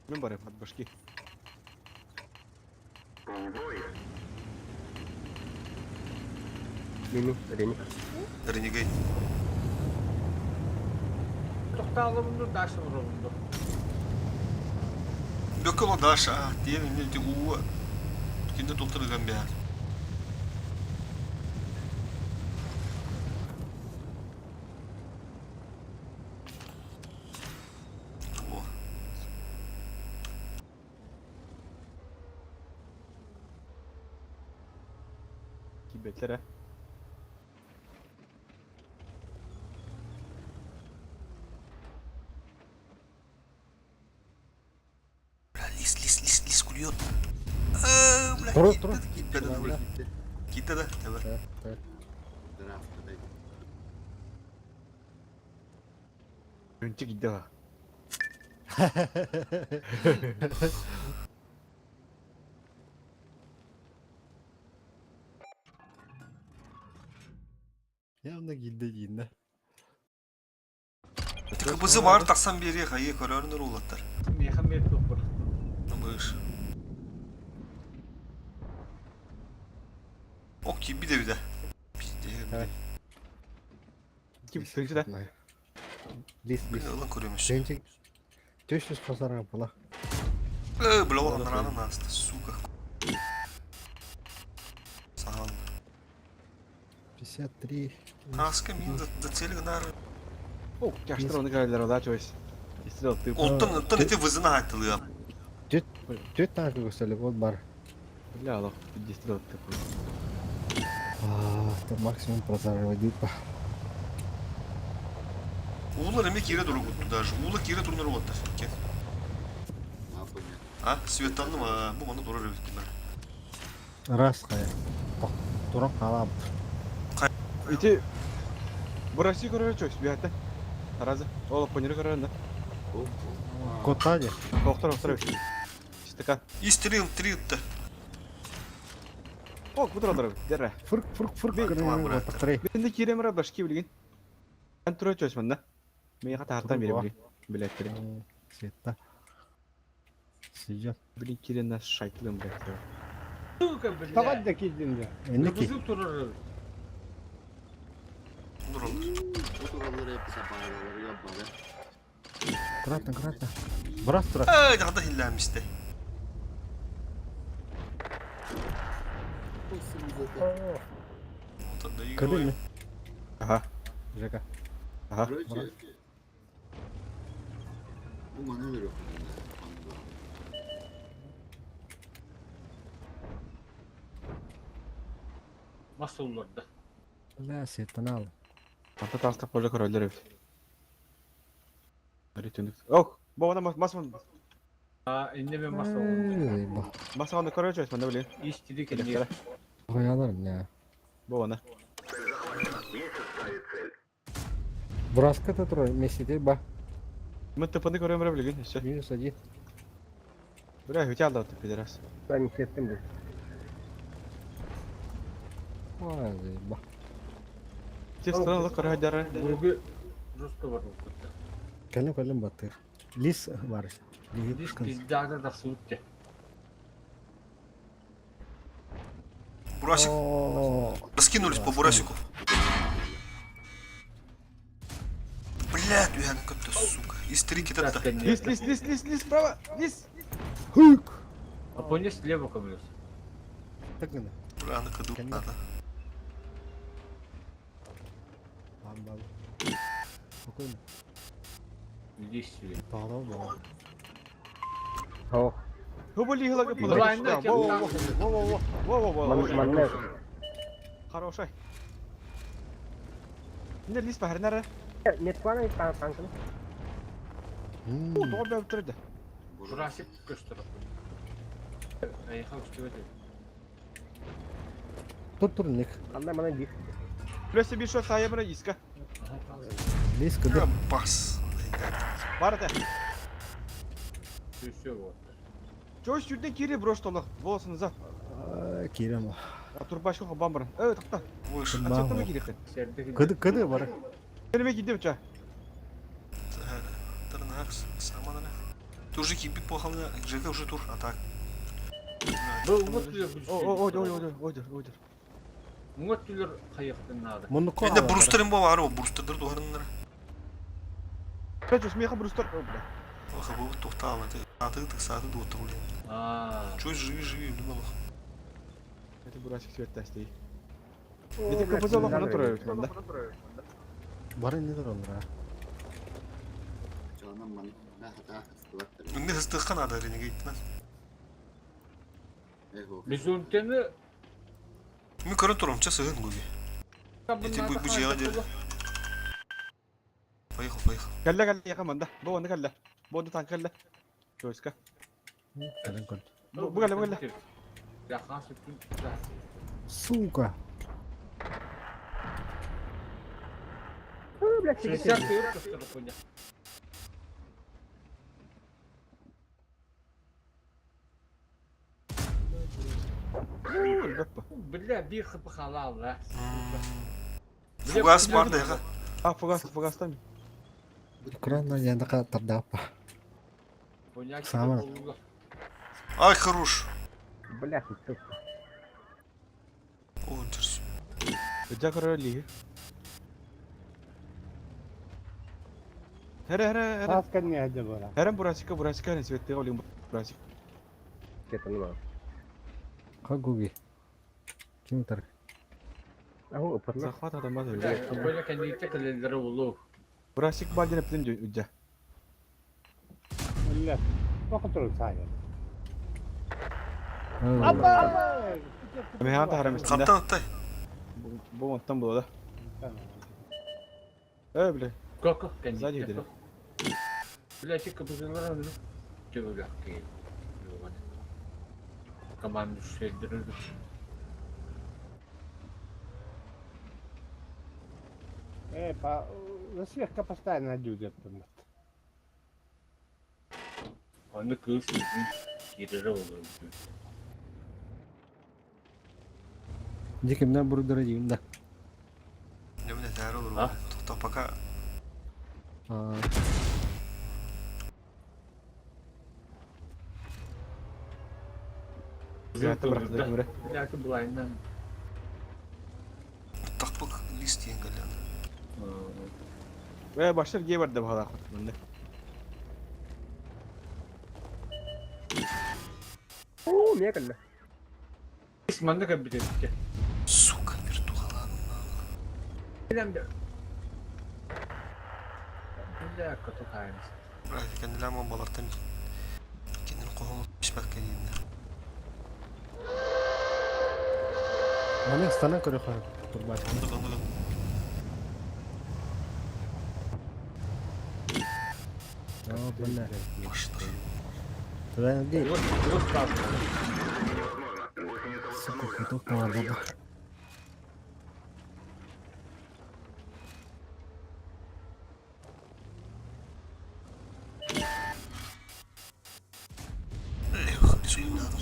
Мен барым от башки. Мини, Реник. Ренегей. Тохтаалыбынду Даша оробунду. Бөкөлө Даша, диэн инне уу кинде толтырыган бээр. О. Кибетлere. Бля, лис, лис, лис, лис кульет. А, бля, Тура, киирдэ тура. да, киирбэтэ да, бля. Киирдэ да, давай. Так, так. Здравствуй. Önce gitti ha. Явно киирдэ киирдэ. КБЗ бар тахсан биэриэх айыы көрөөрүн уолаттар. Миэхэ миэр туох Быш. Ок киирбит эбитэ. Пиздец, Давай. Ким тыынчы да? Лис, лис. Бля, ылан көрөмүш. Тыынча 400 пасарга була. Э, бля, ол анараны аста, сука. Саҕал. 53. Аска мин за цель гынар. О, тяжтыр оны көрөлөр да чойс. Истрел ты. Онтон онтон ити вызына хаттылыа. Түт түт танка көстөлүк ол бар. Бля, алох, истрел ты. А, это максимум прозорливый па. Уулар эме кире туругутту даже. Уула кире турунар уоттар. Кен. А, светанным, а, бу маны турар эбит кимер. Раз кая. Туран калап. Ити Бурасик көрөр чойс бияты. Таразы. Ол понер көрөр да. Котаде. Доктор, доктор. Стака. Истрил, трилта. О, кутур олор. Дерре. Фырк, фырк, фырк. Тактыры. Мен де кирем ра башки билген. Мен тура чойс мында. Мен хата берем билген. Билеттер. Светта. Сидят. Блин, кирен нас шайтлым, блядь. Сука, блядь. Тават да киирдин дии. Энники. Кызыл турар. Аккуратно, аккуратно. Брат, брат. Эй, дагда хилләмисте. Көрдүң Ага. Жека. Ага. Бу маны өлөрүөх Мас оллорда. Бля, сеттен ал. Ата таста поле көрөлөр эбит. Ари түндүк. Ох, бу ана мас мас. А, инне мен мас оллорда. Мас аны көрөр чойс мында билген. Истиди кенде. Коялар не. Бу ана. Браска та турар месте ба. Мен тыпыны көрөм ре билген. Все. Минус один. Бля, хөтә алды пидорас. Мен сеттим бу. Ой, ба. Тез туралы көрөдөр. Бургу жестко бар укутта. Кэлем кэлем баттыр. Лис бар. Лис пиздада да суутте. Бурасик. Раскинулись по Бурасику. Блядь, уһанан көттө, сука. Истери китатта. Лис, лис, лис, лис, лис, справа, лис. Хук! А понял, слева коврёс. Так гына. Аны кыду Кэннэ. надо. Бам бам. Спокойно. Иди сюда. Тоҕолоо буолар. О, Хубу лихла Блайна, Во, во, во, во, во, во, во, манна. Хороший. Не лис бахарнара. Метквана танкын. О, тоҕо бөптөрдө. Бурасик көстөр. Айха үстүбэт. Тур тур ник. Анда мана бир. Плюс бир шот сайыбыра иска. Лис кыды. Бас. Бар это. Все, все вот. Чё сюда кири брош толох. Волосы назад. Кирем. А турбашка бамбар. Э, токта. Выше. А чё там кири? Кыды кыды бар. Келме кидем ча. Тарнакс, саманара. Ты уже кипит похална, ЖК уже тур, а так. Бұл вот түлер О, о, ой, ой, ой, ой, ой. Вот түлер қайықтың нады. Мунуко. Енді брустерин бо бар, брустердер тухарыннар. Петя, смеха брустер. О, бля. Ох, бу тухтаал, это аты тык саты дуоттар блин. Аа. Чой живи живи, думал. Это бурасик свет тастей. Это КПЗ лох на туры, да? Бары не тур олар. Чоонон манна хата хастылар. Үнне хыстыкка надо ренегейтна. Эхо. Бизонтені Ми көрөн турам, часы гын гуги. Эти бу бу жега деді. Поехал, поехал. Калла калла яка манда. Бу онда калла. Бу онда танк калла. Чойска. Кэлэн көр. Бу бу калла бу калла. Яхан сүттүн. Сука. Блядь, 60 түйір көстөр коня. Бля, бир хп халал, да. Фугас бар да яга. А, фугас, фугас там. Экран янака тардаапа. Сама. Ай, хорош. Бля, сука. О, интересно. Өдә көрөр лиги. Хәрә, хәрә, хәрә. Таска не әді бара. Хәрә бурасика, бурасика, не светте олим бурасик. Кетен ма. Кагуги. Ким тар? Ау, ыпырна. Захват адамаз Бля, өдә. коня кәнекте кәлелдері улу. Бурасик бальдин эптен өдә. Үллә. Вакыт сайын. Механ та харам истинде. Каптан аттай. Бу онтан була да. Э, бля. Коко, Сзади кәнекте. gidelim. Бля, тек капызылар Төгілі кейін. Команду шелдірілді. Э, по... Слегка постоянно люди. Оны кыз кирері olur. Дикимнен бурдара дейм да. Не мне тәр olur. А? Тохта пока. А, Граната бырахты көмөрө. Бля, былайынан. Тақпық лист енгелен. Э, баштар ге бар да бала мында. О, мекалла. Манда кәбітетті. Сука, вертухаланым. Бля, котухайымыз. Брат, кендилер балартан кендин кохол пишмек кендин. Маны стана көрө хаа. Турбасик. Ондук ондук. О, бля. Баштар. Туда где? Вот Невозможно. Гусеница Сука, восстановлена. каток Можно баба. ехать. Лех, рисуем надо.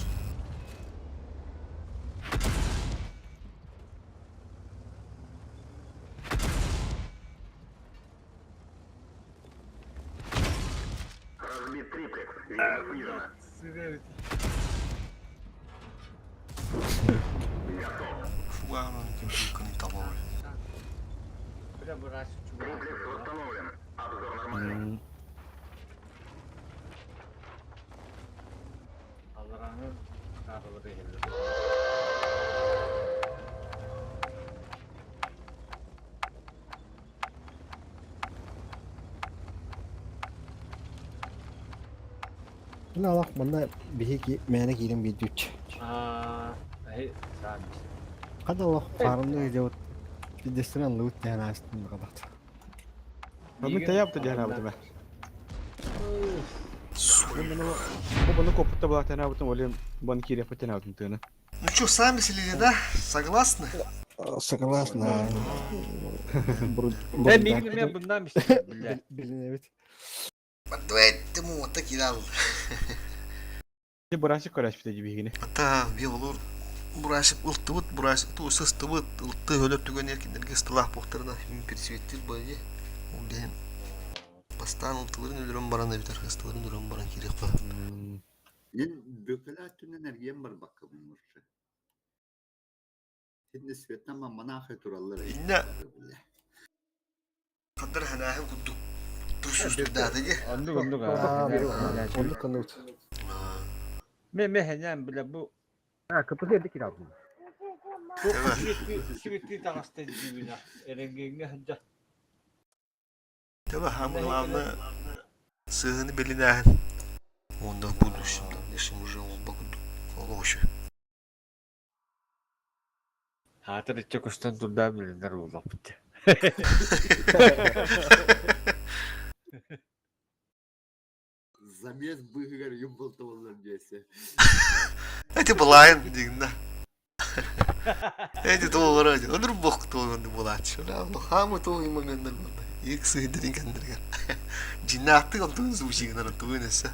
Разбит триплекс. Видимо, снижено. Фуганың кемпикін табалы. Бля, бурасик Триплекс восстановлен. Обзор нормальный. Алларааны кааралары иһэллэр. Мин алах манна биһиги мээнэ киирэн биэрдүүч. Аа, эһи саан бис. Хада олох фармны идеот пиздестен анлыбыт диэн аастын баҕабат. Мин таяпты диэн аабытым ээ. Бу маны коппутта былаатан аабытым, олем бан киириэхпиттэн аабытым тыаны. Ну что, сами слили, да? Согласны? Согласна. Э, мигин эмиэ буннан бистэ, бля. Билинэбит. Подвэттему вот так и дал. Ти бурасик көрөспүтэ дии биһигини. Ата биолор бурасик ылтыбыт, бурасик ту сыстыбыт, ылты өлөр түгэнигэр кинилэргэ ыстылаах буохтарына пересветтир быйы. Ол диэн бастаан ылтыларын өлөрөн баран эбитэр ыстыларын өлөрөн баран киириэххэ. Мин бөкөлө өттүнэн эргийэн барбаккабын мурча. Синни Светна мамманаахай тураллар Инна хандар ханааһын курдук турсустурдаата дии. Оннук оннук Оннук коннут. Ме ме хэнээн бля бу А, КПЗ эрдэ киирэ алдым. бу сибиттии таҕаста дьиибинэ эрэнгиэҥҥэ сылдьар. Таба самое главное сыһыны билинээһин. Онда в будущем дальнейшем уже ол курдук олоҕу. Хаатыр иччэ көстөн турдаа билинэр буоллахпыт. Замес быыһыгар юм болтоволлар диэсэ. Эти былайын дигна. Эти туолара өнүр бох туолан булааччы. Хамы туой моменттар буолла. Ик сыйдырын кендергер. Жиннаахтык алтын звучигынан тугун эссе.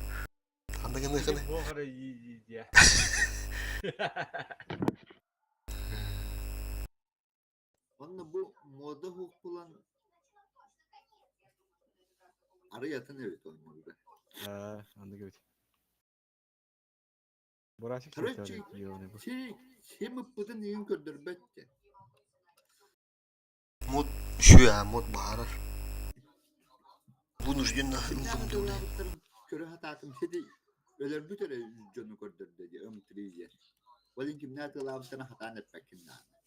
Ханда гына хана. Буохара дии Онно бу мода хук булан арый атын эбит оннуга. Аа, андык эбит. Бурасик Короче, ким ыппытын иһин көрдөрбөт те. Мод шүө мод баарар. Вынужденно Кимнээх ылдым дууле. атыылаабыттарын көрө сатаатым сити өлөрбүт эрэ дьону көрдөрдө дии ым-три диэн. Ол иһин кимнээх атыылаабыттарын хатаан эппэккин даҕаны.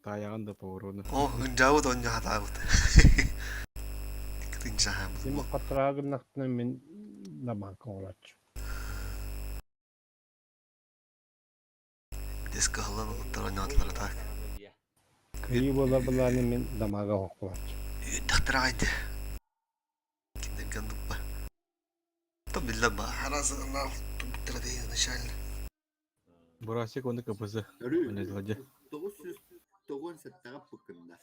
Таайаҕын да поворону. О, ынжаабыт онньо хатаабыт. Иккитинчи Син хатыраҕа гыннахпына мин дамаакка оҥорооччу. Дес кыһаллан олуттар ойноотулар так. Кыйыы буолар былааны мин дамаага оһоххолооччу. Үөддэхтэр аҕайды. Кинилэргэ оннукпа. То биллэр ба, харазанал турбуттара дии изначально. Бурасик уонна КПЗ. Өрүү Онньотула 997-ҕэ ыппыккын да.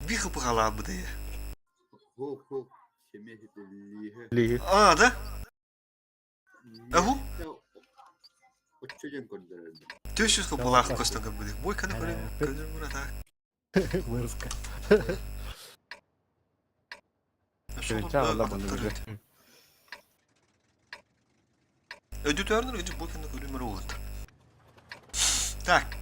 Бих ыпыхалаабыт ээ. Хоп хоп семья хитиллииһэ. Лиги. А, да? Аху? Оччо диэн көрдөрөрдө. Төшүс кыпылаах көстөн көрбүдүк. Бой каны көрүм, көрүм мура так. Вырска. Чаалла банды. Өдүтөрнөр өдү бой каны көрүм мура Так.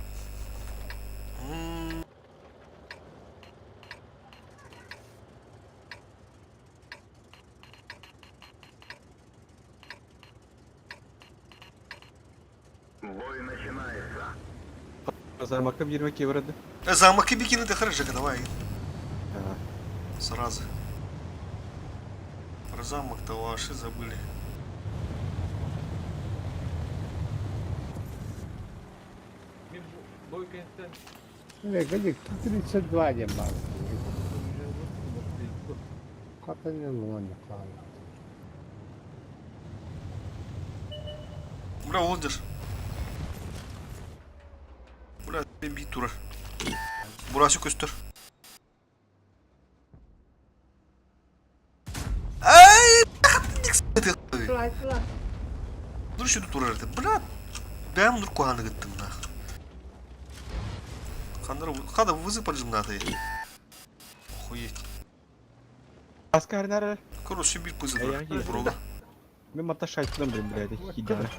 Бой начинается. Замокка биирмэ киэбэрди. Замок бикини ты хорошо, давай. Сразу. Про замок-то ваши забыли. Мин бой кэнтэн Э, 32 диэн баар. Хатанын луонньуклаан. Бля, олдер. Бля, бит турар. Бурасы көстөр. Ай, Dur şunu турар это. Бля, бэм нур куханы гыттым нах. Хандар, хада вызыпали же надо. Охуеть. Аскарнар. Короче, бир пызы Я не Бро. Мен матта шайттым блин, блядь, хидяна.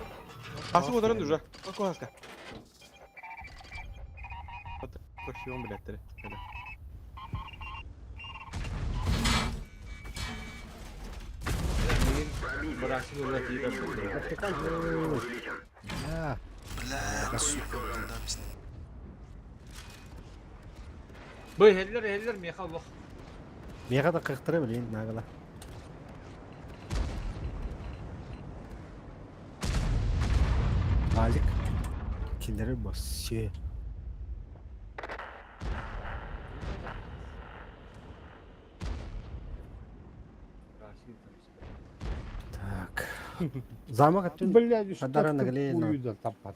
Асы отырын уже. Какой аска? Көрсүөм билэттери. Кэлэ. Бырасик ыла тиийэр Бля. Бля, сука, блин, Бу иһэллэр иһэллэр миэхэ олох. Миэхэ да кыахтара билин нагала. Алик. Кинилэри боссе. Так. Замок өттүн Блядь, Хадара что ты наглее, хую да таппат.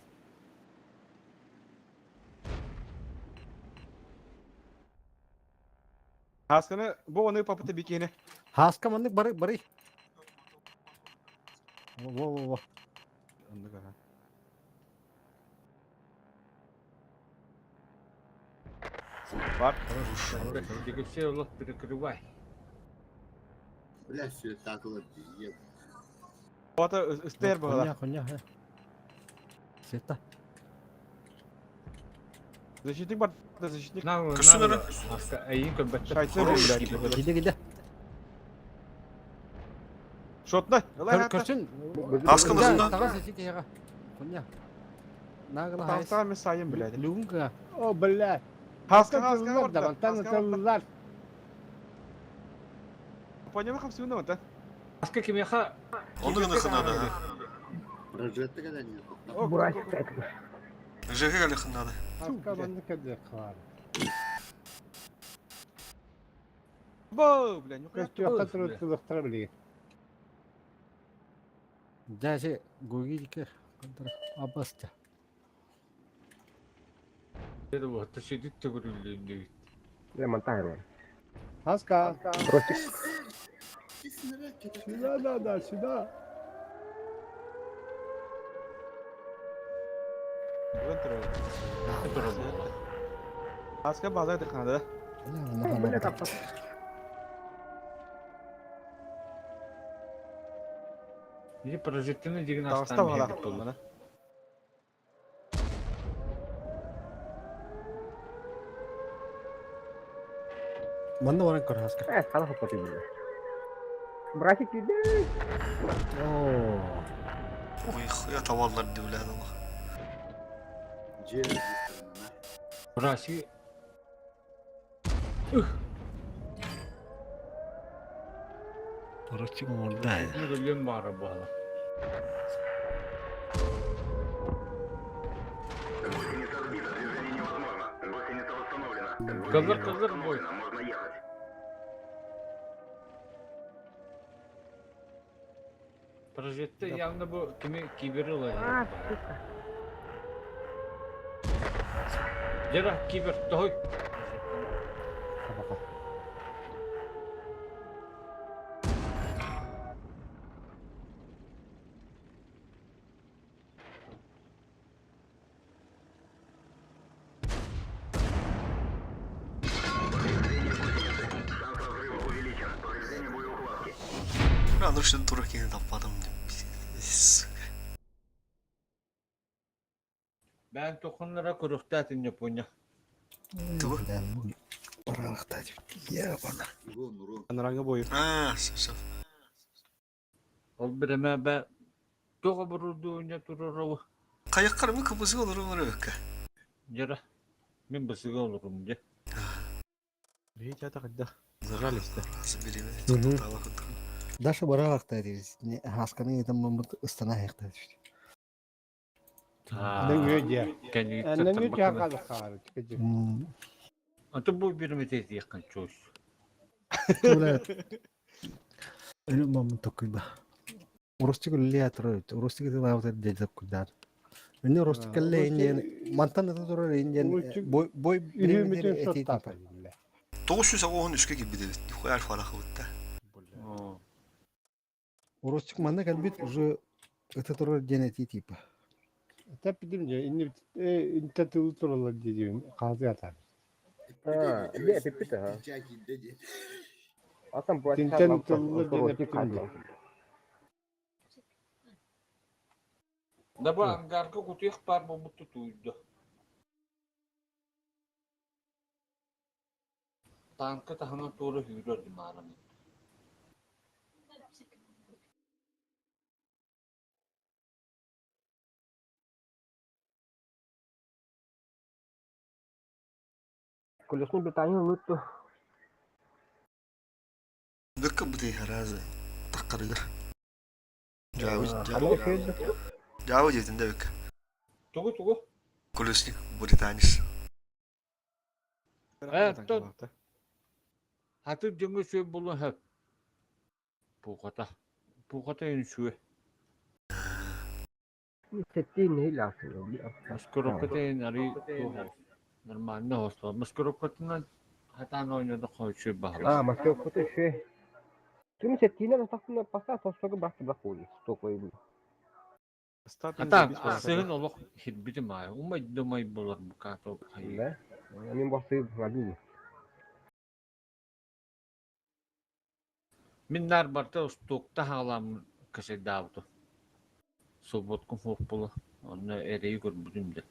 Хасканы бу оны папыта бикини. Хаска маннык бары бары. Во-во-во. Оннук аха. Бар. Дегесе олох перекрывай. Бля, сүөттаатылар дии. Ота ыстер Хуйня, була. хуйня, ха. Света. Защитник бар, защитник. На, Көрсүн на, эрэ. Хаска эйин көрбөттөр. Шайтса блядь. Киде киде. Шотна. Ылай Көрсүн. Хаска лыхында. Тагас эти яга. Хуйня. Нагала хайс. Таста мен сайын блядь. Люнга. О, блядь. Хаска хаска Тыллар да, барда. мантан тыллар. Понял хамсуна вот. Хаска кимиэхэ Оннук гына надо. Прожетты кэлэн ЖГ лыхын надо. Хаска маннык кэллэ хаалар. Бо, бля, нихуя. Көстүөххэ турар тылыктара билигин. Даже гугилке. Абаста. это вот сидит төгүрүллүн Хаска. Сюда, да, да, сюда. Хаска базар дыхнада. Или прожектыны деген Таста астан бала. биһиги толлу. Манна баран көр хаска. О. Ой, хуя tavallar ди, бля, Allah. Дьиэ Браси Короче, морда. өлөн баара буола. Гусеница сбита, движение невозможно. Гусеница восстановлена. Кызыр, Гусеница кызыр, бой. восстановлена, Можно ехать. Прожекты явно бу кими кибер ылар. Жара кибер той. Кабака. Шанс разрыва увеличен. Повреждение боеукладки. Бля, ну что дураки не таппадым. Сука. Бән тохоннара көрөхтәтин Япония. Тугу? Бля, ну, баралыкта Ебана. Урон, урон. Анаранга бою. А, все, все. Ол биреме бә тоға бурудуня турарау. Каяк мы кыбызы olur ökkä. Жара мен бысыга олорум же. Видите, это когда зажались-то. Забери, Мгм. тала Даша баралыкта дейбиз. Хасканы там мамыт ыстана хакта дейбиз. Нөҥүө дьиэ. Нөҥүө дьиэ хаалар. Аты бу биреме тезияккан чош. Бля. Өлүм мамыт токуйба. Урустик үлле турар. Урустик тылаабыт деді кудар. Өнө урустик элле инден мантан да турар инден Урустик бой бой Үрүмүтүн соттаата биллэ. 900 үскә кибди бит. Нихуя альфа рахыбытта. Урустик манна кэлбит уже это турар ден эти типа. Тэппитим дьэ инни интэ тылы тураллар диэбин хаазы атар. Тинтэн тыллар диэн эппитим дьэ. Даба ангарка кутуях бар бу буту туйду. Танка таһынан туора сүүрэр димаарым. Колесный питание ылытту. Бөккө бытый харазы таққарыгар. Жабы Ханна шөйдө? Жабы диэтин да бөккө. Тугу тугу? Колесник британец. Э, оттон хатыр дьоҥҥо сүө буолуон сөп. Пууката. Пууката үҥсүө. Сеттиин нэһиилэ аахсыҥ. Маскировкатын арый туох нормально оһосло. Маскировкатынан хатаан оонньоодоххо үчүгэй баһылык. А, маскировката үчүгэй. Түм сеттиинэн атахтына пока тостогу бахты бахули. Стокой. Хатаан ахсыһын олох хирбитим аайы. Умай думай болар букато хайы. Да? Мин бахты мобильный. Мин наар барыта устуукта хаалааммын кэсэйдаабытым. Субботкум суох буола, онно эрэйи көрбүтүм да.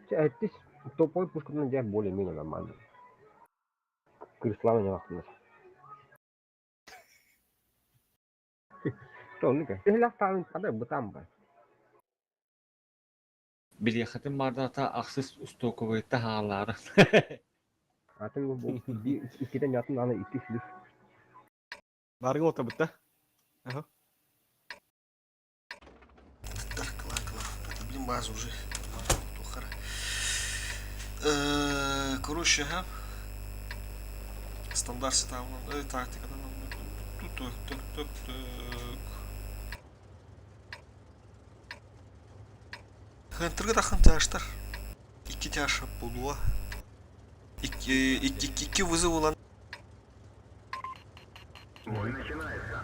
Чэ, эттис топовой пушканан дьэ более-менее нормально. Кырыслаана ньалахтынар. Тоннука. Төһөлөөх таалын хада бытаан бар. Билиэххитин баардата ахсыс устуокубайта хаалаары. Атын бу иккитен атын аны икки үс. Баргы отабытта. Аха. Так, кла, кла. Это, блин, база уже. Тухара. Короче, ага. Стандарт сетапынан, тактикадан Тук, тук, тук, тук. Хантырга тахын тяжтар. Икки тяж булуа. Икки, икки, икки вызов улан. Бой начинается.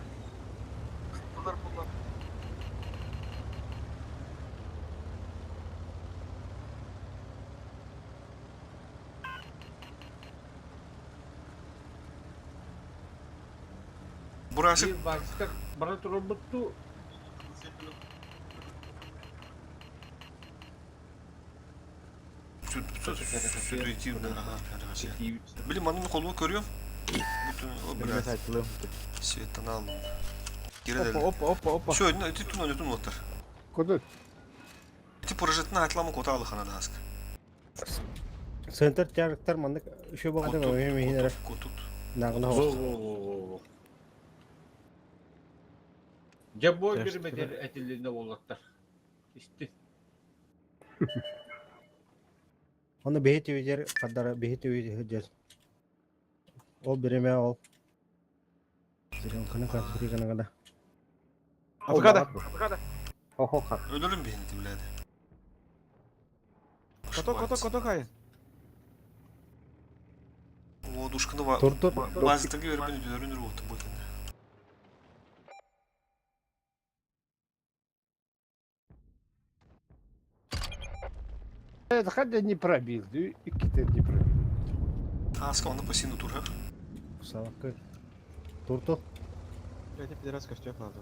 Бурасик Биир баачыка бара турарбыт дуу? Блин, манны колума көрүөм. Бүтүн, о, блядь. Светтан алdım. Geri Опа, deldi. опа, опа, опа. Все, ити тун ойнотун уоттар. Куда? Ити прожитна атлама кота алыхана дааска. Центр тяжектар маннык еще багады Котут, мехинere котут, котут. нагына Во, во, во, во, во. Дьэ бой биэрбэтэр этилинэ уолаттар. Исти. Оны бэйи түбүтэр хардара бэйи түбүтэр Ол биреме ол. Кана кана кана кана. Авокадо. Хо-хо хар. Өлөрүм биһинити билээди. Кото, кото, кото хайын. О, душканы Тур тур. базитаги өрбүн үдөрүн үрү бу кэннэ. Это хотя не пробил, иккитэ не пробил. Ааска онно пасину турар. Савакка. Тур тур. Блядь, пидорас костюм надо.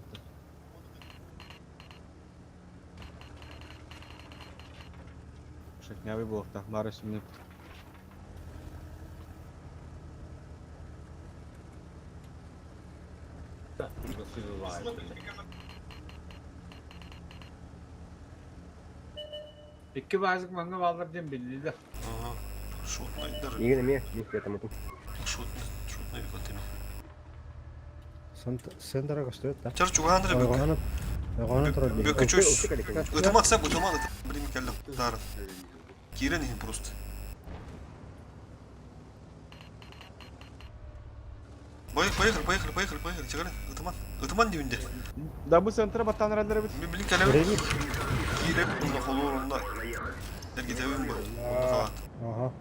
Шахнявый был, так, Марус мне. Икки баазык манна бааллар диэн биллилэр. Ага. Шотнайдар. Игин эмиэ мин светом Шотный, шотный викотеми. Центра көстөт да. Чар чугаандыр бөккө. Ойгонун ойгонун турар дии. Бөккө чөс. Ытымак сап, ытымак, блин, келдим. Дарын. Кирен ихин просто. Поехали, поехали, поехали, поехали. Чыгарын, ытыман. Ытыман дибинде. Да бу центра баттан раллары бит. Мен билин келебин. Время. Кииреп, онда холур, онда. Эргитебин бу. Онда калат. Ага.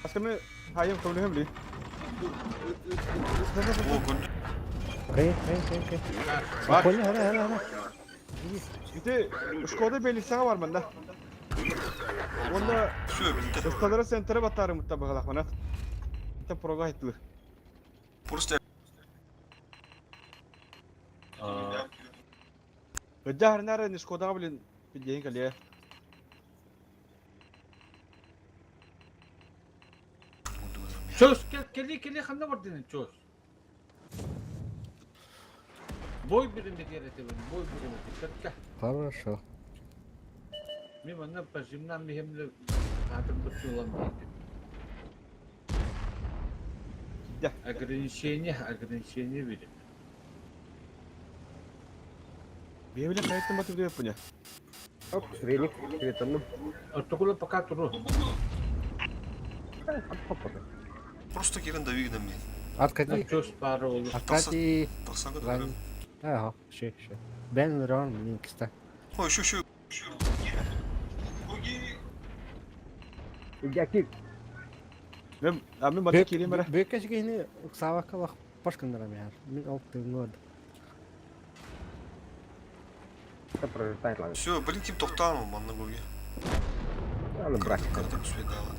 Асканы хайым көмлөһөм ли. О, көрдү. Кай кай кай кай. Бар. Коня хара хара хара. Ити Шкода белисага бар манда. Онда Все, битте. Ысталары центра баттары мутта багалах манат. Та прога айттылар. Просто Ыджа харнары не Шкода блин пидейин кале. Чос, кэл, кэли, кэли, ханна бардын, чос? Бой биримэтигэр этэбин, бой биримэтигэр, кэтка. Хорошо. Мен манна пожимнан биһэмле аатырбыт суолан диэтим. Да. Ограничение, ограничение берем. Биэбиле хайаттан батып диэп пуня. Оп, веник, светанным. Ортокула пока туру. Просто кирен да вигнем мен. Аркадий. Чос пары olur. Аркадий. Тақсанға да Ран. Ага, ши, ши. Бен Рон, Минкста. Ой, еще, еще. Иди, Мен, а мен бата кирим бара. Бөккә жигени савакка башкындыра мен. Мин алып тыгын пролетает, ладно. Все, блин, ким тоқтамын манна көге. Ладно, брать. Карта успедала.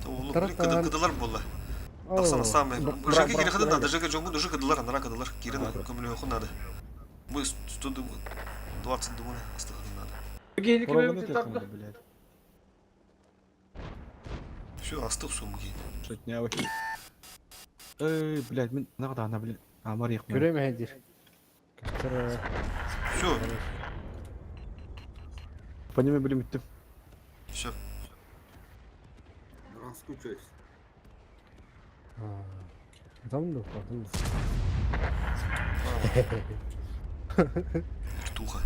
Олу, блин, Таратан. кыдылар болла. Тақсана самый. Бра- Жеке бра- кире надо, бра- жеке жоңгун уже кыдылар, анара кыдылар. Кирен көмөлө надо. Мы 120 думали, астыгын надо. Гейни Корованы кime текмedi, блядь. Все, астык сумги. Шотнявый. Эй, блядь, мен нагда ана, блядь. Амар якмын. Көрөм хәдир. Все, Понимаю, блин, үттім. все. Раскучаюсь. Там да, там. Туха.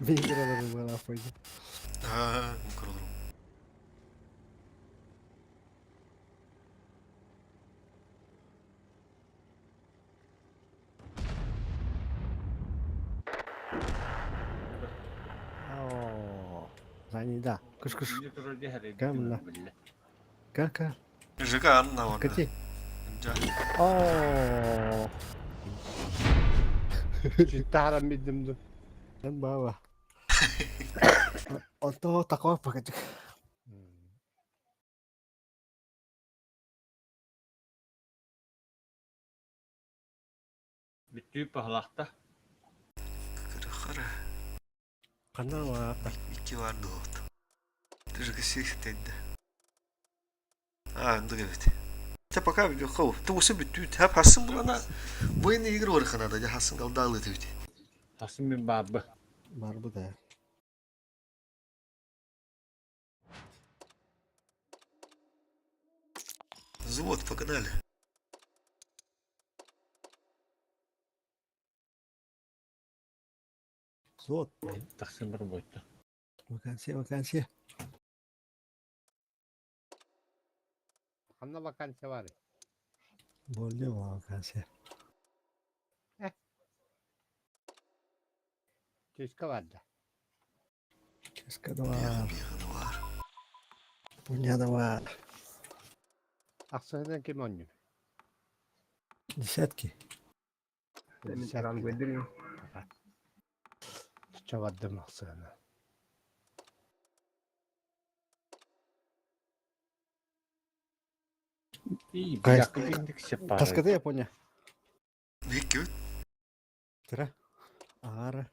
Бигер была пойди. А, кроллер. О, Занида. Кыш кыш. Кәмлә. Ка-ка. ЖК Анна варда. Кати. Жа. О. Тааран бидим ду. Эн баба. Онто такой пакетик. Бүтүү пахлахта. Кыры-хыры. Кана ва. Икки бар дуот. ЖК сих тедді. А, ынды кебет. Те пока видео хау. Ты усы бүттүт. Хап хасын булана. Военный игры орхана да хасын қалдалы төйт. Хасын мен бабы. Бар бу да. Взвод, погнали. Зот. Тахсын бар бойта. Вакансия, вакансия. Ханна вакансия бар. Более вакансия. Түскә бар да. Кеска да бар. Бега бар. Пуня да бар. Аксыһынан ким онню? Десятки. Чаваддым аксыһына. И, Кайс- бияк Каскада Япония. Бекки Тира. Ара.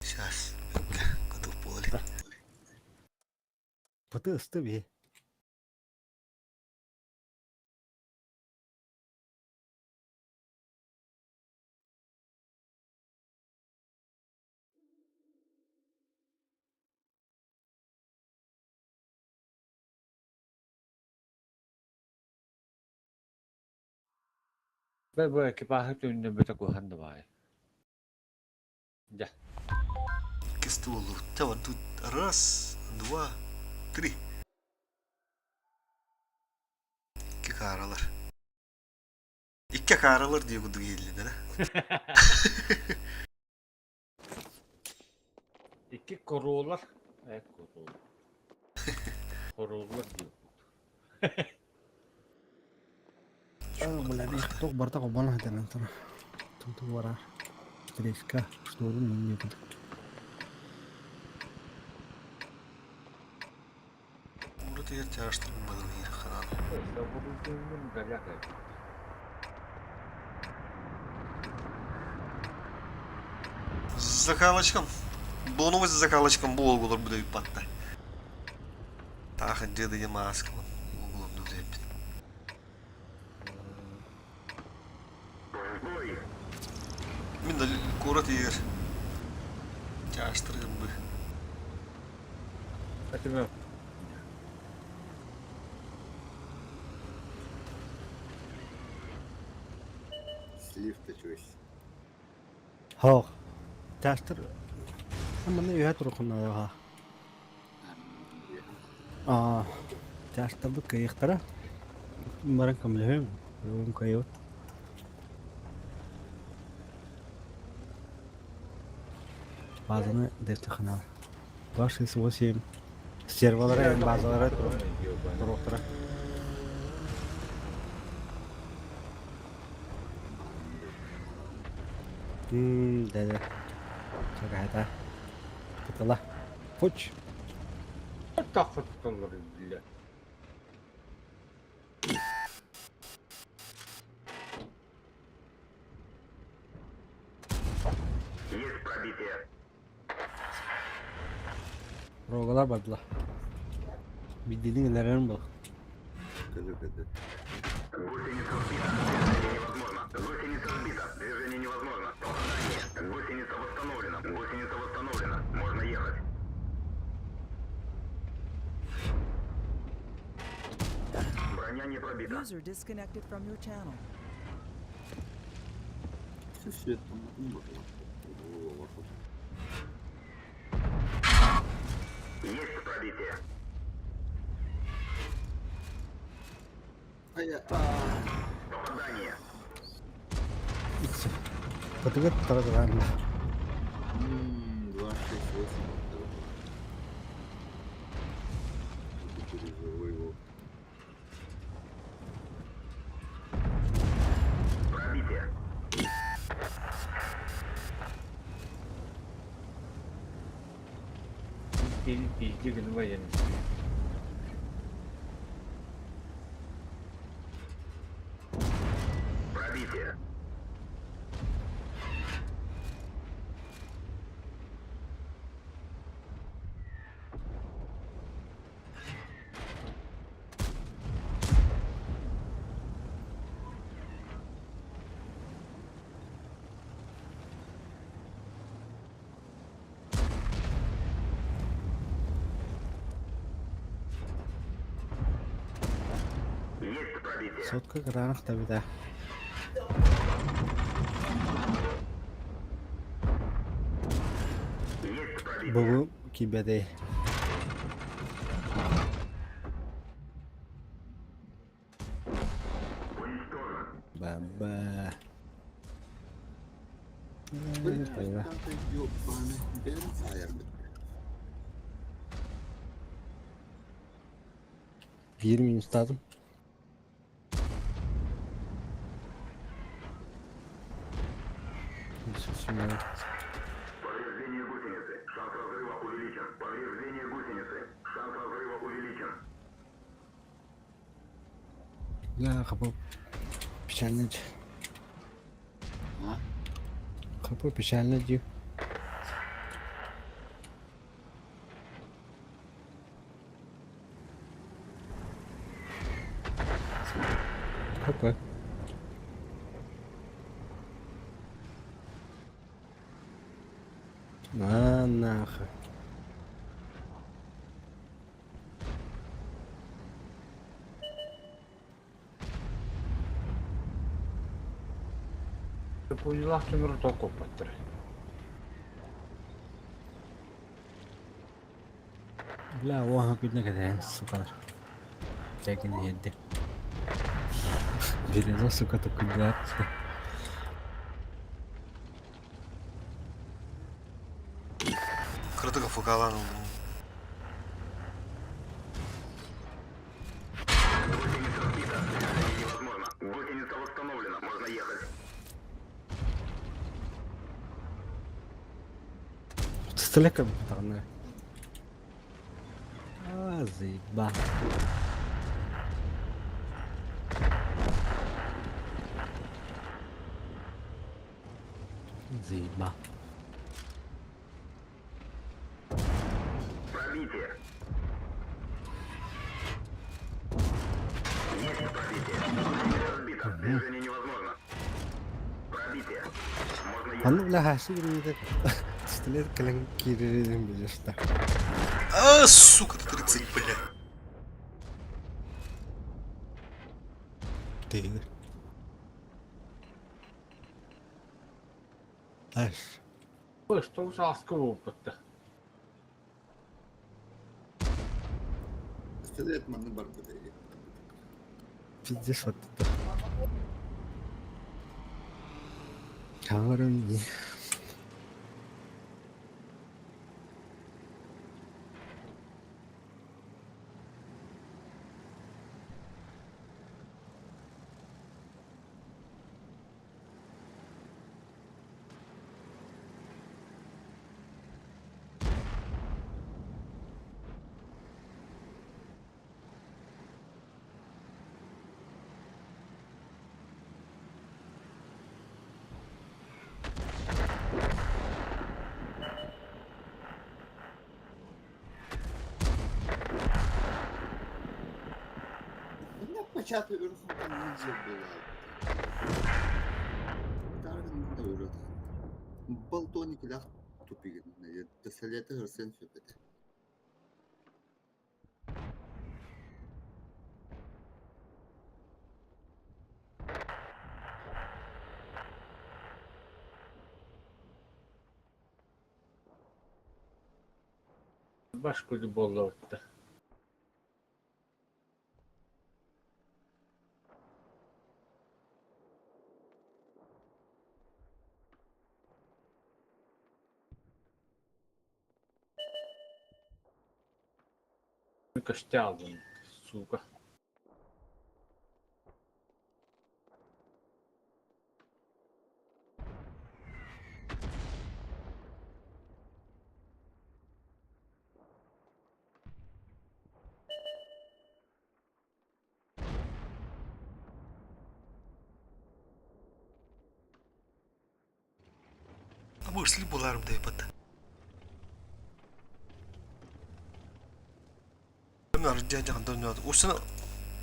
Сейчас. Готов поле. Пыты ысты бе. Бэ бэ экипажы түннө бөтө кухан да бай. Да. К столу. Та вот тут раз, два, три. Икки каралар. Икки каралар диye kudu geldi de. Икки королар. Э корол. Короллар диyor. Бля, тоқ барта қобана хатан антана. Туту бара. Треска, штору не куд. Burada yer çağrıştırmadı yer kanan. Sabırın galak. Закалочком. Боновый закалочкам бу олгулар бүдөйүп батта. Таах дьыды мааскалан олгулар бүдөйүп. Мин да куорат иһигэр чаастырыгым бы. Этимэ. Слив чуешь. Хоох. Чаастыр манна үһэ турухунаа. Аа, чаастарбыт кыайыахтара. Баран көмөлөһүөм. Бүгүн кыайабыт. Базаны дэстэххинэ 268 сервалара базалара туруохтара. Да-да. Чагаата. Кытыла. Пуч. Тахсытталлар бile. Есть пробитие. Рогалар бардылар. Билдиниң илэрин был. Көтө көтө. Гусеница сбита. Движение невозможно. Гусеница сбита. Движение невозможно. Попадание. Гусеница восстановлена. Гусеница восстановлена. Можно ехать. Броня не пробита. User disconnected from your channel. Свет там Есть пробитие. Попадание. Кытыгыт таратыган. 2, 6, 8. Переживу его. Пробитие. Пизди гынва yani. Пробитие. Есть пробитие. Сотка гранах табида. Есть пробитие. Бугу кибеде. Уничтожен. Баба. Блин, ёбаный. Бен сайыр. Bir minus lazım. Повреждение гусеницы. Шанс разрыва увеличен. Повреждение гусеницы. Шанс разрыва увеличен. Ya kapı печально. А? Kapı печально diyor. Какой? На нахуй. Puylak sömürü tokopаттыр. Бля, оха күнне кэтээн, сука. Тәкин иһэрдэ. Береза, сука, токуйдаат. Кырдыга фукалан олдум. Гусеница сбита. Движение невозможно. Гусеница восстановлена. Можно ехать. Тыстылека бутаҕына. А, заеба. Заеба. Пробитие. Есть пробитие. Гусеница сбита. Движение невозможно. Пробитие. Можно ехать. Аны бля хашы кирбитэ пистолет кэлэн киирэрин билиэхтэ. А, сука, ты 30, бля. Тиийдэ. Аш. Ой, что ужасно опытта. Пистолет манны барбыта. Пиздец вот это. Камерам не. Менә печатый өрхөтөн ничек була. Таргын да өрөт. Болтоник лах тупигин. Пистолеты хырсын сөпөтө. Баш күлі болла отта. Көстә алдым, сука. А может, ли буларым да ебата.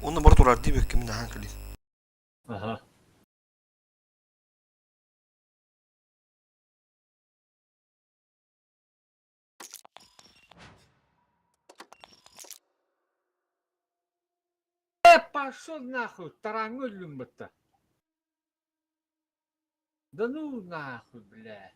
Оны бар турар дип кем нахан кали. Ага. Э, пошел нахуй, тарангулюм бытта. Да ну нахуй, бля.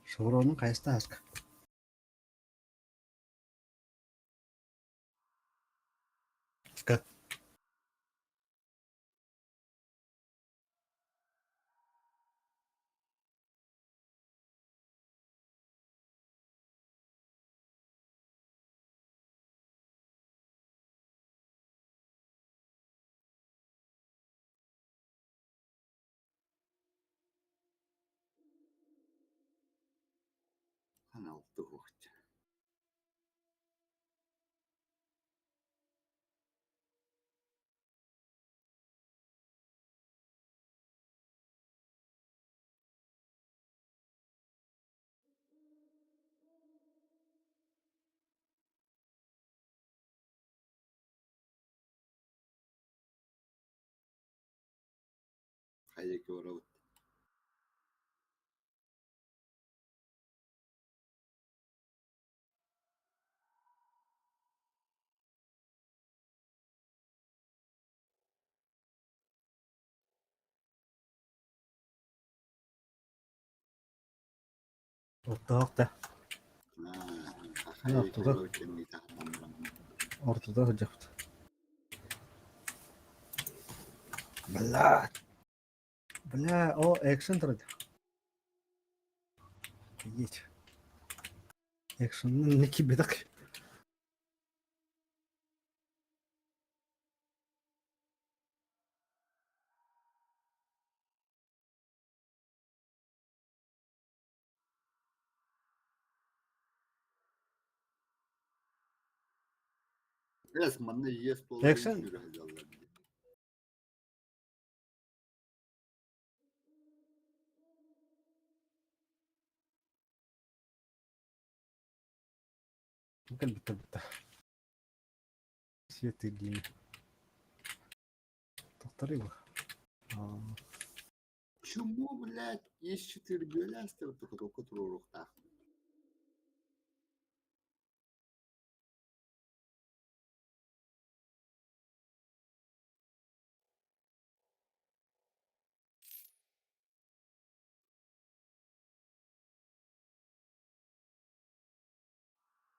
Шевронун хайста аска. Аска. Канал тухть. Хайеки барабыт. Ортоох да. Хайеки Ортода. барабыт кемни тахтан. Ортода сылдьабыт. Бля. Бля, о, экшен турар. Офигеть. Экшн не кибетак. Эс манна иэс буоларын Экшн сүүрэ сылдьаллар дии. Кэлбиттэр бутта. Светы дии. Тохторы Аа. Чему, блядь, есть четыре белястера, только только туруохтаах.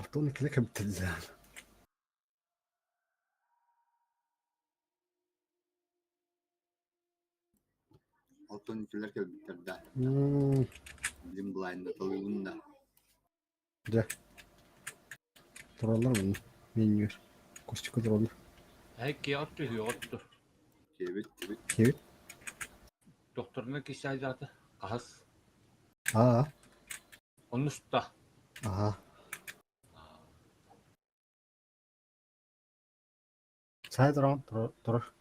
Алтон киле кэбиттэллээн. Алтон иккилэр кэлбиттэр да. Мм. Билим блайнда талыыбын да. Дьэ. Тураллар маны. Менюр. Кустика тураллар. Эй, киэҕэр түһүөҕэр тур. Киэбит, тибит. Киэбит? Докторына кисаайдаата. Хаһыс. Аа. Оннуста. Аха. Сай туран турар. Турар.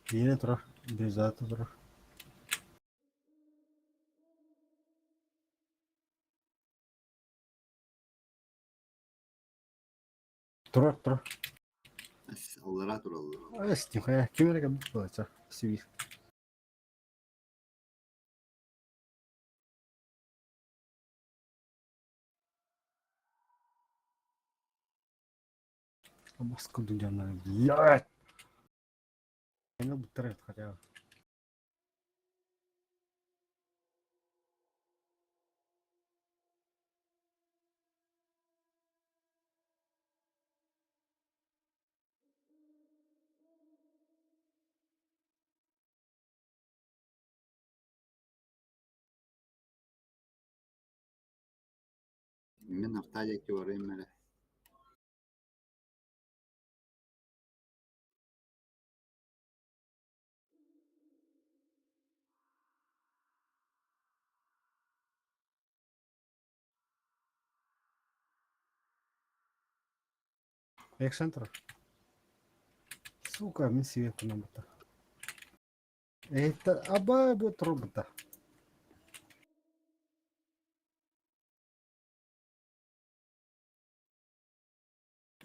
Биирэ турар. Бирзата турар. Турар, турар. Аллара тураллар. Эс, тихо. Ким эрэ кэлбит буолачча. Сибиир. Бас курдук дьоннор блядь! Эми буттар хотя бы. Мин Артадия барыам эрэ. Экшен турар. Сука, мин себе кунаммыта. Это аба бу турбута.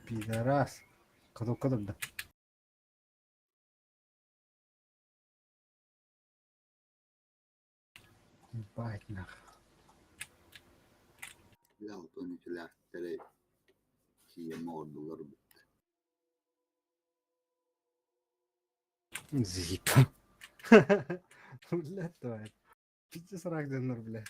Пидорас. Кадок да. Ебать нах. Бля, Алтон иккилээхтэри тиийэн оҥордулар бүттэ. Зип. Блядь, давай. Пиздец рак дэнер, бля.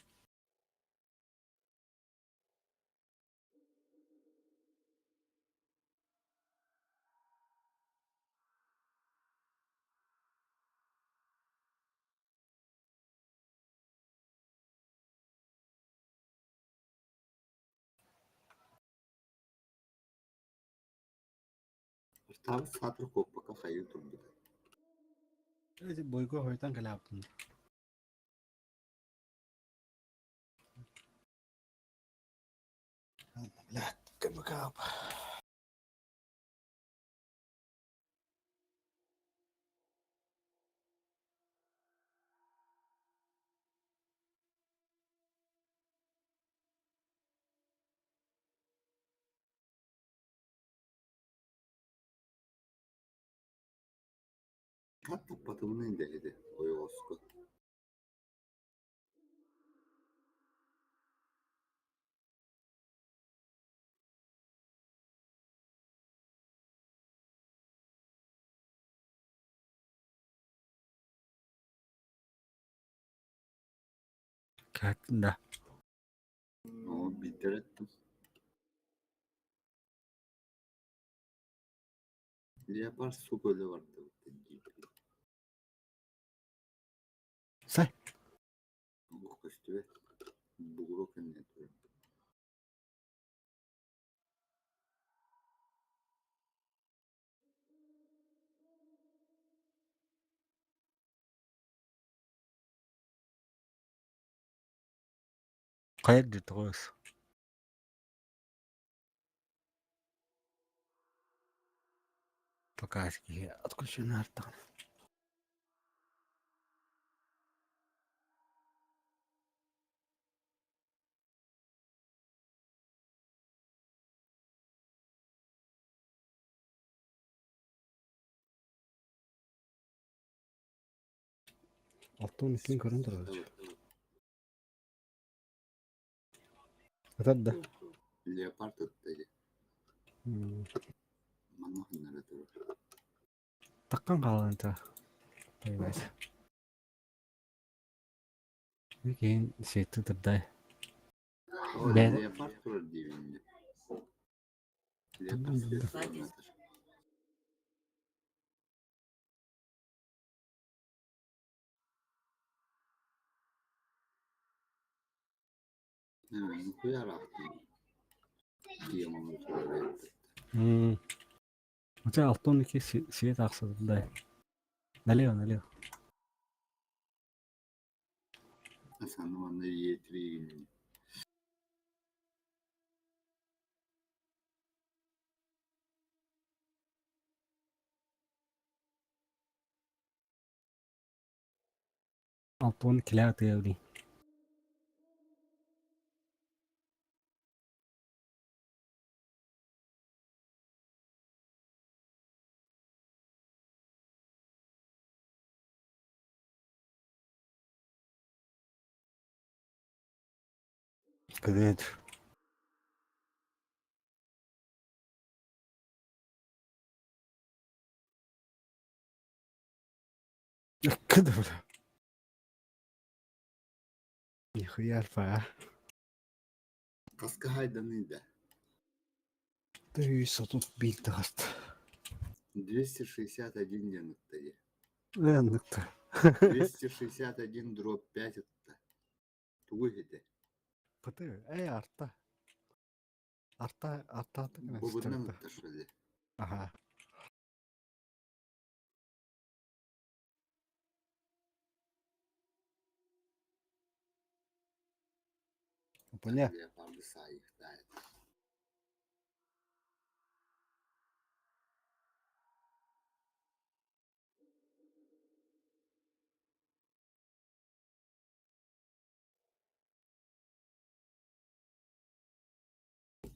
Артабыт саатар куоппакка хайыы турбута. Эти бойго хойтан каляптын. Блядь, КМК. Хат таппатыбын дэһити ойоҕоско. Как да. Оо, биирдэр эттим. Леопард сука өлө бардыбыт дии. Сай. Олох көстүбэт. Бугуруок кэннэ турар. Хайа дии тоҕус. Пока киһи отключена артаҕына. Оттон иккин көрөн турар. Ытар да. Леопард ытта дии. Манна ханнара турар. Таккан хаалан та. Понимаете. Кейін сетті тұрдай. О, Бе- леопард турар диибин. Леопард турар. Хуяраахтын. Тиэмэ турар. У тебя алтонники свет ақсады. Налево, налево. Асан манна Е3. Алтон килää teoli. Кыдыт. Кыды бля. Нихуя альфа. Хаска хайданы да. Ты сотут бил таст. 261 диэн ытта дии. Энныкта. 261 дробь 5 ытта. Тугу иһитэ? Пыты, эй арта. Арта, арта Бубунан ытта что ли? Ага. Поня. Леопарды саайыхтаа.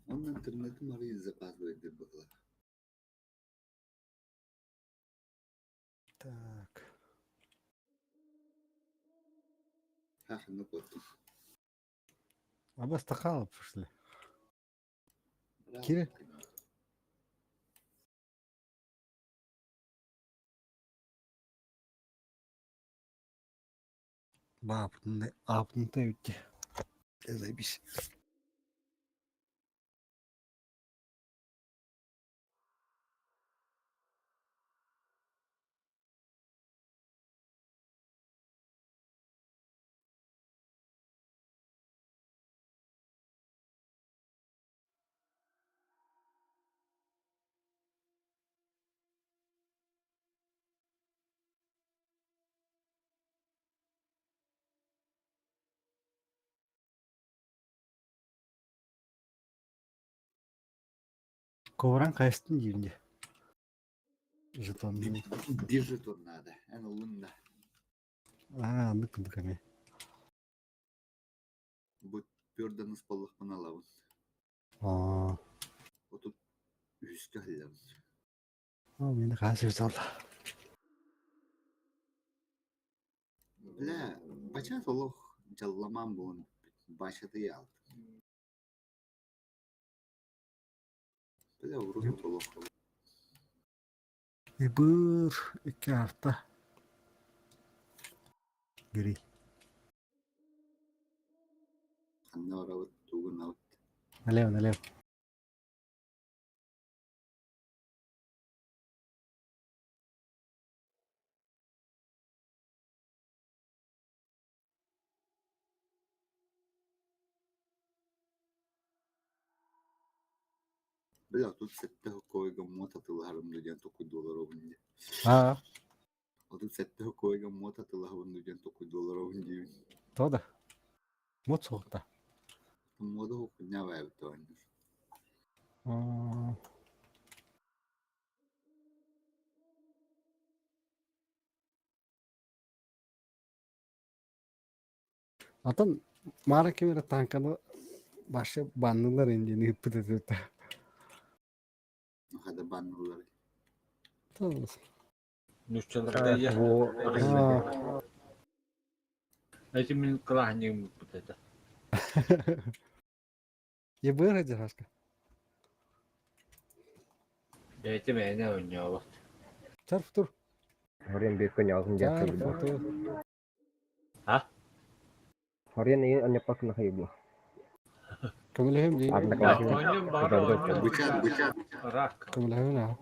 Он интернет Марии запаздывает было. Так. Ах, ну вот. Аба стакала пошли. Кире? Баапны, аапны үтте. Заебись. Ковран кайстын дейінде. Жетон. Bir жетон надо. Эн лунна. А, ну-ка, ну-ка. Бу пөрдөн ыспаллахпын алабын. Аа, Отут үскө халлабын. а мені қазір зал. Бля, бачат олох жалламан буун бачаты ялт. Бля, урут олох. Бір, iki арта. Гири. Ханна барабыт тугун абыт. Налево, налево. Бля, тут сэттэ хоккойга муот атыылаһарым дуу диэн толкуйдуулар обун дии. Аа, 37 хоккойга муот атыылаһабын дуу диэн толкуйдуулар обун диибин. То да. Муот суохта. Муода хоккунньа баайбыт оонньуур. Аа. Атын Мара ким эрэ тааҥканы вообще баннылар диэн ыыппыт этэ. Хада баннылар. Нууччаларга я. Эти мин кылааһынньыгым ыыппыт этэ. Ебыр дьаһашка. Бэйэтэ мээнэ оонньообот. Чарф тур. Хорен bir күн ялгын Чарф дьахтар тур. А? Хорен ыйын анньаппаккына хайыбла. Көмөлөһүм дии. Арна Оонньуом баҕар оонньуом. Бычат, бычат. Рак. Көмөлөһүм аа.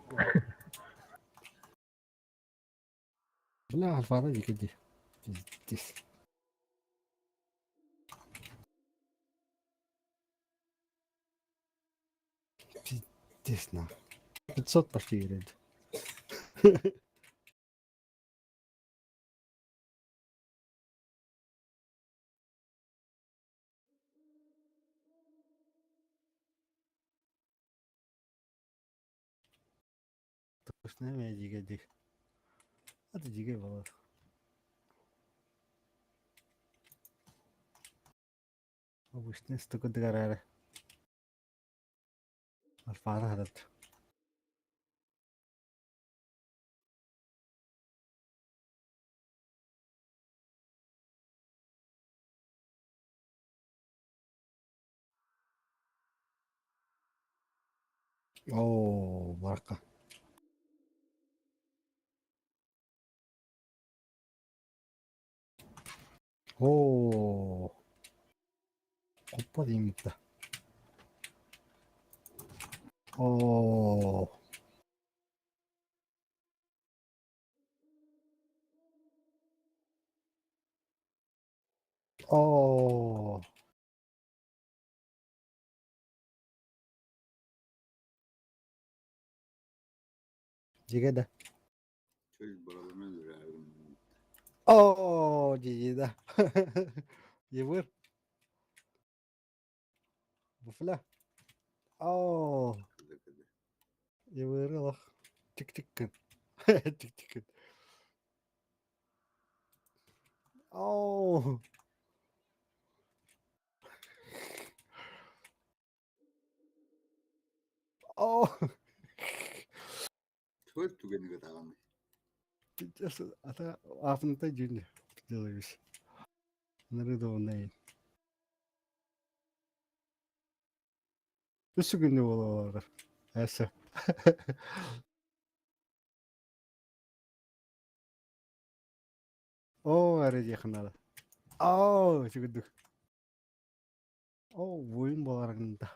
Бля, алфада дики ди. Пиздец. Пиздец на. 500 почти говорит. Точно меня дига дик. А ты дига была. Обычно столько догорали. Алфада хадат. Оо, барка. Оо. Хоппо дииммитта. Оо. Оо. Дьигэ да. Чөл бараларын өлөрөөрүм. Оо, дьиги да. Ебыр. Буфля. Оо. Ебыры лох. Чик-чиккин. Чик-чиккин. Оо. Оо. Чөл түгэнигэ даҕаны. Пиздец, ата аапынтай дьүннү делаешь. Нарыдованный. Үс күнү буолалар. Эсэ. Оо, эрэ диэххэ наада. Оо, үчүгэйдик. Оо, буойун буоларгын да.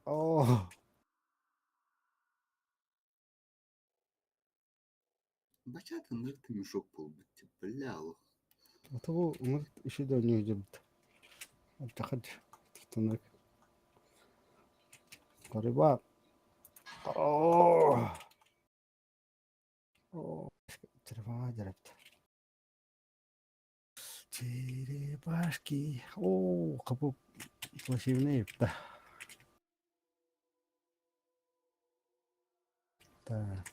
Оо. Бачат ынырык мешок буолбут деп бля олох. Ото бу ынырык үчү да өнүө дьыбыт. Алдьархай ынырык. Борьба. Оо. Оо, черепаха дьэрэпт. Черепашки. Оо, капу площадный да. Так.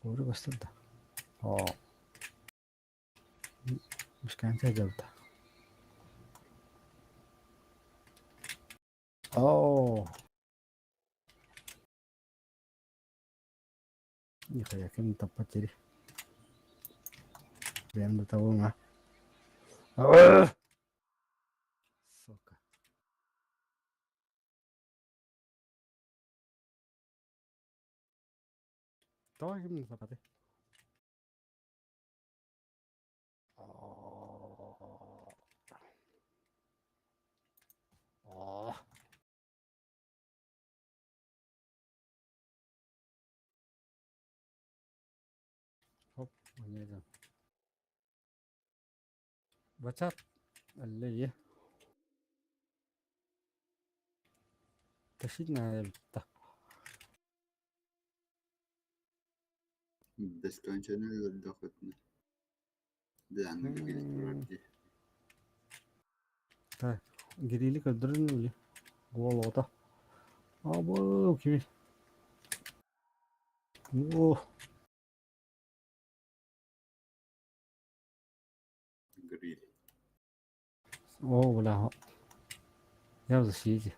Говорю, да. Оо. Мешканца дьалта. Оо. Нихуя, кем то потери. Прям до того, на. Сука. Тоҕо ким запаты? Оо. Хоп, онедан. Бачат эллэйи. Тащить надо та. Бесконечный өлөрдөххүтүнэ Дыаҥҥа кэлэн турар дии. Так, Гирили көрдөрөн или Голота. Абы кими? О, Гриль. о, бля. Я в защите.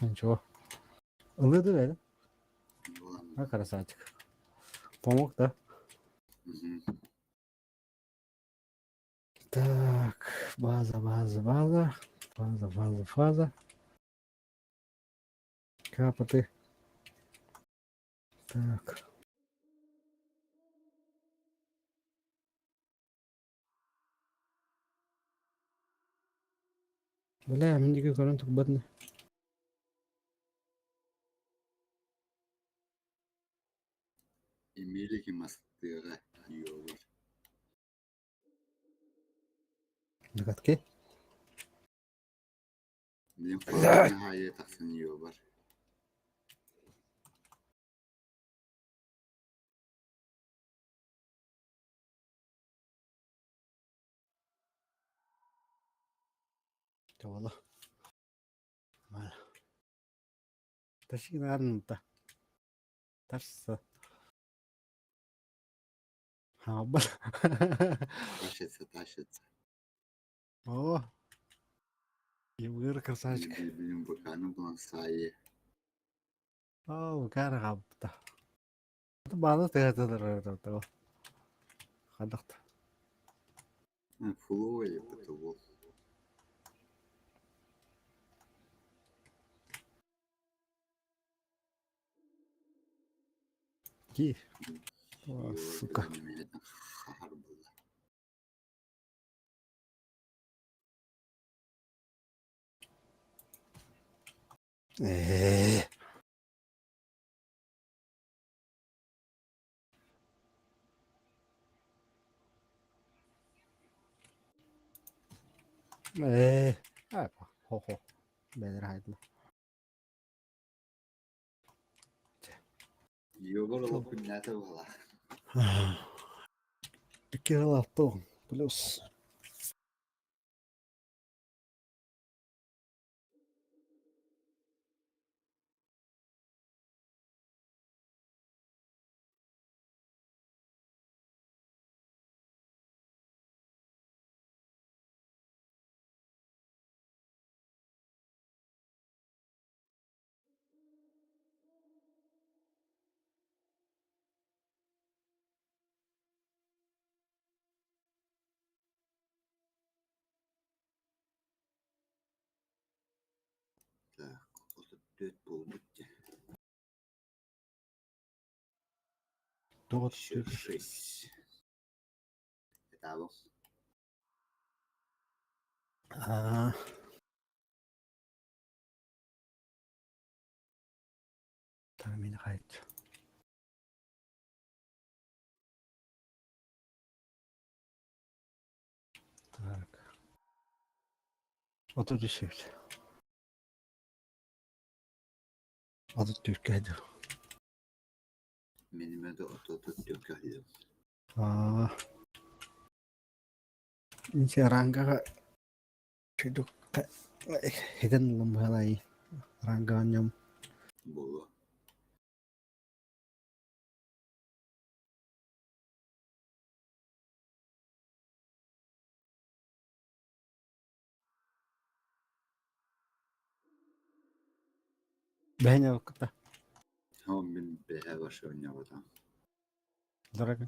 Ничего. Ылыды бэйэ. А красавчик. Помог, да? Так, база, база, база. Фаза, фаза, фаза. Капоты. Так. Бля, мин диэки көрөн турбатны. Эмилики мастыаҕа йобар. Догадки? Мин флагы хайы тахсан йобар. Чавала. Мала. Ташигнарнта. Тарса. Хаабал. Тащится, тащится. О. Евгыр красавчик. Блин, баканы булан сайы. О, кара хабта. Бааны тыгатылар. Хадахта. Фуловый это вот. Ки. О, сука. Э. Э. Айпа. Хо-хо. Бэдэр хайдла. Йобар ол күннәтэ була. Икки алтон. Плюс. Так, 34 буолбут дии. Тоҕо Еще 6. Этабы. Аа. Так, мин хайт. Так. 33. 34 кэһдэ. Минимede 34 кэллим. Аа. Инче рангаға чүдүк хеден лымбалай рангааньом. Буолуо. Бэйне кыта. О, мин бэһэ башыанньабатам. Дорога.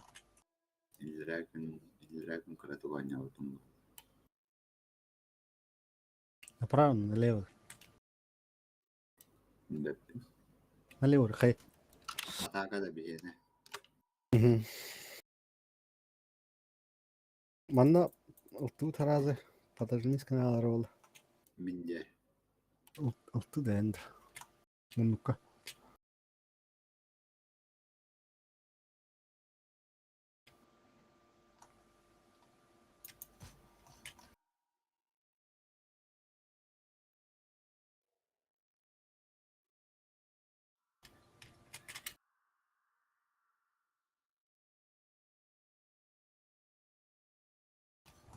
Иллэрээ күн, иллэрээ күн кыратык оонньообутум. Направо, налево. Бэппин. Налево, хай. Атака да биһиэнэ. Манна ылтыы таразы подожди каналары ол. Мин дьэ. Ылты да энд. Муннукка.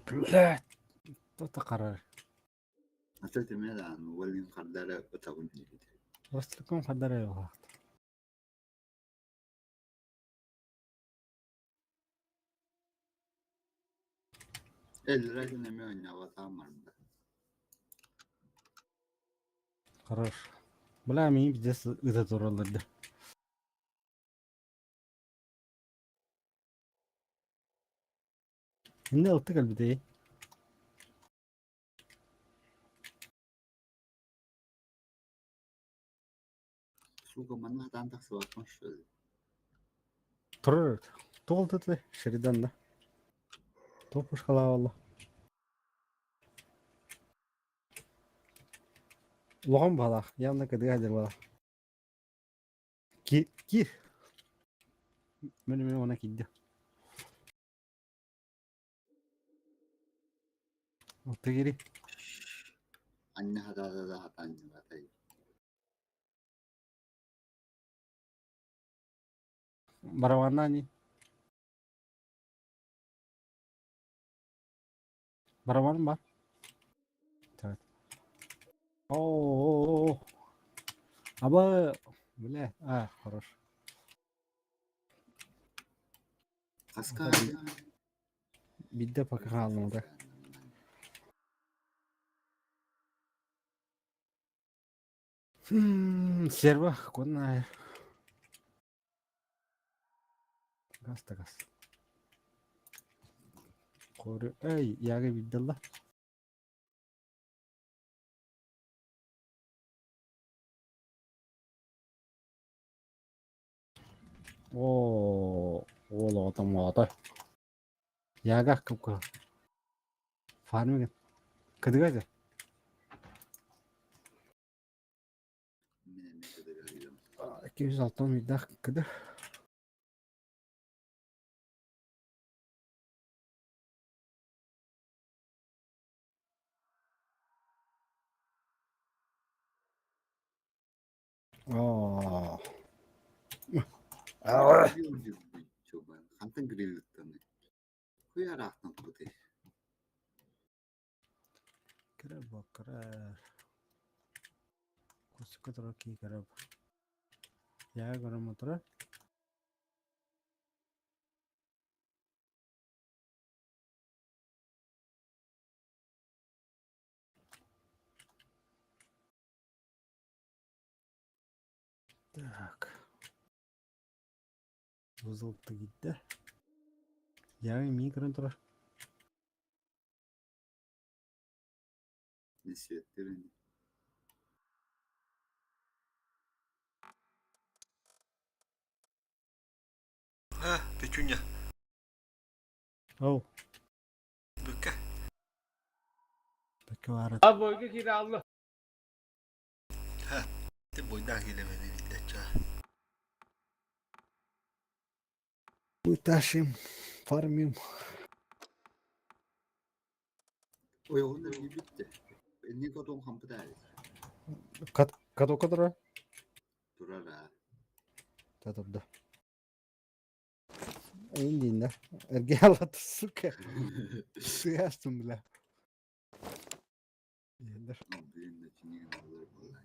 Блядь! Кто-то харар. Ата тимэ даҕаны уолин хардара ытабын диэбит. Ростелеком хардара йоҕаахт. Эллэрэ эмиэ оонньооботоҕум барда. Хорош. Бля, миин пиздец ыта тураллар да. Инне алты кэлбитий. Сука, манна сатаан тахсыбаппын что ли? Турар. Туол тыты Шеридан да. Туох пушкалаабалла. Улахан баалаах, явно кыдыга сылдьар баалаах. Ки киир. Мин эмиэ уона киирдэ. Алта киири. Анньа хатаата да хатаан ньыбатай. Барабаннаа ини. Барабаным бар. Так. О, Аба, бля, а, хорош. Хаска Бидде пока хааллым да. Серва, кодна. Газ да газ. Коры, эй, яга биддалла. Оо, уол оҕото моото. Яга купка. Фармига. Кыдыга дьэ. Мин эмиэ кыдыга ыйым. 206 ыйдаах кыды. Оо. Хантан гриллыттаны. Хуяраахтан кутый. Кыра баккара. Кусука тура ки кыра. Я көрөм отура. Так. Узылты киирдэ. Я эмиэ көрөн турар. Не светтирин. А, Петюня, Оу, бүккэ. бэккэ баара. А бойга киирэ алла. Ха, ты бойдаах киилэбэни билдэччэ. Мы тащим, фармим. Ойоҕун эргийбит Инник отуҥ хампыта Кат катока турар? турар аа. Та турда. Эйин да. Эрге алат, сука. Сыястым, бля. Иендер. Блин, начинигин алар буолла.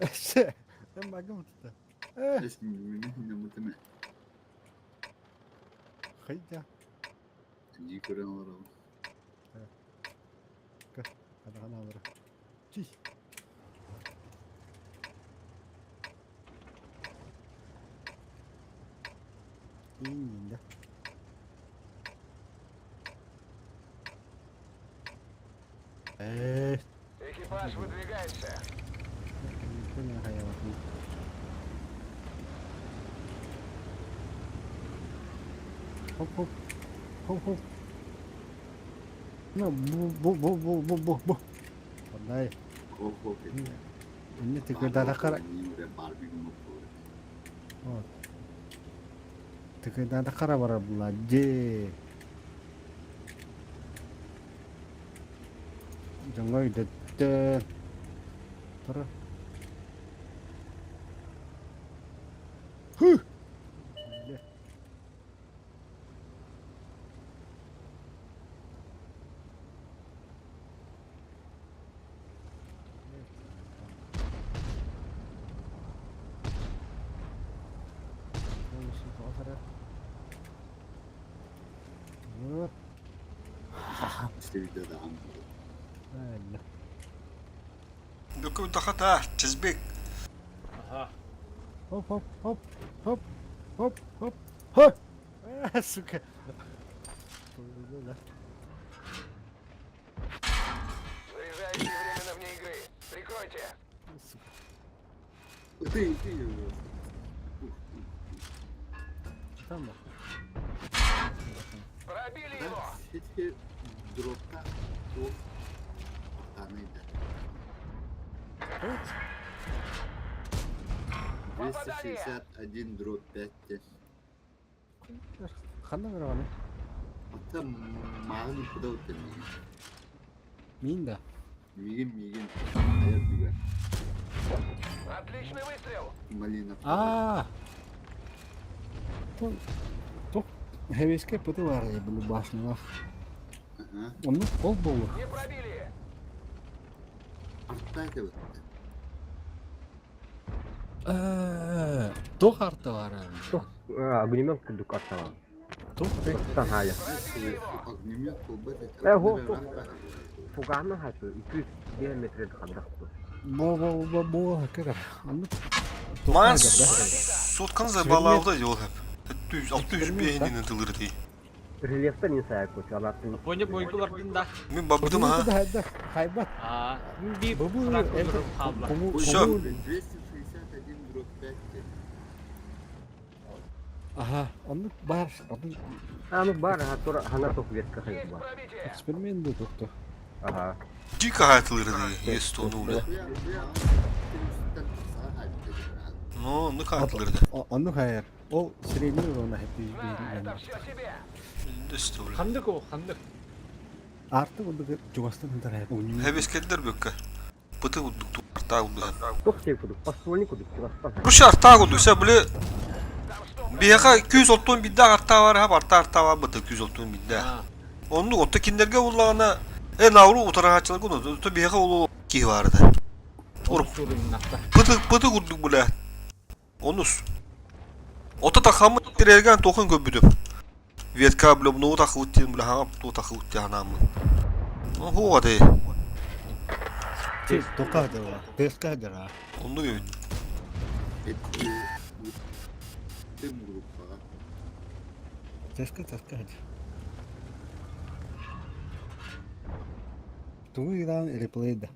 Эше. Эн багым тута. Э, Эс мине мутуме. хайда. Нии көрөн олоробун. Хадаҕан алара. Чи. Иин да. Э, Экипаж, выдвигаемся. хайалатын. Хоп хоп. Хоп хоп. Ну, бу бу бу бу бу бу бу. Ондай. Хоп хоп. Инне тыкырдата кара. Вот. Тыкырдата кара барар була. Же. Дьоҥҥо өйдөттө. Тура. Хы! Бля. Тоҕо сарар. Сирде даҕаны. Өллө. Бүкү тахата, чизбек. Ага. Хоп хоп хоп хоп хоп хоп хоп. Сука. Заряжающий временно вне игры. Прикройте. Ты, ты. Там да. Пробили его. Сити дропта туох ортаны 261 дробь 5 Ханна көрөҕүнүй? Ата мааҕын куда утта миигин. Миин да? Миигин миигин айар дүгэр. Отличный выстрел. Малина. Аа. Тух хэвеске пыты бар были башнялар. Ага. Оннук ол буолур. Не пробили. Арта этэ Туох арта баар Туох огнемет курдук атталан. Туох Таһаайа. Огнемет кулбат этэ. Э, хо, хо. Фуганы хачу, 200 метр хадах. Бо бо бо бо кара. Оннук Ман соткан забалавда yol hep. 600 бейнini тылыр дей. Рельефтен не сая кучу, алатын. Поня бойку бардын да. Мен бабыдым ha. Хайбат. Аа, би Бу бу фраг өлөрүп хаалла. Всё. 261 дробь 5 Аха, оннук бар. Оннук А, ну бар, а тура, хана тух ветка Есть хайба. пробитие. эксперимент ду тухту. Ага. Дико хайтылыр дей. Есть onu уля. Ну, ну хайтылыр да. Оннук хайар. Ол средний урона хеппи На, это все себе. Дөстө уля. Ханнык о, ханнык. Арты курдук чугастан ынтар хайб. Хебескелдер бөккө. Пыты удук арта удук. Тух сей кудук, поствольник кудук, чугастан. Руша арта удук. Сә биле Бияка 230 бидде арта бар, хап арта арта бар быты 230 бидде. Аа. Онну отто киндерге уллагана э науру утарахачылык уну то бияка улу ки барды. Уруп суруннакта. Пыты пыты курдук буле. Онус. Ото тахамы тирелген тохын көбүдүм. Ветка биле буну тахы уттен биле хаңап ту тахы утте ханамын. Ху ады. Тока дела. Теска дела. Онну гебит. Теска теска. Тугу иран реплей да.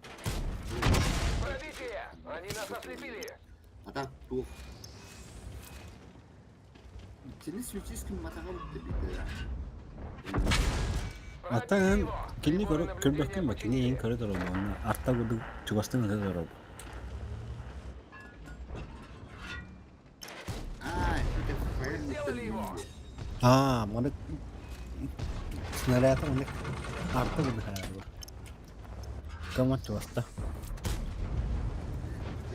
Пробитие. Они нас ослепили. А так туох. Кини свечискин матаға бутта бите. Аттан Пробили его. килни Приборы көрө наблюдения көрбөккөн ба кини ең починили. көрө дороб онна арта курдук чугастан ынтар дороб. А, это файл Сделали его. Аа, маны снаряд онны арта курдук хайар. Кама чугаста.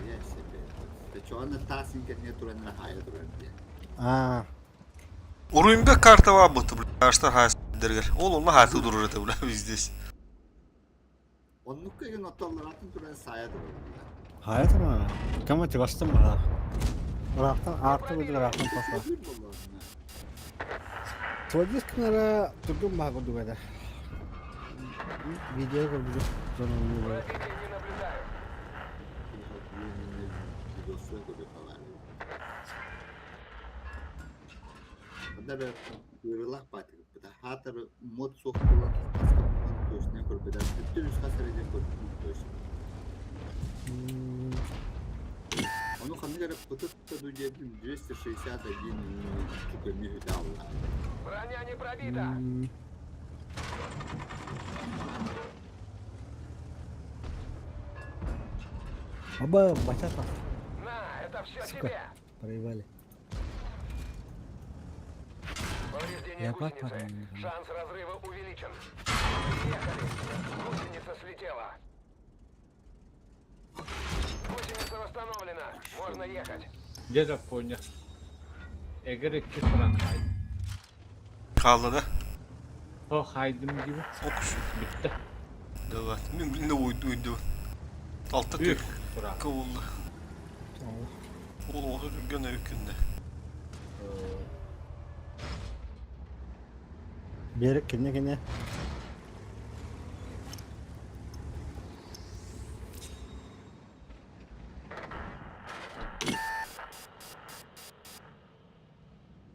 Я себе. Ты чё, она тасинка не туран на хая туран. Аа, Уруймбе карта бар быты биле. Аштар хай дергер. Ол онна хаты дурur это биле здесь. Он ну кеген отолларатын туран сая туран. хайа тама. Кама чугастан ба. Рахтан арта курдук рахтан паса. Тводискнара тугум баа курдук эде. Видео көрбүдүк. Жонун Пробитие не наблюдаю. Хатар мод соқ болан басқа болан точно көрбедан түттен үс хасар еден көрбүн точно. Ону ханнык эрэ пытыт та дудебин 261 түкөмү алла. Броня не пробита. Аба бачата. На, это все Сука. тебе. Проебали. Повреждение Я гусеницы. папа. Шанс разрыва увеличен. Приехали. Гусеница слетела. Гусеница восстановлена. Можно ехать. Дедо поня. Эгер икки фраг хайд. Kaldı da. О хайдым gibi. Окуш. Битте. Давай. Мен биле ойду ойду. Алта Үх төр. фраг. Кавулла. Ол осы жүрген өкінде. Берег кини кини.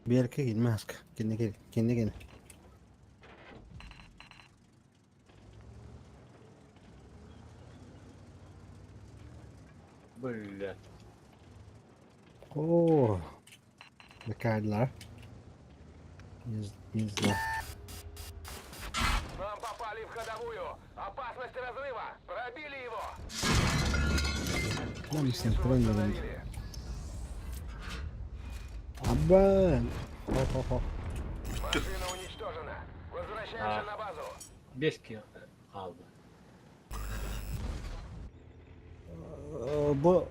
Берекке киирмэ аска. Кини кини кини кини. Блядь. О, Микаэла. Не, не знаю. Нам попали в ходовую! Опасность разрыва! Пробили его! Нам Гусеницу синхронно. восстановили. Абан. Хо-хо-хо. Машина уничтожена. Возвращаемся А. на базу. Биэс киһи хаалла. Бу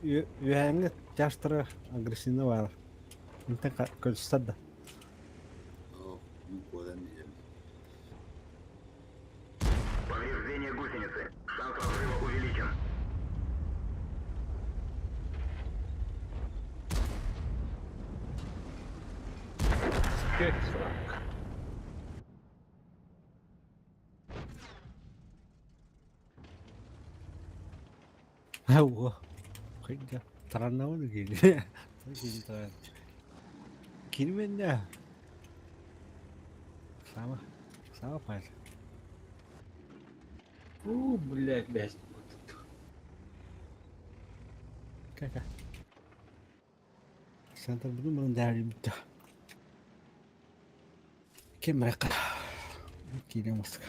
үөһээҥҥи тяжтара агрессивно баар. Интен көрүстэр да. Оо, мин куотан иһэбин. Повреждение гусеницы. Шанс разрыва увеличен. Түөрт франк. Ого. Хайда. Тараннабын киһи. Кирмэннэ. Сама. Сама пайл. Уу, блядь, бэс. Кака. Сантар бұны мұрын дәрі бітті. Кем раққа. Кире мастык.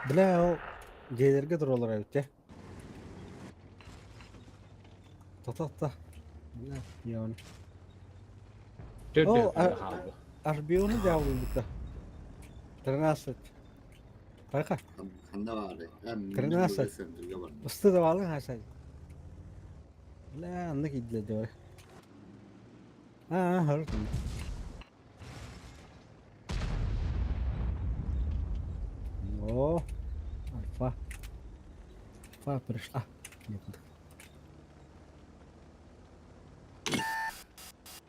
Бля, ол дьиэлэргэ тураллар эбит дьэ. Та-та-та. Бля, яғни. Түөрт Ол бэс хаалла. Арбионы дьаабылбыта. 13. Байка. Ханна баары? 13. Усты да балың хасай. Бля, анны кидле дör. Аа, хөр. О, альфа. Альфа пришла. Нет.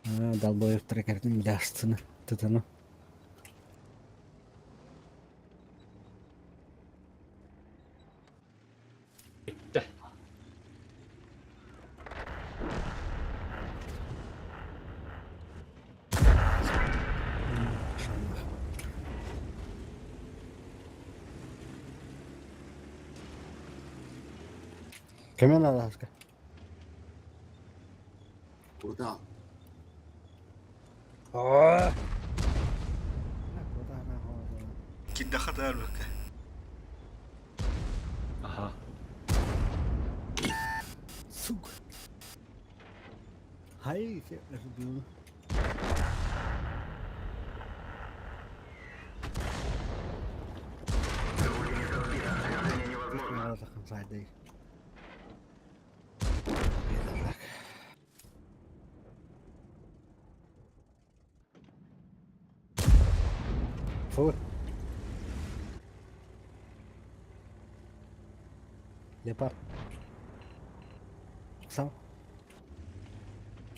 А, долбоев трекердин биластыны. Тытыны. Бүттэ. Кемен аласка? Куда? Аа. Киддаха таалбакка. Аха. Сука. Хай, разбил. Гусеница сбита. Движение невозможно. Фу. Леопард. Сам.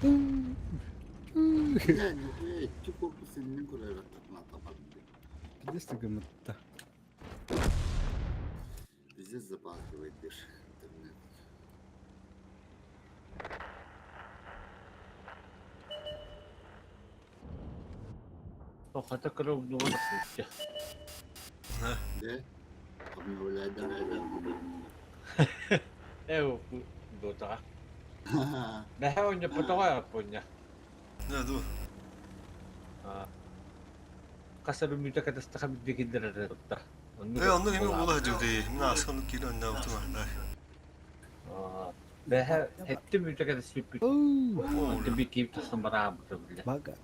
Бля, нихуя, икки корпус иннин көрөр таппатым. Пиздец ты гөммөттө. Пиздец запаздывает дышь интернет. Хата кыра умнуга тахсыбыт. Да? Обновляй давай, да. Ээ, дотаҕа. Бэһэ онньоппотоҕо аппонньа. Да, ду. Хас эрэ мүнүүтэ катастаха биирдэ киллэрэрэ тутта. Э, онно кими уола сылдьыбытый? Мин ааскан киирэн онньообутум аа. Бэһэ сэттэ мүнүүтэ кэтэспиппит. Онто би киип тахсан бараабыта биллэ. Бага.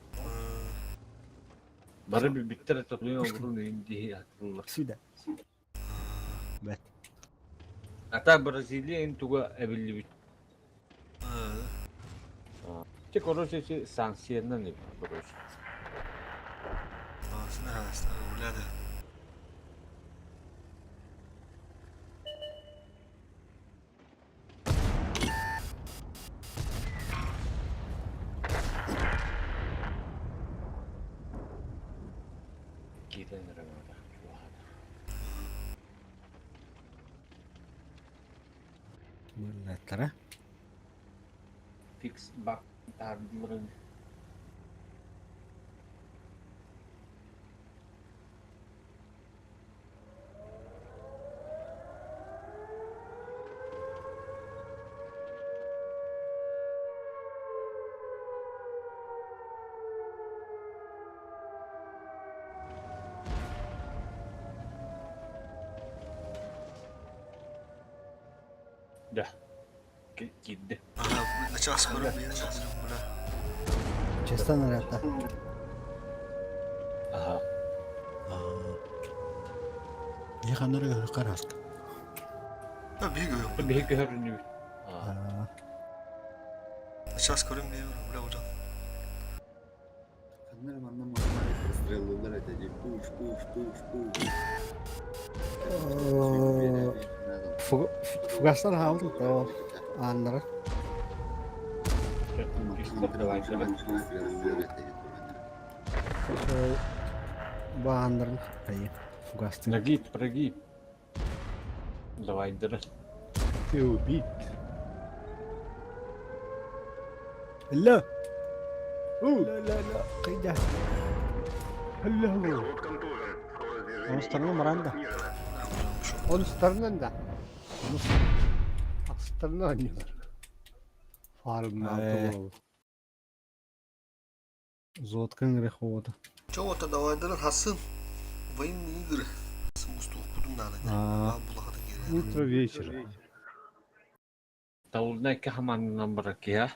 Бары билбиттэр этэ олорун иин диһи атыллар. Сюда. Бэт. Ата Бразилия ин туга эбиллибит. Те короче ити санкциянан эбит короче. Уляда. Киирэн эрэ баҕар чугаһаата. Мыллаттара. Фикс бак таардыларын Да. Киирдэ. Ага, начаас көрөн бэйэн бля. Честно нарядта. Аха. Не ханары караска. Да бегаю. Биһиги көрүнүбүт. Начаас көрөн бэйэн бля уже. Ханна манна манна стреллылар этэ дии пуш пуш пуш пуш. Фугастар хаалды ол ааннара. Бааннарын хайы фугастын. Прогиб, прогиб. Давай, дыры. Ты убит. Ла. Ла ла ла. Кыйда. Алло. Onun стороны Маранда. Он стороны да. Ахстарына анньылар. Фармна Э. Золоткан рехода. Чё вот давай дырын хасын. Военные игры. Мусту кудун надо. Аа. Булахата Утро вечера. Таулна икки хамаанынан барар киһи.